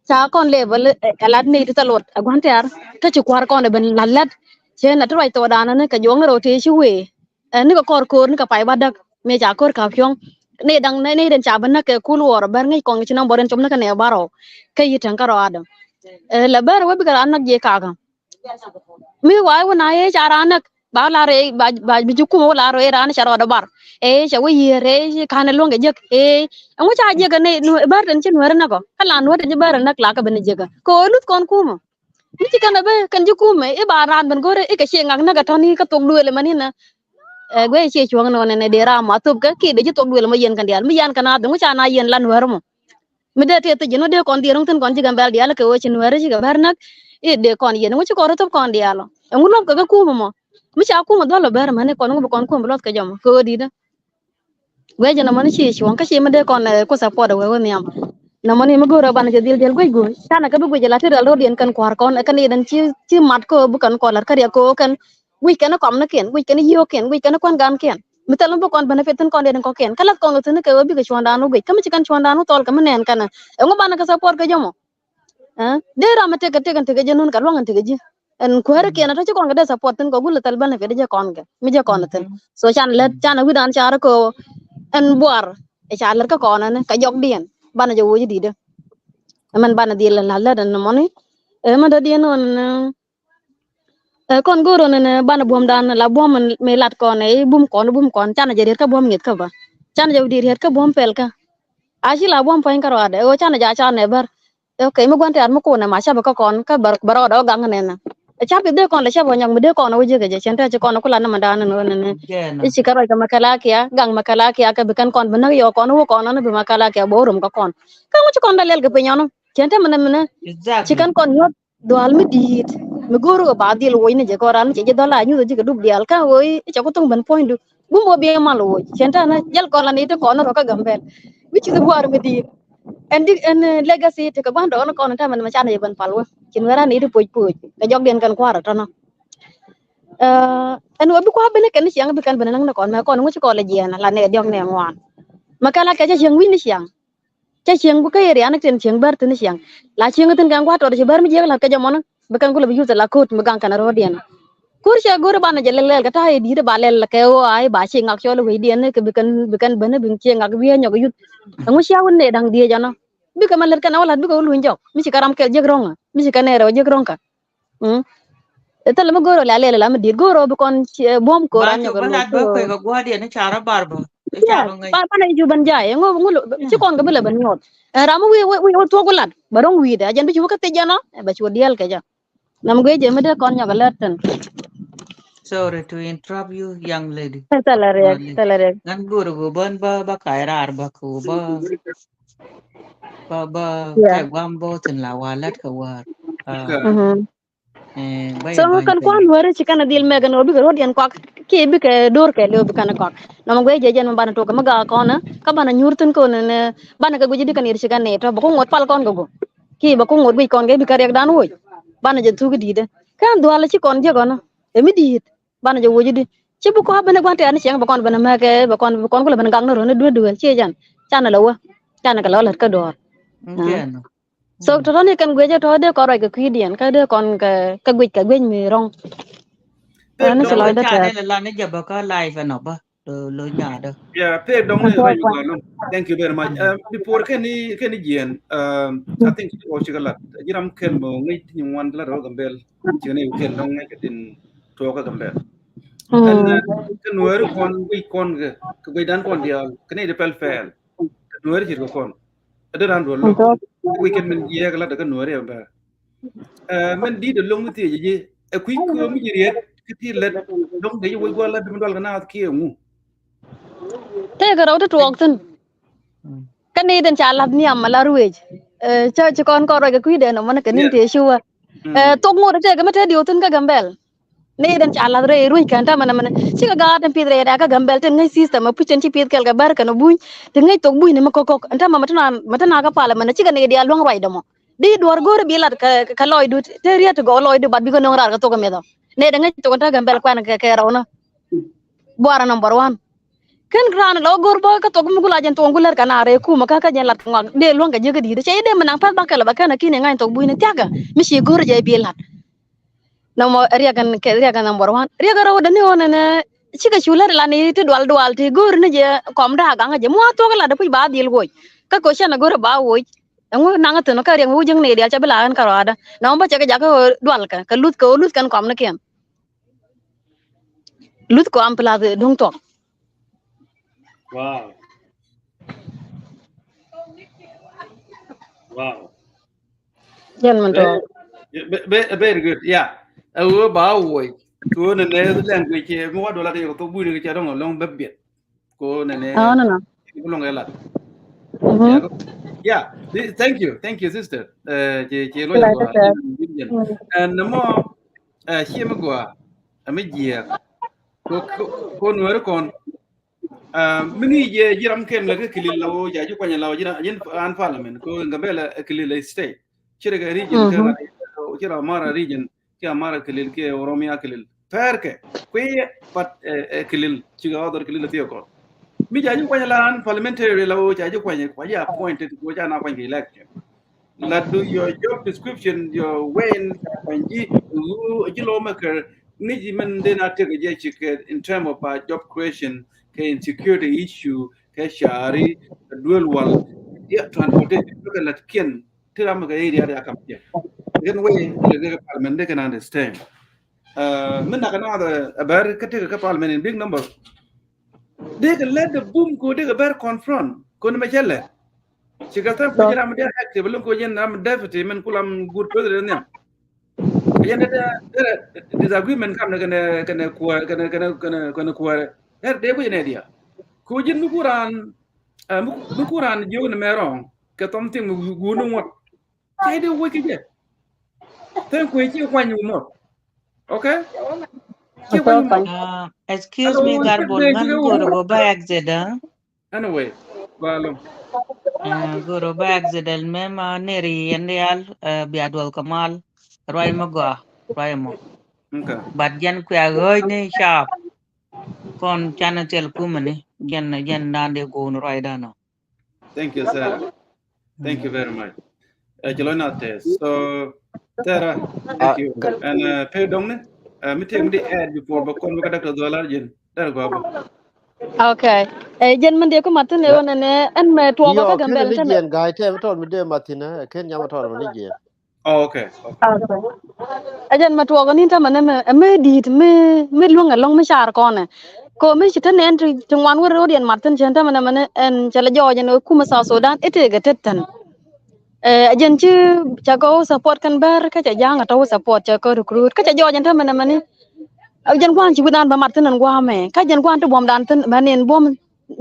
Ca kɔn level ɛ lat ni ti thil luɔt ɛ gua̱n tɛ̈r kä ci kua̱r kɔn ɛ ben la̱t lät. Cɛ nɛ ti ruac thuɔɔdan ɛn kɛ juɔ̱ɔ̱ŋ ni rɛw tëë ci wëë. Ɛ ni kɛ kɔr ko̱o̱r ni kɛ pay ba däk mëë ca ko̱o̱r ka̱p cuɔ̱ŋ. Ni da̱ŋ ni, ni den ca bi näk kɛ kul wuɔr bär ŋäc kɔn ci nɔmbɔr in cop ni kä nɛ bärɔw. Kä yi täŋ kä rɔadä. Ɛ, la bär wä bikɛ raan näk jiɛ kakä. Mi wa̱i̱ wä na ëë ca raan näk ba la rɛy ba, ba bi ji̱ kumɛ wä la rɛy raan ca rɔɔdɛ bar. Ëë ca wä yiëër ëë ci ka̱n ɛ luäŋ kɛ jek ëë. Ɛŋu ca jek ɛ ni bär den ci nuɛri näk ɔ kä la nuɛri ci bär ɛ näk la kä ben jek ɛ kɛ ɣöö luth kɔn kumɛ. Mi ci kɛn ɛ bä kɛn ji̱ kumɛ i̱ ba raan ben go̱rɛ i̱ kɛ ciɛ ŋak näk ɛ tɔ̱ni kä thok duëël ɛmɛn inɛ. Ɛ guɛ ciɛ cuɔ̱ŋ nɔ nɛnɛ dee ram ma thop kä kiɛ dee ji̱ thok duëël ɛmɔ yɛn kɛn diaal mi yan kɛn a dhɔ̱ŋ ca na yɛn la nuɛri mɔ. Mi dee tëë thiec inɔ dee kɔn dhieer ro̱ŋ thi̱n kɔn ci Gambɛl diaal kɛ ɣöö ci nuɛɛri ci kɛ bär näk. I̱ dee kɔn yɛn ŋu ci kɔn rɔ thop kɔn diaal ɔ ɛŋu luɔ̱p kɛ kä kumɛ mɔ. Mi ca kumɛ dhɔl ɔ bär mäni kɔn ŋu bi kɔn kumɛ luɔth kɛ jɔmɔ kɛ ɣöö di̱t ɛ. Guec jɛ nɔmɔni ci cuɔ̱ŋ kä ci mi dee kɔn ku support ɛ wee wä nhiam. Nɔmɔni mi go̱o̱r ɛ banɛ jɛ dhil dhil guec guec canɛ kä bi guec jɛ la ti rɛl ro̱diɛn kɛn kua̱r kɔn ɛ kɛn i̱ dɛn ci ci mat kä ɣöö bi kɛn kɔn la̱t kä riɛk kɛ ɣöö kɛn guic kɛn kɔmnikiɛn guic kɛn yio̱o̱kiɛn guic kɛn kua̱n gankiɛn mi thil mi bi kɔn benefit thi̱n kɔn i̱ dɛn kɔkiɛn kä la̱th kɔn kɛ thi̱n kɛ ɣöö bikɛ cuɔ̱ɔ̱ŋdan wä guic kä mi ci kɛn cuɔ̱ɔ̱ŋdan wä thɔl kɛ mi nɛɛn kɛn ɛ ŋu banɛ kɛ support kɛ jɔmɔ. Ɛ dee ram ɛ tëk kɛ tëk ɛn tëk ɛ jɛ nun kɛ luaŋ ɛn tëk ɛ ji̱. Ɛn kuäärä kiɛn a tɔ̱ ci kɔn kɛ dee support thi̱n kɛ gulɛ thil benefit jɛ kɔn kɛ mi jɛ kɔn thi̱n. So can lät can a wi̱dan car kɛ ɛn buar ɛ ca lät kä kɔn ɛn kɛ jɔkdiɛn banɛ jɛ woc di̱t. Ɛmɛn banɛ dhil la lät ɛn mɔni. Ɛmɛn dɔ̱diɛn ɣän ɛ kɔn go̱o̱r ɣän ɛn banɛ buɔ̱mdan la buɔ̱m mi lat kɔn ɛ bum kɔn bum kɔn canɛ jɛ riet kä buɔ̱m ŋi̱th kä bä. Canɛ jɛ diet riet kä buɔ̱m pɛl kä. A ci la buɔ̱m puɔ̱ny kä ruaadɛ ɛ ɣöö canɛ jɛ a canɛ bär. Ok, mi gua̱n tɛ̈r mi kun ɛ ma ca̱p kä kɔn kä bɛ rɔɔdɛ ɣä gaŋ nɛn ɛ. Ɛ ca̱p i̱ dee kɔn lɛ ca̱p ɣä nyɔk mi dee kɔn ɛ wä jiäk ɛ jɛ cɛn tɛ̈ ci kɔn ɛ ku la ni mɛ da̱a̱n ni wä ni ni. I̱ ci kɛ ruac kɛ mɛ kɛ la kia gaŋ mɛ kɛ la kia kɛ bi kɛn kɔn bi näk yɔɔk kɔn wä kɔn ɔn bi mɛ kɛ la kia bɛ wä rum kä kɔn. Kä ŋu ci kɔn dee lɛl kɛ piny ɔn cɛn tɛ̈ mɛ ni mɛ ni. Ci kɛn kɔn nyuɔ̱th dhua̱l mi di̱i̱t mi go̱o̱r ɣä ba dhil woc ni jɛ kɔn ran mi cɛ ji̱ dhɔl a nyuth ɛ ji̱ kɛ dup diaal kä ɣöö i̱ cɛ ku thoŋ ben puɔ̱nydu. Bum wä biɛ mal woc cɛn tɛ̈ ni jäl kɔn la ni ti kɔn rɔ kä Gambɛl. Mi ci thi buar mi di̱i̱t. Ɛn di ɛn legacy ti kɛ gua̱n dɔɔn kɔn tɛmɛn mɛ canɛ jɛ ben pal wä ci nuɛra ni ti puɔc puɔc kɛ jɔk diɛn kɛn kuarɛ tɔnɔ. Ɛn wä bi kua̱ ben kɛn ni ciaŋ bi kɛn ben näŋ ni kɔn mɛ kɔn ŋuci kɔn lɛ jiɛn la nɛ diɔk nɛ ŋuan. Mɛ kɛn la kɛ cɛ ciaŋ wi̱c ni ciaŋ. Cɛ ciaŋ bi kä area ni tin ciaŋ bär thin ciaŋ la ciaŋ thin kɛn gua̱ tɔt ci bär mi jiɛk la kɛ jɛ mɔni. Bi kɛn kulɛ bi yuth la ko̱o̱t mi gaŋ kɛn ro̱o̱diɛn. Ko̱r cɛ go̱r banɛ jɛ lɛl lɛl kɛ ta̱a̱ i̱ di̱i̱t ba lɛl kɛ ɣöö a i̱ ba ci ŋak cɔl i̱ wecdiɛn i̱ kɛ bi kɛn bi kɛn ben i̱ bi ciɛ ŋak wi̱i̱ ɛ nyɔk i̱ yuth. Ɛŋu cia wun nɛ da̱ŋ diëëc ɛnɔ bikɛ mɛ lät kɛn ɛ wä la̱t bikɛ wä luny jɔk mi ci kɛ ram kɛl jiäk ro̱ŋä mi ci kɛ nɛɛrɛ wä jiäk ro̱ŋkä. Thilɛ mi go̱o̱r wä la lɛl la mi di̱i̱t go̱o̱r wä bi kɔn buɔ̱m ko̱r an nyɔk i̱ luny. Banɛ i̱ cu ben jay ɛŋu ŋu ci kɔn kɛ bi lɛ ben nyuɔth. Ɛn ram mi wi̱i̱ wi̱i̱ wä thuɔ̱k wä la̱t bɛ ro̱ŋ wi̱i̱dɛ a jɛn bi cu wä kä thiec ɛnɔ bɛ cu wä diɛl kɛ jɛ. Nam guic jɛ mi dee kɔn nyɔk alert thin. Sorry to interrupt you, young lady. Thilɛ riɛk, thilɛ riɛk. Ŋän go̱o̱r go̱o̱r bän bä bä ka̱c raar bä kɛ wä bä bä bä ka̱c guam bä thin la wa lät kɛ wäär. So ŋä kän kuan wäär ci kɛn a dhil mɛk ɛn ɣöö bikɛ ruɔ̱t yɛn kuak kiɛ bikɛ do̱r kɛ liw bi kɛn kuak. Nam guic jɛ jɛn mi banɛ tok kɛ mi gak kɔn kä banɛ nyuur thin kɔn banɛ kɛ guic di kɛn yir ci kɛn ni tɔ bä ku ŋuɔt pal kɔn kɛ guɔ. Kiɛ bä ku ŋot guic kɔn kɛ bikɛ riɛkdan woc. Banɛ jɛ thuk i̱ di̱i̱t ɛ kɛn dhua̱l ci kɔn jiäk ɔnɔ ɛ mi di̱i̱t. Banɛ jɛ woc i̱ di ci bi kɔn ben ɛ gua̱n tɛɛr ni ciɛŋ bɛ kɔn ben ɛ mɛk ɛ bɛ kɔn bɛ kɔn kulɛ ben gak ni rön i̱ duet duel ciɛ jɛn. Canɛ lɛ wä canɛ kɛ lɛ wä lät kä duɔ̱ɔ̱r. So tɔ̱tɔ̱ ni kɛn guic ɛ tɔ̱ dee kɔn ruac kɛ kui̱diɛn kä dee kɔn kɛ guic kɛ guic mi rɔ̱ŋ. Ni ci lɔcdä tɛɛr. Lo lo nyada. Yeah, pek dong ni rɛy gɔlun. Thank you very much. Before keni keni jiɛn, I think ci kɔ ci kɛ lat jiram ken mo ŋic ti nyin wan lat rɔ Gambel. Ci keni ken dong ŋic tin tuɔ ka Gambel. Kɛ nuɛri kɔn guic kɔn kɛ kɛ guic dan kɔn dial keni di pɛl pɛl. Kɛ nuɛri ci kɛ kɔn. Ɛ dee ran duɔl lo. Guic kɛn min jiɛk lat kɛ nuɛri ɛ bɛ. Mɛn di̱t ɛ lo̱ŋ mi thiec ji̱ ɛ kui̱ köö mi ji̱ riet kä ti lät. Lo̱ŋ dee ji̱ wec gua̱l lat däm dual kɛ naath kiɛ ŋu. Tëëkɛ rɛw ti tuɔɔk thi̱n. Kä ni den ca lath nhiam ma la ruëëc. Cä ci kɔn kɔn ruac kɛ kui̱dɛn ɔ mɔn kɛ ni̱n tëë ci wä. Thok ŋot tëëkɛ mi te diw thi̱n kä Gambɛl. Ni den ca lath rɛy ruëëc kɛn tamɛ nɛmɛ cikɛ gaat tin pi̱th rɛy rɛy kä Gambɛl tin ŋäc system ɛ puc tin ci pi̱th kɛl kɛ bär kɛn ɔ buny. Ti ŋäc thok buny ni mi ko̱k ko̱k ɛn tamɛ mɛ ti na kä palɛ mɛn cikɛ ni diaal luäŋ ruacdɛ mɔ. Di duɔ̱ɔ̱r go̱o̱ri bi lat kɛ lɔcdu te riet ti gɔɔ lɔcdu bat bikɛ no̱o̱ŋ raar kɛ thok ɛmɛth ɔ. Nɛ dɛ ŋäc thok ɛn te Gambɛl kuɛn kɛ kɛ rɛw nä. Buarɛ number one. Kän raan lɔ go̱r bä kä thok mi gul a jɛn thok mi gul lät kɛ na rɛy kumä kä kä jɛn lat kɛ ŋɔak dee luäŋ kɛ jiäk kä di̱i̱t cɛ i̱ dee mi naŋ päth ba kɛl bä kän a ki̱n i̱ ŋa̱c thok buini thia̱kä mi ci go̱r jɛ i̱ bi lat. Nɔmɔ riɛk ɛn kɛ riɛk ɛn number one riɛk ɛn rɛw däni ɣän ɛn ɛ cikɛ cu lät ila ni ti dual dual ti go̱o̱r ni jɛ kɔm da̱a̱ gaŋ jɛ mua̱a̱ thuɔ̱k ila dee puc ba dhil woc. Kä kɛ cɛn a go̱o̱r ba woc. Ɛŋu naŋ a thi̱n kä riɛŋ mi wä jiäŋ ni dial ca bi la ɣän kärɔaadä. Na wä bä cɛ kɛ jakä ɣöö dual kɛ kɛ luth kɛ ɣöö luth kɛn kɔm ni kiɛn. Luth kɔam plus duŋ thuɔ̱k. Wow. Wow. Jɛn min tɔɔ. Very, very, very good. Yeah. Ɛ wee ba woi. Tuo ni nɛ language, eh, mi wa dola ti yoko to buni ke cha dong long bɛ biet. Ko ni nɛ. Oh, no, no. Ko long ɛ lat. Mm-hmm. Yeah, ko, yeah. Th-, thank you. Thank you, sister. Eh, che, che lo. Like I said. Mm. And the more, eh, she mi gua, a mi jia. Ko, ko, ko nuɛri kɔn. Ah, mi ni jɛ ji̱ ram kɛn lɛ kä kilil la wä, ja ji̱ kuany la wä, ji̱ ran, ji̱ ran parliament, ko Gambela, eh, kilil la state. Ci rɛ kɛ region kɛ, ci rɛ Amara region, kɛ Amara kilil, kɛ Oromia kilil. Pɛr kɛ, kui̱, but, eh, eh, kilil, ci kɛ other kilil la thiɛ kɔn. Mi ja ji̱ kuany la ran parliamentary la wä, ja ji̱ kuany, kuany appointed, ko ja na kuany kɛ election. La du your job description, your way in, kɛ ji̱, ji̱ lawmaker, ni ji̱ mɛn den a tek jɛ ci kɛ in term of, uh, job creation, kɛ insecurity issue, kɛ shari, kɛ duel wal, ya transportation, kɛ la kiɛn, ti ram kɛ area ya kam jɛ. Kɛn way, kɛ parliament, they can understand. Uh, min na kɛ na the, a bɛr kɛ tek kɛ parliament in big number. Dee kɛ lät dee bum ko dee kɛ bɛr confront ko ni mɛ cɛ lɛ. Ci kɛ thɛm ko ji̱ ram dee active lun ko ji̱ ram deputy min kulam good president niam. Yɛn dee dee disagreement kam ni kɛnɛ kɛnɛ kuäär kɛnɛ kɛnɛ kɛnɛ kɛnɛ kuäär. Dee dee ko ji̱ nɛ dia. Ko ji̱ mi kuran, eh, mi kuran ji̱ ni mɛ rɔŋ kɛ thɔm thing mi gu ni ŋuɔt. Cɛ dee wec kɛ jɛ. Thɛn kuec ci kuany wä mɔth. Okay? Ci kuany wä mɔth. Uh, excuse me, Garbol, man go̱o̱r go̱o̱r ba exit, huh? Anyway, ba lom. Uh, go̱o̱r ba exit, al mem, uh, neri yɛn dial, uh, bia duɔl kamal. Ruay mɔ gɔa, ruay mɔ. Okay. But jɛn kuɛ ɣööc ni sharp. Kɔn can thil kumɛ ni, jɛn, jɛn dan dee go̱o̱n ruay dan ɔ. Thank you, Sarah. Thank you very much. Ɛ, ci lɔc na tɛth. So, Sarah, thank you. And, uh, Pɛ Dɔŋ ni, uh, mi tëë mi di add before, but kɔn mi ka Doctor Dholar jin. Dar gɔa bä. Okay. Ɛ, jɛn mi di ku Martin ɛ wä nɛ nɛ, ɛn mɛ tuɔɔk kä Gambɛl ni tɛmɛ. Jiɛn ga̱a̱c tɛm tɔt mi dee Martin, ɛ, ken nyam tɔt mi ni jiɛn. Oh, okay, okay. Ɛ jɛn mɛ tuɔɔk ni tämɛ nɛ mɛ, ɛ mɛ di̱i̱t mɛ, mɛ luäŋ ɛlɔ̱ŋ mɛ car kɔnɛ. Ko mɛ ci te nɛn ti, ti ŋuan wä ro̱o̱diɛn mat thi̱n cɛn tämɛ nɛ mɛ nɛ ɛn cɛ lɛ jɔɔc ɛn ɛ kumɛ South Sudan i̱ tëëkɛ tet thi̱n. Ɛ jɛn ci cɛ kɛ wä support kɛn bär kä cɛ ja̱a̱ŋ ɛ tɔ̱ wä support cɛ kɛ recruit kä cɛ jɔɔc ɛn tämɛ nɛ mɛ ni. Ɛ jɛn gua̱a̱n ci wi̱dan bɛ mat thi̱n ɛn gua̱a̱mɛ kä jɛn gua̱a̱n ti buɔ̱mdan thi̱n bɛ ni ɛn buɔ̱m.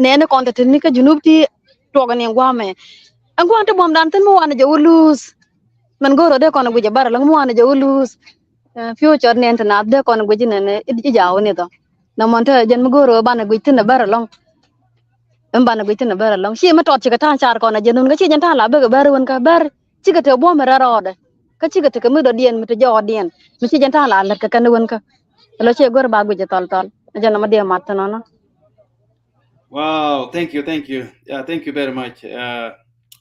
Nɛɛni kɔn te teni kä Junub ti tuɔk ni guamɛ. Ɛn gua̱a̱n ti buɔ̱mdan thi̱n mi wanɛ jɛ wä luuth. Mɛn go̱o̱rä dee kɔn guic ɛ bär ɛlɔ̱ŋ mi wanɛ jɛ wä luuth. Ɛ, future nɛn ti naath dee kɔn guic inɛn i̱ jaw ni thɔ. Nɔmɔ te jɛn mi go̱o̱rä banɛ guic thi̱n ɛ bär ɛlɔ̱ŋ. Ɛn banɛ guic thi̱n ɛ bär ɛlɔ̱ŋ. Ci mi tɔt cikɛ ta̱a̱ car kɔn ɛ jɛn wun kä ci jɛn ta̱a̱ la bekɛ bär wun kä bär. Cikɛ te buɔ̱m ɛ rɛr rɔɔdɛ. Kä cikɛ tekɛ mi dɔ̱diɛn mi te jɔɔdiɛn. Mi ci jɛn ta̱a̱ la lät kɛ kɛn wun kä. Ɛlɔ ci go̱o̱rä ba guic ɛ thɔl thɔl. Ɛ jɛn nɔmɔ diɛ mat thi̱n ɔnɔ. Wow, thank you, thank you. Yeah, thank you very much. Uh,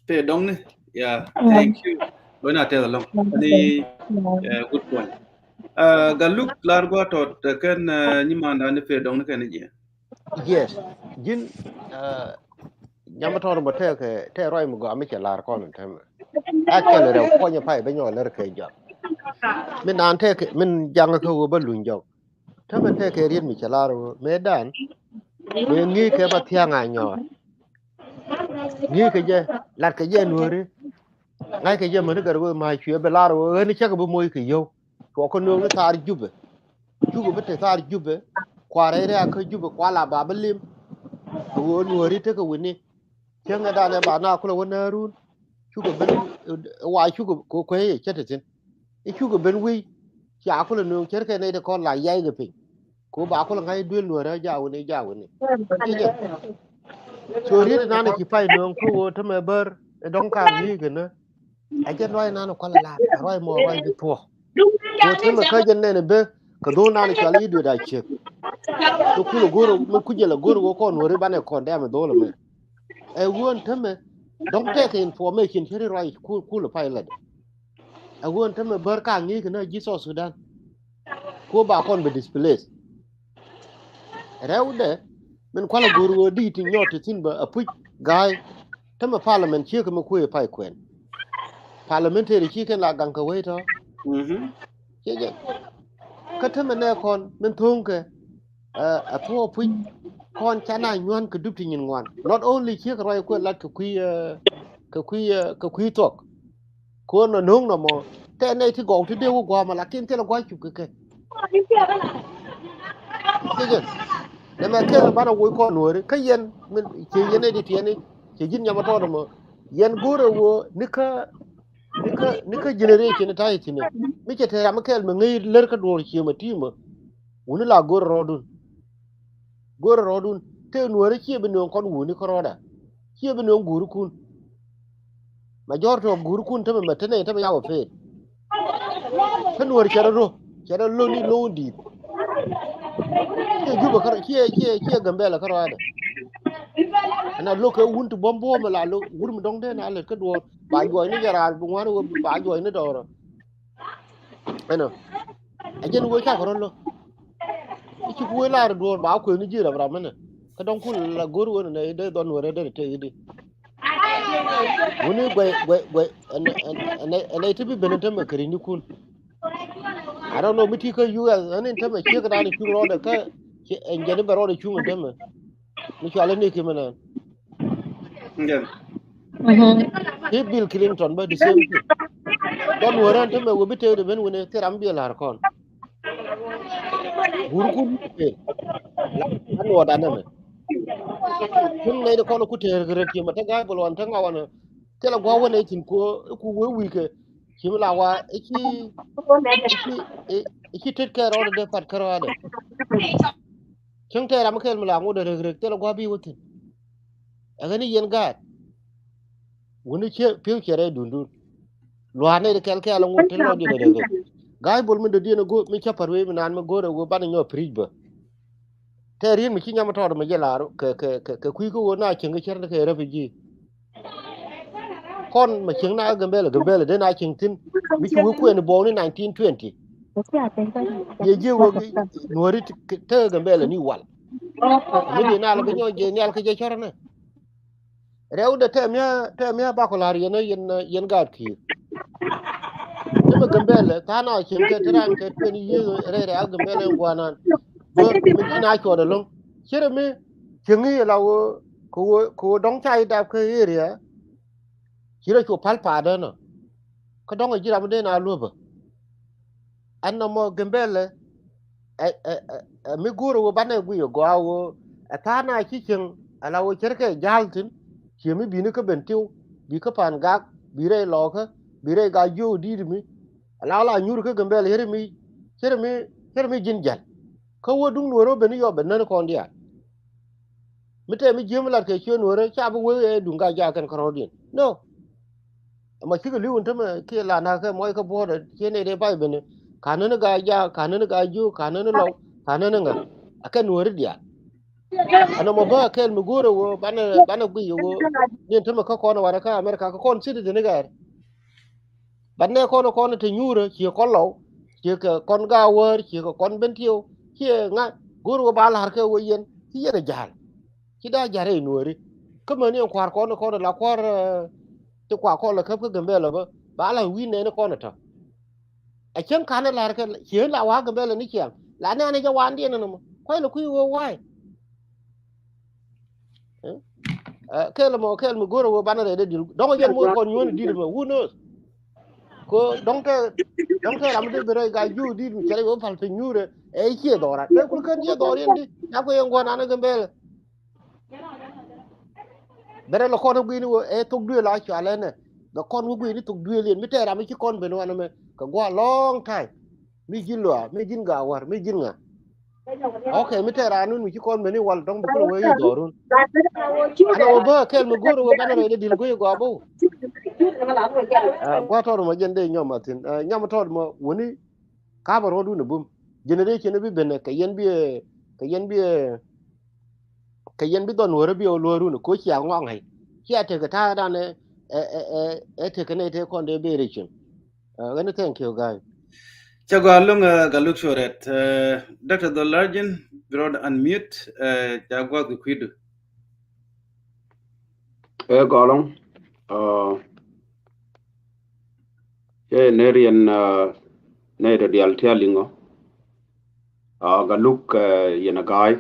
Pɛ Dɔŋ ni, yeah, thank you. Lɔc na tɛth ɛlɔ̱ŋ. Ni, uh, good point. Uh, Galuk lar gua tɔt, uh, kɛn, uh, nyi manda ni Pɛ Dɔŋ ni kɛn ni jiɛ. Yes. Ji̱n, uh, nyam tɔr mɔ tɛk, tɛk rɔy mi gɔam mi cɛ lar kɔn tɛmɛ. Actually rɛw kɔnyɛ pay bɛ nyɔ lɛr kɛ jɔk. Min nan tɛk, min jaŋ kä wä bä luny jɔk. Tämɛ tɛkɛ riet mi cɛ lar ɣöö mëëdan mëë ŋi̱i̱c kɛ ma thia̱ŋ a nyɔɔr. Ŋi̱i̱c kɛ jɛ, lat kɛ jɛ nuääri. Ŋa̱c kɛ jɛ mäni gɛr ɣöö ma cuɛ bi lar ɣöö ɣän cäkɛ bi moc kɛ yio̱w. Cuɔ kɛ nööŋ ni thaar Jubɛ. Cukɛ bi te thaar Jubɛ. Kua rɛy rɛ̈ɛ̈k kä Jubɛ kua la ba bi lim. Kɛ ɣöö nuääri tekɛ wi̱ni. Cäŋɛ danɛ ba na kulɛ wä nääri wun. Cukɛ ben, wa cukɛ kueec cä te thi̱n. I̱ cukɛ ben wi̱i̱. Cia kulɛ nööŋ cärkɛ nɛy te kɔn la yaykɛ piny. Ku ba kulɛ ŋa̱c duel nuäärä jaawini jaawini. I̱ jɛ. So riet inan i̱ ci pay nööŋ kä ɣöö tämɛ bär i̱ dɔ̱ŋ ka̱a̱ŋ yi̱i̱ kɛ nä. Ɛ jɛn ruac inan i̱ kualɛ la̱a̱t ɛ ruac mɔ ruac bi thuɔ̱k. Ku tämɛ kä jɛn nɛn i̱ bä kɛ dho̱o̱l nan i̱ cual i̱ duet a ciek. Mi kulɛ go̱r mi kucɛ lɛ go̱r wä kɔn wä ri banɛ kɔn dɛm i̱ dho̱o̱l ɛmɛ. Ɛ wä ɛn tämɛ dɔ̱ŋ tɛkɛ information cä ri ruac ku kulɛ pay lɛ dɛ. Ɛ wä ɛn tämɛ bär ka ŋi̱i̱c kɛ na ji̱ South Sudan. Ku ba kɔn bɛ displace. Rɛwdɛ min kualɛ go̱r ɣöö di ti nyɔt ti thi̱n bä a puc ga̱a̱y. Tämɛ parliament ciek mi kuëë pay kuɛn. Parliamentary ci kɛn la gaŋ kɛ wei tɔ. Ciɛ jɛ kä tämɛ nɛ kɔn min tho̱o̱ŋ kɛ a thuɔɔ puc kɔn ca na nyuan kɛ dup ti nyin ŋuan. Not only ciek ruac kuɛ lat kɛ kui̱ kɛ kui̱ kɛ kui̱ thuɔk. Ko̱n nɔ no̱o̱ŋ nɔ mɔ tɛ nɛy ti gɔw ti dee wä gua̱a̱mɔ lakin thilɛ gua̱a̱ cup kɛ kɛ. Ciɛ jɛ nɛ mɛ kɛl banɛ woc kɔn nuɔri kä yɛn min ciɛ yɛn nɛy ti tiɛni ciɛ ji̱n nyamɔ tɔɔt mɔ. Yɛn go̱rɛ wä ni kä ni kä ni kä generation ta̱a̱ ithinɛ mi cɛ te ram mi kɛl mi ŋäc lär kä duɔ̱ɔ̱r ciëmɛ ti̱i̱mä. Wuni la go̱rɛ rɔɔdun. Go̱rɛ rɔɔdun te nuɔrɛ ciɛ bi nööŋ kɔn wuni kä rɔɔda. Ciɛ bi nööŋ guurikun. Majority of guurikun tämɛ mɛ te nɛy tämɛ ya wä peel. Kä nuɔr cɛ rɔ rɔ cɛ rɔ loni lo̱o̱n di̱i̱t. Ciɛ Jubɛ kä ciɛ ciɛ ciɛ Gambɛla kä rɔɔdɛ. Ɛn a lo̱k kɛ wun ti buɔ̱m buɔ̱m la lo̱k wur mi dɔ̱ŋ den a lät kä duɔ̱ɔ̱r ba juɔcni jɛ raar bi ŋuan wä ba juɔcni dɔɔrɔ. Ɛnɔ a jɛn wee cakɛ rɔ lo̱k. I̱ ci ku wee lar duɔ̱ɔ̱r ba kuëëni ji̱ rap ram ɛnɛ kä dɔ̱ŋ kun la go̱r wen ɛnɛ dee dhɔn wärä dee tëë i̱di. Wuni guɛ guɛ guɛ ɛnɛ ɛnɛ ɛnɛ ti bi ben ɛn tämɛ kɛ ri̱ni kun. I don't know mi ti kä U S ɛn in tämɛ ciek dan in cuŋ rɔɔdɛ kä ɛn jɛn in bɛ rɔɔdɛ cuŋ in tämɛ. Mi cual in ni kimɛ nɛn. Ti Bill Clinton bä the same thing. Kɔn wärä in tämɛ wä bi tëëk di ben wuni thil ram bi lar kɔn. Guur kun bi tëëk. An wä dan ɛmɛ. Kun nɛy di kɔn ku tëëk rɛt kiɛmɛ te ga̱a̱c bä luɔn te ŋawanɛ. Thilɛ gua̱a̱ wä nɛy thin ku ku wee wi̱i̱kɛ. Ci mi la wa i̱ ci i̱ ci i̱ ci tet kɛ rɔɔdɛ dee pat kärɔɔdɛ. Cäŋ tɛɛr ram mi kɛl mi la ŋot dee rek rek thilɛ gua̱a̱ bi wä thi̱n. Ɛ ɣän i̱ yɛn gaat. Wuni ciɛ pi̱w ciɛ rɛy dundun. Lua̱a̱r nɛy di kɛl kɛɛl ŋot te lɔcdiɛn dee rek rek. Ga̱a̱c bol mi dee diɛn ɛ go̱o̱r mi cä pa̱t wee mi naan mi go̱o̱r ɛ wee banɛ nyɔk preach bä. Tɛ ri̱n mi ci nyam tɔɔt mi jɛ laar kɛ kɛ kɛ kɛ kui̱ kä ɣöö na cieŋ kɛ cär ni kɛ refugee. Kɔn ma cieŋ na Gambɛla Gambɛla den a cieŋ thi̱n mi ci wee kuɛn buɔɔk ni nineteen twenty. Yɛ jiɛ wee nuɔ̱ri te Gambɛla ni wal. Mi di na lɛ bi nyɔk jɛ nial kɛ jɛ cär ni. Rɛwdɛ tɛmɛ tɛmɛ bakɔ la̱r yɛn yɛn yɛn gaat ki̱i̱r. Tɛmɛ Gambɛlɛ tha̱a̱ŋ na cieŋ kɛ te ran kɛ twenty years rɛy rɛy a Gambɛlɛ in gua̱a̱r nan. Bä mi ji̱n a cuɔt ɛlɔ̱ŋ. Cierɛ mi cieŋ i̱ la wä kɛ wä kɛ wä dɔ̱ŋ ca i̱ dap kä area. Cierɛ cu pal pa̱a̱dä nɔ. Kä dɔ̱ŋ a ji̱ ram mi dee na luɔ̱pä. Ɛn nɔmɔ Gambɛlɛ ɛ ɛ ɛ mi go̱o̱rä wä banɛ guiy ɛ gɔaa wä ɛ tha̱a̱ŋ na ci cieŋ ala wä cärkɛ ja̱a̱l thi̱n. Ciɛ mi bi̱ni kä Bentiu bi kä Pa̱a̱n Gak bi rɛy Lɔɔkä bi rɛy Gak jiöök di̱i̱t mi ala wä la nyuur kä Gambɛlɛ cärɛ mi cärɛ mi cärɛ mi ji̱n ja̱l. Kä wä duŋ nuɔ̱ɔ̱rä wä ben i̱ yɔp ben nän kɔn diaal. Mi tɛm mi jiäm lat kɛ ciöön wärä ca bi wee ɛ duŋ Gak jaak kɛn kärɔɔdiɛn. No. Ɛmɔ cikɛ li̱w in tämɛ kiɛ la na̱k kɛ muɔc kä buɔ̱ɔ̱dɛ ciɛ nɛy dee pay ben. Ka̱n nän Gak jaak ka̱n nän Gak jiöök ka̱n nän Lɔw ka̱n nän ŋa̱. Ɛ kɛn wääri diaal. Ɛn ɛmɔ bä kɛl mi go̱o̱rɛ wä banɛ banɛ guiy wä. Ni in tämɛ kä kɔn warɛ kä America kä kɔn citizen ni gɛɛr. But nɛ kɔn kɔn te nyuurä ciɛ kɔn Lɔw ciɛ kɛ kɔn Gak wäär ciɛ kɛ kɔn Bentiu ciɛ ŋa go̱o̱r wä ba la̱r kɛ wä yɛn ci yɛn a ja̱l. Ci daa ja̱r rɛy nuɔ̱ɔ̱ri kä mäni ɛn kua̱r kɔn kɔn la kua̱r. Ti kua̱r kɔn la käp kä Gambɛlɛ bä ba la wi̱i̱ nɛɛni kɔn tɔ. Ɛ cäŋ ka̱n ɛ la̱r kɛ ciɛ la wa̱a̱ Gambɛlɛ ni ciaŋ la nɛɛni jɛ wa̱a̱n diɛn ɛn ɛmɔ kuay la kui̱ wä wa̱a̱y. Kɛl mɔ kɛl mi go̱rɛ wee banɛ rɛy dee dil dɔ̱ŋ jɛn moc kɔn nyuɔ̱n dil mɛ who knows. Ko dɔ̱ŋ tɛ dɔ̱ŋ tɛ ram dee bi rɛy Gak jiöök dil mi cɛ rɛy wee pal piny nyuurɛ. Ɛ ciɛ dhɔra dee kul kän ciɛ dhɔr yɛn di na ko yɛn gua̱n an ɛ Gambɛlɛ. Bɛ rɛy lɛ kɔn ɛ gui̱ni wee ɛ thok duëël a cual ɛnɛ. Bɛ kɔn wee gui̱ni thok duëël yɛn mi tɛ ram mi ci kɔn ben wanɛ mɛ kɛ gua̱a̱ long time. Mi ji̱n luaak mi ji̱n Gak wäär mi ji̱n ŋa. Ok mi tɛɛr raan nun mi ci kɔn meni wal dɔ̱ŋ bi kulɛ wee i̱ dhɔrun. Ana wä bä kɛl mi go̱o̱r wä banɛ rɛy dee dil go̱o̱r i̱ gɔaa bä. Gua̱a̱ tɔɔr mɔ jɛn dee nyɔm a thi̱n nyam tɔɔr mɔ wäni. Ka̱pɛ ruɔ̱dun ɛ bum generation bi ben kɛ yɛn bi kɛ yɛn bi kɛ yɛn bi dhɔn wärä bi ɛ luɔ̱ɔ̱run ɛ ko̱ cia ŋɔaŋ ɛ cia tekɛ ta̱a̱ dan ɛ ɛ ɛ tekɛ nɛy tëë kɔn dee ben rɛy cieŋ. Ɣän thank you guy. Ca gɔaa ɛlɔ̱ŋ, ɛ, Galuk Cuɔrɛt. Ɛ, Doctor Dhol Largin, bi rɔɔdɛ unmute, ɛ, ca gua̱a̱th kɛ kui̱du. Ɛ gɔaa ɛlɔ̱ŋ. Ɛ, cɛ nɛ riɛn, ɛ, nɛ dɔ diaal ti a liŋɔ. Ɛ, Galuk, ɛ, yɛn a ga̱a̱y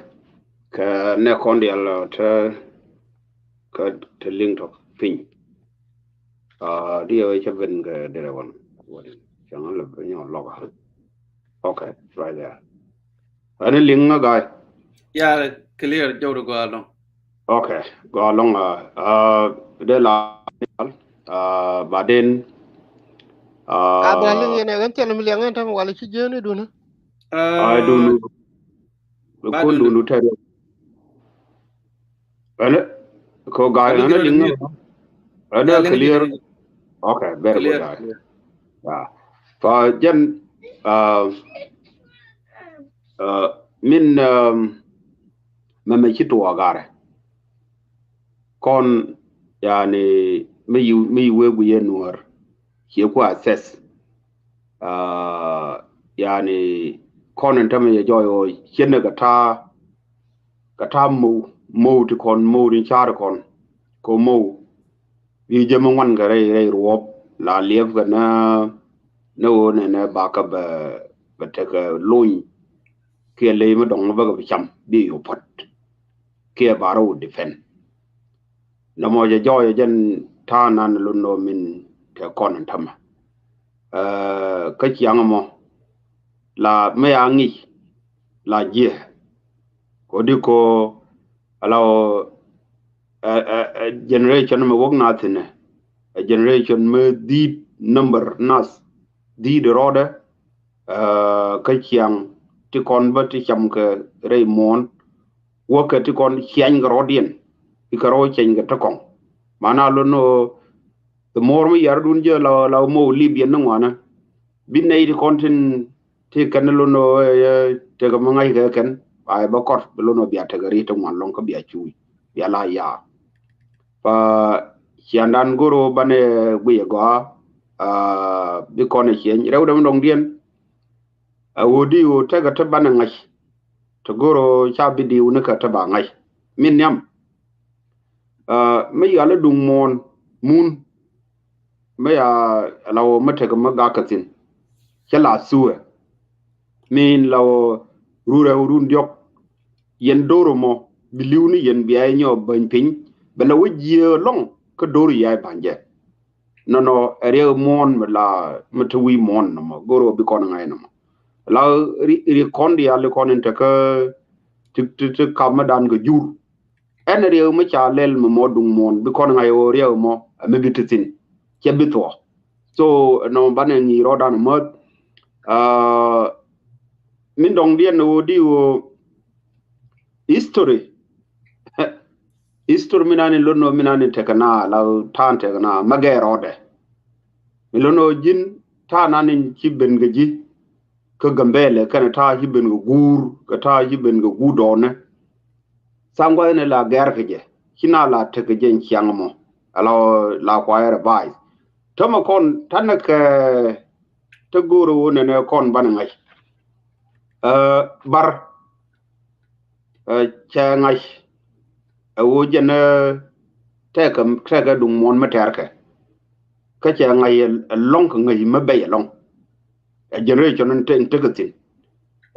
kɛ nɛ kɔn diaal, ɛ, te, kɛ te liŋ tɔ piny. Ɛ, di ɛ cɛ ben kɛ derɛ wan. Wan cɛ ŋa lɛ ben nyɔ lɔka. Okay, right there. Ɛn liŋ ŋa ga̱a̱y. Ya, clear, jɔw di gɔaa ɛlɔ̱ŋ. Okay, gɔaa ɛlɔ̱ŋ, ɛ, ɛ, dee la, ɛ, baden, ɛ, a bɛ liŋ yɛn ɛ ɣän thil mi liɛŋ ɛn tɛm walɛ ci jieni duni. Ɛ, duni. Bi ba kun duni. Duni tɛri. Ɛn ko ga̱a̱y ɛn liŋ ŋa. Ɛn clear. Okay, very good. Clear, guy. Clear. Yeah. Fa jɛn, ɛ, ɛ, min, ɛ, mɛ mɛ ci tuɔ garɛ. Kɔn, yani, mi yi, mi yi wee gui yɛ nuɔr. Ciɛ ku assess. Ɛ, yani, kɔn in tämɛ yɛ jɔy ɔ ciɛ ni kɛ ta̱a̱ kɛ ta̱a̱ mow, mow ti kɔn, mow ti ca̱r kɔn. Kɛ mow bi jɛ mi ŋuan kɛ rɛy, rɛy ruɔp la liɛp kɛ nä, nä ɣöö nɛnɛ bakɛ bɛ, bɛ tekɛ lony. Kiɛ ley mi dɔŋ bäkɛ bi cam bi yo̱ puɔ̱t. Kiɛ ba rɔ wut defend. Nɔmɔ jɛ jɔɔyɛ jɛn ta̱a̱ nan lon nɔ min kɛ kɔn in tämɛ. Ɛ, kä ciaŋ mɔ la mi a ŋic la jiɛ. Kodi ko ala ɔ, ɛ, ɛ, ɛ, generation mi wäk nath inɛ. Ɛ generation mi dhi̱i̱t number nath dhi̱i̱t rɔɔdɛ. Ɛ, kä ciaŋ ti kɔn bä ti cam kɛ rɛy muɔ̱ɔ̱n. Wäkɛ ti kɔn ciany kɛ rɔɔdiɛn. Ikɛ rɔɔ ciany kɛ ti kɔŋ. Mana lon ɔ, the more mi yar dun jɛ la, la mow lip yɛn ni ŋuanä. Bi nɛy ti kɔn tin ti kɛn lon ɔ, ɛ, ɛ, tekɛ mi ŋa̱c kɛ kɛn. Ba ɛ bä kɔr bi lon ɔ bia tekɛ ri ti ŋuan lɔŋ kä bia cuuc. Bia la yaar. Pa ciandan goro banɛ guiyɛ gɔaa, ɛ, bi kɔn ɛ cieny. Rɛw däm dɔŋdiɛn. Ɛ ɣöö di ɣöö tekɛ ti banɛ ŋa̱c. Ti goro ca bi diw ni kɛ ti ba ŋa̱c. Min nhiam. Ɛ, mi yal i̱ duŋ muɔ̱ɔ̱n mun. Mi ya la ɣöö mi tekɛ mi gak kɛ thi̱n. Cä la thuɛ. Min la ɣöö rurɛ ɣöö run diɔ̱k. Yɛn do̱r mɔ bi li̱w ni yɛn bia inyɔ bäny piny. Bɛ la wä jiee lɔŋ kä do̱r yia i̱ ba̱ny jɛ. Nɔnɔ ɛ riɛk muɔ̱ɔ̱n mi la mi te wi̱i̱ muɔ̱ɔ̱n nɔmɔ go̱r ɣöö bi kɔn ŋa̱c nɔmɔ. La ri, ri kɔn diaal i̱ kɔn in tekä ti, ti, ti kap mi dan kɛ jur. Ɛn riɛk mi ca lɛl mi mɔ duŋ muɔ̱ɔ̱n bi kɔn ŋa̱c ɣöö riɛk mɔ ɛ mi bi ti thi̱n. Cɛ bi thuɔ̱k. So nɔmɔ banɛ ŋi̱i̱c rɔɔdan mäth. Aa, min dɔŋdiɛn ɣöö di ɣöö history. History mi nani lon nɔ mi nani tekɛ na la ta̱a̱n tekɛ na mɛ gɛɛ rɔɔdɛ. Mi lon nɔ ji̱n ta̱a̱n nani ci ben kɛ ji̱ kä Gambɛlɛ kɛnɛ ta̱a̱ ci ben kɛ guur kɛ ta̱a̱ ci ben kɛ guur dɔɔnɛ. Tha̱a̱ŋ gua̱thni la gɛr kɛ jɛ ci na la tekɛ jɛ in ciaŋ mɔ ala la kuayɛ rɛ ba̱a̱c. Tämɛ kɔn tanɛ kɛ te go̱o̱rɛ wä nɛnɛ kɔn banɛ ŋa̱c. Ɛ, bar. Ɛ, cɛ ŋa̱c. Ɛ ɣöö jɛn, ɛ, tɛkɛ, tɛkɛ duŋ muɔ̱ɔ̱n mi tɛɛrkɛ. Kä cɛ ŋa̱c ɛ, ɛ lɔ̱ŋ kɛ ŋäc mi bɛy ɛ lɔ̱ŋ. Ɛ generation in te, in tekɛ thi̱n.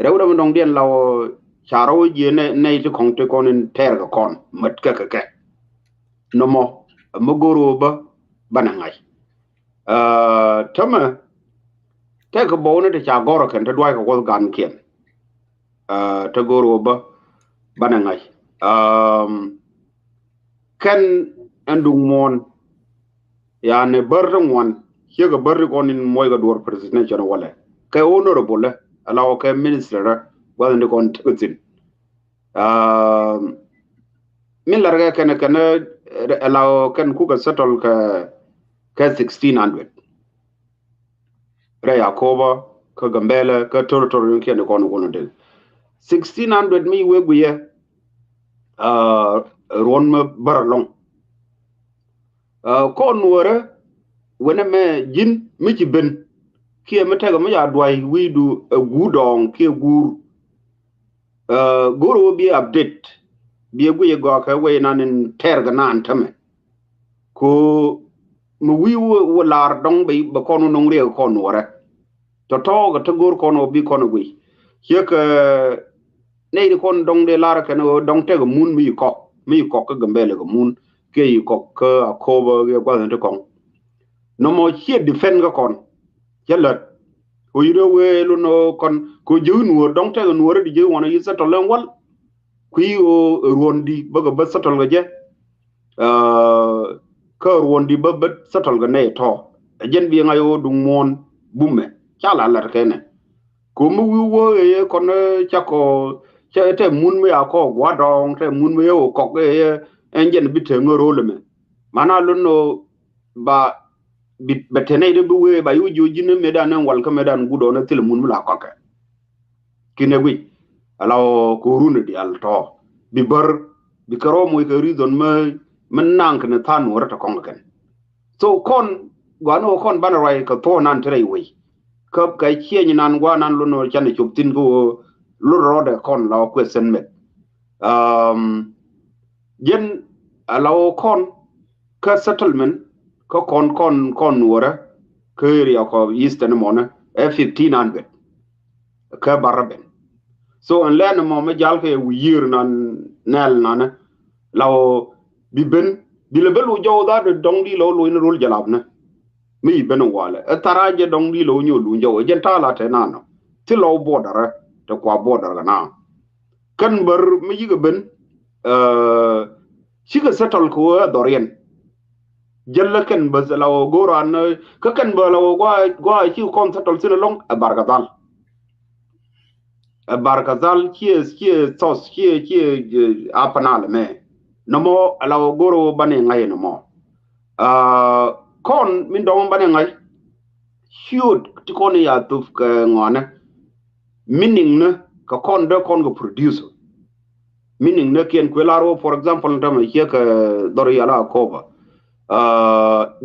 Rɛw rɛw mi dɔ̱ŋdiɛn la ɣöö ca rɔ̱ wä jiɛ nɛ, nɛy ti kɔ̱ŋ ti kɔn in tɛɛrkɛ kɔn mät kɛ kɛ kɛ. Nɔmɔ, ɛ mi go̱o̱r ɣöö bä, banɛ ŋa̱c. Ɛ, tämɛ, tɛkɛ bɔwni ti ca gɔ̱rä kɛn ti dua̱ckɛ wuɔth gankiɛn. Ɛ, te go̱o̱r ɣöö bä, banɛ ŋa̱c. Ɛ, kɛn ɛn duŋ muɔ̱ɔ̱n, yani bär ti ŋuan, ciekɛ bär ti kɔn in muɔckɛ duɔ̱ɔ̱r president walɛ. Kɛ honorable, ala wä kɛ minister, gua̱th in ti kɔn tekɛ thi̱n. Aa, min larkɛ kɛn, kɛn, ɛ, la ɣöö kɛn kukɛ settle kɛ, kɛ sixteen hundred. Rɛy Akoba, kä Gambɛlɛ, kä territory ni kiɛn kɔn kɔn dee. Sixteen hundred mi wee guiyɛ, aa, ruɔn mi bär ɛlɔ̱ŋ. Aa, kɔn nuɔrɛ, wenɛ mɛ ji̱n mi ci ben. kiɛ mi tekɛ mi ca duay wi̱i̱du ɛ guur dɔɔŋ kiɛ guur. Go̱r ɣöö bi update bi ɛ guic ɛ gɔaa kɛ wec nan in tɛɛr kɛ naan tämɛ. Ko mi wi̱i̱ wä lar dɔ̱ŋ bɛ kɔn wä no̱ŋ riɛk kɔn nuɔrɛ. Tɔ̱tɔ̱ kɛ te go̱r kɔn wä bi kɔn wä guic ciek nɛy di kɔn dɔ̱ŋ dee lar kɛn wä dɔ̱ŋ tɛk mun mi kɔk mi kɔk kä Gambɛlɛ kɛ mun kiɛ kɔk kä Akoba kiɛ gua̱th ni ti kɔŋ. Nɔmɔ ciɛ defend kä kɔn cä lät. Ko yit ɛ wee lun ɔ kɔn ko ji̱ nuɔr dɔ̱ŋ tɛk nuɔr di ji̱ wanɛ yi settle ɛn wal. Kui̱ ɣöö ruɔ̱n di bäkɛ bä settle kɛ jɛ. Kä ruɔ̱n di bä bä settle kɛ nɛy tɔ̱ ɛ jɛn bi ŋa̱c ɣöö duŋ muɔ̱ɔ̱n bumɛ ca la lat kɛnɛ. Ko mi wi̱i̱ wä ɣee kɔn cakɔ cɛ tɛ mun mi a kɔ gua̱dɔɔŋ tɛ mun mi ɣee ɣöö kɔk ɣee ɛn jɛn bi te ŋä ro̱l ɛmɛ. Mana lun ɣöö ba bɛ te nɛy di bi wee ba yi wä jiö ji̱n mëëdan ɛn wal kä mëëdan guut ɔn ɛ thil mun mi la kɔkɛ. Kinɛ guic ala ɣöö ko̱run ɛ diaal tɔ̱ bi bär bi kɛ rɔɔ moc kɛ reason mi mi naŋ kɛn tha̱a̱n nuɔ̱ɔ̱rä tɛ kɔŋ kɛn. So kɔn gɔaa ni ɣöö kɔn banɛ ruac kɛ thuɔ̱ɔ̱nan ti rɛy wec kä kɛ cieny nan gua̱a̱ nan lun ɣöö canɛ cop thi̱n kä ɣöö lun rɔɔdɛ kɔn la ɣöö kuɛ sɛn mɛk. Jɛn ala ɣöö kɔn kä settlement kä kɔn kɔn kɔn nuɔrɛ kä area kɔ eastern mɔnɛ ɛ fifteen hundred. Kä barä ben so ɛn lɛn mɔ mi jal kɛ wi̱i̱r nan nɛl nanɛ la ɣöö bi ben bi lɛ ben lu jɔw dhat dɔŋ di lɔ lu in rol jalap nɛ. Mi yi ben walɛ ɛ thara jɛ dɔŋ di lɔ nyol lu jɔw jɛn tala tɛ nanɔ ti lɔ border tɛ kua border kɛ na. Kɛn bär mi yikɛ ben cikɛ settle kɛ wee dhɔriɛn. Jälä kɛn bä la wä go̱o̱r an kä kɛn bä la wä gua gua ci kɔn settle thin along ɛ barka dhal. Ɛ barka dhal ciɛ ciɛ thos ciɛ ciɛ apanal mɛ. Nɔmɔ la wä go̱o̱r wä bani ŋa̱c nɔmɔ. Kɔn min dɔŋ bani ŋa̱c ciöt ti kɔn ya thup kɛ ŋɔnɛ. Meaning ni kɛ kɔn dee kɔn kɛ produce. Meaning ni kiɛn kuɛ lar wä for example ni tämɛ ciɛ kɛ dhɔr yala Akoba.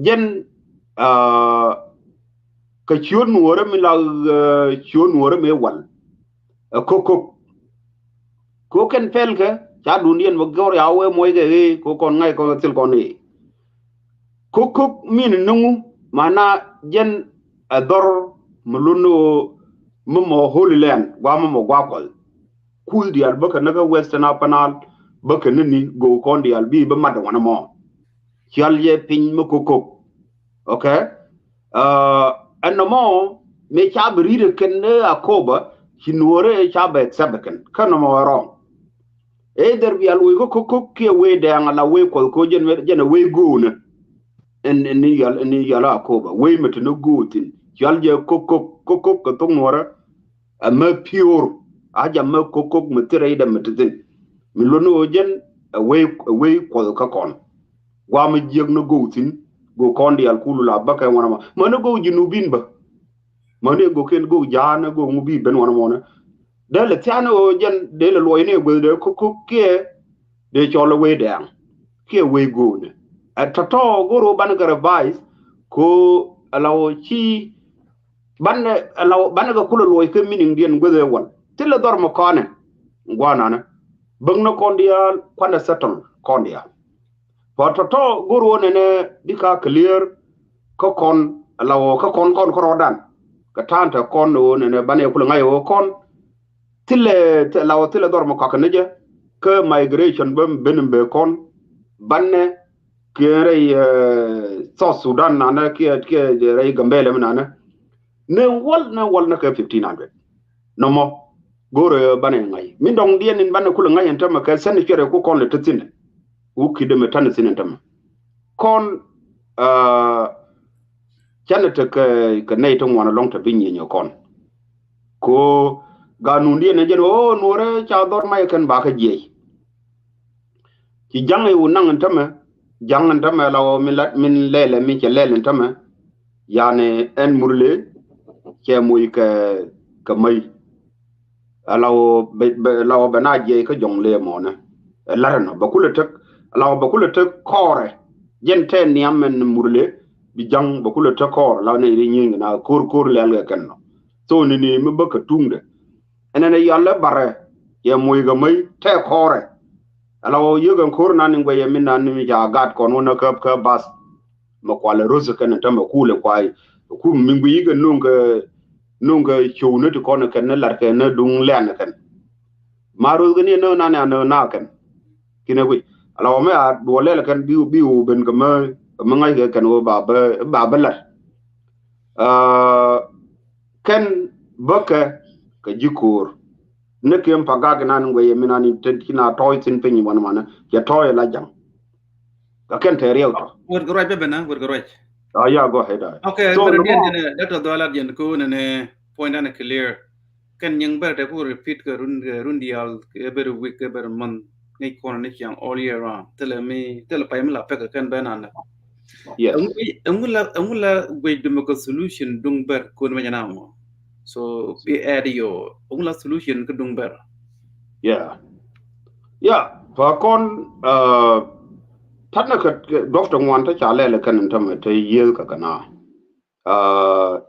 Jɛn kɛ ciöt nuɔrɛ mi la ciöt nuɔrɛ mi wal. Ɛ kok kok ko kɛn pɛl kɛ ca dundiɛn bä gɔr ya wee muɔc kɛ ɣee ko kɔn ŋa̱c kɔn kɛ thil kɔn ɣee. Kok kok min nuŋu mana jɛn ɛ dhɔr mi lun ni ɣöö mi mɔ Holy Land gua mi mɔ gua kuɔth. Kuth diaal bä kɛ ni kä Western Upper Nile bä kɛ ni ni go̱o̱k kɔn diaal bi bä mat wanɛ mɔ. Cial yɛ piny mi kok kok. Okay. Ɛn nɔmɔ mëë ca bi ri̱t ɛ kɛn ni Akoba ci nuɔrɛ ca bi accept ɛ kɛn kä nɔmɔ ɛ wrong. Either bia luɔc kä kok kok kiɛ wee dɛɛŋ ala wee kuɔth ko jɛn jɛn a wee go̱o̱nä. Ɛn ɛn ni yal ɛn ni yal a Akoba wee mɛ te ni go̱o̱ thin cial jɛ kok kok kok kok kɛ thok nuɔrä. Ɛ mɛ pure a jɛ mɛ kok kok mɛ thirɛ idɛ mɛ te thin. Mi luɔt ni ɣöö jɛn ɛ wee ɛ wee kuɔth kä kɔn. Guamɛ jiäk ni go̱o̱ thin go̱o̱ kɔn diaal kulu la bä kɛ wanɛ mɔ mɛ ni go̱o̱ Junubin bä. Mäni go̱o̱k kɛn go̱o̱k ja̱a̱n go̱o̱k ŋu bi ben wanɛ mɔnɛ. Dee lɛ thia̱a̱n ɣöö jɛn dee lɛ luɔcni ɛ gueth dee kok kok kiɛ dee cɔl ɛ wee dɛɛŋ kiɛ wee go̱o̱nɛ. Ɛ tɔ̱tɔ̱ go̱o̱r ɣöö banɛ kɛ revise ko ɛ la ɣöö ci banɛ ɛ la ɣöö banɛ kɛ kulɛ luɔc kä meaning diɛn gueth ɛ wal thilɛ dhɔr mɛ kɔnɛ. Gua̱a̱nanɛ bäknä kɔn diaal kuanɛ settle kɔn diaal. Pɔ tɔ̱tɔ̱ go̱r wä nɛnɛ di ka clear kä kɔn la wä kä kɔn kɔn kä rɔɔdan. Kä ta̱a̱n te kɔn wä nɛnɛ banɛ kulɛ ŋa̱c wä kɔn. Thilɛ la wä thilɛ dhɔr mɛ kɔak ni jɛ kä migration bä ben bɛ kɔn banɛ kiɛ rɛy South Sudan nanɛ kiɛ kiɛ rɛy Gambɛlɛ mi nanɛ. Ni wal ni wal ni kɛ fifteen hundred. Nɔmɔ go̱rɛ banɛ ŋa̱c min dɔŋ diɛn in banɛ kulɛ ŋa̱c in tämɛ kɛ sɛn cuɛrɛ ku kɔn lɛ te thin. Wuk kidɛ mɛ tani thin in tämɛ kɔn. Canɛ te kɛ kɛ nɛy te ŋuan alɔŋ te bi nyieny kɔn. Ko ganun diɛn in jɛn ɣöö nuɔrɛ ca dhɔr mac kɛn ba kä jiɛc. Ci ja̱ŋ i̱ wun naŋ in tämɛ ja̱ŋ in tämɛ la ɣöö min lat min lɛlɛ min cɛ lɛl in tämɛ. Yani ɛn Murle cɛ moc kɛ kɛ mäc. Ala ɣöö bɛ bɛ la ɣöö bɛ na jiɛc kä jɔŋ lëë mɔnɛ. Ɛ lat ɛnɔ bɛ kulɛ tek ala ɣöö bɛ kulɛ tek kɔɔrɛ. Jɛn tɛ niam ɛn Murle bi ja̱ŋ bɛ kulɛ te kɔɔr la nɛy ri nyieny kɛ na ko̱r ko̱r lɛl kɛ kɛn nɔ. So ni ni mi bä kɛ tuŋdɛ ɛn ɛn ɛ yɔl ɛ barɛ yɛ moc kɛ mäc tɛ kɔɔrɛ. Ala wä yek ɛn ko̱r nan in guɛy ɛ mi nan ni mi ca gat kɔn wä nä kä kä bath. Mɛ kualɛ ro̱th kɛn ɛn tämɛ kulɛ kuay ku mi guiy kɛ nuŋ kɛ nuŋ kɛ cio̱wni ti kɔn kɛn ni lat kɛn ni duŋ lɛn kɛn. Ma ro̱th kɛn ni nä nan ya nä na kɛn kinɛ guic ala wä mɛ a duɔ lɛl kɛn bi bi wä ben kɛ mɛ kɛ mɛ ŋa̱c kɛ kɛn wä ba bä ba bä lat. Kɛn bäkɛ kɛ ji̱ ko̱o̱r ni kem pa gak inan guɛy ɛ mi nan in te kina tɔɔy thin piny in wanɛ manɛ cɛ tɔɔy la jaŋ. Kɛ kɛn te riɛw tɔ. Wet kɛ ruac bɛ ben na wet kɛ ruac. Ah, yeah, go ahead. Okay, so bɛ diɛn jɛn dɛk tɔ dhɔal at jɛn ko nɛ nɛ point dan clear. Kɛn nyiŋ bɛr te ku repeat kɛ run kɛ run dial kɛ bɛr week kɛ bɛr month. Ŋic kɔn ni ciaŋ all year round. Thilɛ mi thilɛ pay mi la pek kɛ kɛn bɛ nan. Yes. Ɛŋu la ɛŋu la guic dum kɛ solution duŋ bɛr kun mɛ jɛn amɔ. So bi add yo ɛŋu la solution kɛ duŋ bɛr. Yeah. Yeah. Pa kɔn uh, tatnɛ kɛ doctor ŋuan te ca lɛl kɛn in tämɛ te yieth kɛ kɛ na. Uh,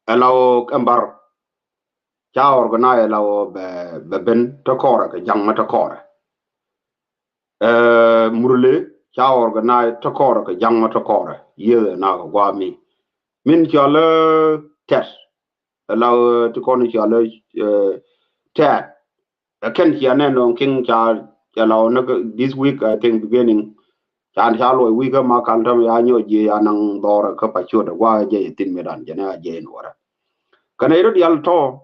ɛla wä ɛmbar ca organize ɛla wä bɛ bɛ ben te kɔrɛ kɛ jaŋ ma te kɔrɛ. Murle ca organize te kɔrɛ kɛ jaŋ ma te kɔrɛ yieth ɛ na kɛ guami min cɔl tɛt ɛla wä ti kɔn cɔl tɛt. Ɛ kɛn cia nɛn dɔŋ kiŋ ca ca la wä näk this week I think beginning. Can ca luɔc wi̱i̱ kä ma kal täm ya nyɔc jiɛ ya naŋ dhɔrɛ kä pa ciöt ɛ gua̱a̱k ɛ jɛ yɛ thin mi dan jɛ nɛ a jɛ in wärä. Kɛn ɛ rot yal tɔ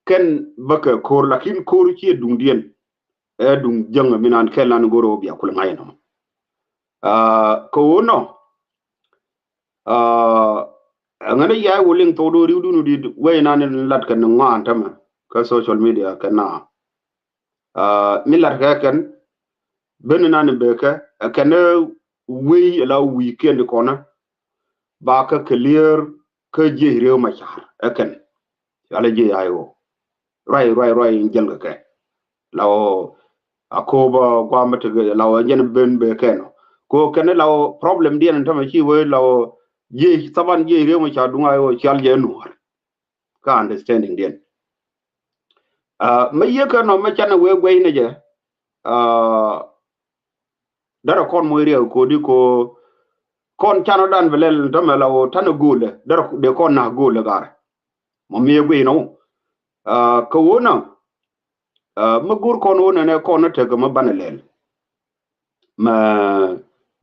kɛn bäkɛ ko̱r lakin ko̱r ciɛ duŋdiɛn. Ɛ duŋ jäŋ ɛ mi nan kɛl nan go̱r ɛ wä bia kul ŋa̱c ɛnɔ. Kɛ wä nɔ ɛŋɛn ɛ yia ɛ wä liŋ thok do̱ riwdun wä dit wee nan in lat kɛn ŋɔan tämɛ kä social media kɛn na. Mi lat kɛ kɛn ben nan in bekɛ ɛ kɛn ɛ wei ɛ la wi̱i̱ kiɛn di kɔnä. Ba kä clear kä jiec riek ma car ɛ kɛn. Yalɛ jiec a iwɔ ruac ruac ruac in jɛl kɛ kɛ. La wä a ko̱o̱p a guam bä tekɛ la wä jɛn ben bekɛ nɔ. Ko kɛn la wä problem diɛn in tämɛ ci wee la wä jiec thaban jiec riek ma car duŋ a iwɔ cial jɛ nuɔr. Kä understanding diɛn. Mɛ yiëë kɛ nɔ mɛ canɛ wee guɛy ni jɛ. Derɛ kɔn moc riɛk ko̱di ko kɔn canɔ dan bi lɛl tämɛ la wä tanɛ go̱o̱lɛ derɛ dee kɔn na̱k go̱o̱lɛ garɛ. Mɔ miɛ guiy nɔ wä kɛ wä na mɛ go̱o̱r kɔn wä nɛnɛ kɔn ni tekɛ mɛ banɛ lɛl. Mɛ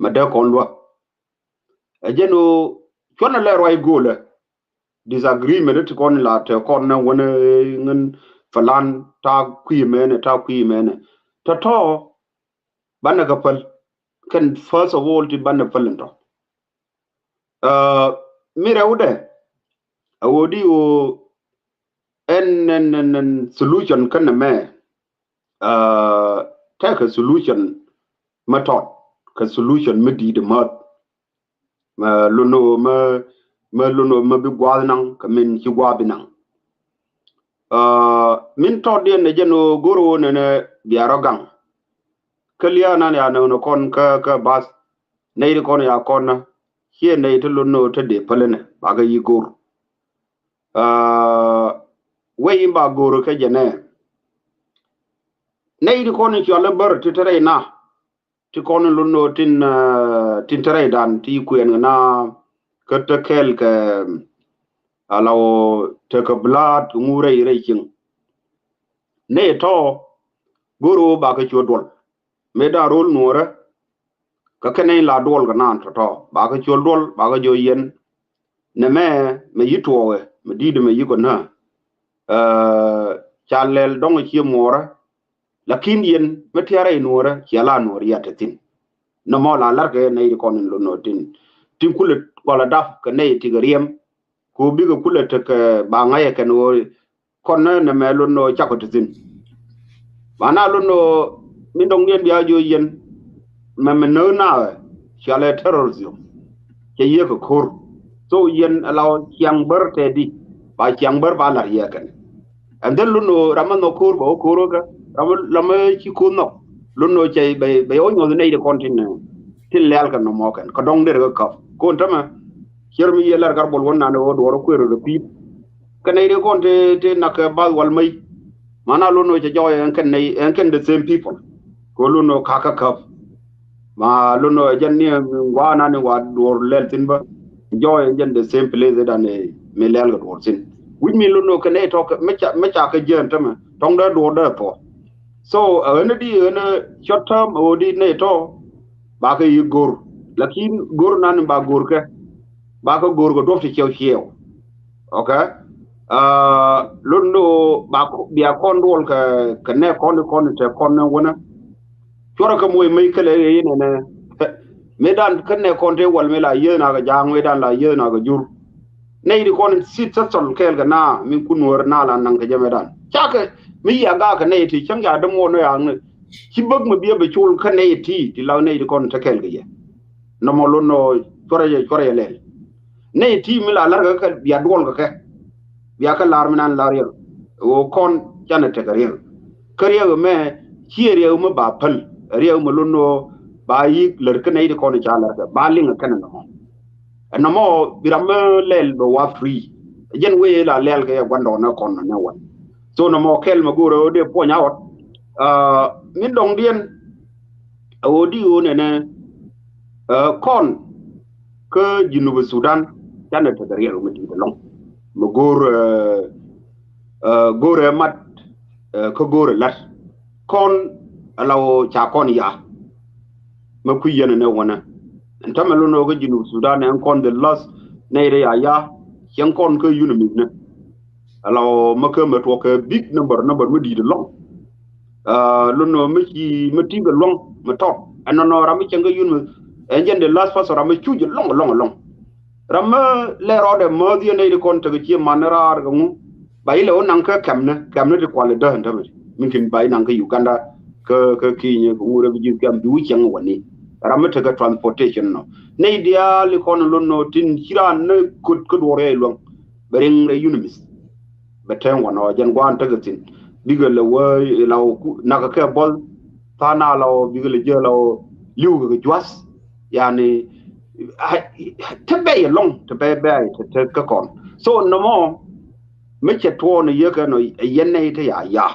mɛ dee kɔn luä. Ɛ jɛn ɣöö cuɔnɛ lɛ ruac go̱o̱lɛ. Disagreement ti kɔn la te kɔn nɛ wänɛ ŋän falan ta kui̱ mɛnɛ ta kui̱ mɛnɛ. Tɔ̱tɔ̱ banɛ kɛ päl kɛn first of all ti banɛ päl in tɔ. Mi rɛwdɛ a ɣöö di ɣöö ɛn ɛn ɛn solution kɛn nɛ mɛ. Tɛkɛ solution mä tɔt kɛ solution mä di̱i̱t mäth. Mä lo̱n ɣöö mä mä lo̱n ɣöö mä bi gua̱a̱th naŋ kɛ min ci gua̱a̱th bi naŋ. Min tɔt diɛn nɛ jɛn ɣöö go̱r ɣöö nɛnɛ bia rɔ gaŋ. Kä lia̱a̱ nan ya nɛn ɣöö kɔn kä kä bath nɛy ti kɔn ya kɔn na ciɛ nɛy ti lo̱n ɣöö te dee pälänɛ bakɛ yi go̱r. Wec in ba go̱o̱r kä jɛ nɛ nɛy ti kɔn in cual in bär ti te rɛy na ti kɔn in lun nɔ tin tin te rɛy dan ti kuɛn kɛ na kä te kɛl kɛ ala wä te kɛ blaat ŋu rɛy rɛy cieŋ. Nɛy tɔ go̱o̱r wä ba kɛ cuɔ duɔl mëë dan ro̱l nuɔrɛ. Kä kɛn in la duɔl kɛ naan tɔ̱tɔ̱ bakɛ cuɔl duɔl bakɛ jɔ yɛn. Nɛ mɛ mɛ yi tuɔɔkɛ mɛ di̱t mɛ yi kɔ nä. Ca lɛl dɔŋ cie muɔrä. Lakin yɛn mɛ tiarɛ in nuɔrä cia la nuɔr ya te thin. Nɛ mɔ la larkɛ nɛ yi kɔn in lo nɔ tin tin kulɛ kɔlɛ dap kɛ nɛ yi tikɛ riɛm. Ko bikɛ kulɛ tekɛ ba ŋa̱cɛ kɛn ɣöö kɔn nɛ nɛ mɛ lon nɔ cakɔ ti thin. Mana lon nɔ min dɔŋ niɛn bia jiɔ yɛn mɛ mɛ nöö naɛ cialɛ terrorism. Cɛ yiëë kɛ ko̱r so yɛn ala ciaŋ bär tɛ di ba ciaŋ bär ba lar yɛ kɛn. And then lon nɔ ramä nhɔk ko̱r bɛ wä ko̱r wä kɛ ramä lamä ci ko̱r nhɔk. Lon nɔ cɛ bɛ bɛ wä nyuɔth nɛy di kɔn tin tin lɛl kɛ nɔmɔ kɛn kɛ dɔŋ der kɛ käp kon tämɛ. Cär mi yiëë lɛr Garbol wän nan ɣöö duɔ̱ɔ̱r kuëër rɔ pi̱i̱t. Kɛn nɛy ri kɔn ti, ti nak kɛ bath wal mäc. Mana lun ɣöö cɛ jɔɔy ɛn kɛn nɛy, ɛn kɛn the same people. Kɛ lun ɣöö kakä käp. Ma lun ɣöö jɛn ni ŋuana ni wa duɔ̱ɔ̱r lɛl thi̱n bä. Jɔɔy ɛn jɛn the same place dan mi lɛl kɛ duɔ̱ɔ̱r thi̱n. Wi̱c mi lun ɣöö kɛ nɛy tɔ̱ kɛ, mi ca, mi ca kɛ jiɛn tämɛ. Tɔ̱ŋ dee duɔ̱ɔ̱r dee thuɔ̱k. So, ɣän di, ɣän short term, ɣöö di nɛy tɔ̱, ba kɛ yi go̱r. Lakin go̱r nan ba go̱r kɛ. Ba kɛ go̱r kɛ duɔ̱p ti ciɛw ciɛw. Okay? Aa, lon do ba kɔ-, bia kɔn duɔl kɛ, kɛ nɛ kɔn di kɔn di te kɔn ni wänä. Cuɔrɛ kɛ moc mec kɛ lɛ yɛ yinɛ nɛ. Mëë dan kä nɛ kɔn te wal mëë la yieth na kɛ ja̱a̱ŋ, mëë dan la yieth na kɛ jur. Nɛy di kɔn sit thäthɔl kɛɛl kɛ na, mi kun wär na la naŋ kɛ jɛ mëë dan. Cakɛ, mi yia gakɛ nɛy ti, cäŋ ca däm wä nɔ yaŋ ni. Ci bäk mi biɛ bɛ col kä nɛy ti, ti la nɛy ti kɔn te kɛɛl kɛ yɛ. Nɔmɔ lon nɔ cuɔrɛ yɛ, cuɔrɛ yɛ lɛl. Nɛy ti mi la lar kɛ kɛ bia duɔl kɛ kɛ. Bia kɛ lar mi nan la riɛl. Ɣöö kɔn canɛ tekɛ riɛl. Kä riɛk mɛ ciɛ riɛk mi ba päl. Riɛk mi lon nɔ ba yik lär kä nɛy ti kɔn ca lar kɛ. Ba liŋ kɛn nɔmɔ. Ɛn nɔmɔ bi ram mi lɛl bɛ wa free. Jɛn wee la lɛl kɛ yɛ guandɔɔn nɛ kɔn nɛ wan. So nɔmɔ kɛl mɛ go̱o̱rɛ ɣöö dee puɔny a ɣɔt. Aa, min dɔŋdiɛn, ɛ ɣöö di ɣöö nɛnɛ, ɛ, kɔn kä Junub Sudan, canɛ tekɛ riɛl mi di̱i̱t ɛlɔ̱ŋ. Mi go̱o̱r, ɛ, ɛ, go̱o̱rɛ mat, ɛ, kä go̱o̱rɛ la̱t. Kɔn ala ɣöö ca kɔn ya. Mɛ kui̱ yɛn ɛ nɛ wänɛ. Ɛn tämɛ lon ɣöö kä Junub Sudan ɛn kɔn the last nɛy rɛ ya ya. Cieŋ kɔn kä UNMISS nɛ. Ala ɣöö mɛ kä mɛ tuɔk kɛ big number, number mi di̱i̱t ɛlɔ̱ŋ. Aa, lon ɣöö mɛ ci mɛ ti̱i̱ kɛ luɔ̱ŋ mɛ tɔt. Ɛn nɔnɔ ram mi cieŋ kä UNMISS. Ɛn jɛn the last person ram mi cuc ɛlɔ̱ŋ, ɛlɔ̱ŋ, ɛlɔ̱ŋ. Ram mi lɛ rɔɔdɛ määth yɛn nɛy ti kɔn tekɛ cie man ni raar kɛ ŋu. Ba ilɛ wä naŋ kä kɛmni, kɛmni ti kual i̱ dähän tämɛ. Min kin ba inaŋ kä Uganda, kä, kä Kenya, kɛ ŋu refugee camp bi wi̱c cäŋ wä ni. Ram mi tekɛ transportation nɔ. Nɛy diaal ikɔn ilon nɔ tin ci raan ni köt kä duɔr yɛ iluäŋ. Bɛ riŋ rɛ UNMISS. Bɛ tɛŋ wanɔ jɛn guan tekɛ thin. Bikɛ lɛ wä ilɔ ku, nakɛ kɛ bɔl. Tha̱a̱ŋ na lɔ bikɛ lɛ jɛ lɔ li̱w kɛ juath. Yani, a, te bɛy ɛlɔ̱ŋ, te bɛy bɛy, te, te kä kɔn. So, nɔmɔ, mi cɛ tuɔɔn yɛ kɛ nɔ, yɛn nɛy te ya, ya.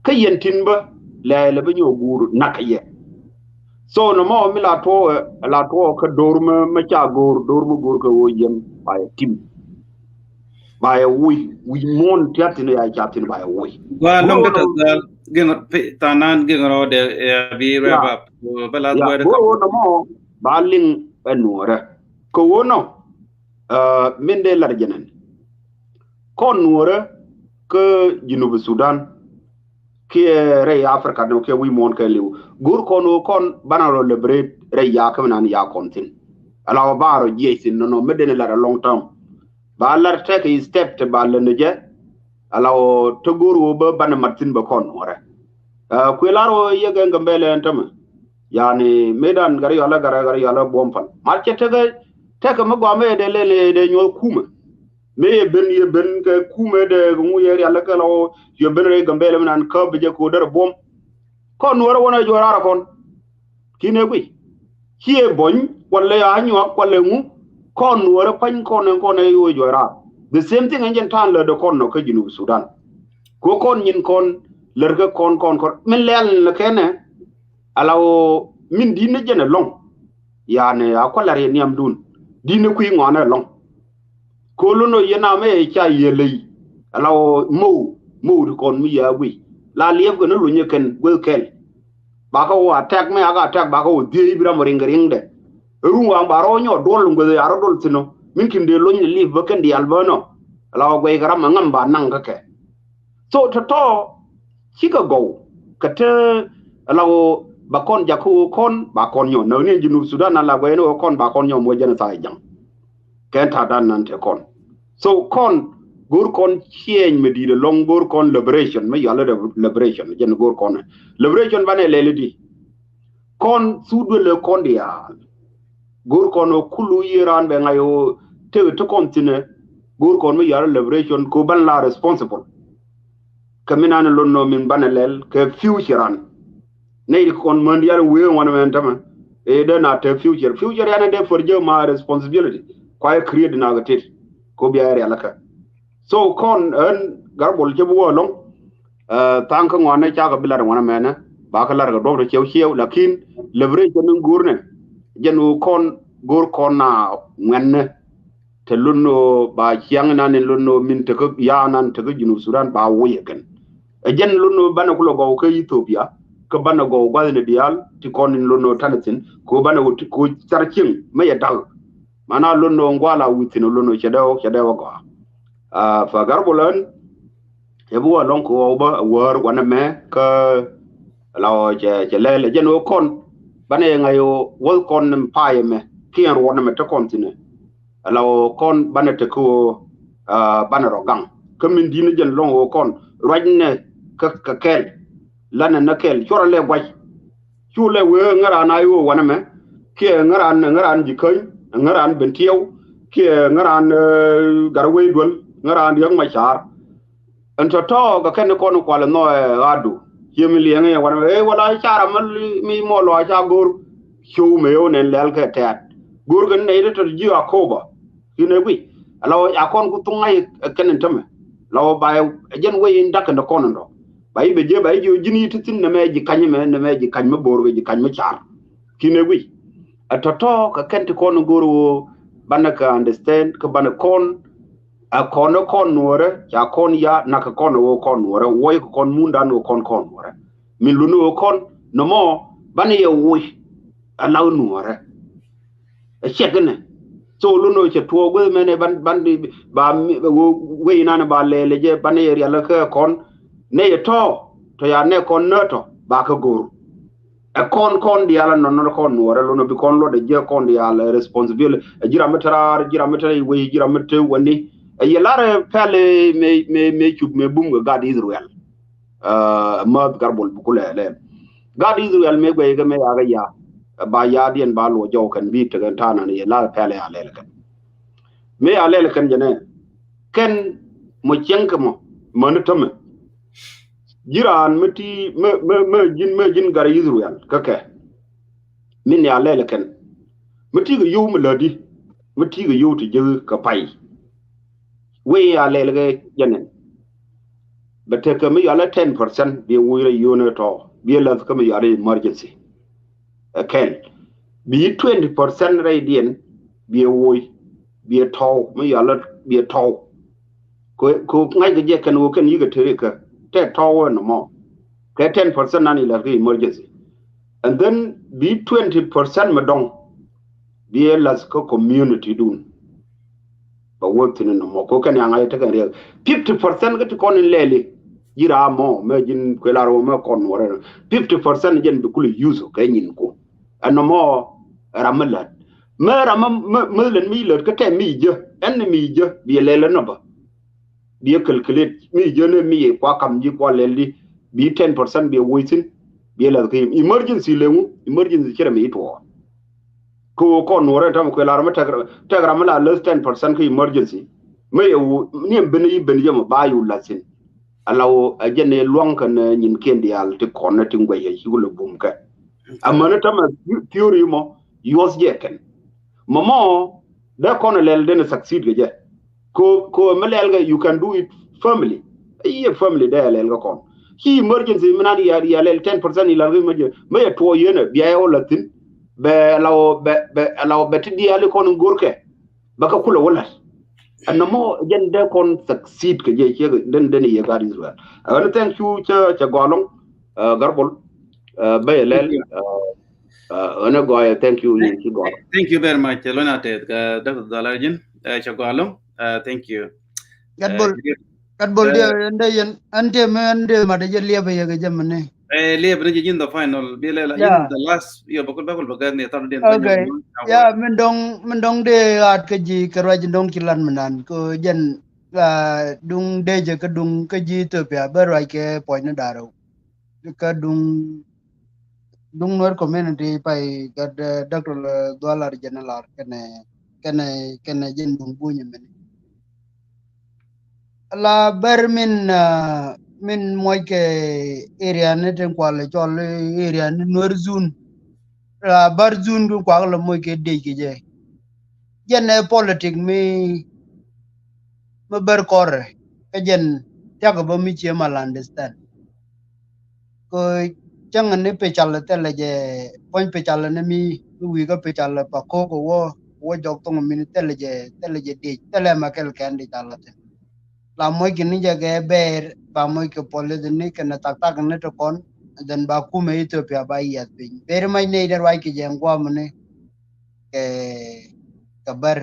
Kä yɛn tin bä, lɛ, lɛ bä nyɔ guur nak yɛ. So, nɔmɔ, mi la tuɔɔ, la tuɔɔ kä dor mi, mi ca go̱o̱r, dor mi go̱o̱r kɛ wä yɛn, ba yɛ tim. Ba yɛ wi̱i̱, wi̱i̱ muɔ̱ɔ̱n tiat tin ya ca tin ba yɛ wi̱i̱. Gua lɔŋ dee ta gal, geng, thanan geng rɔ dee, ya bi wrap up. Bä la gua dee ta. Go̱o̱r wä nɔmɔ, ba liŋ ɛ nuɔrɛ. Kɛ wä nɔ, ɛ, min dee lar jɛnɛn. Kɔn nuɔrɛ kä Junub Sudan kiɛ rɛy Africa ni kiɛ wi̱i̱ muɔ̱ɔ̱n kɛ li̱w. Go̱o̱r kɔn wä kɔn banɛ rɔ liberate rɛy ya kä mi nan ya kɔn thin. Ala wä ba rɔ jiɛc thin nɔnɔ mi deni lat a long term. Ba lat tekɛ step ti ba lät ni jɛ. Ala wä te go̱o̱r wä bä banɛ mat thin bä kɔn nuɔrɛ. Ɛ, kuëë lar wä yɛ gɛn Gambɛlɛ ɛn tämɛ. Yani, mëë dan gari yɔalä, gari, gari yɔalä buɔm pal. Mat cɛ tekɛ, tekɛ mi gɔam ɛ dee lɛl ɛ dee nyuɔth kumɛ. Mëë yɛ ben, yɛ ben kɛ kumɛ dee kɛ ŋu yɛ rial kɛ lɔ, yɛ ben rɛy Gambɛlɛ mi nan käp bi jɛ ko̱o̱t derɛ buɔm. Kɔn nuɔrɛ wänɛ juɔc raar kɔn. Kinɛ gui. Ciɛ buɔny, kualɛ a nyuak, kualɛ ŋu. Kɔn nuɔrɛ pa̱ny kɔn ɛn kɔn ɛ yoc juɔc raar. The same thing ɛn jɛn ta̱a̱n lät dee kɔn nɔ kä Junub Sudan. Kɛ kɔn nyin kɔn, lät kɛ kɔn, kɔn, kɔn. Min lɛl ni kɛnɛ, ala wä min di̱t ni jɛn ɛlɔ̱ŋ. Yani, a kualɛ riɛ niamdun. Di̱t ni kui̱ ŋɔanɛ ɛlɔ̱ŋ. Kolo nɔ yɛn amɛ ca yɛ ley. Ala wä mow, mow ti kɔn mi yɛ a guiy. La liɛp kɛ ni luny kɛn gueth kɛl. Bakɛ wä attack mɛ, akɛ attack bakɛ wä dhiey bi ram riŋ kɛ riŋdɛ. Run waŋ ba rɔ nyɔ duɔl gueth ya rɔ duɔl thin nɔ. Min kin dee luny ni liep bä kɛn diaal bä nɔ. Ala wä guey kɛ ram aŋam ba naŋ kä kɛ. So tɔ̱tɔ̱ cikɛ gɔw kɛ te ala wä ba kɔn jak kä wä kɔn ba kɔn nyɔ. Näk ni Junub Sudan ala guey ni wä kɔn ba kɔn nyɔ mɔ genocide jaŋ. Kɛn ta̱a̱ dan nan te kɔn. So kɔn, go̱o̱r kɔn ciɛny mi di̱i̱t ɛlɔ̱ŋ, go̱o̱r kɔn liberation, mi yɔalä liberation, jɛn go̱o̱r kɔn. Liberation banɛ lɛl i̱di. Kɔn thut duël ɛ kɔn diaal. Go̱o̱r kɔn ɛ kulu yiëë raan bɛ ŋa̱c ɛ ɣöö tëk ti kɔn thi̱n ɛ. Go̱o̱r kɔn mi yɔalä liberation kɛ ɣöö banɛ la responsible. Kɛ mi nan lon nɔ min banɛ lɛl kɛ future an. Nɛy ti kɔn män diaal wee ŋuan mɛn tämɛ. Ëë dee na te future. Future yan dee for jɛ ma responsibility. Kuay create na kɛ tet ko bia rial kɛ. So kɔn ɛn Garbol cɛ bi wä lɔŋ. Thaŋ kä ŋuan ni cakɛ bi lar ŋuan mɛnɛ ba kɛ lar kɛ duɔp rɛ cɛw cɛw, lakin liberation ni go̱r nɛ jɛn wä kɔn go̱r kɔn na ŋuɛn nɛ. Te lun nɔ ba ciaŋ nan in lun nɔ min tekä ya nan tekä Junub Sudan ba woyɛ kɛn. Ɛ jɛn lun nɔ banɛ kulɛ gɔw kä Ethiopia kä banɛ gɔw gua̱th ni diaal ti kɔn in lun nɔ tanithin ko banɛ ko car cieŋ mɛ yɛ dal. Mana lon nɔ ŋuala within lon nɔ cɛ dɛw cɛ dɛw gɔa. Fa Garbol ɛn cɛ bi wä lɔŋ kɛ wä bä wäär wanɛ mɛ kä la wä cɛ cɛ lɛl jɛn wä kɔn banɛ ŋa̱c wä wä kɔn ni payɛ mɛ kiɛn ruɔn mɛ te kɔn thinɛ. La wä kɔn banɛ te kä wä banɛ rɔ gaŋ kä min di̱n jɛn lɔŋ wä kɔn ruac nɛ kä kɛl. Lanɛ nɛ kɛl cuɔrɛ lɛ guac. Cu lɛ wee ŋäran a iwä wanɛ mɛ kiɛ ŋäran ŋäran ji̱ käny ŋäran ben tiɛw kiɛ ŋäran gar wee duel ŋäran riäk ma car. Ɛn tɔ̱tɔ̱ kɛ kɛn kɔn kual inɔ ɛ ɣa̱du. Ciɛ mi liɛŋ ɛ wanɛ mɛ ɛ wala car amä mi mɔ lɔ a ca go̱r. Cio̱w mɛ ɛ wä nɛn lɛl kɛ tɛ̈t go̱r kɛ nɛy tɔ̱tɔ̱ ji̱ Akoba. Ci nɛ guic ala wä a kɔn ku thuŋ ŋa̱c ɛ kɛn in tämɛ. La wä ba ɛ jɛn wee in da̱k kɛn dɔ kɔn in dɔ. Ba i̱ bɛ jiɛ ba i̱ jiɛ ji̱n i̱ ti thi̱n nɛmɛ ji̱ ka̱ny mɛ nɛmɛ ji̱ ka̱ny mɛ bo̱o̱r kɛ ji̱ ka̱ny mɛ car. Ki̱n ɛ guic ɛ tɔ̱tɔ̱ kɛ kɛn ti kɔn go̱o̱r ɣöö banɛ kɛ understand kä banɛ kɔn. Ɛ kɔn ɛ kɔn nuɔrɛ ca kɔn ya nak kɛ kɔn ɛ ɣöö kɔn nuɔrɛ wuɔy kɛ kɔn mundan ɣöö kɔn kɔn nuɔrɛ. Min luni ɣöö kɔn nɔmɔ banɛ yɛ wuɔy ɛ lak nuɔrɛ. Ɛ ciɛk inɛ. So lun ɔ cɛ tuɔɔk gueth mɛn ɛ ban ban ba wei nan ba lɛɛl jɛ ban ɛ rial kä kɔn. Nɛ yɛ tɔ tɔ ya nɛ kɔn nɛ tɔ ba kä go̱r. Ɛ kɔn kɔn diaal ɛ nɔn nɔn kɔn nuɔrɛ lun ɔ bi kɔn luɔt ɛ jɛ kɔn diaal ɛ responsibility ɛ jiram mi te raar jiram mi te wei jiram mi te wani. Ɛ yɛ lar ɛ pɛl ɛ mɛ mɛ mɛ cup mɛ bum kɛ gat Israel. Ɛ mäth Garbol bi kulɛ lɛ gat Israel mëë guɛy kɛ mëë yakɛ ya. Ɛ ba ya̱diɛn ba luɔ jɔw kɛn bi tekɛn ta̱a̱ nan yɛ la pɛl ɛ a lɛl kɛn. Mëë a lɛl kɛn jɛ nɛ kɛn mɔ cieŋ kɛ mɔ mäni tämɛ. Ji̱ raan mi ti mi mi mi ji̱n mi ji̱n gat Israel kä kɛ. Min ya lɛl kɛn mi ti kɛ yow mi lätdi mi ti kɛ yow ti jek kɛ pay. Wee ya lɛl kɛ jɛ nɛ. Bɛ tekɛ mi yɔalɛ ten percent biɛ wuc rɛ yio̱o̱n ɛ tɔ̱ biɛ läth kä mi yɔalɛ emergency. Ɛ kɛl bi twenty percent rɛydiɛn biɛ wuc biɛ tɔ̱w mi yɔalɛ biɛ tɔ̱w. Ko ko ŋa̱ckɛ jɛ kɛn ɣöö kɛn yikɛ te rikä tɛ tɔ̱w ɛ nɔmɔ. Kɛ ten percent nan ilat kä emergency. And then bi twenty percent mi dɔŋ biɛ lath kä community dun. Ba wä thi̱n nɔmɔ ko kɛn yaŋa yɛ tekɛn riɛk fifty percent kä ti kɔn in lɛli. Ji̱ raa mɔ mɛ ji̱n kuɛ lar wä mɛ kɔn nuɔrɛ fifty percent jɛn bi kulɛ use kɛ nyin ko. Ɛn nɔmɔ ram mi lät mɛ ram mi mi lät mi lät kä tɛ mi jɛ ɛn mi jɛ bi lɛlɛ nɔbä. Bi ɛ calculate mi jɛ ni mi kua kam ji̱ kua lɛl di bi ten percent bi ɛ woc thi̱n. Bi ɛ lɛth kä emergency leŋu emergency ci rɛ mi tuɔɔk. Kɛ ɣöö kɔn nuɔrɛ tɔm kuɛ lar mi tɛk ram mi la less ten percent kä emergency. Mi yɛ wu ni ɛn ben yi ben jɛ mɔ ba yu la thin. Ala ɣöö ɛ jɛn ɛ luaŋ kɛn nyin kiɛn diaal ti kɔn ni ti guɛc ɛ ci wulɛ bum kɛ. Amäni tɔm ɛ theory mɔ yuɔth jɛ kɛn. Mɔmɔ dee kɔn ɛ lɛl den ɛ succeed kɛ jɛ. Ko ko mi lɛl kɛ you can do it family. Iye family dee ɛ lɛl kɛ kɔn ci emergency mi nan ya ya lɛl ten percent ilal kɛ emergency mi yɛ tuɔ yene bia yɛ wä la thin. Bɛ la wä bɛ bɛ la wä bɛ ti diaal i kɔn in go̱rkɛ. Bɛ kɛ kulɛ wä lat. Ɛn nɔmɔ jɛn dee kɔn succeed kɛ jɛ ciek den den iye gat Israel. Ɛn thank you cɛ cɛ gɔalɔŋ. Garbol bɛ yɛ lɛl. Ɛn ɛ gɔayɛ thank you yin ci gɔalɔŋ. Thank you very much. Lɔn a tɛth kɛ Doctor Dhalar jin cɛ gɔalɔŋ. Thank you. Gat bol gat bol diɛ ɛn dee yɛn ɛn tëë mi ɛn dee mat jɛ liɛp yɛ kɛ jɛ mi ni. Liɛp ni jɛ jin the final bi lɛ la in the last yɔ bä kul bä kul bä gɛn ni thɔn diɛn. Okay. Ya min dɔŋ min dɔŋ dee ɣaat kä ji̱ kɛ ruac in dɔŋ ci lat mi nan kɛ jɛn. Duŋ dee jɛ kä duŋ kä ji̱ Ethiopia bä ruac kɛ puɔ̱ny ni da̱rɛ. Kä duŋ duŋ Nuer community pay gat Doctor Dhalar jɛn lar kɛnɛ kɛnɛ kɛnɛ jɛn duŋ buny mini. La bär min min muɔc kɛ area ni tin kual cɔl area ni Nuer zone. La bär zone tin kual la muɔc kɛ dec kɛ jɛ. Jɛn ɛ politik mi, mi bär kɔrɛ. Kä jɛn thia̱k bä mi cie mal understand. Kö cäŋ ni pical thilɛ jɛ, puɔ̱ny pical ni mi, mi wi̱i̱ kä pical pa ko̱k wä, wä jɔk thoŋ min thilɛ jɛ, thilɛ jɛ diec, thilɛ ma kɛl kɛn di cal thin. La moc kɛ ni jɛ kɛ bɛɛr, ba moc kɛ police ni kɛn thak thak ni ti kɔn, then ba kumɛ Ethiopia ba yiath piny. Bɛɛr mac ni dɛ ruac kɛ jɛ ŋuam ni kɛ, kɛ bär.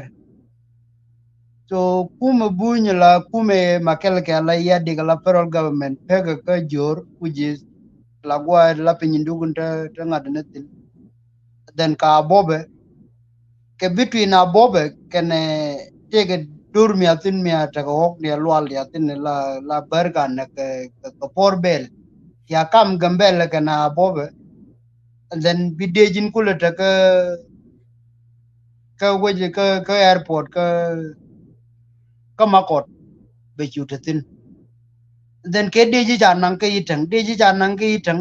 So kumɛ buny la kumɛ ma kɛl kɛ la yiath dik la federal government pekɛ kä jor, which is la gua la piny duk ni te, te ŋa̱t ni thin. Then ka Abobɛ, kɛ between Abobɛ kɛnɛ tëëkɛ dur miathin mia tekɛ ɣɔk diɛ lual diathin la, la bär ka nɛ kɛ, kɛ, kɛ puɔr bɛl. Tia kam Gambɛl kɛnɛ Abobɛ. And then bi dee ji̱n kulɛ tekɛ, kä wec kä, kä airport kä, kä Makɔt bɛ cu te thin. And then kɛ dee ji̱ ca naŋ kä Itäŋ, dee ji̱ ca naŋ kä Itäŋ.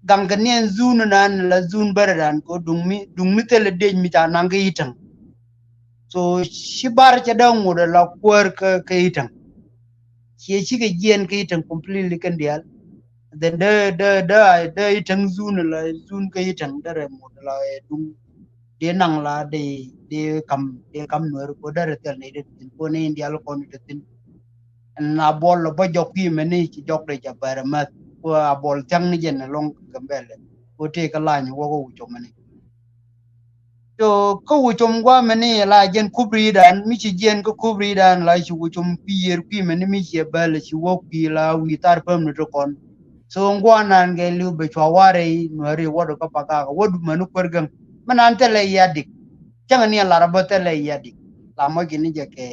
Gaŋ kɛ niɛn zun nan la zun bärɛ dan kɛ duŋ mi, duŋ mi thilɛ dee ji̱ mi ca naŋ kä Itäŋ. So ci bar cɛ dee ŋut la kuäär kä, kä Itäŋ. Ciɛ cikɛ jiɛn kä Itäŋ completely kɛn diaal. Then dee, dee, dee, dee Itäŋ zun la zun kä Itäŋ dee rɛ ŋut la, eh, duŋ. Dee naŋ la dee, dee kam, dee kam Nuɛr ko dee rɛ thil ni dee thin ko ni diaal kɔn dee thin. Ɛn Abuɔl lɔ bä jɔk kui̱ mɛni ci jɔk dee ca bɛr ɛmɛth. Ku Abuɔl thia̱ŋ ni jɛn ɛlɔŋ Gambɛlɛ. Ku tëë kä lany wä kä Wucom mɛni. So kä Wucom guamɛni la jɛn kubri dan, mi ci jiɛn kä kubri dan la ci Wucom kui̱ yiër kui̱ mɛni mi ci ɛ bɛl ci wä kui̱ la wi̱i̱ thar päm ni ti kɔn. So ŋuan nan kɛ li̱w bɛ cua warɛ i̱ Nuɛri wädu kä Pagak wädu mɛni kuäär gäŋ. Mi nan thilɛ yiadik. Cäŋ ni ɛ lar bä thilɛ yiadik. La mɔc kɛ ni jɛ kɛ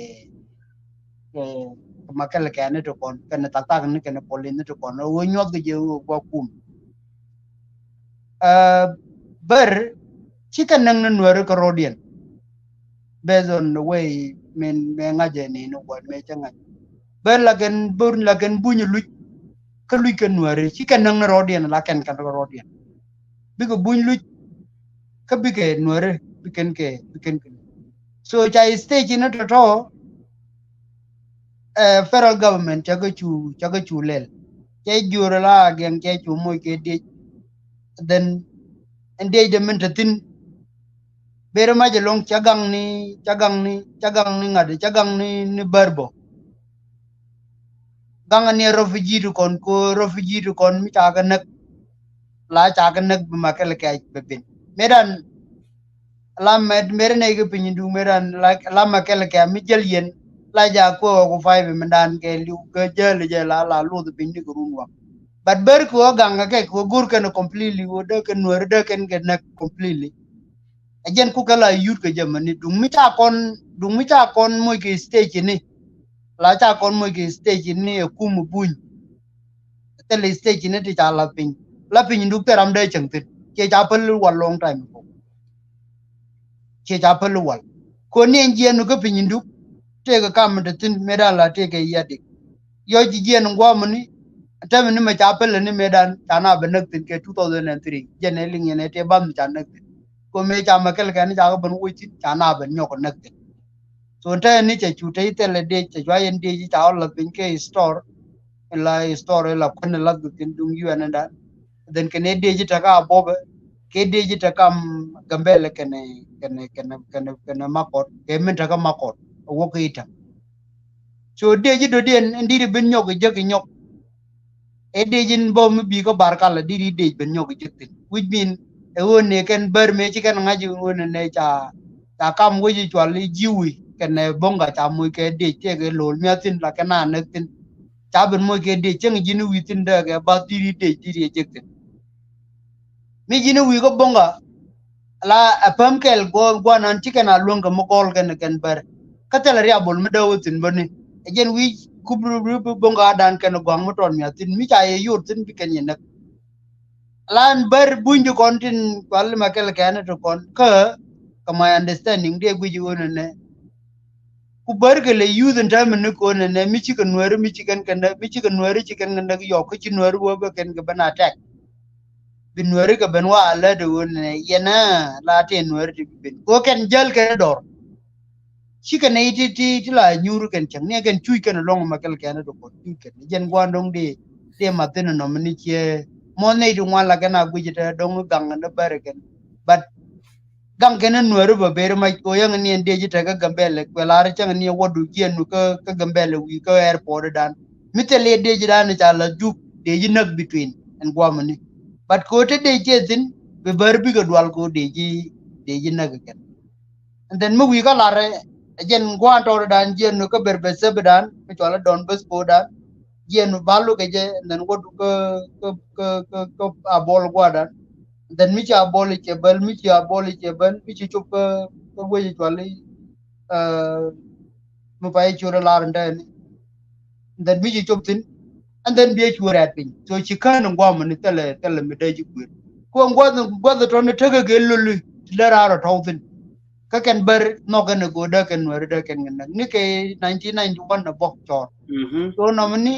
kɛ, kɛ ma kɛl kɛ ni ti kɔn, kɛn thak thak ni kɛn polin ni ti kɔn. Wä nyuɔth kɛ jɛ wä gua kum. Ɛ, bär, ci kɛ näŋ ni Nuɛri kä rɔdiɛn. Based on the way min, mɛ ŋa̱c jɛ ni ni wä, mɛ cɛ ŋa̱c. Bär la kɛn, bär la kɛn buny luc, kä luc kɛ Nuɛri, ci kɛ näŋ ni rɔdiɛn, la kɛn kɛn rɔdiɛn. Bikɛ buny luc, kä bikɛ Nuɛri, bikɛn kɛ, bikɛn kɛ. So ca stage ni tɔtɔ, eh, federal government cakɛ cu, cakɛ cu lɛl. Cɛ jiöörä la gɛŋ cɛ cu moc kɛ diec. Then ɛn diec de min te thin. Ber mac ɛlɔŋ ca gaŋ ni, ca gaŋ ni, ca gaŋ ni ŋa̱t, ca gaŋ ni, ni bär bɔ. Gaŋ ni refugee ti kɔn ko refugee ti kɔn mi ca kɛ näk. La ca kɛ näk bi ma kɛl kɛ bɛ bin. Medan la mɛ, mɛri nɛ kɛ piny du medan la, la ma kɛl kɛ mi jäl yɛn. La ja ko ko fay bi medan kɛ liu kɛ jäl jɛ la, la luth piny ni kɛ run wak. But ber ko gaŋ kɛ ko gur kɛn completely wo dee kɛ Nuɛri dee kɛn kɛ näk completely. Ɛ jɛn ku kɛ la yut kɛ jɛ mɛni duŋ mi ca kɔn, duŋ mi ca kɔn moc kɛ stage ni. La ca kɔn moc kɛ stage ni ɛ kum buny. Thil stage ni ti ca la piny. La piny duk thil ram dee cäŋ thin. Ciɛ ca päl wal long time ago. Ciɛ ca päl wal. Ko ni ɛn jiɛn kä piny duk. Tëëkɛ kam mi te thin medan la tëëkɛ yiadik. Yɔc ci jiɛn ŋuɔmni. Tɛmɛ ni mɛ ca päl ni medan ca na bɛ näk thin kɛ two thousand and three. Jɛn ɛ liŋ yɛn ɛ tëë bath mi ca näk thin. Ko mëë ca mɛ kɛl kɛn ca kɛ ben woc thin ca na ben nyɔk näk thin. So te ni cɛ cu te thilɛ diec cɛ cua yɛn diec ca wä lath piny kɛ store. La store la kuɛn lath kɛ thin duŋ yuɛn dan. Then kɛn ɛ diec te ka Abobɛ kɛ diec te kam Gambɛlɛ kɛn, kɛn, kɛn, kɛn, kɛn Makɔt kɛ min te ka Makɔt a wä kɛ Itäŋ. So dec dɔ̱diɛn in dit bin nyɔk jek nyɔk. Ɛ dec in bä mi bi kä Barkal a dit dec bin nyɔk jek thin. Which mean ɛ ɣöö ni kɛn bär mëë ci kɛn ŋa̱c ɣöö ni nɛ ca, ca kam wec cual i̱ jiwi kɛn ɛ boŋga ca moc kɛ dec tëëk ɛ lo̱l miath thin la kɛn a näk thin. Ca bin moc kɛ dec cäŋ ji̱n wi̱i̱ thin dee kɛ bath dit dec dit yɛ jek thin. Mi ji̱n wi̱i̱ kä boŋga la a päm kɛl guɔ, guanan ci kɛn a luäŋ kɛ mi gɔl kɛn kɛn bär. Kä thilɛ riabol mi dee wä thin bäni ɛ jɛn wi̱i̱ kup ri, ri, ri boŋga dan kɛn gua̱ŋ mi tɔn miath thin mi ca yɛ yot thin bi kɛn yɛ näk. Lan bär buny ti kɔn tin kual ma kɛl kɛn ti kɔn kä kɛ my understanding dee guic ɣöö nɛ nɛ. Ku bär kɛ lɛ youth in time ni kɔn nɛ nɛ mi ci kɛ Nuɛri mi ci kɛn kɛ näk mi ci kɛ Nuɛri ci kɛn kɛ näk yɔk kä ci Nuɛri wä bä kɛn kɛ ben attack. Bi Nuɛri kɛ ben wa alert ɣöö nɛ yɛn a la tëë Nuɛri ti bi ben kɛ ɣöö kɛn jäl kɛn dɔr. Cikɛ nɛy ti ti ti la nyuur kɛn cäŋ ni kɛn cuc kɛn lɔŋ ma kɛl kɛn dɔ̱ŋ kɔn cuc kɛn jɛn gua̱n dɔ̱ŋ di di ma thin nɔm ni ciɛ mɔ nɛy ti ŋuan la kɛn a guic tɛ dɔ̱ŋ gaŋ ni bɛr kɛn. But gaŋ kɛn nuɛri bä ber mac ko yäŋ ni ɛn dee ji̱ tɛ kä Gambɛlɛ kuɛ lar cäŋ ni wä du jiɛn nu kä kä Gambɛlɛ wi̱i̱ kä airport dan mi thil i̱ dee ji̱ dan ca la juk dee ji̱ näk between ɛn guamani. But ko te dee ciɛ thin bi bär bikɛ dual ko dee ji̱ dee ji̱ näk kɛn. And then mi wi̱i̱ kä larɛ ɛ jɛn gua̱a̱n tɔɔrɛ dan jiɛn nu kä Bɛrbɛ Sɛp dan mi cɔal ɛ Don Bosco dan jiɛn nu bal lu kɛ jɛ. And then wä du kä kä kä kä kä Abol gua̱a̱ dan. And then mi ci Abol i̱ cɛ bäl mi ci Abol i̱ cɛ bäl mi ci cop kä kä wec i̱ cɔal i̱ mi pa i̱ ciöt ɛ lar in dɛɛni. And then mi ci cop thin. And then bi ɛ cuɛ rɛɛt piny so ci kään in gua̱a̱mani thilɛ thilɛ mi dee ci kuëër. Kuɛ gua̱th gua̱th tɔni tekɛ kɛ loli ti dee raar ɔ tɔw thin. Kä kɛn bär nhɔk kɛn ɛ go̱o̱r dee kɛn nuɛri dee kɛn kɛ näk ni kɛ nineteen ninety one ɛ bɔk cɔɔr. So nɔmini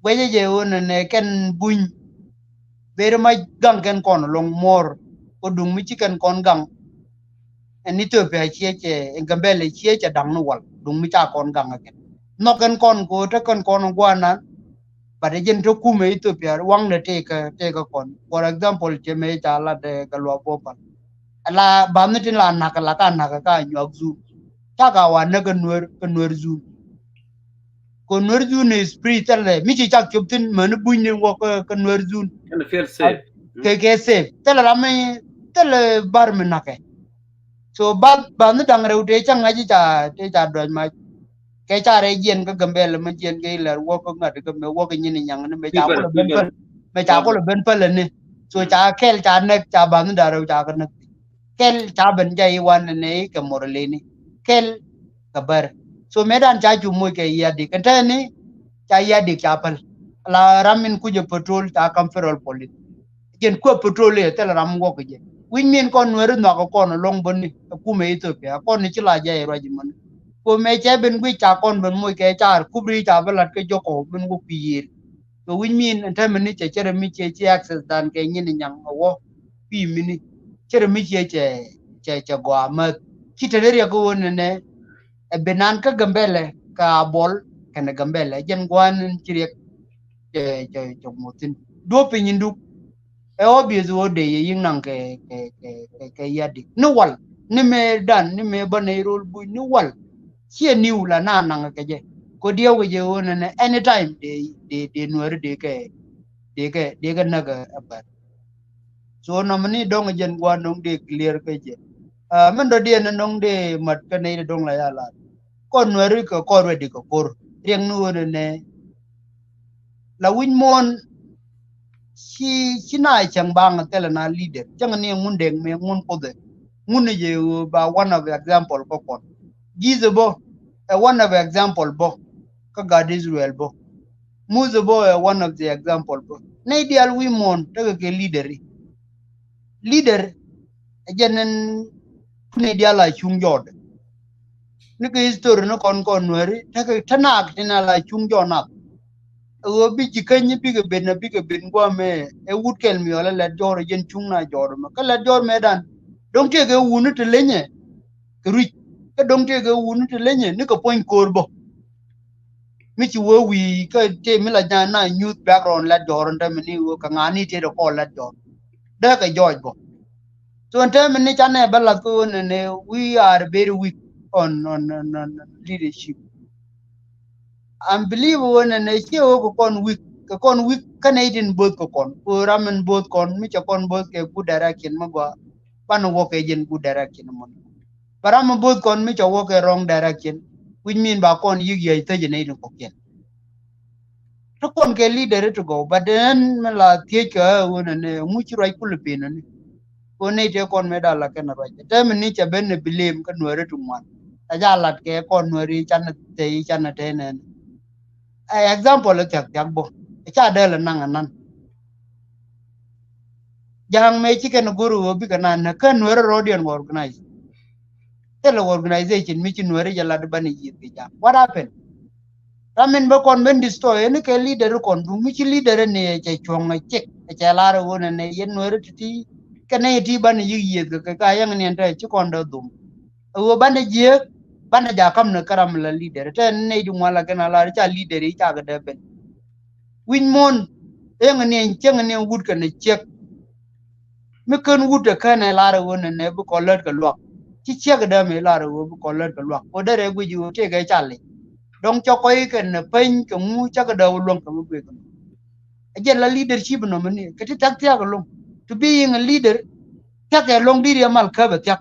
guɛcɛ jɛ ɣöö nɛnɛ kɛn buny ber ma gaŋ kɛn kɔn lɔŋ muɔr. Ko duŋ mi ci kɛn kɔn gaŋ ɛn Ethiopia ciɛ cɛ ɛn Gambɛlɛ ciɛ cɛ daŋ ni wal duŋ mi ca kɔn gaŋ kɛn nhɔk kɛn kɔn ko te kɛn kɔn guanan. But ɛ jɛn te kumɛ Ethiopia waŋdɛ tëëkä tëëkä kɔn. For example cɛ mɛ ca lat ɛ kɛ luak bopal ala bath ni tin la nak la ka nak ka nyuak zun. Ca ka wa näk kɛ nuer kɛ nuer zun. Kɛ nuer zun is free thilɛ mi ci cak cop thin mäni bunyni wä kɛ nuer zun. Kɛ kɛ safe thilɛ ram mi thilɛ bar mi nakɛ. So bath bath ni daŋ rɛw tëë ca ŋa̱c ca tëë ca dɔc mac. Kɛ ca rɛy jiɛn kä Gambɛlɛ mɛ jiɛn kɛ ilɛr wä kä ŋa̱t kä mɛ wä kä nyin nyaŋ ni mɛ ca kulɛ ben päl mɛ ca kulɛ ben päl ni. So ca kɛl ca näk ca bath ni da̱ŋ rɛw ca kä näk. Kɛl ca ben jay iwan nɛ ikɛ mor leni kɛl kɛ bär. So mëë dan ca cu moc kɛ yadik kɛn tɛni ca yadik ca päl. La ram in kucɛ patrol ca kam federal police. Jɛn kuɛ patrol iɛ thil ram wɔk kɛ jɛ wi̱c min kɔn nuɛri nhɔak kɔn lɔŋ bäni. Ɛ kumɛ Ethiopia kɔn ni ci la jay ruac imani. Ko mëë cɛ ben guic ca kɔn ben moc kɛ car kubri ca bi lat kɛ jɔkɔ ben wä kui̱ yiër. Kɛ wi̱c min ɛn täämɛ ni cɛ cɛ rɛ mi ciɛ ci access dan kɛ nyin nyaŋ ɛ wä. Kui̱ mini cɛ rɛ mi ciɛ cɛ cɛ cɛ gɔaa mäth. Ci te ni riɛk kä ɣöö nɛnɛ ɛ bi nan kä Gambɛlɛ kɛ Abol kɛnɛ Gambɛlɛ jɛn gua̱a̱n in ci riɛk cɛ cɛ cɛ ŋuɔ̱thin duɔ̱p piny in duk. Ɛ obvious ɣöö dee yɛ yi̱k naŋ kɛ kɛ kɛ kɛ kɛ yadik ni wal ni mëë dan ni mëë bä nɛy ro̱l buny ni wal. Ciɛ niw la na naŋ kɛ jɛ. Kɔ diɛ wecɛ ɣöö nɛnɛ anytime dee dee dee nuɛri dee kɛ dee kɛ dee kɛ näk ɛ bär. So nɔmini dɔ̱ŋ jɛn gua̱n dɔ̱ŋ dee clear kä jɛ. Min dɔ̱diɛn ni dɔ̱ŋ dee mat kä nɛy dee dɔ̱ŋ la ya lat. Kɔn nuɛri kɛ kɔn ruɛdi kɛ ko̱r riɛŋ ni ɣöö nɛnɛ. La wi̱c muɔ̱ɔ̱n ci ci na cäŋ baŋ thilɛ na leader cäŋ ni ŋun dek mëë ŋun kuothɛ. Ŋun ni jɛ ɣöö ba one of example kä kɔn. Ji̱th ɛ bä ɛ one of example bä kä gat Israel bä. Muth ɛ bä ɛ one of the example bä nɛy diaal wi̱i̱ muɔ̱ɔ̱n tekɛ kɛ leader i̱. Leader ɛ jɛn ɛn kä nɛy diaal a cuŋ jɔɔdɛ. Ni kɛ history ni kɔn kɔn nuɛri tekɛ te naak tin a la cuŋ jɔɔn nath. Ɛ ɣöö bi ji̱ käny bikɛ ben a bikɛ ben guamɛ ɛ wut kɛl mi ɣɔl ɛ lɛt jɔɔr ɛ jɛn cuŋ na jɔɔr mɛ kä lɛt jɔɔr mɛ dan. Do̱ŋ tëëkɛ wuni te lenyɛ kɛ ruic kä do̱ŋ tëëkɛ wuni te lenyɛ ni kɛ puɔ̱ny ko̱o̱r bä. Mi ci wee wi̱i̱ kä tëë mi la nyan na youth background lɛt jɔɔr ɛn täämɛ ni ɣöö kɛ ŋa̱a̱n ni tëë dee kɔɔl lɛt jɔɔr. Dee kɛ jɔɔc bä. So ɛn täämɛ ni canɛ bä lath kä ɣöö nɛnɛ we are very weak on on on on leadership. I believe ɣöö nɛnɛ ciɛ ɣöö kɛ kɔn weak kɛ kɔn weak kä nɛy tin bo̱o̱th kɛ kɔn kɛ ɣöö ram in bo̱o̱th kɔn mi cɛ kɔn bo̱o̱th kɛ good direction mi gɔaa. Banɛ wä kɛ jɛn good direction mɔn. Bä ram mi bo̱o̱th kɔn mi cɛ wä kɛ wrong direction. Which mean ba kɔn yi̱k yäc thäcɛ nɛy tin kɔ̱kiɛn. Ti kɔn kɛ leader ti gɔw but then mi la thiec kɛ ɣä ɣöö nɛnɛ ŋuci ruac kulɛ pen ni. Kɔn nɛy tëë kɔn mëë dal la kɛn ruac tɛmɛ ni cɛ ben ni blame kä nuɛɛri ti ŋuan. Ɛ ja lat kɛ kɔn nuɛɛri canɛ tɛy canɛ tɛy nɛn. Ɛ example ɛ thiak thiak bä ɛ ca dɛl ɛ naŋ ɛ nan. Ja̱a̱ŋ mëë ci kɛn go̱r ɣöö bikɛ nan nä kä nuɛɛri rɔɔdiɛn wä organize. Thilɛ organization mi ci nuɛɛri jɛ lat banɛ yiëth kɛ ja̱a̱ŋ. What happened? Ram min bä kɔn ben destroy ɛn kɛ leader kɔn duŋ mi ci leader ni ɛ cɛ cuɔ̱ŋ ɛ cik ɛ cɛ lar ɛ ɣöö nɛ nɛ yɛn nuɛɛri ti̱ti̱. Kɛ nɛ yɛ ti banɛ yiëk yiëth kɛ kɛ ka yɛŋ ni ɛn te ci kɔn dee dhum. Ɛ ɣöö banɛ jiääk. Banɛ ja kam ni kä ram la leader. Te nɛy di ŋuan la kɛn a lar ca leader i̱ ca kɛ dee ben. Wi̱ny muɔ̱ɔ̱n, eŋ ni ɛn cieŋ ni ɛn wut kɛn ɛ ciek. Mi kän wut ɛ kän ɛ lar ɛ ɣöö nɛ nɛ bi kɔn lät kɛ luak. Ci ciek ɛ dee mi lar ɛ ɣöö bi kɔn lät kɛ luak. Kɛ dee rɛ guic ɣöö tëëkɛ ca lic. Dɔ̱ŋ cɔ kɔc kɛn ɛ peny kɛ ŋu cakɛ dee wä luäŋ kɛ mi guic kɛ mi. Ɛ jɛn la leadership nɔmɔ ni kɛ ti thiak thiak ɛlɔ̱ŋ. To being a leader, thiak ɛlɔ̱ŋ di̱t yɛ mal käp ɛ thiak.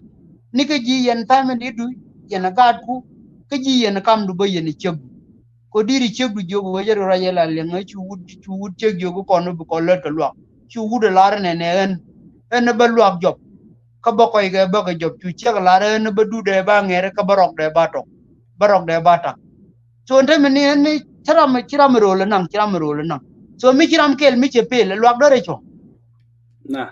Ni kä ji̱ yɛn family du, yɛn ɛ gaatku, kä ji̱ yɛn ɛ kamdu bä yɛn ɛ ciekdu. Kɛ di̱t ɛ ciekdu jiök wee jɛ ruac yɛ la liɛŋ ɛ cu wut, cu wut ciek jiök kɔn bi kɔn lät kɛ luak. Cu wut ɛ lar ɛn ɛn ɛ ɣän. Ɣän ɛ bä luak jɔp. Kä bä kɔc kɛ bä kɛ jɔp cu ciek ɛ lar ɣän ɛ bä dut ɛ ba ŋɛr kä bä rɔk dɛ ba tɔk. Bä rɔk dɛ ba tak. So ɛn te mi ni ɛn ni ci ram, ci ram ro̱o̱l naŋ, ci ram ro̱o̱l naŋ. So mi ci ram kɛl mi cɛ pel luak dɔrɛ cuɔ̱ŋ. Na.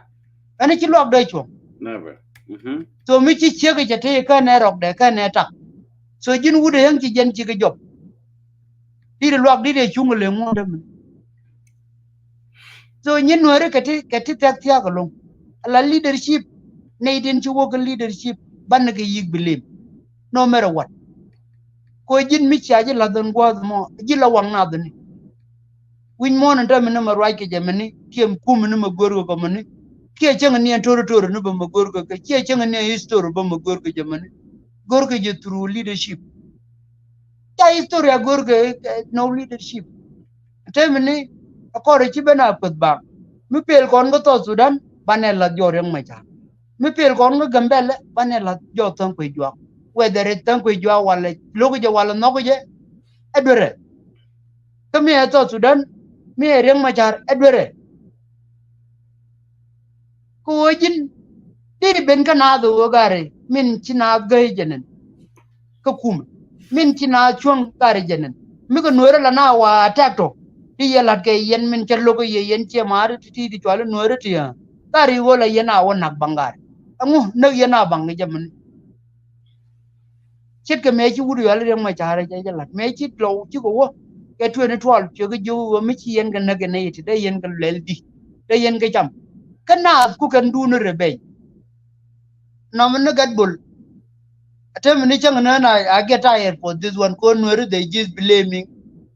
Ɛn ci luak dɔrɛ cuɔ̱ŋ. Never. Mhm. So mi ci ciek cɛ te kɛn ɛ rɔk dɛ kɛn ɛ tak. So ji̱n wut ɛ yäŋ ci jɛn ci kɛ jɔp. Di̱t luak di̱t ɛ cuŋ lɛ ŋuɔ̱n te mi. So nyin nuɛri kɛ ti, kɛ ti thiak thiak ɛlɔ̱ŋ. Ala leadership, nɛy tin ci wä kä leadership, banɛ kɛ yik bi lim. No matter what. Ko ji̱n mi cia ji̱ lath ɛn gua̱a̱th mɔ, ji̱ la waŋ nath ni. Wi̱ny muɔ̱ɔ̱n in tɛmɛ ni mɛ ruac kɛ jɛ mɛ ni, kiɛ kum ni mɛ go̱r kɛ kɛ mɛ ni. Kiɛ cäŋ ni ɛn tori tori ni bä mɛ go̱r kɛ kɛ, kiɛ cäŋ ni ɛn history bä mɛ go̱r kɛ jɛ mɛ ni. Go̱r kɛ jɛ through leadership. Ca history a go̱r kɛ, kɛ no leadership. Tëë mi ni a kɔr ci ben a kueth bak. Mi pel kɔn kä South Sudan banɛ lath jɔɔk Riek Machar. Mi pel kɔn kä Gambɛlɛ banɛ lath jɔɔk Thäŋ Kuec Juak. Whether ɛ Thäŋ Kuec Juak walɛ lo̱k jɛ walɛ nhɔk jɛ, ɛ duerɛ. Kä mi ɛ South Sudan, mi ɛ Riek Machar, ɛ duerɛ. Kɛ ɣöö ji̱n deri ben kä naath ɣöö gari min ci naath gäi jɛ nɛn. Kä kumɛ min ci naath cuäŋ gari jɛ nɛn. Mi kɛ nueerä la na wa attack tɔ ti yɛ la̱t kɛ yɛn min cɛ lo̱k kɛ yɛ yɛn ciɛ maari ti ti ti cuali nueerä ti ɣä. Gari ɣöö la yɛn a wä nak baŋ gari. Ɛŋu näk yɛn a baŋ kɛ jɛ mɛni. Ce̱tkɛ mëë ci wut Riek Machar jɛ jɛ la̱t mëë ci lɔw cikɛ wä. Kɛ twenty twelve cuɛ kɛ jiök wä mi ci yɛn kɛ näk kɛ nɛy ti dee yɛn kɛ lɛl di dee yɛn kɛ cam. Kä naath ku kɛn duuni rɛ bɛny. Nɔmɔ ni Gat Bol. Atɛmɛ ni cäŋ ni na, I get tired for this one. Kɔn nuɛri they just blaming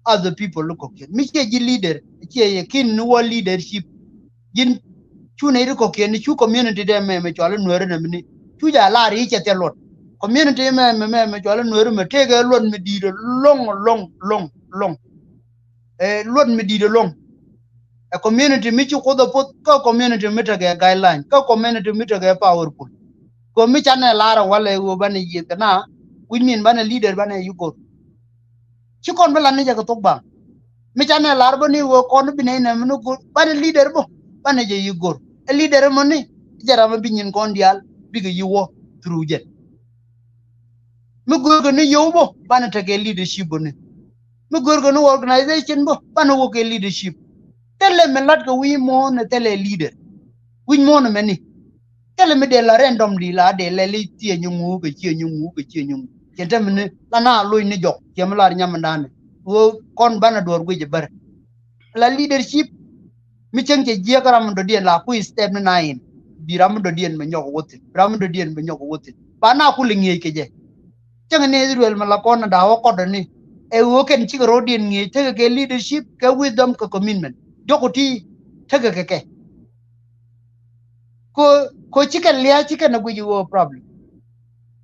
other people kɔkiɛn. Mi ciɛ ji̱ leader ciɛ yɛ kin ni wä leadership. Ji̱n cu nɛy ti kɔkiɛn ni cu community dɛ mɛ mɛ cuali nuɛri nɛ mini cu ja lar i̱ cɛ thiɛ luɔt. Community mɛ mɛ mɛ mɛ cuali nuɛri mɛ tëëkɛ luɔt mi di̱i̱t lɔŋ lɔŋ lɔŋ lɔŋ. Ɛ luɔt mi di̱i̱t lɔŋ. Ɛ community mi ci Kuoth ɛ poth kä community mi tekɛ guideline kä community mi tekɛ powerful. Kɛ mi canɛ lar ɛ walɛ ɣöö banɛ yiëth kɛ na wi̱c min banɛ leader banɛ yi go̱r. Ci kɔn bi lat ni jɛ kɛ thok baŋ. Mi canɛ lar bä ni ɣöö kɔn bi nɛy nɛ mi ni go̱r banɛ leader bä banɛ jɛ yi go̱r. Ɛ leader mɔ ni jɛ ram mi bi nyin kɔn diaal bikɛ yi wä through jɛn. Mi go̱r kɛ ni yio̱w bä banɛ tekɛ leadership bä ni. Mi go̱r kɛ ni organization bä banɛ wä kɛ leadership. Thilɛ mi lat kɛ wi̱i̱ muɔ̱ɔ̱n ni thilɛ leader. Wi̱c muɔ̱ɔ̱n mɛni. Thilɛ mi dee la random di la dee lɛl i̱ thiee nyi ŋu kɛ ciee nyi ŋu kɛ ciee nyi ŋu. Cɛ te mini la na loc ni jɔk cɛ mi lar nyam mi da̱a̱n ni. Ɣöö kɔn banɛ duɔ̱ɔ̱r guic ɛ bär. La leadership. Mi cäŋ cɛ jiɛk ram mi dɔ̱diɛn la kui̱ step ni na in. Bi ram mi dɔ̱diɛn mi nyɔk wä thi̱n. Bi ram mi dɔ̱diɛn mi nyɔk wä thi̱n. Ba na kul i̱ ŋi̱eec kɛ jɛ. Cäŋ ni Israel mi la kɔn da̱a̱ wä kɔt ni. Ɛ ɣöö kɛn cikɛ ro̱diɛn ŋi̱eec tekɛ kɛ leadership kɛ wisdom kɛ commitment. Jɔk ku ti tekɛ kɛ kɛ. Ko, ko cikɛ lia̱a̱ cikɛ ni guic ɣöö problem.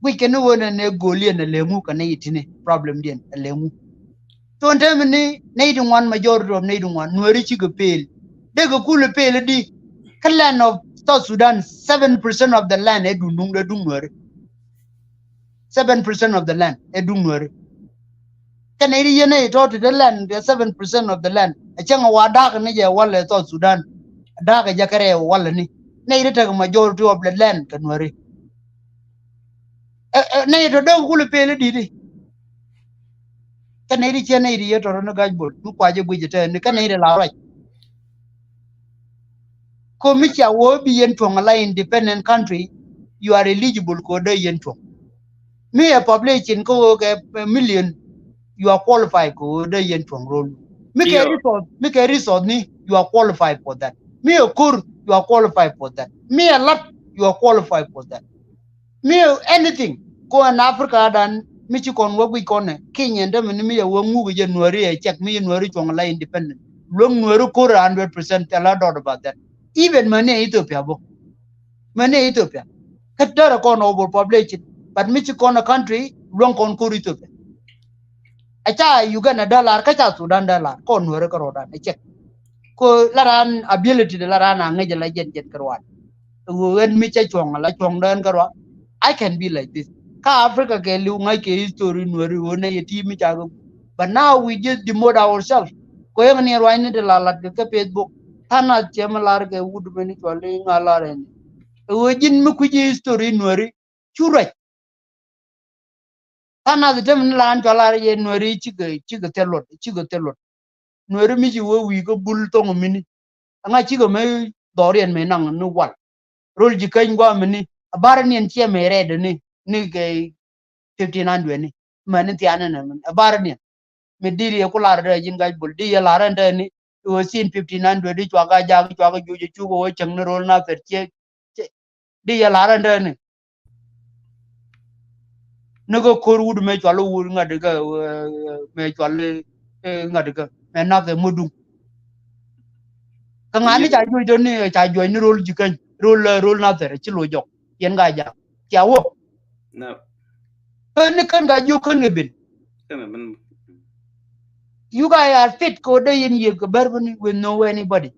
Guic kɛ ni ɣöö nɛ nɛ go̱o̱liɛn ɛ lɛŋu kɛ ni itini problem diɛn ɛ lɛŋu. Thon tɛmɛ ni nɛy ti ŋuan majority of nɛy ti ŋuan nuɛri cikɛ pel. Dekɛ kul pel di. Kä land of South Sudan seven percent of the land ɛ duŋ duŋ dee duŋ nuɛri. Seven percent of the land ɛ duŋ nuɛri. Kɛ nɛy ti yɛn nɛy tɔ̱ ti dee land kɛ seven percent of the land. Ɛ cäŋ ɛ wa da̱a̱k ni jɛ walɛ South Sudan. Da̱a̱k ɛ jɛ kɛ rɛw walɛ ni. Nɛy ti tekɛ majority of the land kɛ nuɛri. Ɛ, ɛ, nɛy tɔ̱ dee kul pel di di. Kä nɛy ti ciɛ nɛy ti yɛ tɔrɔ ni gac bol mi kuacä guic tɛ ni kä nɛy ti la ruac. Ko mi cia wä bi yɛn tuɔ̱ŋ la independent country, you are eligible ko dee yɛn tuɔ̱ŋ. Mi ɛ population ko wä kɛ million, you are qualified ko dee yɛn tuɔ̱ŋ rol. Mi kɛ resource, mi kɛ resource ni, you are qualified for that. Mi ɛ kor, you are qualified for that. Mi ɛ lat, you are qualified for that. Mi ɛ anything ko ɛn Africa dan Mi ci kɔn wä guic kɔn ɛ kinyɛ dämɛ ni mi yɛ wä ŋuk jɛ Nuäri ɛ cɛk mi yɛ Nuäri cuɔ̱ŋ la independent. Luäŋ Nuäri ko̱r a hundred percent, thil a doubt about that. Even mäni ɛ Ethiopia bä. Mäni ɛ Ethiopia. Kä därɛ kɔn overpopulation. But mi ci kɔn ɛ country luäŋ kɔn ko̱r Ethiopia. Ɛ ca Uganda dee lar, kä ca Sudan dee lar, kɔn Nuäri kä rɔɔdan ɛ cɛk. Ko la ran ability de la ran a ŋäc la jɛn jɛn kɛ ruan. Ɣöö ɣän mi cɛ cuɔ̱ŋ la cuɔ̱ŋ dɔ̱n kärɔa. I can be like this. Kä Africa kɛ li̱w ŋa̱c kɛ history Nuäri ɣöö nɛ yɛ ti mi ca kɛ. But now we just demote ourselves. Kɔ yɛn ni ruanyni ti la lat kɛ kä Facebook. Tha̱a̱ŋ nath cɛ mi lar kɛ wut mɛni cuɔl i̱ ŋa̱ lar ɛn. Ɣöö ji̱n mi kui̱ci history Nuäri cu ruac. Tha̱a̱ŋ nath tɛm ni la ɣän cuɔl lar yɛ Nuäri cikɛ, cikɛ thil luɔt, cikɛ thil luɔt. Nuäri mi ci wee wi̱i̱ kä bul thoŋ mini. Aŋa cikɛ me dhɔriɛn me naŋ ni wal. Rol ji̱ käny guamini a bar niɛn ciɛ me rɛɛdɛ ni, ni kɛ fifteen hundred ni. Mɛni thianɛ nɛ mini a bar niɛn. Mi diri yɛ ku lar dɛ ji̱n gac bul di yɛ lar ɛn dɛ ni. Iwä sin fifteen hundred di cuaka jak cuaka juc cuk wä cäŋ ni rol na thɛr ciɛ. Di yɛ lar ɛn dɛ ni. Ni kä ko̱r wut mɛ cual wut ŋa̱t kä, mɛ cual, ŋa̱t kä mɛ nath ɛ muduŋ. Kä ŋa̱n ni ca juɔc tɔni ca juɔc ni rol ji̱ käny rol, rol nath ɛ ci lo jɔk yɛn ka jak. Cia wä. Kä ni kän ka jiök kän kɛ ben. You guys are fit kɛ wä dee yɛn yiëth kɛ bär bäni with no anybody.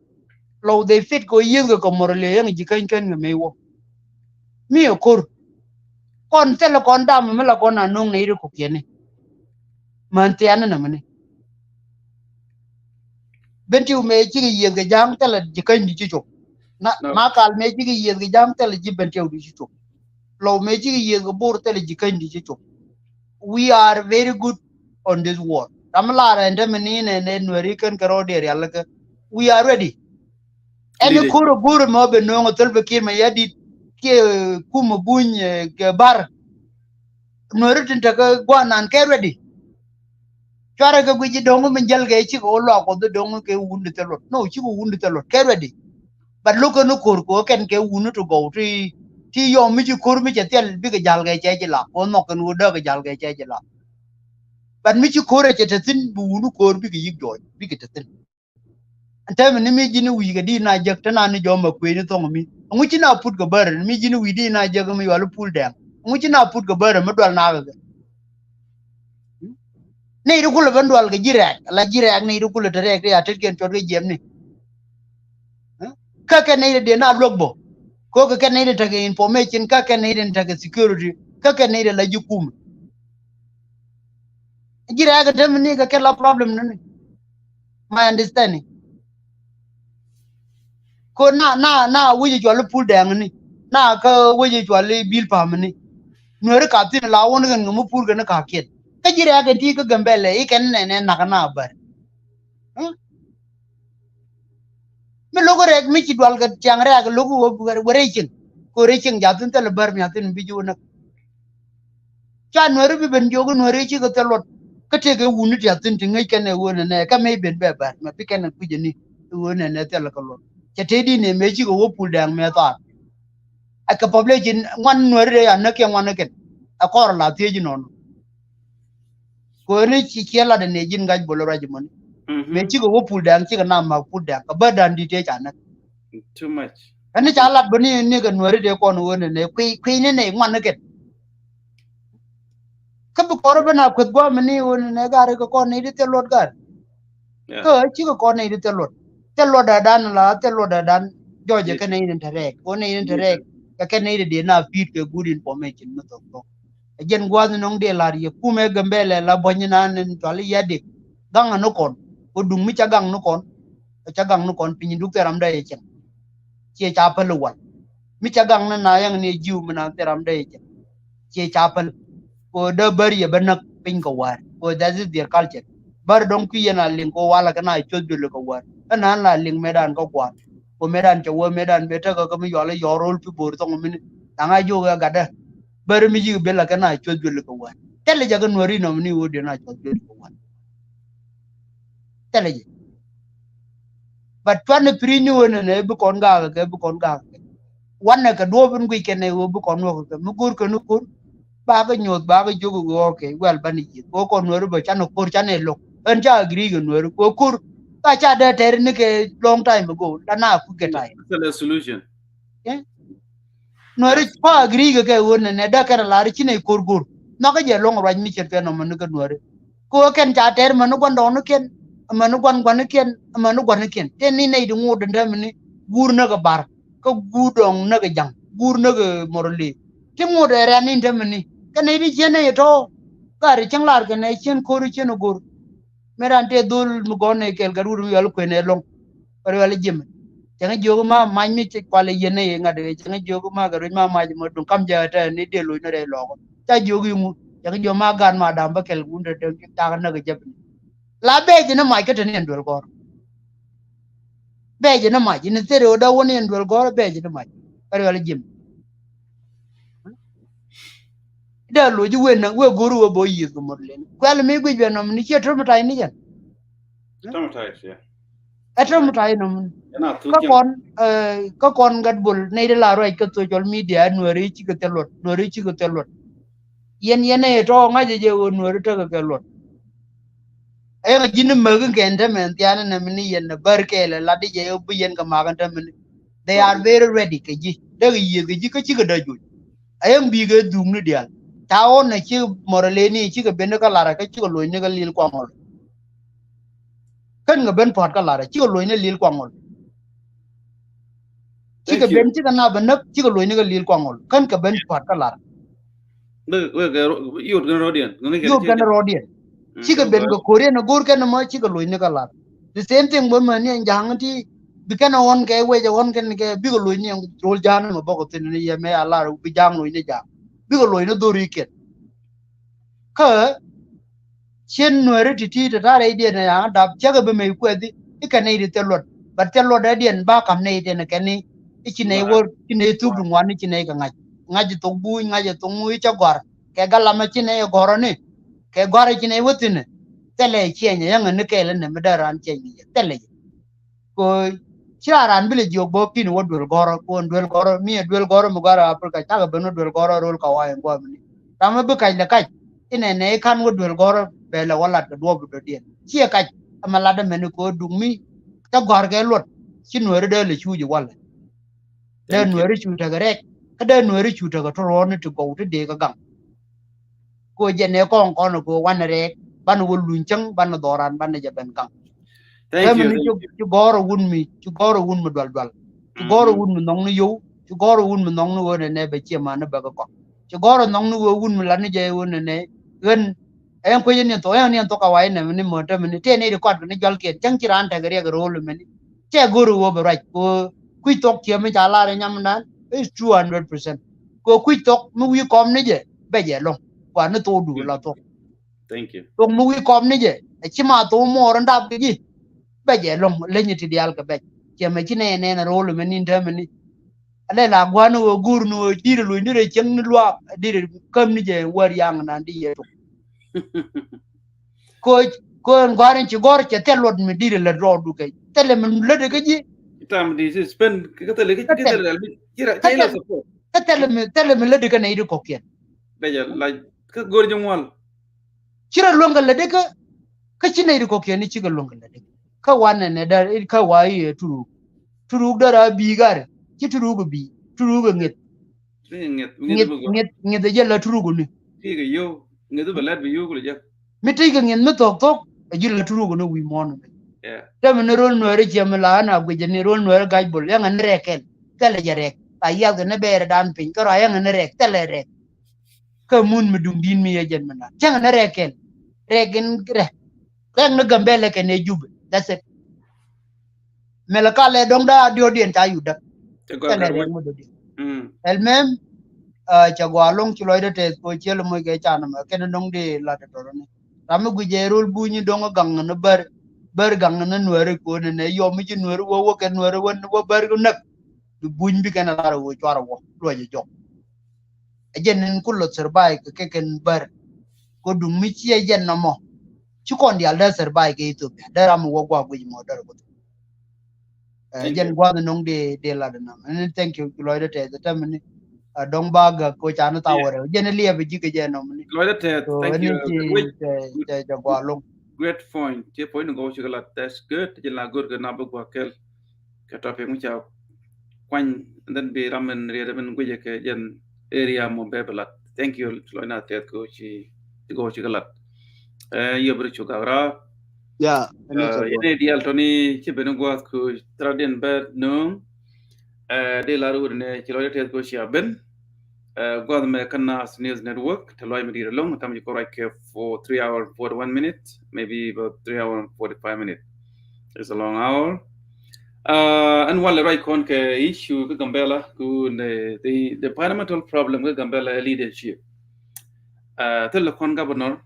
Lɔw they fit kɛ wä yiëth kɛ kɛ mɔr liɛ yɛn ji̱ käny kän kɛ mɛ wä. Mi ɛ ko̱r. Kɔn thilɛ kɔn dam mi la kɔn a no̱o̱ŋ nɛ yit kɔkiɛni. Män thiani nɛ mini. Bentiu mëë cikɛ yiëth kɛ ja̱a̱ŋ thilɛ ji̱ käny di ci cop. Na ma kal mëë cikɛ yiëth kɛ ja̱a̱ŋ thilɛ ji̱ Bentiu di ci cop. Lɔw mëë cikɛ yiëth kɛ Bor thilɛ ji̱ käny di ci cop. We are very good on this war. Ram lar ɛn te mi ni nɛ nɛ Nuɛri kän kɛ rɔɔdiɛ rialikä. We are ready. Ɛn ni ko̱r ɛ go̱r ɛmɛ ɔ ben no̱o̱ŋ ɛ thil bi ki̱n mɛ yadit kiɛ kum ɛ buny kɛ bar. Nuɛri tin tekɛ guanan kɛ ready. Cuarɛ kɛ guic i̱ do̱ŋ mi jäl kɛ cikɛ wä luak kuɔth i̱ do̱ŋ kɛ wun di thil luɔt. No, cikɛ wun di thil luɔt kɛ ready. But lo̱k kɛn ni ko̱r kɛ wä kɛn kɛ wun ti gɔw ti, ti yɔm mi ci ko̱r mi cɛ thil bikɛ jal kɛ cɛ ci la kɛ wä nhɔk kɛn wä däk kɛ jal kɛ cɛ ci la. But mi ci ko̱r ɛ cɛ te thi̱n bi wun ko̱r bikɛ yi̱k jɔɔc bikɛ te thi̱n. Ɛn tɛmɛ ni mi ji̱n wi̱i̱ kɛ di na jek te na ni jɔm a kuëë ni thɔŋ mi. Ɛŋu ci na put kɛ bärɛ mi ji̱n wi̱i̱ di na jek mi yual pul dɛŋ. Ɛŋu ci na put kɛ bärɛ mi dual na kɛ kɛ. Nɛy ti kulɛ ben dual kɛ ji̱ rɛɛk la ji̱ rɛɛk nɛy ti kulɛ te rɛɛk ti a tetkiɛn cuɔt kɛ jiɛmni. Kä kɛ nɛy ti diɛ na luäk bä. Kɛ kɛ kɛ nɛy ti tekɛ information kä kɛ nɛy ti tekɛ security kä kɛ nɛy ti la ji̱ kumɛ. Ji̱ rɛɛk kɛ tɛmɛ ni kɛ kɛ la problem ni ni. My understanding. Ko na, na, na wec cuali pul dɛŋ ni. Na kä wec cuali bil pam ni. Nuɛri ka thin la wun kɛn kɛ mi pul kɛn ka kiɛn. Kä ji̱ rɛɛk kɛn ti kä Gambɛlɛ i kɛn nɛ nɛ nak na bär. Mi lo̱k rɛk mi ci dual kɛ tiaŋ rɛk lo̱k wä rɛy cieŋ. Ko rɛy cieŋ jathin thilɛ bär mi athin bi ji̱ wä näk. Ca Nuɛri bi ben jiök Nuɛri cikɛ thil luɔt. Kä tëëkɛ wuni ti athin ti ŋäc kɛn ɛ ɣöö nɛnɛ kä mëë ben bɛ bär mɛ bi kɛn ɛ kui̱c ɛni ɛ ɣöö nɛnɛ thilɛ kɛ luɔt. Cɛ tëë di nɛ mëë cikɛ wä pul dɛŋ mëë thaar. Ɛ kɛ population ŋuan Nuɛri dee ya näk kiɛ ŋuan ɛ kɛn. Ɛ kɔr la thiec inɔnɔ. Kö ni ci ciɛ lat ni ji̱n gac bol ruac mɔni. Mëë cikɛ wä pul dɛŋ cikɛ na mak pul dɛŋ kɛ bä dan di tëë ca näk. Too much. Ɛn ni ca lat bä ni ni kɛ Nuɛri dee kɔn wä ni ni kui̱ kui̱ ni ni ŋuan ni kɛn. Kä bi kɔr bä na kueth guam ni wä ni ni gar kɛ kɔn ni di thil luɔt gar. Kä cikɛ kɔn ni di thil luɔt. Thil luɔt dadan la thil luɔt dadan. Jɔc kɛ ni ni te rɛɛk wä ni ni te rɛɛk. Kɛ kɛ ni di di na feed kɛ good information mi thok thok. Ɛ jɛn gua̱a̱th ni nɔŋ dee la̱r yɛ kumɛ Gambɛlɛ la buɔ̱ny inan in tual i̱ yadik. Gaŋ ani kɔn kɛ duŋ mi ca gaŋ ni kɔn. Kɛ ca gaŋ ni kɔn piny duk thil ram dee yɛ cɛŋ. Ciɛ ca päl iwal mi ca gaŋ ni na yɛŋ ni jiw mi na thil ram dee yɛ cɛŋ. Ciɛ ca päl kɛ dee bär yɛ bä näk piny kɛ wäär kɛ that is their culture. Bär dɔŋ kui̱ yɛn a liŋ kɛ wal a kɛ na cuɔth joli kɛ wäär kä na la liŋ mëë dan kä gua̱a̱r. Kɛ mëë dan cɛ wä mëë dan mëë tekɛ kä mi yual i̱ yɔɔr ro̱l pi bo̱o̱r thɔŋ mini. Daŋ a jiök ɛ gatdä. Bär mi ji̱ bil a kɛ na cuɔth juël kɛ wän. Thilɛ jɛ kɛ Nuɛri nɔmini ɣöö diɛn a cuɔth juël kɛ wän. Thilɛ jɛ. But cuanɛ piri̱ny ni ɣöö nɛnɛ bi kɔn gaakɛ kɛ bi kɔn gaakɛ kɛ. Wanɛ kɛ duɔ̱ɔ̱p in guic kɛn ɛ ɣöö bi kɔn wä kɛ kɛ mi go̱o̱r kɛn ni ko̱r. Bakɛ nyuɔth, bakɛ jiök i̱ ɣöö, okay, well, banɛ yiëth. Kɛ ɣöö kɔn Nuääri bä canɛ ko̱r, canɛ lo̱k. Ɣän ca agree kɛ Nuääri kɛ ɣöö ko̱r, ka ca dee tɛr ni kɛ long time ago, la na kui̱ kɛ time. That's a solution. Eh? Nuääri kɔ agree kɛ kɛ ɣöö nɛnɛ dee kɛn a lar ci nɛy ko̱r go̱r. Nhɔkä jɛ luɔ̱ŋ ruac mi ce̱tkɛ nɔmɔ ni kä Nuääri. Kɛ ɣöö kɛn ca tɛr mɛn ni gua̱ndɔɔŋnikiɛn, mɛn ni gua̱n gua̱nikiɛn, mɛn ni gua̱nikiɛn. Tëë ni nɛy ti ŋot in täämɛ ni guur näk ɛ Bar, kä guur dɔ̱ŋ näk ɛ Ja̱ŋ, guur näk ɛ Mɔrɔlëë. Ti ŋot ɛ rɛ̈n in täämɛ ni. Kɛ nɛy ti ciɛn nɛy ɛ tɔ̱. Gat ɛ cäŋ lar kɛ nɛy ciɛn ko̱r ciɛn ɛ go̱r. Mëë raan tëë dhol mi gɔ̱r nɛy kɛɛl gat wut mi yɔl kuën ɛ lɔ̱ŋ. Kɛ riɔl ji̱ mi cäŋ jiök ma mac mi ci kual i̱ yɛn i̱ ŋa̱t i̱ cäŋ jiök ma kɛ ruec ma mac mɔ duŋ kam jɛ tɛ ni dee loc ni rɛy lɔɔk. Ca jiök i̱ ŋu cäŋ jiök ma gaat ma dam bä kɛl wun te te tak näk jɛ piny. La bɛɛc ni mac kä te ni ɛn duel gɔ̱r. Bɛɛc ni mac ni theri wä da wä ni ɛn duel gɔ̱r bɛɛc ni mac. Kɛ riɔl ji̱ mi dee loc i̱ wen na wee go̱r wä bä yiëth kɛ mot len kuɛl mi guic bɛ nɔm ni ciɛ traumatized ni jɛn. Traumatized, yeah. Ɛ traumatized nɔm ni. Kä kɔn, eh, kä kɔn gat bol nɛy ti la ruac kä social media, Nuääri cikɛ thil luɔt, Nuääri cikɛ thil luɔt. Yɛn, yɛn ɛ tɔ̱ ŋa̱c jɛ ɣöö Nuääri tekɛ kɛ luɔt. Ɛn ji̱n mäk in kɛn täämɛ thiaani nɛmɛ ni yɛn ɛ bär kɛɛl ɛ lat di jɛ ɣöö bi yɛn kɛ mak in täämɛ ni. They are very ready kɛ ji̱. Dee kɛ yiëth kɛ ji̱ kä cikɛ dee joc. Ayäŋ bikɛ dhuk ni diaal. Ca ɣɔn ɛ ci Mɔrɔlëë ni cikɛ ben ni kä lar kä cikɛ loc ni kä lil kuaŋɔl. Kän kɛ ben pua̱t kä lar ɛ cikɛ loc ni lil kuaŋɔl. Cikɛ ben cikɛ na bɛ näk cikɛ loc ni kä lil kuaŋɔl. Kän kɛ ben pua̱t kä lar. Yot kɛn rɔɔdiɛn. Yot kɛn rɔɔdiɛn. Cikɛ ben kɛ ko̱riɛn ɛ go̱r kɛn ɛmɔ cikɛ loc ni kä lar. The same thing bä mɛ ni ɛn ja̱a̱ŋ ti bi kɛn ɛ ɣɔn kɛ wec ɛ ɣɔn kɛn kɛ bikɛ loc ni ɛn rol ja̱a̱ŋ ni mɛ bɔk ɛ thin ni yɛ mɛ a lar bi ja̱a̱ŋ loc ni ja̱a̱ŋ. Bikɛ loc ni dhor ikiɛn. Kä cien Nuääri ti̱ti̱ te ta̱rɛ idiɛn ɛ ya̱ŋ dap cäkɛ bi mɛ kuɛthi i̱ kɛ nɛy ti thil luɔt. But thil luɔt ɛ diɛn ba ka̱m nɛy tin kɛn i̱ ci nɛy wä ci nɛy thuk ti ŋuan i̱ ci nɛy kɛ ŋa̱c. Ŋa̱c i̱ thok buuc ŋa̱c i̱ thok ŋuuc i̱ cä gɔ̱a̱r kɛ gal lamɛ ci nɛy i̱ gɔ̱rä ni kɛ gɔ̱a̱r i̱ ci nɛy wä thi̱n i̱ thilɛ ciɛny ɛ yäŋ ni kɛɛl inɛ mi dee raan ciɛny ni jɛ thilɛ jɛ. Kɛ ɣöö ci raan raan bi lɛ jiök bä pi̱n wä duel gɔ̱rä kɛ ɣöö duel gɔ̱rä mi ɛ duel gɔ̱rä mi gɔ̱rä Africa cakɛ ben wä duel gɔ̱rä ro̱l kɛ wa̱a̱ in gua̱a̱m ni. Ram mi bi kac lɛ kac inɛ nɛ i̱ ka̱n wä duel gɔ̱rä bɛ lɛ wä lat kɛ duɔ̱ɔ̱p dɔ̱diɛn ciɛ kac. Ɛmɛ lat ɛmɛni kɛ ɣöö duŋ mi cä gɔ̱a̱r kɛ luɔt ci Nuääri dee lɛ cuuc i̱ walɛ. Dee Nuääri cu tekɛ rɛɛk kä dee Nuääri cu tekɛ tuɔ̱ruɔ̱ɔ̱ni ti gɔw ti dee kä gaŋ. Kɛ ɣöö jɛn ɛ kɔn kɔn kɛ ɣöö wanɛ rɛɛk banɛ wä luny cäŋ banɛ dhɔran banɛ jɛ ben gaŋ. Thank you, thank you. Ci gɔ̱rä wun mi ci gɔ̱rä wun mi dual dual. Ci gɔ̱rä wun mi nhɔkni yio̱w ci gɔ̱rä wun mi nhɔkni ɣöö nɛ nɛ bɛ ciɛ mani bɛ kɛ kɔk. Ci gɔ̱rä nhɔkni ɣöö wun mi latni jɛ ɣöö nɛ nɛ ɣän. Ɛn kuecä ni thok ɛn ni thok a wac nɛ mi ni mɔ te mi ni tëë ni ri kɔt kɛ ni jɔl kiɛn cäŋ ci raan tekɛ riɛk ro̱o̱l mi ni. Cɛ go̱r ɣöö bɛ ruac kɛ ɣöö kui̱ thok ciɛ mi ca lar ɛ nyam dan is two hundred percent. Kɛ ɣöö kui̱ thok mi wi̱i̱ kɔm ni jɛ bɛ jɛ lo̱ŋ kua ni thok du la thok. Thank you. Thok mi wi̱i̱ kɔm ni jɛ ɛ ci ma thok muɔɔr in dap kɛ ji̱. Bɛc ɛ lo̱ŋ leny ti diaal kɛ bɛc. Ciɛ mɛ ci nɛ nɛn ro̱o̱l mɛ nin täämɛ ni. Alɛ la gua̱n wä guur ni wä di̱t luny ni rɛ cieŋ ni luaak di̱t käm ni jɛ wär yaŋ nan di yɛ tok. Koc koc gua̱n ci gɔ̱r cɛ thɛl luɔt mi di̱t lät rɔɔdu kɛ thɛl mi lät kɛ ji̱. Tam di si spend kɛ thɛl kɛ thɛl mi thɛl mi lät kɛ nɛ di kɔkiɛn. Bɛc ɛ la kä go̱r ji̱ ŋual. Ci rɔ luäŋ kɛ lätdä kä kä ci nɛy ti kɔ̱kiɛn ni cikɛ luäŋ kɛ lätdä kä wanɛ nɛ dee kä wa i̱ ɛ turuk. Turuk dee rɔ a bi̱i̱ gat ci turuk ɛ bi̱i̱ turuk ɛ ŋeth. Ŋeth ŋeth ŋeth ɛ jɛ la turuk ni. Mi tëc kɛ ŋeth mi thok thok ɛ ji̱ la turuk ni wi̱i̱ muɔ̱ɔ̱n. Tɛmɛ ni ro̱l nuɛɛri ciɛ mi la ɣän a guic ɛ ni ro̱l nuɛɛri gac bol yɛŋɛ ni rɛɛk kɛl thɛlɛ jɛ rɛɛk a yiath kɛ ni bɛɛrɛ dan piny kä rɔ a yɛŋɛ ni rɛɛk thɛlɛ rɛɛk. Kä mun mi duŋ di̱n mi yɛ jɛn mi na cäŋ ni rɛɛk kɛl rɛɛk in rɛɛk rɛɛk ni Gambɛlɛ kɛn ɛ Jubɛ. That's it. Mɛlɛ ka lɛ dɔ̱ŋ da diɔ̱ɔ̱diɛn ca yut däk. Kɛn ɛ rɛɛk mi dɔ̱diɛn. Ɛl mɛm cɛ gɔaa lo̱ŋ ci lɔcdä tɛth kɛ ciel moc kɛ can mɛ kɛn dɔ̱ŋ di lat tɔrɔni. Ram mi guic ɛ rol buny dɔ̱ŋ gaŋ ni bär bär gaŋ ni nuɛri kuɔni nɛ yɔm mi ci nuɛri wä wä kɛ nuɛri wä bär näk. Bi buny bi kɛn a lar wä cuar wä luɔc jɔk. Ɛ jɛn in kulɔ survive kɛ kɛ kɛn bär. Kɛ duŋ mi ciɛ jɛn nɔmɔ ci kɔn diaal dee survive kɛ Ethiopia dee ram mi wä guak guic mɔ dee rɛ guth. Ɛ jɛn guath nɔŋ dee dee lat nɔm ɛn thank you ci lɔcdä tɛth tɛmɛ ni. a dɔŋ ba gak ko ca ni tha wärɛ jɛn liɛp ji̱ kɛ jɛ nɔmni. Lɔcdä tɛth, thank you. Ɛn ci cɛ cɛ gɔaa loŋ. Great point. Ci point ni gɔw ci kɛ lat. That's good. Ci la good kɛ na bi gɔaa kɛl kɛ topic mi ca kuany, and then bi ram min riɛt min guicɛ kɛ jɛn area mɔ bɛ bi lat. Thank you. Lɔcdä tɛth ko ci ci gɔw ci kɛ lat. Ɛ yɛ bi ri cu gak raa. Ya. Ɛn ci gɔaa. Yɛn dial tɔni ci ben guath ku thra den bɛ nöŋ. Ɛ di lar wut ni ci lɔcdä tɛth ko ci a ben. Ɛ guath mɛ kä Nas News Network, te lɔc mi di̱i̱t ɛlɔ̱ŋ, tam ci kɔn ruac kɛ for three hour forty one minutes, maybe about three hour and forty five minutes. It's a long hour. Ɛ ɛn walɛ ruac kɔn kɛ issue kä Gambela ku the the fundamental problem kä Gambela ɛ leadership. Ɛ thilɛ kɔn governor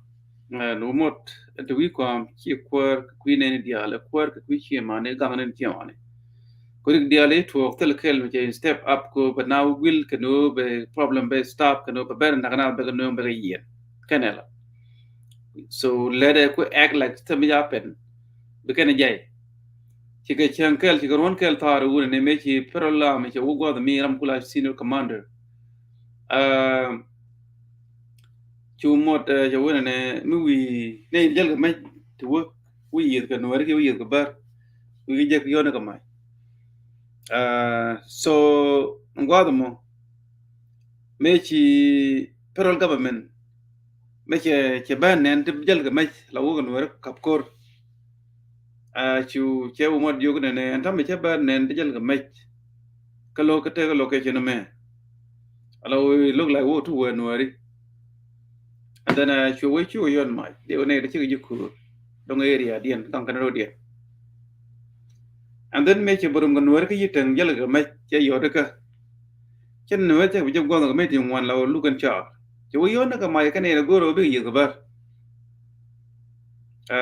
Ɛ ni wumot ti wi̱i̱ kɔam ci kuäär kɛ kui̱ nɛni diaal, ɛ kuäär kɛ kui̱ ci mani gaŋ nɛni ci mani. Kurik diaal i̱ tuɔɔk thil kɛl mi cɛ step up ko bɛ na wil kɛ ni wä bɛ problem bɛ stop kɛ ni wä bɛ bɛr nak na bɛ kɛ ni wä bɛ kɛ yiɛn kɛnɛ la. So lɛdɛ ku act like thil mi ja pɛn bi kɛnɛ jay. Cikɛ cäŋ kɛl, cikɛ ruɔ̱n kɛl thaar wun ni mëë ci pɛrɛ la mi cɛ wä guath mi ram kula senior commander. Ɛ Cu mot ɛ cɛ wunɛ nɛ mi wi̱i̱ nɛ in jɛl kɛ mɛc ti wä wi̱i̱ yiëth kɛ nuɔ̱ɔ̱ri ki wi̱i̱ yiëth kɛ bär wi̱i̱ ki jek yɔ̱n kɛ mac. Ɛ so guath mɔ mëë ci federal government mëë cɛ cɛ bän nɛn ti jɛl kɛ mɛc la wä kɛ nuɔ̱ɔ̱ri kap kor. Ɛ cu cɛ wä mot jiök nɛnɛ ɛn ta̱mɛ cɛ bä nɛn ti jɛl kɛ mɛc. Kä lo̱k kä tek location mɛ. Ala wä look like wä tu wä nuɔri. And then ɛ cu wä cu yɔn mac di wä nɛ ti cik ji̱ kur. Dɔŋ area diɛn kaŋ kɛn ro̱diɛn. And then mɛ cɛ bä rum kɛ nuɔri kä yi̱ täŋ jɛl kɛ mɛc cɛ yɔt kä. Cɛ nuɔri cɛ bi jɛ guɔnh kɛ mɛc ti ŋuan la wä luk ɛn car. Cɛ wä yɔn kɛ mac kɛn ɛ go̱r wä bik yi̱th kɛ bär. Ɛ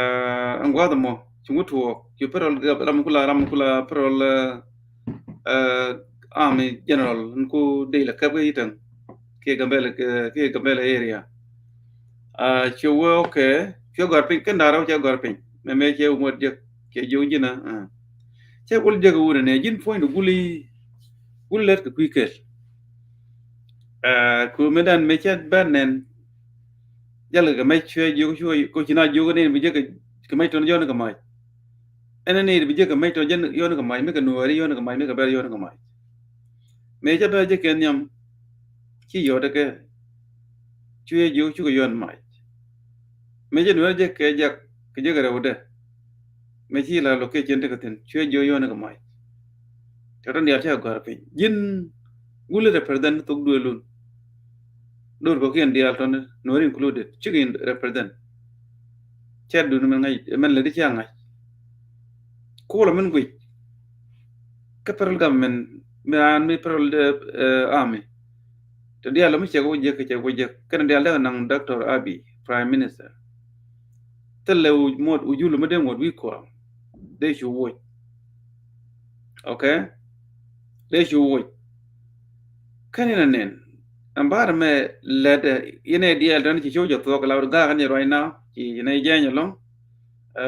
ɛn gua̱a̱th ɛmɔ ci ŋut tuɔɔk ci federal ram kula ram kula federal ɛ army general in ku dee la kɛp kä itäŋ kiɛ Gambela kiɛ Gambela area. Ɛ ci wä okay ci gɔr piny kɛn da̱rä wä ci gɔr piny mɛ mɛ ci wä ŋuɔt jek ci jiw ji̱n ɛ ci wul jek wun ɛ nɛ ji̱n puɔ̱ny du guli gul lɛt kɛ kui̱ kel. Ɛ ku mi dan mɛ ci bɛn nɛn Jal kɛ mɛc cuɛ jiök cuɛ ko ci na jiök ni bi jek kɛ mɛc tɔn jɔn kɛ mac. Ɛn ni bi jek kɛ mɛc tɔn jɔn kɛ mac mi kɛ nuɔri jɔn kɛ mac mi kɛ bɛr jɔn kɛ mac. Mɛ ca bɛ jek kɛ nhiam ci yɔt kɛ cuɛ jiök cukɛ jɔn mac. Mɛ ca nuɔri jek kɛ jak kɛ jek rɛw dɛ. Mɛ ci la location ti kɛ thin cuɛ jiök jɔn kɛ mac. Tɛ tɔn dial ca gɔr piny ji̱n wuli represent thok duelun. Dor kɔkiɛn diaal tɔni nuɔri included cik in represent. Cɛt duni min ŋa̱c min lɛ di cia ŋa̱c. Kulɔ min guic kä federal government mi raan mi federal army. Te diaal mi cɛ kɛ wä jek kɛ cɛ wä jek kɛn diaal dek naŋ Doctor Abiy Prime Minister. Thilɛ muɔt wujulu mi dee ŋuɔt wi̱i̱ kuɔm dee cu woc. Okay. Dee cu woc. Kɛn inɛ nɛn ɛn bar mɛ lɛt inɛ diɛl tɔn ci cio̱w jɛ thuɔk la wut ga̱a̱k ni right now ci inɛ jɛny ɛlɔŋ.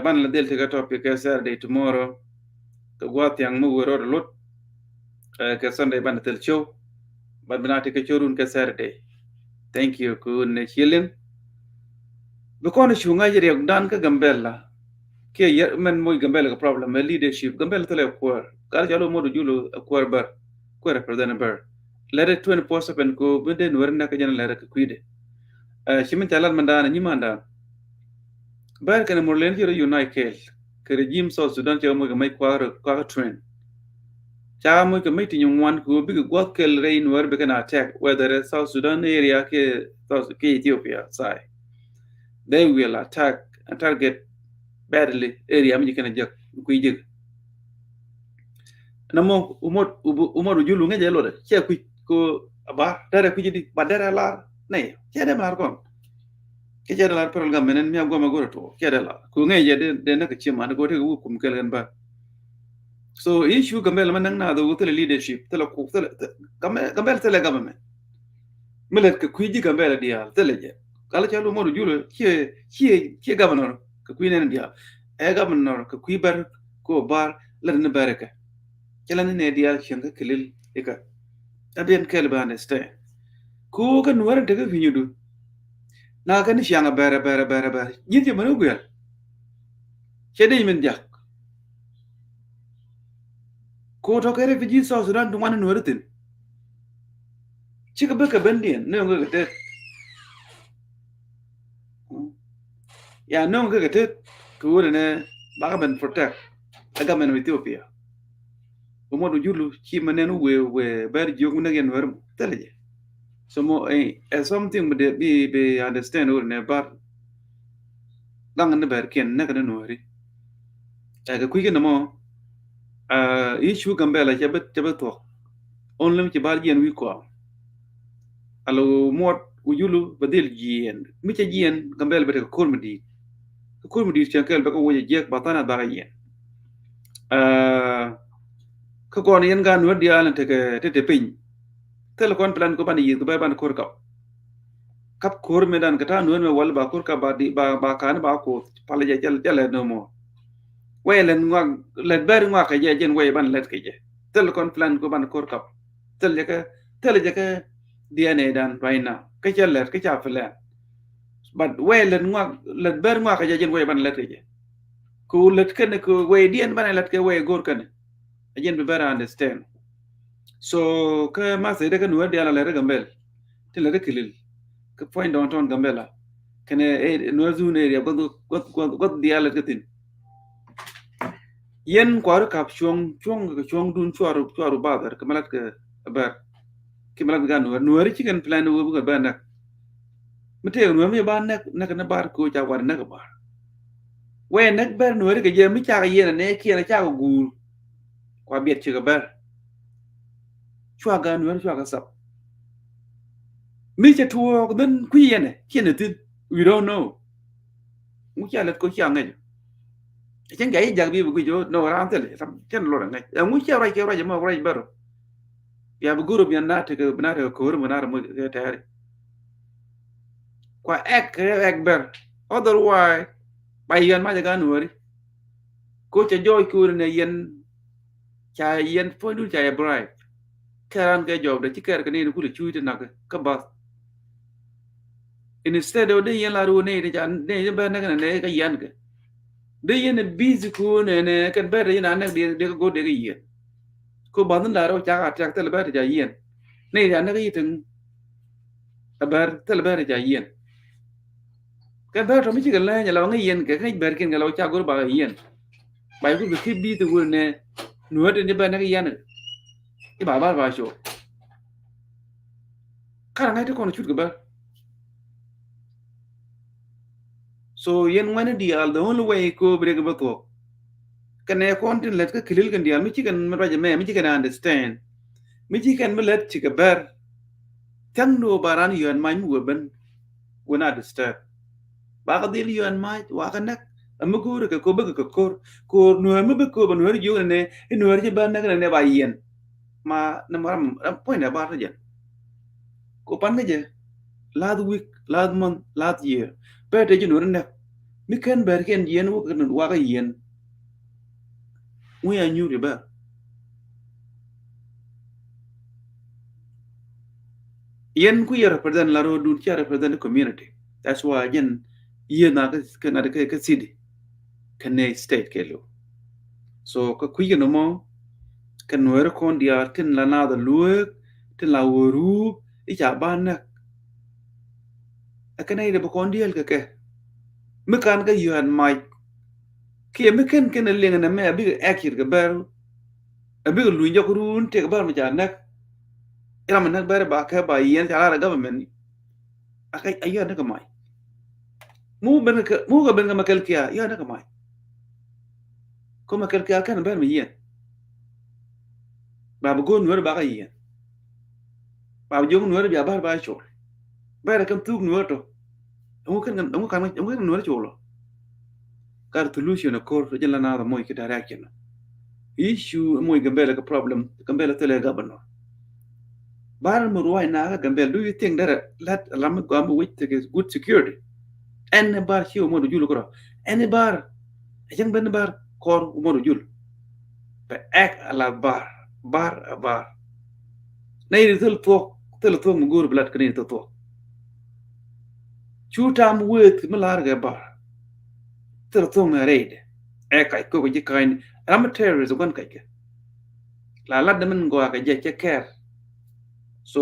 Ban la dhil ti kɛ topic kɛ Saturday tomorrow. Kɛ gua̱a̱th thiaŋ mi wër rɔɔd lut. Kɛ Sunday ban thil cio̱w. Ban bi na ti kɛ cio̱w run kɛ Saturday. Thank you kun ni ci liŋ. Bi kɔn cu ŋa̱c riɛk dan kä Gambela. Kiɛ yɛ mɛn moc Gambela kɛ problem mɛ leadership Gambela thilɛ kuäär gal cɔl wä modu julu ɛ kuäär bär. Kuäär represent bär. Lɛt it twenty four seven ko bi den weri nɛk kɛ jɛn lɛt kɛ kui̱dɛ. Ci min ca lat mɛn dan nyi man dan. Bär kɛn mur len ci rɔ unite kɛɛl kɛ regime South Sudan cɛ moc kɛ mɛc kua̱r kua̱r train. Ca moc kɛ mec ti nyin ŋuan kɛ ɣöö bikɛ gua̱th kɛl rɛy nuäär bikɛ na attack whether South Sudan area kiɛ South kiɛ Ethiopia side. They will attack and target badly area mi ji̱ kɛn a jek kui̱ jek. Na mɔ umot umot ujulu ŋäcɛ lotdɛ cɛ kui̱ ko a ba derɛ kui̱ jidi ba derɛ lar nɛ cɛ dɛ lar kɔn. Kɛ cɛ dɛ lar federal government ɛn mi a guam a go̱rɛ tuɔ cɛ dɛ lar ku ŋäcɛ dɛ dɛ nɛ kɛ ciɛ man go̱rɛ kɛ wuk kum kɛl kɛn ba. So issue Gambela mɛ näŋ na dhok thilɛ leadership thilɛ kuk thilɛ Gambela thilɛ government. Mi lɛt kɛ kui̱ ji̱ Gambela diaal thilɛ jɛ gal cɛ lu mɔdu julɛ ciɛ ciɛ ciɛ governor kɛ kui̱ nɛn diaal. Ɛ governor kɛ kui̱ bɛr ko bar lɛt ni bɛr kɛ cɛ lɛt ni nɛ diaal cieŋ kɛ kilil ikä. Ɛ bien kɛl bɛ understand. Ku kä Nuäär in tekä pinyudu. Na kɛn ciaŋ a bɛr a bɛr a bɛr a bɛr. Ji̱n ci mɛn wä guiɛl. Cɛ dee min diak. Ku tɔ kɛ refugee South Sudan ti ŋuan Nuäär thin. Cikɛ bä kɛ ben diɛn nööŋ kɛ kɛ tet. Ya nööŋ kɛ kɛ tet kɛ wurɛ nɛ bakɛ ben protect. Ɛ government of Ethiopia. Wä mɔt wä julu ci mɛ nɛn wee wee bɛr jiök mi näk yɛn Nuäär mɔ thilɛ jɛ. So mɔ ɛ something bi de bi bi understand wä nɛ bar. Daŋ ni bɛr kiɛn näk ni Nuääri. Ɛ kɛ kui̱ kɛ nɛ mɔ issue Gambɛla cɛ bɛ cɛ bɛ thuɔk. Only mi ci bar jiɛn wi̱i̱ kɔam. Alo muɔt wä julu bɛ dhil jiɛn mi cɛ jiɛn Gambɛla bɛ tekɛ ko̱r mi di̱i̱t. Kɛ ko̱r mi di̱i̱t cɛn kɛl bɛ kɛ wocɛ jiɛk ba thanɛ dhakɛ jiɛn. Kä kɔn yɛn gan wä diaal ni tekɛ te te piny. Thil kɔn plan kɔ ban yiëth kɔ bɛ ban ko̱r kap. Kap ko̱r mi dan kɛ ta̱a̱ Nuäär mi wal ba ko̱r kap ba di ba ba kan ba ko̱th pal jɛ jɛl jɛl nömɔ. Wɛy lɛt ŋuak lɛt bɛr ŋuak kɛ jɛ jɛn wɛy ban lɛt kɛ jɛ. Thil kɔn plan kɔ ban ko̱r kap. Thil jɛ kɛ thil jɛ kɛ D N A dan right now. Kä cɛ lɛt kä ca plan. But wɛy lɛt ŋuak lɛt bɛr ŋuak kɛ jɛ jɛn wɛy ban lɛt kɛ jɛ. Kɛ wä lät kɛn kɛ wɛy diɛn banɛ lät kɛ wɛy go̱r kɛn. A jɛn bi bɛr understand. So kä message dɛ kä Nuäär diaal a lɛt rɛ Gambɛl. Ti lɛt rɛ kilil. Kä point downtown Gambɛla. Kɛnɛ Nuäär zone area guath guath guath diaal lɛt kä thin. Yɛn kua̱r kap cuɔ̱ŋ cuɔ̱ŋ kɛ cuɔ̱ŋ dun cuaru cuaru badhɛr kɛ mɛ lɛt kɛ bɛr. Ki mɛ lɛt kɛ gan Nuäär Nuäär ci kɛn plan wä bikɛ bɛr nɛk. Mi tëëk Nuäär mi ba nɛk nɛk ni bar ko ca war nɛk bar. Wee nɛk bɛr Nuäär kɛ jɛ mi cakɛ yɛn nɛ kiɛn cakɛ guur. Kua biɛt cikɛ bɛr. Cua gan Nuäär cua kɛ sap. Mi cɛ tuɔɔk dhin kui̱ yɛn kiɛn thin. We don't know. Ŋu cia lɛt ko cia ŋɛc. Cɛn kɛ i̱ jak bi bi guic no ran thil cɛn lor ŋɛc. Ŋu cia ruac kɛ ruac mɔ ruac bɛr. Bia bi gurop yɛn na tekɛ bi na tekɛ ko̱r mi na rɛ muc kɛ tɛɛri. Kua ɛk kɛ ɛk bɛr. Otherwise ba yɛn ma jɛ gan weri. Ko cɛ jɔɔc ko̱r nɛ yɛn ca yɛn puɔ̱nydun ca yɛ bribe. Kɛ ran kɛ jɔɔk dɛ ci kɛɛr kɛ ni ni kulɛ cuuc ti nak kä bath. Instead of dee yɛn la ruɔ ni ni ca ni ni bɛ nɛk nɛ nɛ kɛ yɛn kɛ. Dee yɛn busy ko̱r nɛ nɛ kɛn bɛ dee yɛn a nɛk dee dee kɛ go̱r dee kɛ yɛn. Ko bath ni la rɛw ca ka tiak thil bɛ ti ca yɛn. Ni ca nɛk yi tiŋ. A bɛr thil bɛr ca yɛn. Kɛ bɛr tɔ mi cikɛ lɛny la ŋäc yɛn kɛ ŋäc bɛr kiɛn kɛ la ca go̱r ba yɛn. Ba yɛ go̱r bi ki bi ti wur nɛ Nuäär tin ci bɛr nɛ kɛ yɛn. I̱ ba bar ba cok. Kar ŋäc ti kɔn cut kɛ bɛr. So yɛn ŋuɛni diaal the only way ko bi rek bä thuɔk. Kɛnɛ kɔn tin lät kä kilil kɛn diaal mi ci kɛn mi ruac ɛmɛ mi ci kɛn understand. Mi ci kɛn mi lät cikɛ bɛr. Thiaŋ ni wä ba ran yɔn mac mi wä ben. Wä na disturb. Ba kɛ dhil yɔn mac wa kɛ näk. Ɛ mi go̱o̱r kɛ ko̱r bä kɛ ko̱r. Ko̱r Nuäär mi bä ko̱r bä Nuäär jiök nɛ nɛ i̱ Nuäär ci bä näk nɛ nɛ ba yɛn. Ma nɛ ma ram ram puɔ̱ny nɛ bar tä jɛn. Ko pan kä jɛ last week, last month, last year. Bɛ te ji̱ Nuäär näk mi kɛn bɛr kɛn jiɛn wä kɛ wakä yɛn. Ŋu ya nyuur i̱ bɛr. Yɛn ku yɛ represent la ro̱o̱dun cia represent community. That's why jɛn yɛn na kä kä ŋa̱t kä kä city. Kɛ nɛ state kɛ lo. So kä kui̱ kɛ nɔmɔ kɛ Nuäär kɔn diaal tin la nath a lueek tin la wä ruup i̱ ca ba näk. Ɛ kɛn a yit ɛ bi kɔn diaal kɛ kɛ mi kan kä yɔ̱a̱n mac. Kiɛ mi kɛn kɛn ɛ liŋ ɛn ɛmɛ a bikɛ ɛk yit kɛ bɛr. Ɛ bikɛ luny jɔk run tëk bɛr mi ca näk. Iram mi näk bɛr ba kɛ ba yɛn ca lar ɛ government. Aka ayɔ̱a̱n näk kɛ mac. Mu ben kɛ mu kɛ ben kɛ mɛ kɛl kia yɔ̱a̱n näk kɛ mac. Kä mɛ kɛl kia kɛn bɛr mi yɛn. Ba bi go̱o̱r Nuäär ba kɛ yɛn. Ba bi jiök Nuäär bia bar ba col. Bɛr kɛn thuk Nuäär tɔ. Ɛŋu kɛn ɛŋu kan ɛŋu kɛn Nuäär col ɔ. Kar solution ɛ ko̱r jɛn la naath ɛ moc kɛ direction. Issue ɛ moc Gambɛl kɛ problem Gambɛl thilɛ governor. Bar mi ruac na kä Gambɛl, do you think that lat lam mi gɔam mi wec tekɛ good security? Ɛn bar ci wä mɔ du jul kärɔ. Ɛn bar ɛ cäŋ ben bar kɔr wä mɔ du jul. Bɛ ɛk a la bar bar a bar. Na yiri thil thuɔk Thilɛ thuɔ̱k mi go̱o̱r bi lat kä nɛy ti thuɔ̱k. Cu tam wëëth mi la̱r kɛ bar. Thilɛ thuɔ̱k mi rɛydɛ. Ɛ kac kok ji̱ ka̱ny. Ram mi terrorist gua̱n kac kɛ. La lat ni min gɔaa kɛ jɛ cɛ kɛɛr. So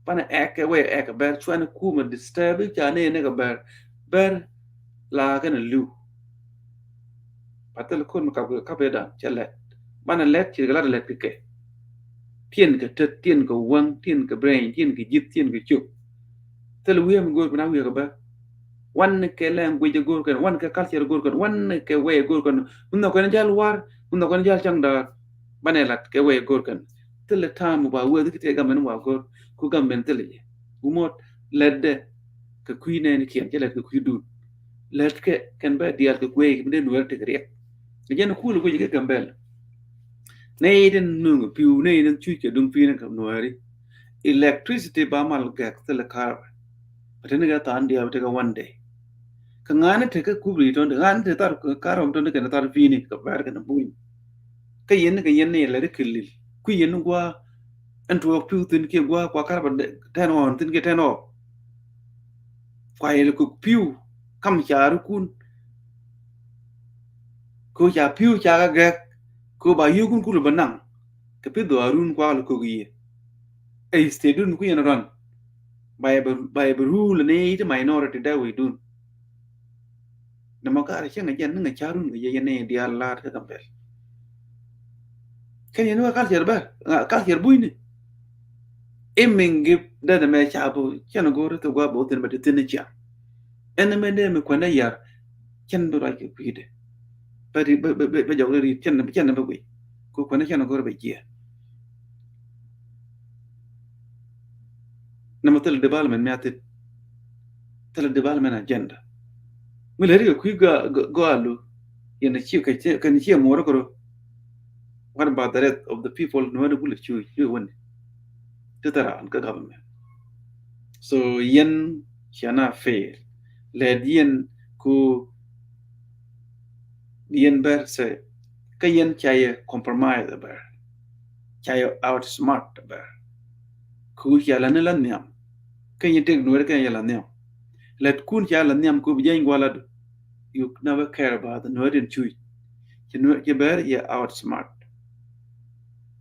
banɛ ɛk kɛ wee ɛk kɛ bɛr cuanɛ kumɛ disturb i̱ ca nɛy ni kɛ bɛr. Bɛr la kɛn a li̱w. Ba thil kun mi kap kɛ kap ëë dan cɛ lɛt. Banɛ lɛt ci kɛ lat lɛt kɛ kɛ. Tiɛn kɛ tet, tiɛn kɛ wäŋ, tiɛn kɛ brain, tiɛn kɛ ji̱th, tiɛn kɛ cop. Thil wi̱i̱ mi go̱o̱r kɛ na wi̱i̱ kɛ bä. Wan kɛ language go̱o̱r kɛn, wan kɛ culture go̱o̱r kɛn, wan kɛ way go̱o̱r kɛn. Mun nhɔk kɛn jal war, mun nhɔk kɛn jal caŋ daar. Banɛ lat kɛ way go̱o̱r kɛn. Thil tam ba wee thik tɛ gam mɛn wa go̱o̱r, ku gam mɛn thil yɛ. Wumot lɛt dɛ kɛ kui̱ nɛn kiɛn, cɛ lɛt kɛ kui̱ dun. Lɛt kɛ kɛn bɛ diaal kɛ kui̱, kɛ bi dee nuɛr tek riɛk. Kɛ jɛn kul guic kɛ Gambɛl. Nɛy tin nuŋ piu, nɛy tin cuc kɛ duŋ pi̱i̱n kɛ nuääri. Electricity ba mal gɛk thilɛ karba. Bɛ tini kɛ than diaal bɛ tekɛ one day. Kɛ ŋa̱ni tekɛ kubri tɔn, ŋa̱ni tekɛ thar karba tɔn kɛn thar pi̱i̱ni kɛ bɛr kɛn buny. Kä yɛn kɛ yɛn ni lɛ ri kɛ lil. Kui̱ yɛn ni gua̱a̱ ɛn tuɔɔk piu thin kiɛ gua̱a̱ kua karba tɛn ɣɔn thin kiɛ tɛn ɣɔk. Kua yɛl kuk piu kam ca rukun. Ko ca piu ca kɛ gɛk ko ba yukun kul bä naŋ. Kɛ pi dhɔaarun kua lɛ kok yie. Ɛ state dun ku yɛn run. Ba yɛ bɛ, ba yɛ bɛ rule ni ti minority dee wi̱i̱ dun. Nɛ mɔ kaar cäŋ a jɛn ni ŋa carun kɛ yɛ yɛn ni diaal laat kä Gambɛl. Kɛn yɛn ni wä culture bär, culture bunyni. Imin gip dɛn mɛ ca bu cɛn go̱o̱r ti gua bu thin bɛ ti thin ciaŋ. Ɛn mɛ dee mi kuɛn dee yar cɛn bi ruac kɛ kui̱dɛ. Bɛ ri bɛ, bɛ, bɛ, bɛ jɔk ri cɛn, cɛn bɛ guic. Ku kuɛn cɛn go̱o̱r bɛ jiɛ. Nɛ mɛ thil development mi a thil. Thil development agenda. Mi lɛ ri kɛ kui̱ gɔaa, gɔaa, gɔaa lu. Yɛn a ci kɛ ci, kɛ ni ci muɔrä kɛ ro. What about the rest of the people? Nuɔ̱ɔ̱ri bulɛ cu, cu wani. Ti thara an kä government. So yɛn cɛ na fail. Lɛt yɛn ku yɛn bɛr sɛ. Kä yɛn ca yɛ compromise bɛr. Ca yɛ outsmart bɛr. Ku ca la ni la nhiam. Kä yɛn tek nuɔ̱ɔ̱ri kä yɛ la nhiam. Lɛt kun ca la nhiam ku bi jɛny guala du. You never care about the nuɔ̱ɔ̱ri in cuc. Ci nuɔ̱ɔ̱ri, ci bɛr yɛ outsmart.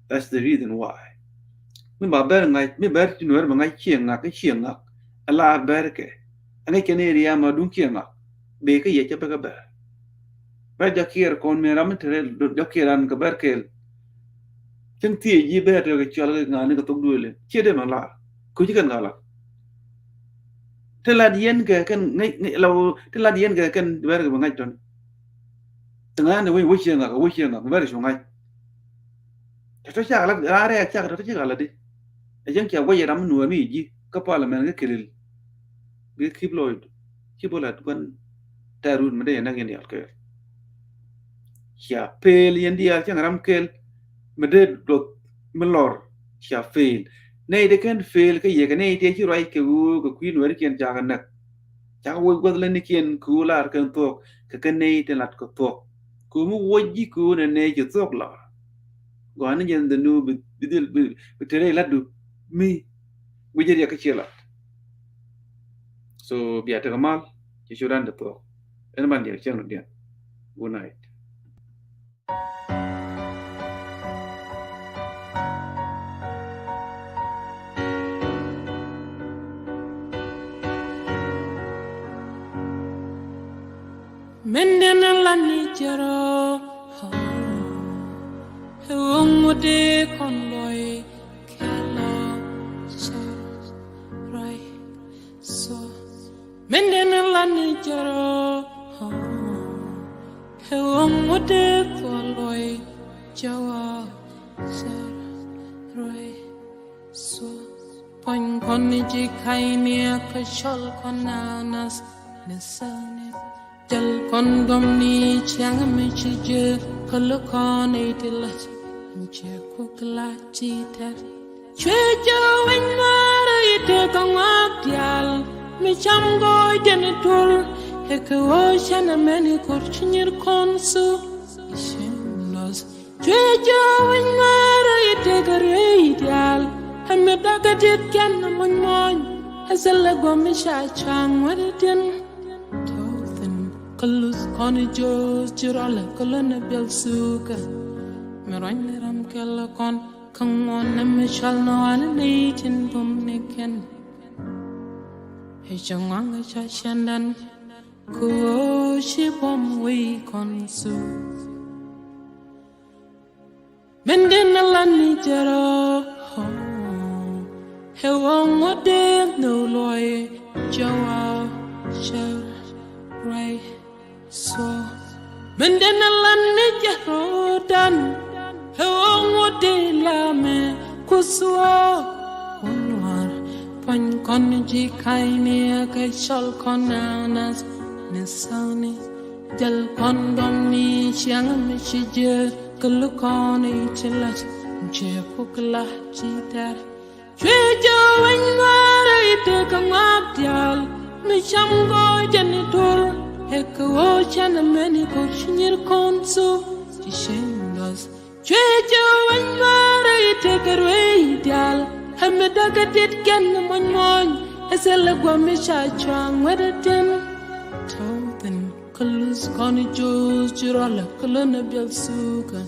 That's the reason why. Mi ba bɛr ŋa̱c, mi bɛr ti nuɛr ba ŋa̱c ciɛ ŋak, ciɛ ŋak. Ala bɛr kɛ. Aŋa̱c kɛn area ma duŋ ciɛ ŋak. Bɛ kɛ yɛ cɛ bɛ kɛ bɛr. Bɛ jɔ kiɛr kɔn mi ram mi tere jɔ kiɛr an kɛ bɛr kɛl. Cäŋ thiec ji̱ bɛ tɛ kɛ cual kɛ ŋa̱ni kɛ thok duëli. Ciɛ dee ma lar. Kuci kɛn ka lar. Ti lat yɛn kɛ kɛn ŋäc, ŋäc la wä, ti lat yɛn kɛ kɛn bɛr kɛ bɛ ŋa̱c tɔn. Ti ŋa̱n ni wec, wec ciɛ ŋak, wec ciɛ ŋak, bɛr cu ŋa̱c. Tɔ̱tɔ̱ cak la, raan rɛɛk cak tɔ̱tɔ̱ cak la di. Ɛ cäŋ cia guɔc ram mi nuɔɔr mi ji̱ kä parliament kä kelil. Bi kip lɔɔc ci bä lat gua̱n tɛɛr rut mi dee yɛn näk yɛn diaal kɛɛl. Cia pel yɛn diaal cäŋ ram kel mi dee duɔth mi lɔr cia fail. Nɛy dee kɛn fail kä yɛ kɛ nɛy tëë ci ruac kɛ ɣöö kɛ kui̱ nuɛɛrikiɛn cakɛ näk. Cakɛ woc gua̱th länikiɛn kɛ ɣöö lar kɛn thuɔ̱k kɛ kɛ nɛy tin lat kɛ thuɔ̱k. Kɛ ɣöö mi woc ji̱ kɛ ɣöö nɛ nɛy ci thuɔ̱k lar. Gɔaa ni jɛn dhɛ nu bi, bi dhil, bi, bi te rɛy latdu mi guic riɛk kä ciɛ lat. So bia tekɛ mal ci cu ran de thuɔ̱k. Ɛn man diɛk cäŋ diɛn. Good night. Min den la ni jero, hewong de kon loy kelo cher rai so. Min den la ni jero, hewong de kon loy jawa cher rai so. Pon kon ni ji kai ni ka chol kon na nas ni sa ni. Jal kɔn gɔm ni ciaŋ mi ci jɛ kä lukɔ ney ti lac. Mi cɛ kuk la ti tɛr. Cuɛ jɛ winy ŋa̱r yi tëë kä ŋɔak diaal. Mi cam gɔɔ jɛn tur. Hɛ kɛ ɣöö cɛn ɛmɛn yi kor ci nyir kɔn su. Yi cin lɔs. Cuɛ jɛ winy ŋa̱r yi tëë kä riey diaal. Ɛ mi dakä dit kɛn muny muɔny. Ɛ thilɛ guɔ mi ca cua ŋuɛ̈t itin. Tɔ̱ thi̱n kä luth kɔn i̱ jo̱o̱th ci rɔlɛ kä lön ɛ biɛl thukä. Mi ruany ni ram kɛl kɔn kä ŋuɔn ni mi cɔl ni wan ni tin bum ni kɛn. Ɛ cɛ ŋuaŋ ɛ ca cɛndan. Kɛ ɣöö ci buɔ̱m wec kɔn thuk. Min di̱n a lan ni jɛ rɔ. Ɛ ɣöö ŋuɔ̱t dee nhök luɔi jɛ wa cɛ ruac thuɔ̱k. Min di̱n a lan ni jɛ rɔ dan. Ɛ ɣöö ŋuɔ̱t dee lamɛ ku thuɔ̱k. Wä nuaar puɔ̱ny kɔn ji̱ ka̱ny ni ɛ kɛ cɔl kɔn naath ni thäni. Jäl kɔn dɔm ni ciaŋ mi ci jiɛ kä luk kɔn i̱ ci la̱t. Jɛ puk la ci tɛr. Cuɛ jɛ weny ŋuaar i̱ tëë kɛ ŋuak diaal mi cam gɔɔy jɛ ni dur. Ɛ kɛ ɣöö canɛ mɛn i̱ ko̱r ci nyir kɔn thuk ci cieŋ dɔth. Cuɛ jɛ weny ŋuaar i̱ tëë kɛ ruëëc diaal. Ɛ mi dakä dit kɛn muɔny muɔny. Ɛ thilɛ guɔ mi ca cua ŋuɛ̈t itin. Tɔ̱ thi̱n kä luth kɔn i̱ jo̱o̱th ci rɔlɛ kä lön ɛ biɛl thukä.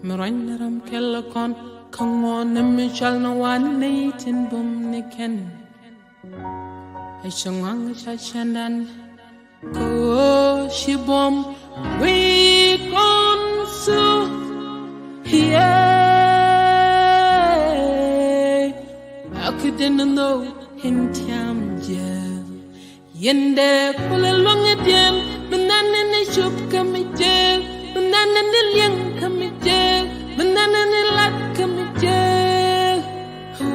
Mi ruany ni ram kɛl kɔn kä ŋuɔn ni mi cɔl ni wan ni tin bum ni kɛn. Ɛ cɛ ŋuaŋ ca cɛndan. Kɛ ɣöö ci buɔ̱m wec kɔn thuk. Yee. A ki den nhök in tiam jɛ. Yɛn dee kulɛ luäŋ idiɛn mi nɛn ni cop kä mi jek, mi nɛn ni liɛŋ kä mi jek, mi nɛn ni lat kä mi jek.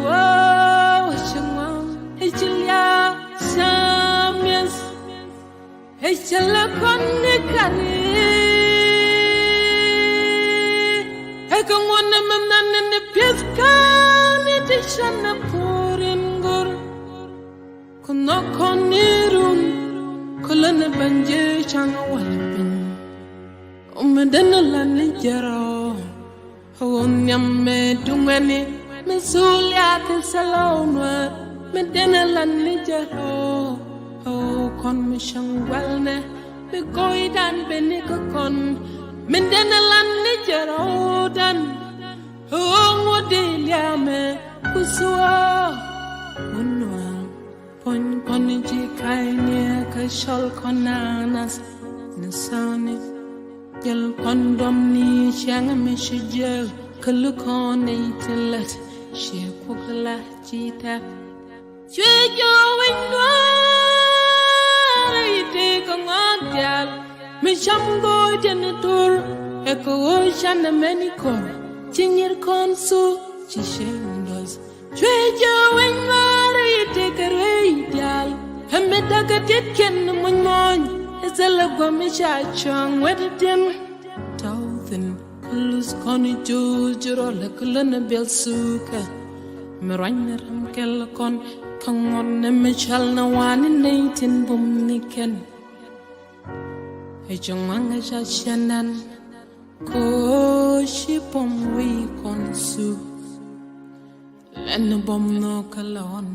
Wow, ci ŋuan i̱ ci liaak camiɛth. I̱ ci lɛ kɔn ni kari. I̱ kɛ ŋuɔn ni mi nɛn ni pieth kani ti cɛn ni puur in go̱r. Ku nhɔk kɔn ni run. Ku lä ni ben jiɛ caŋ wal piny. Mi den a lan ni jɛ rɔ. Ɣöö nhiam mi duŋɛni mi thul yath thilɛ ɣöö nuäär. Mi den a lan ni jɛ rɔ. Ɣöö kɔn mi cäŋ gualnɛ mi go̱o̱ydan ben ni kä kɔn. Mi den a lan ni jɛ rɔ dan. Ɣöö ŋuɔ̱t di liamɛ ku thuɔ̱k wä nuäär. Puɔ̱ny kɔn ji̱ ka̱ny ni ɛ kɛ cɔl kɔn naath ni thäni. Jäl kɔn dɔm ni ciaŋ mi ci jiäk kä luk kɔn ni ti lät ciɛ puk la ci tɛk. Cuɛ jɛ wec nuäär i̱ tëë kɛ ŋɔak diaal mi cam go̱o̱y jɛ ni dur. Ɛ kɛ ɣöö canɛ mɛn i̱ ko̱r ci nyir kɔn thuk ci cieŋ dɔth. Cuɛ jɛ wec ŋa̱r i̱ tëë kɛ ruëëc diaal. Ɛ mi dakä tit kɛn muny muɔny. Ɛ thilɛ guɔ̱m i̱ ca cua̱ŋ wet itin. Tɔ̱ thi̱n kä luth kɔn i̱ jo̱o̱c ji̱ rɔl ɛ kä lön ɛ biɛl thukä. Mi ruany ni ram kɛl kɔn kä ŋuɔ̱t ni mi cɔl ni wani nɛy tin bum ni kɛn. Ɛ ci ŋuaŋ ɛ ca ciɛn ɛn kɛ ɣöö ci buɔ̱m wec kɔn thuk. Lɛn buɔ̱m nhök kä lɔn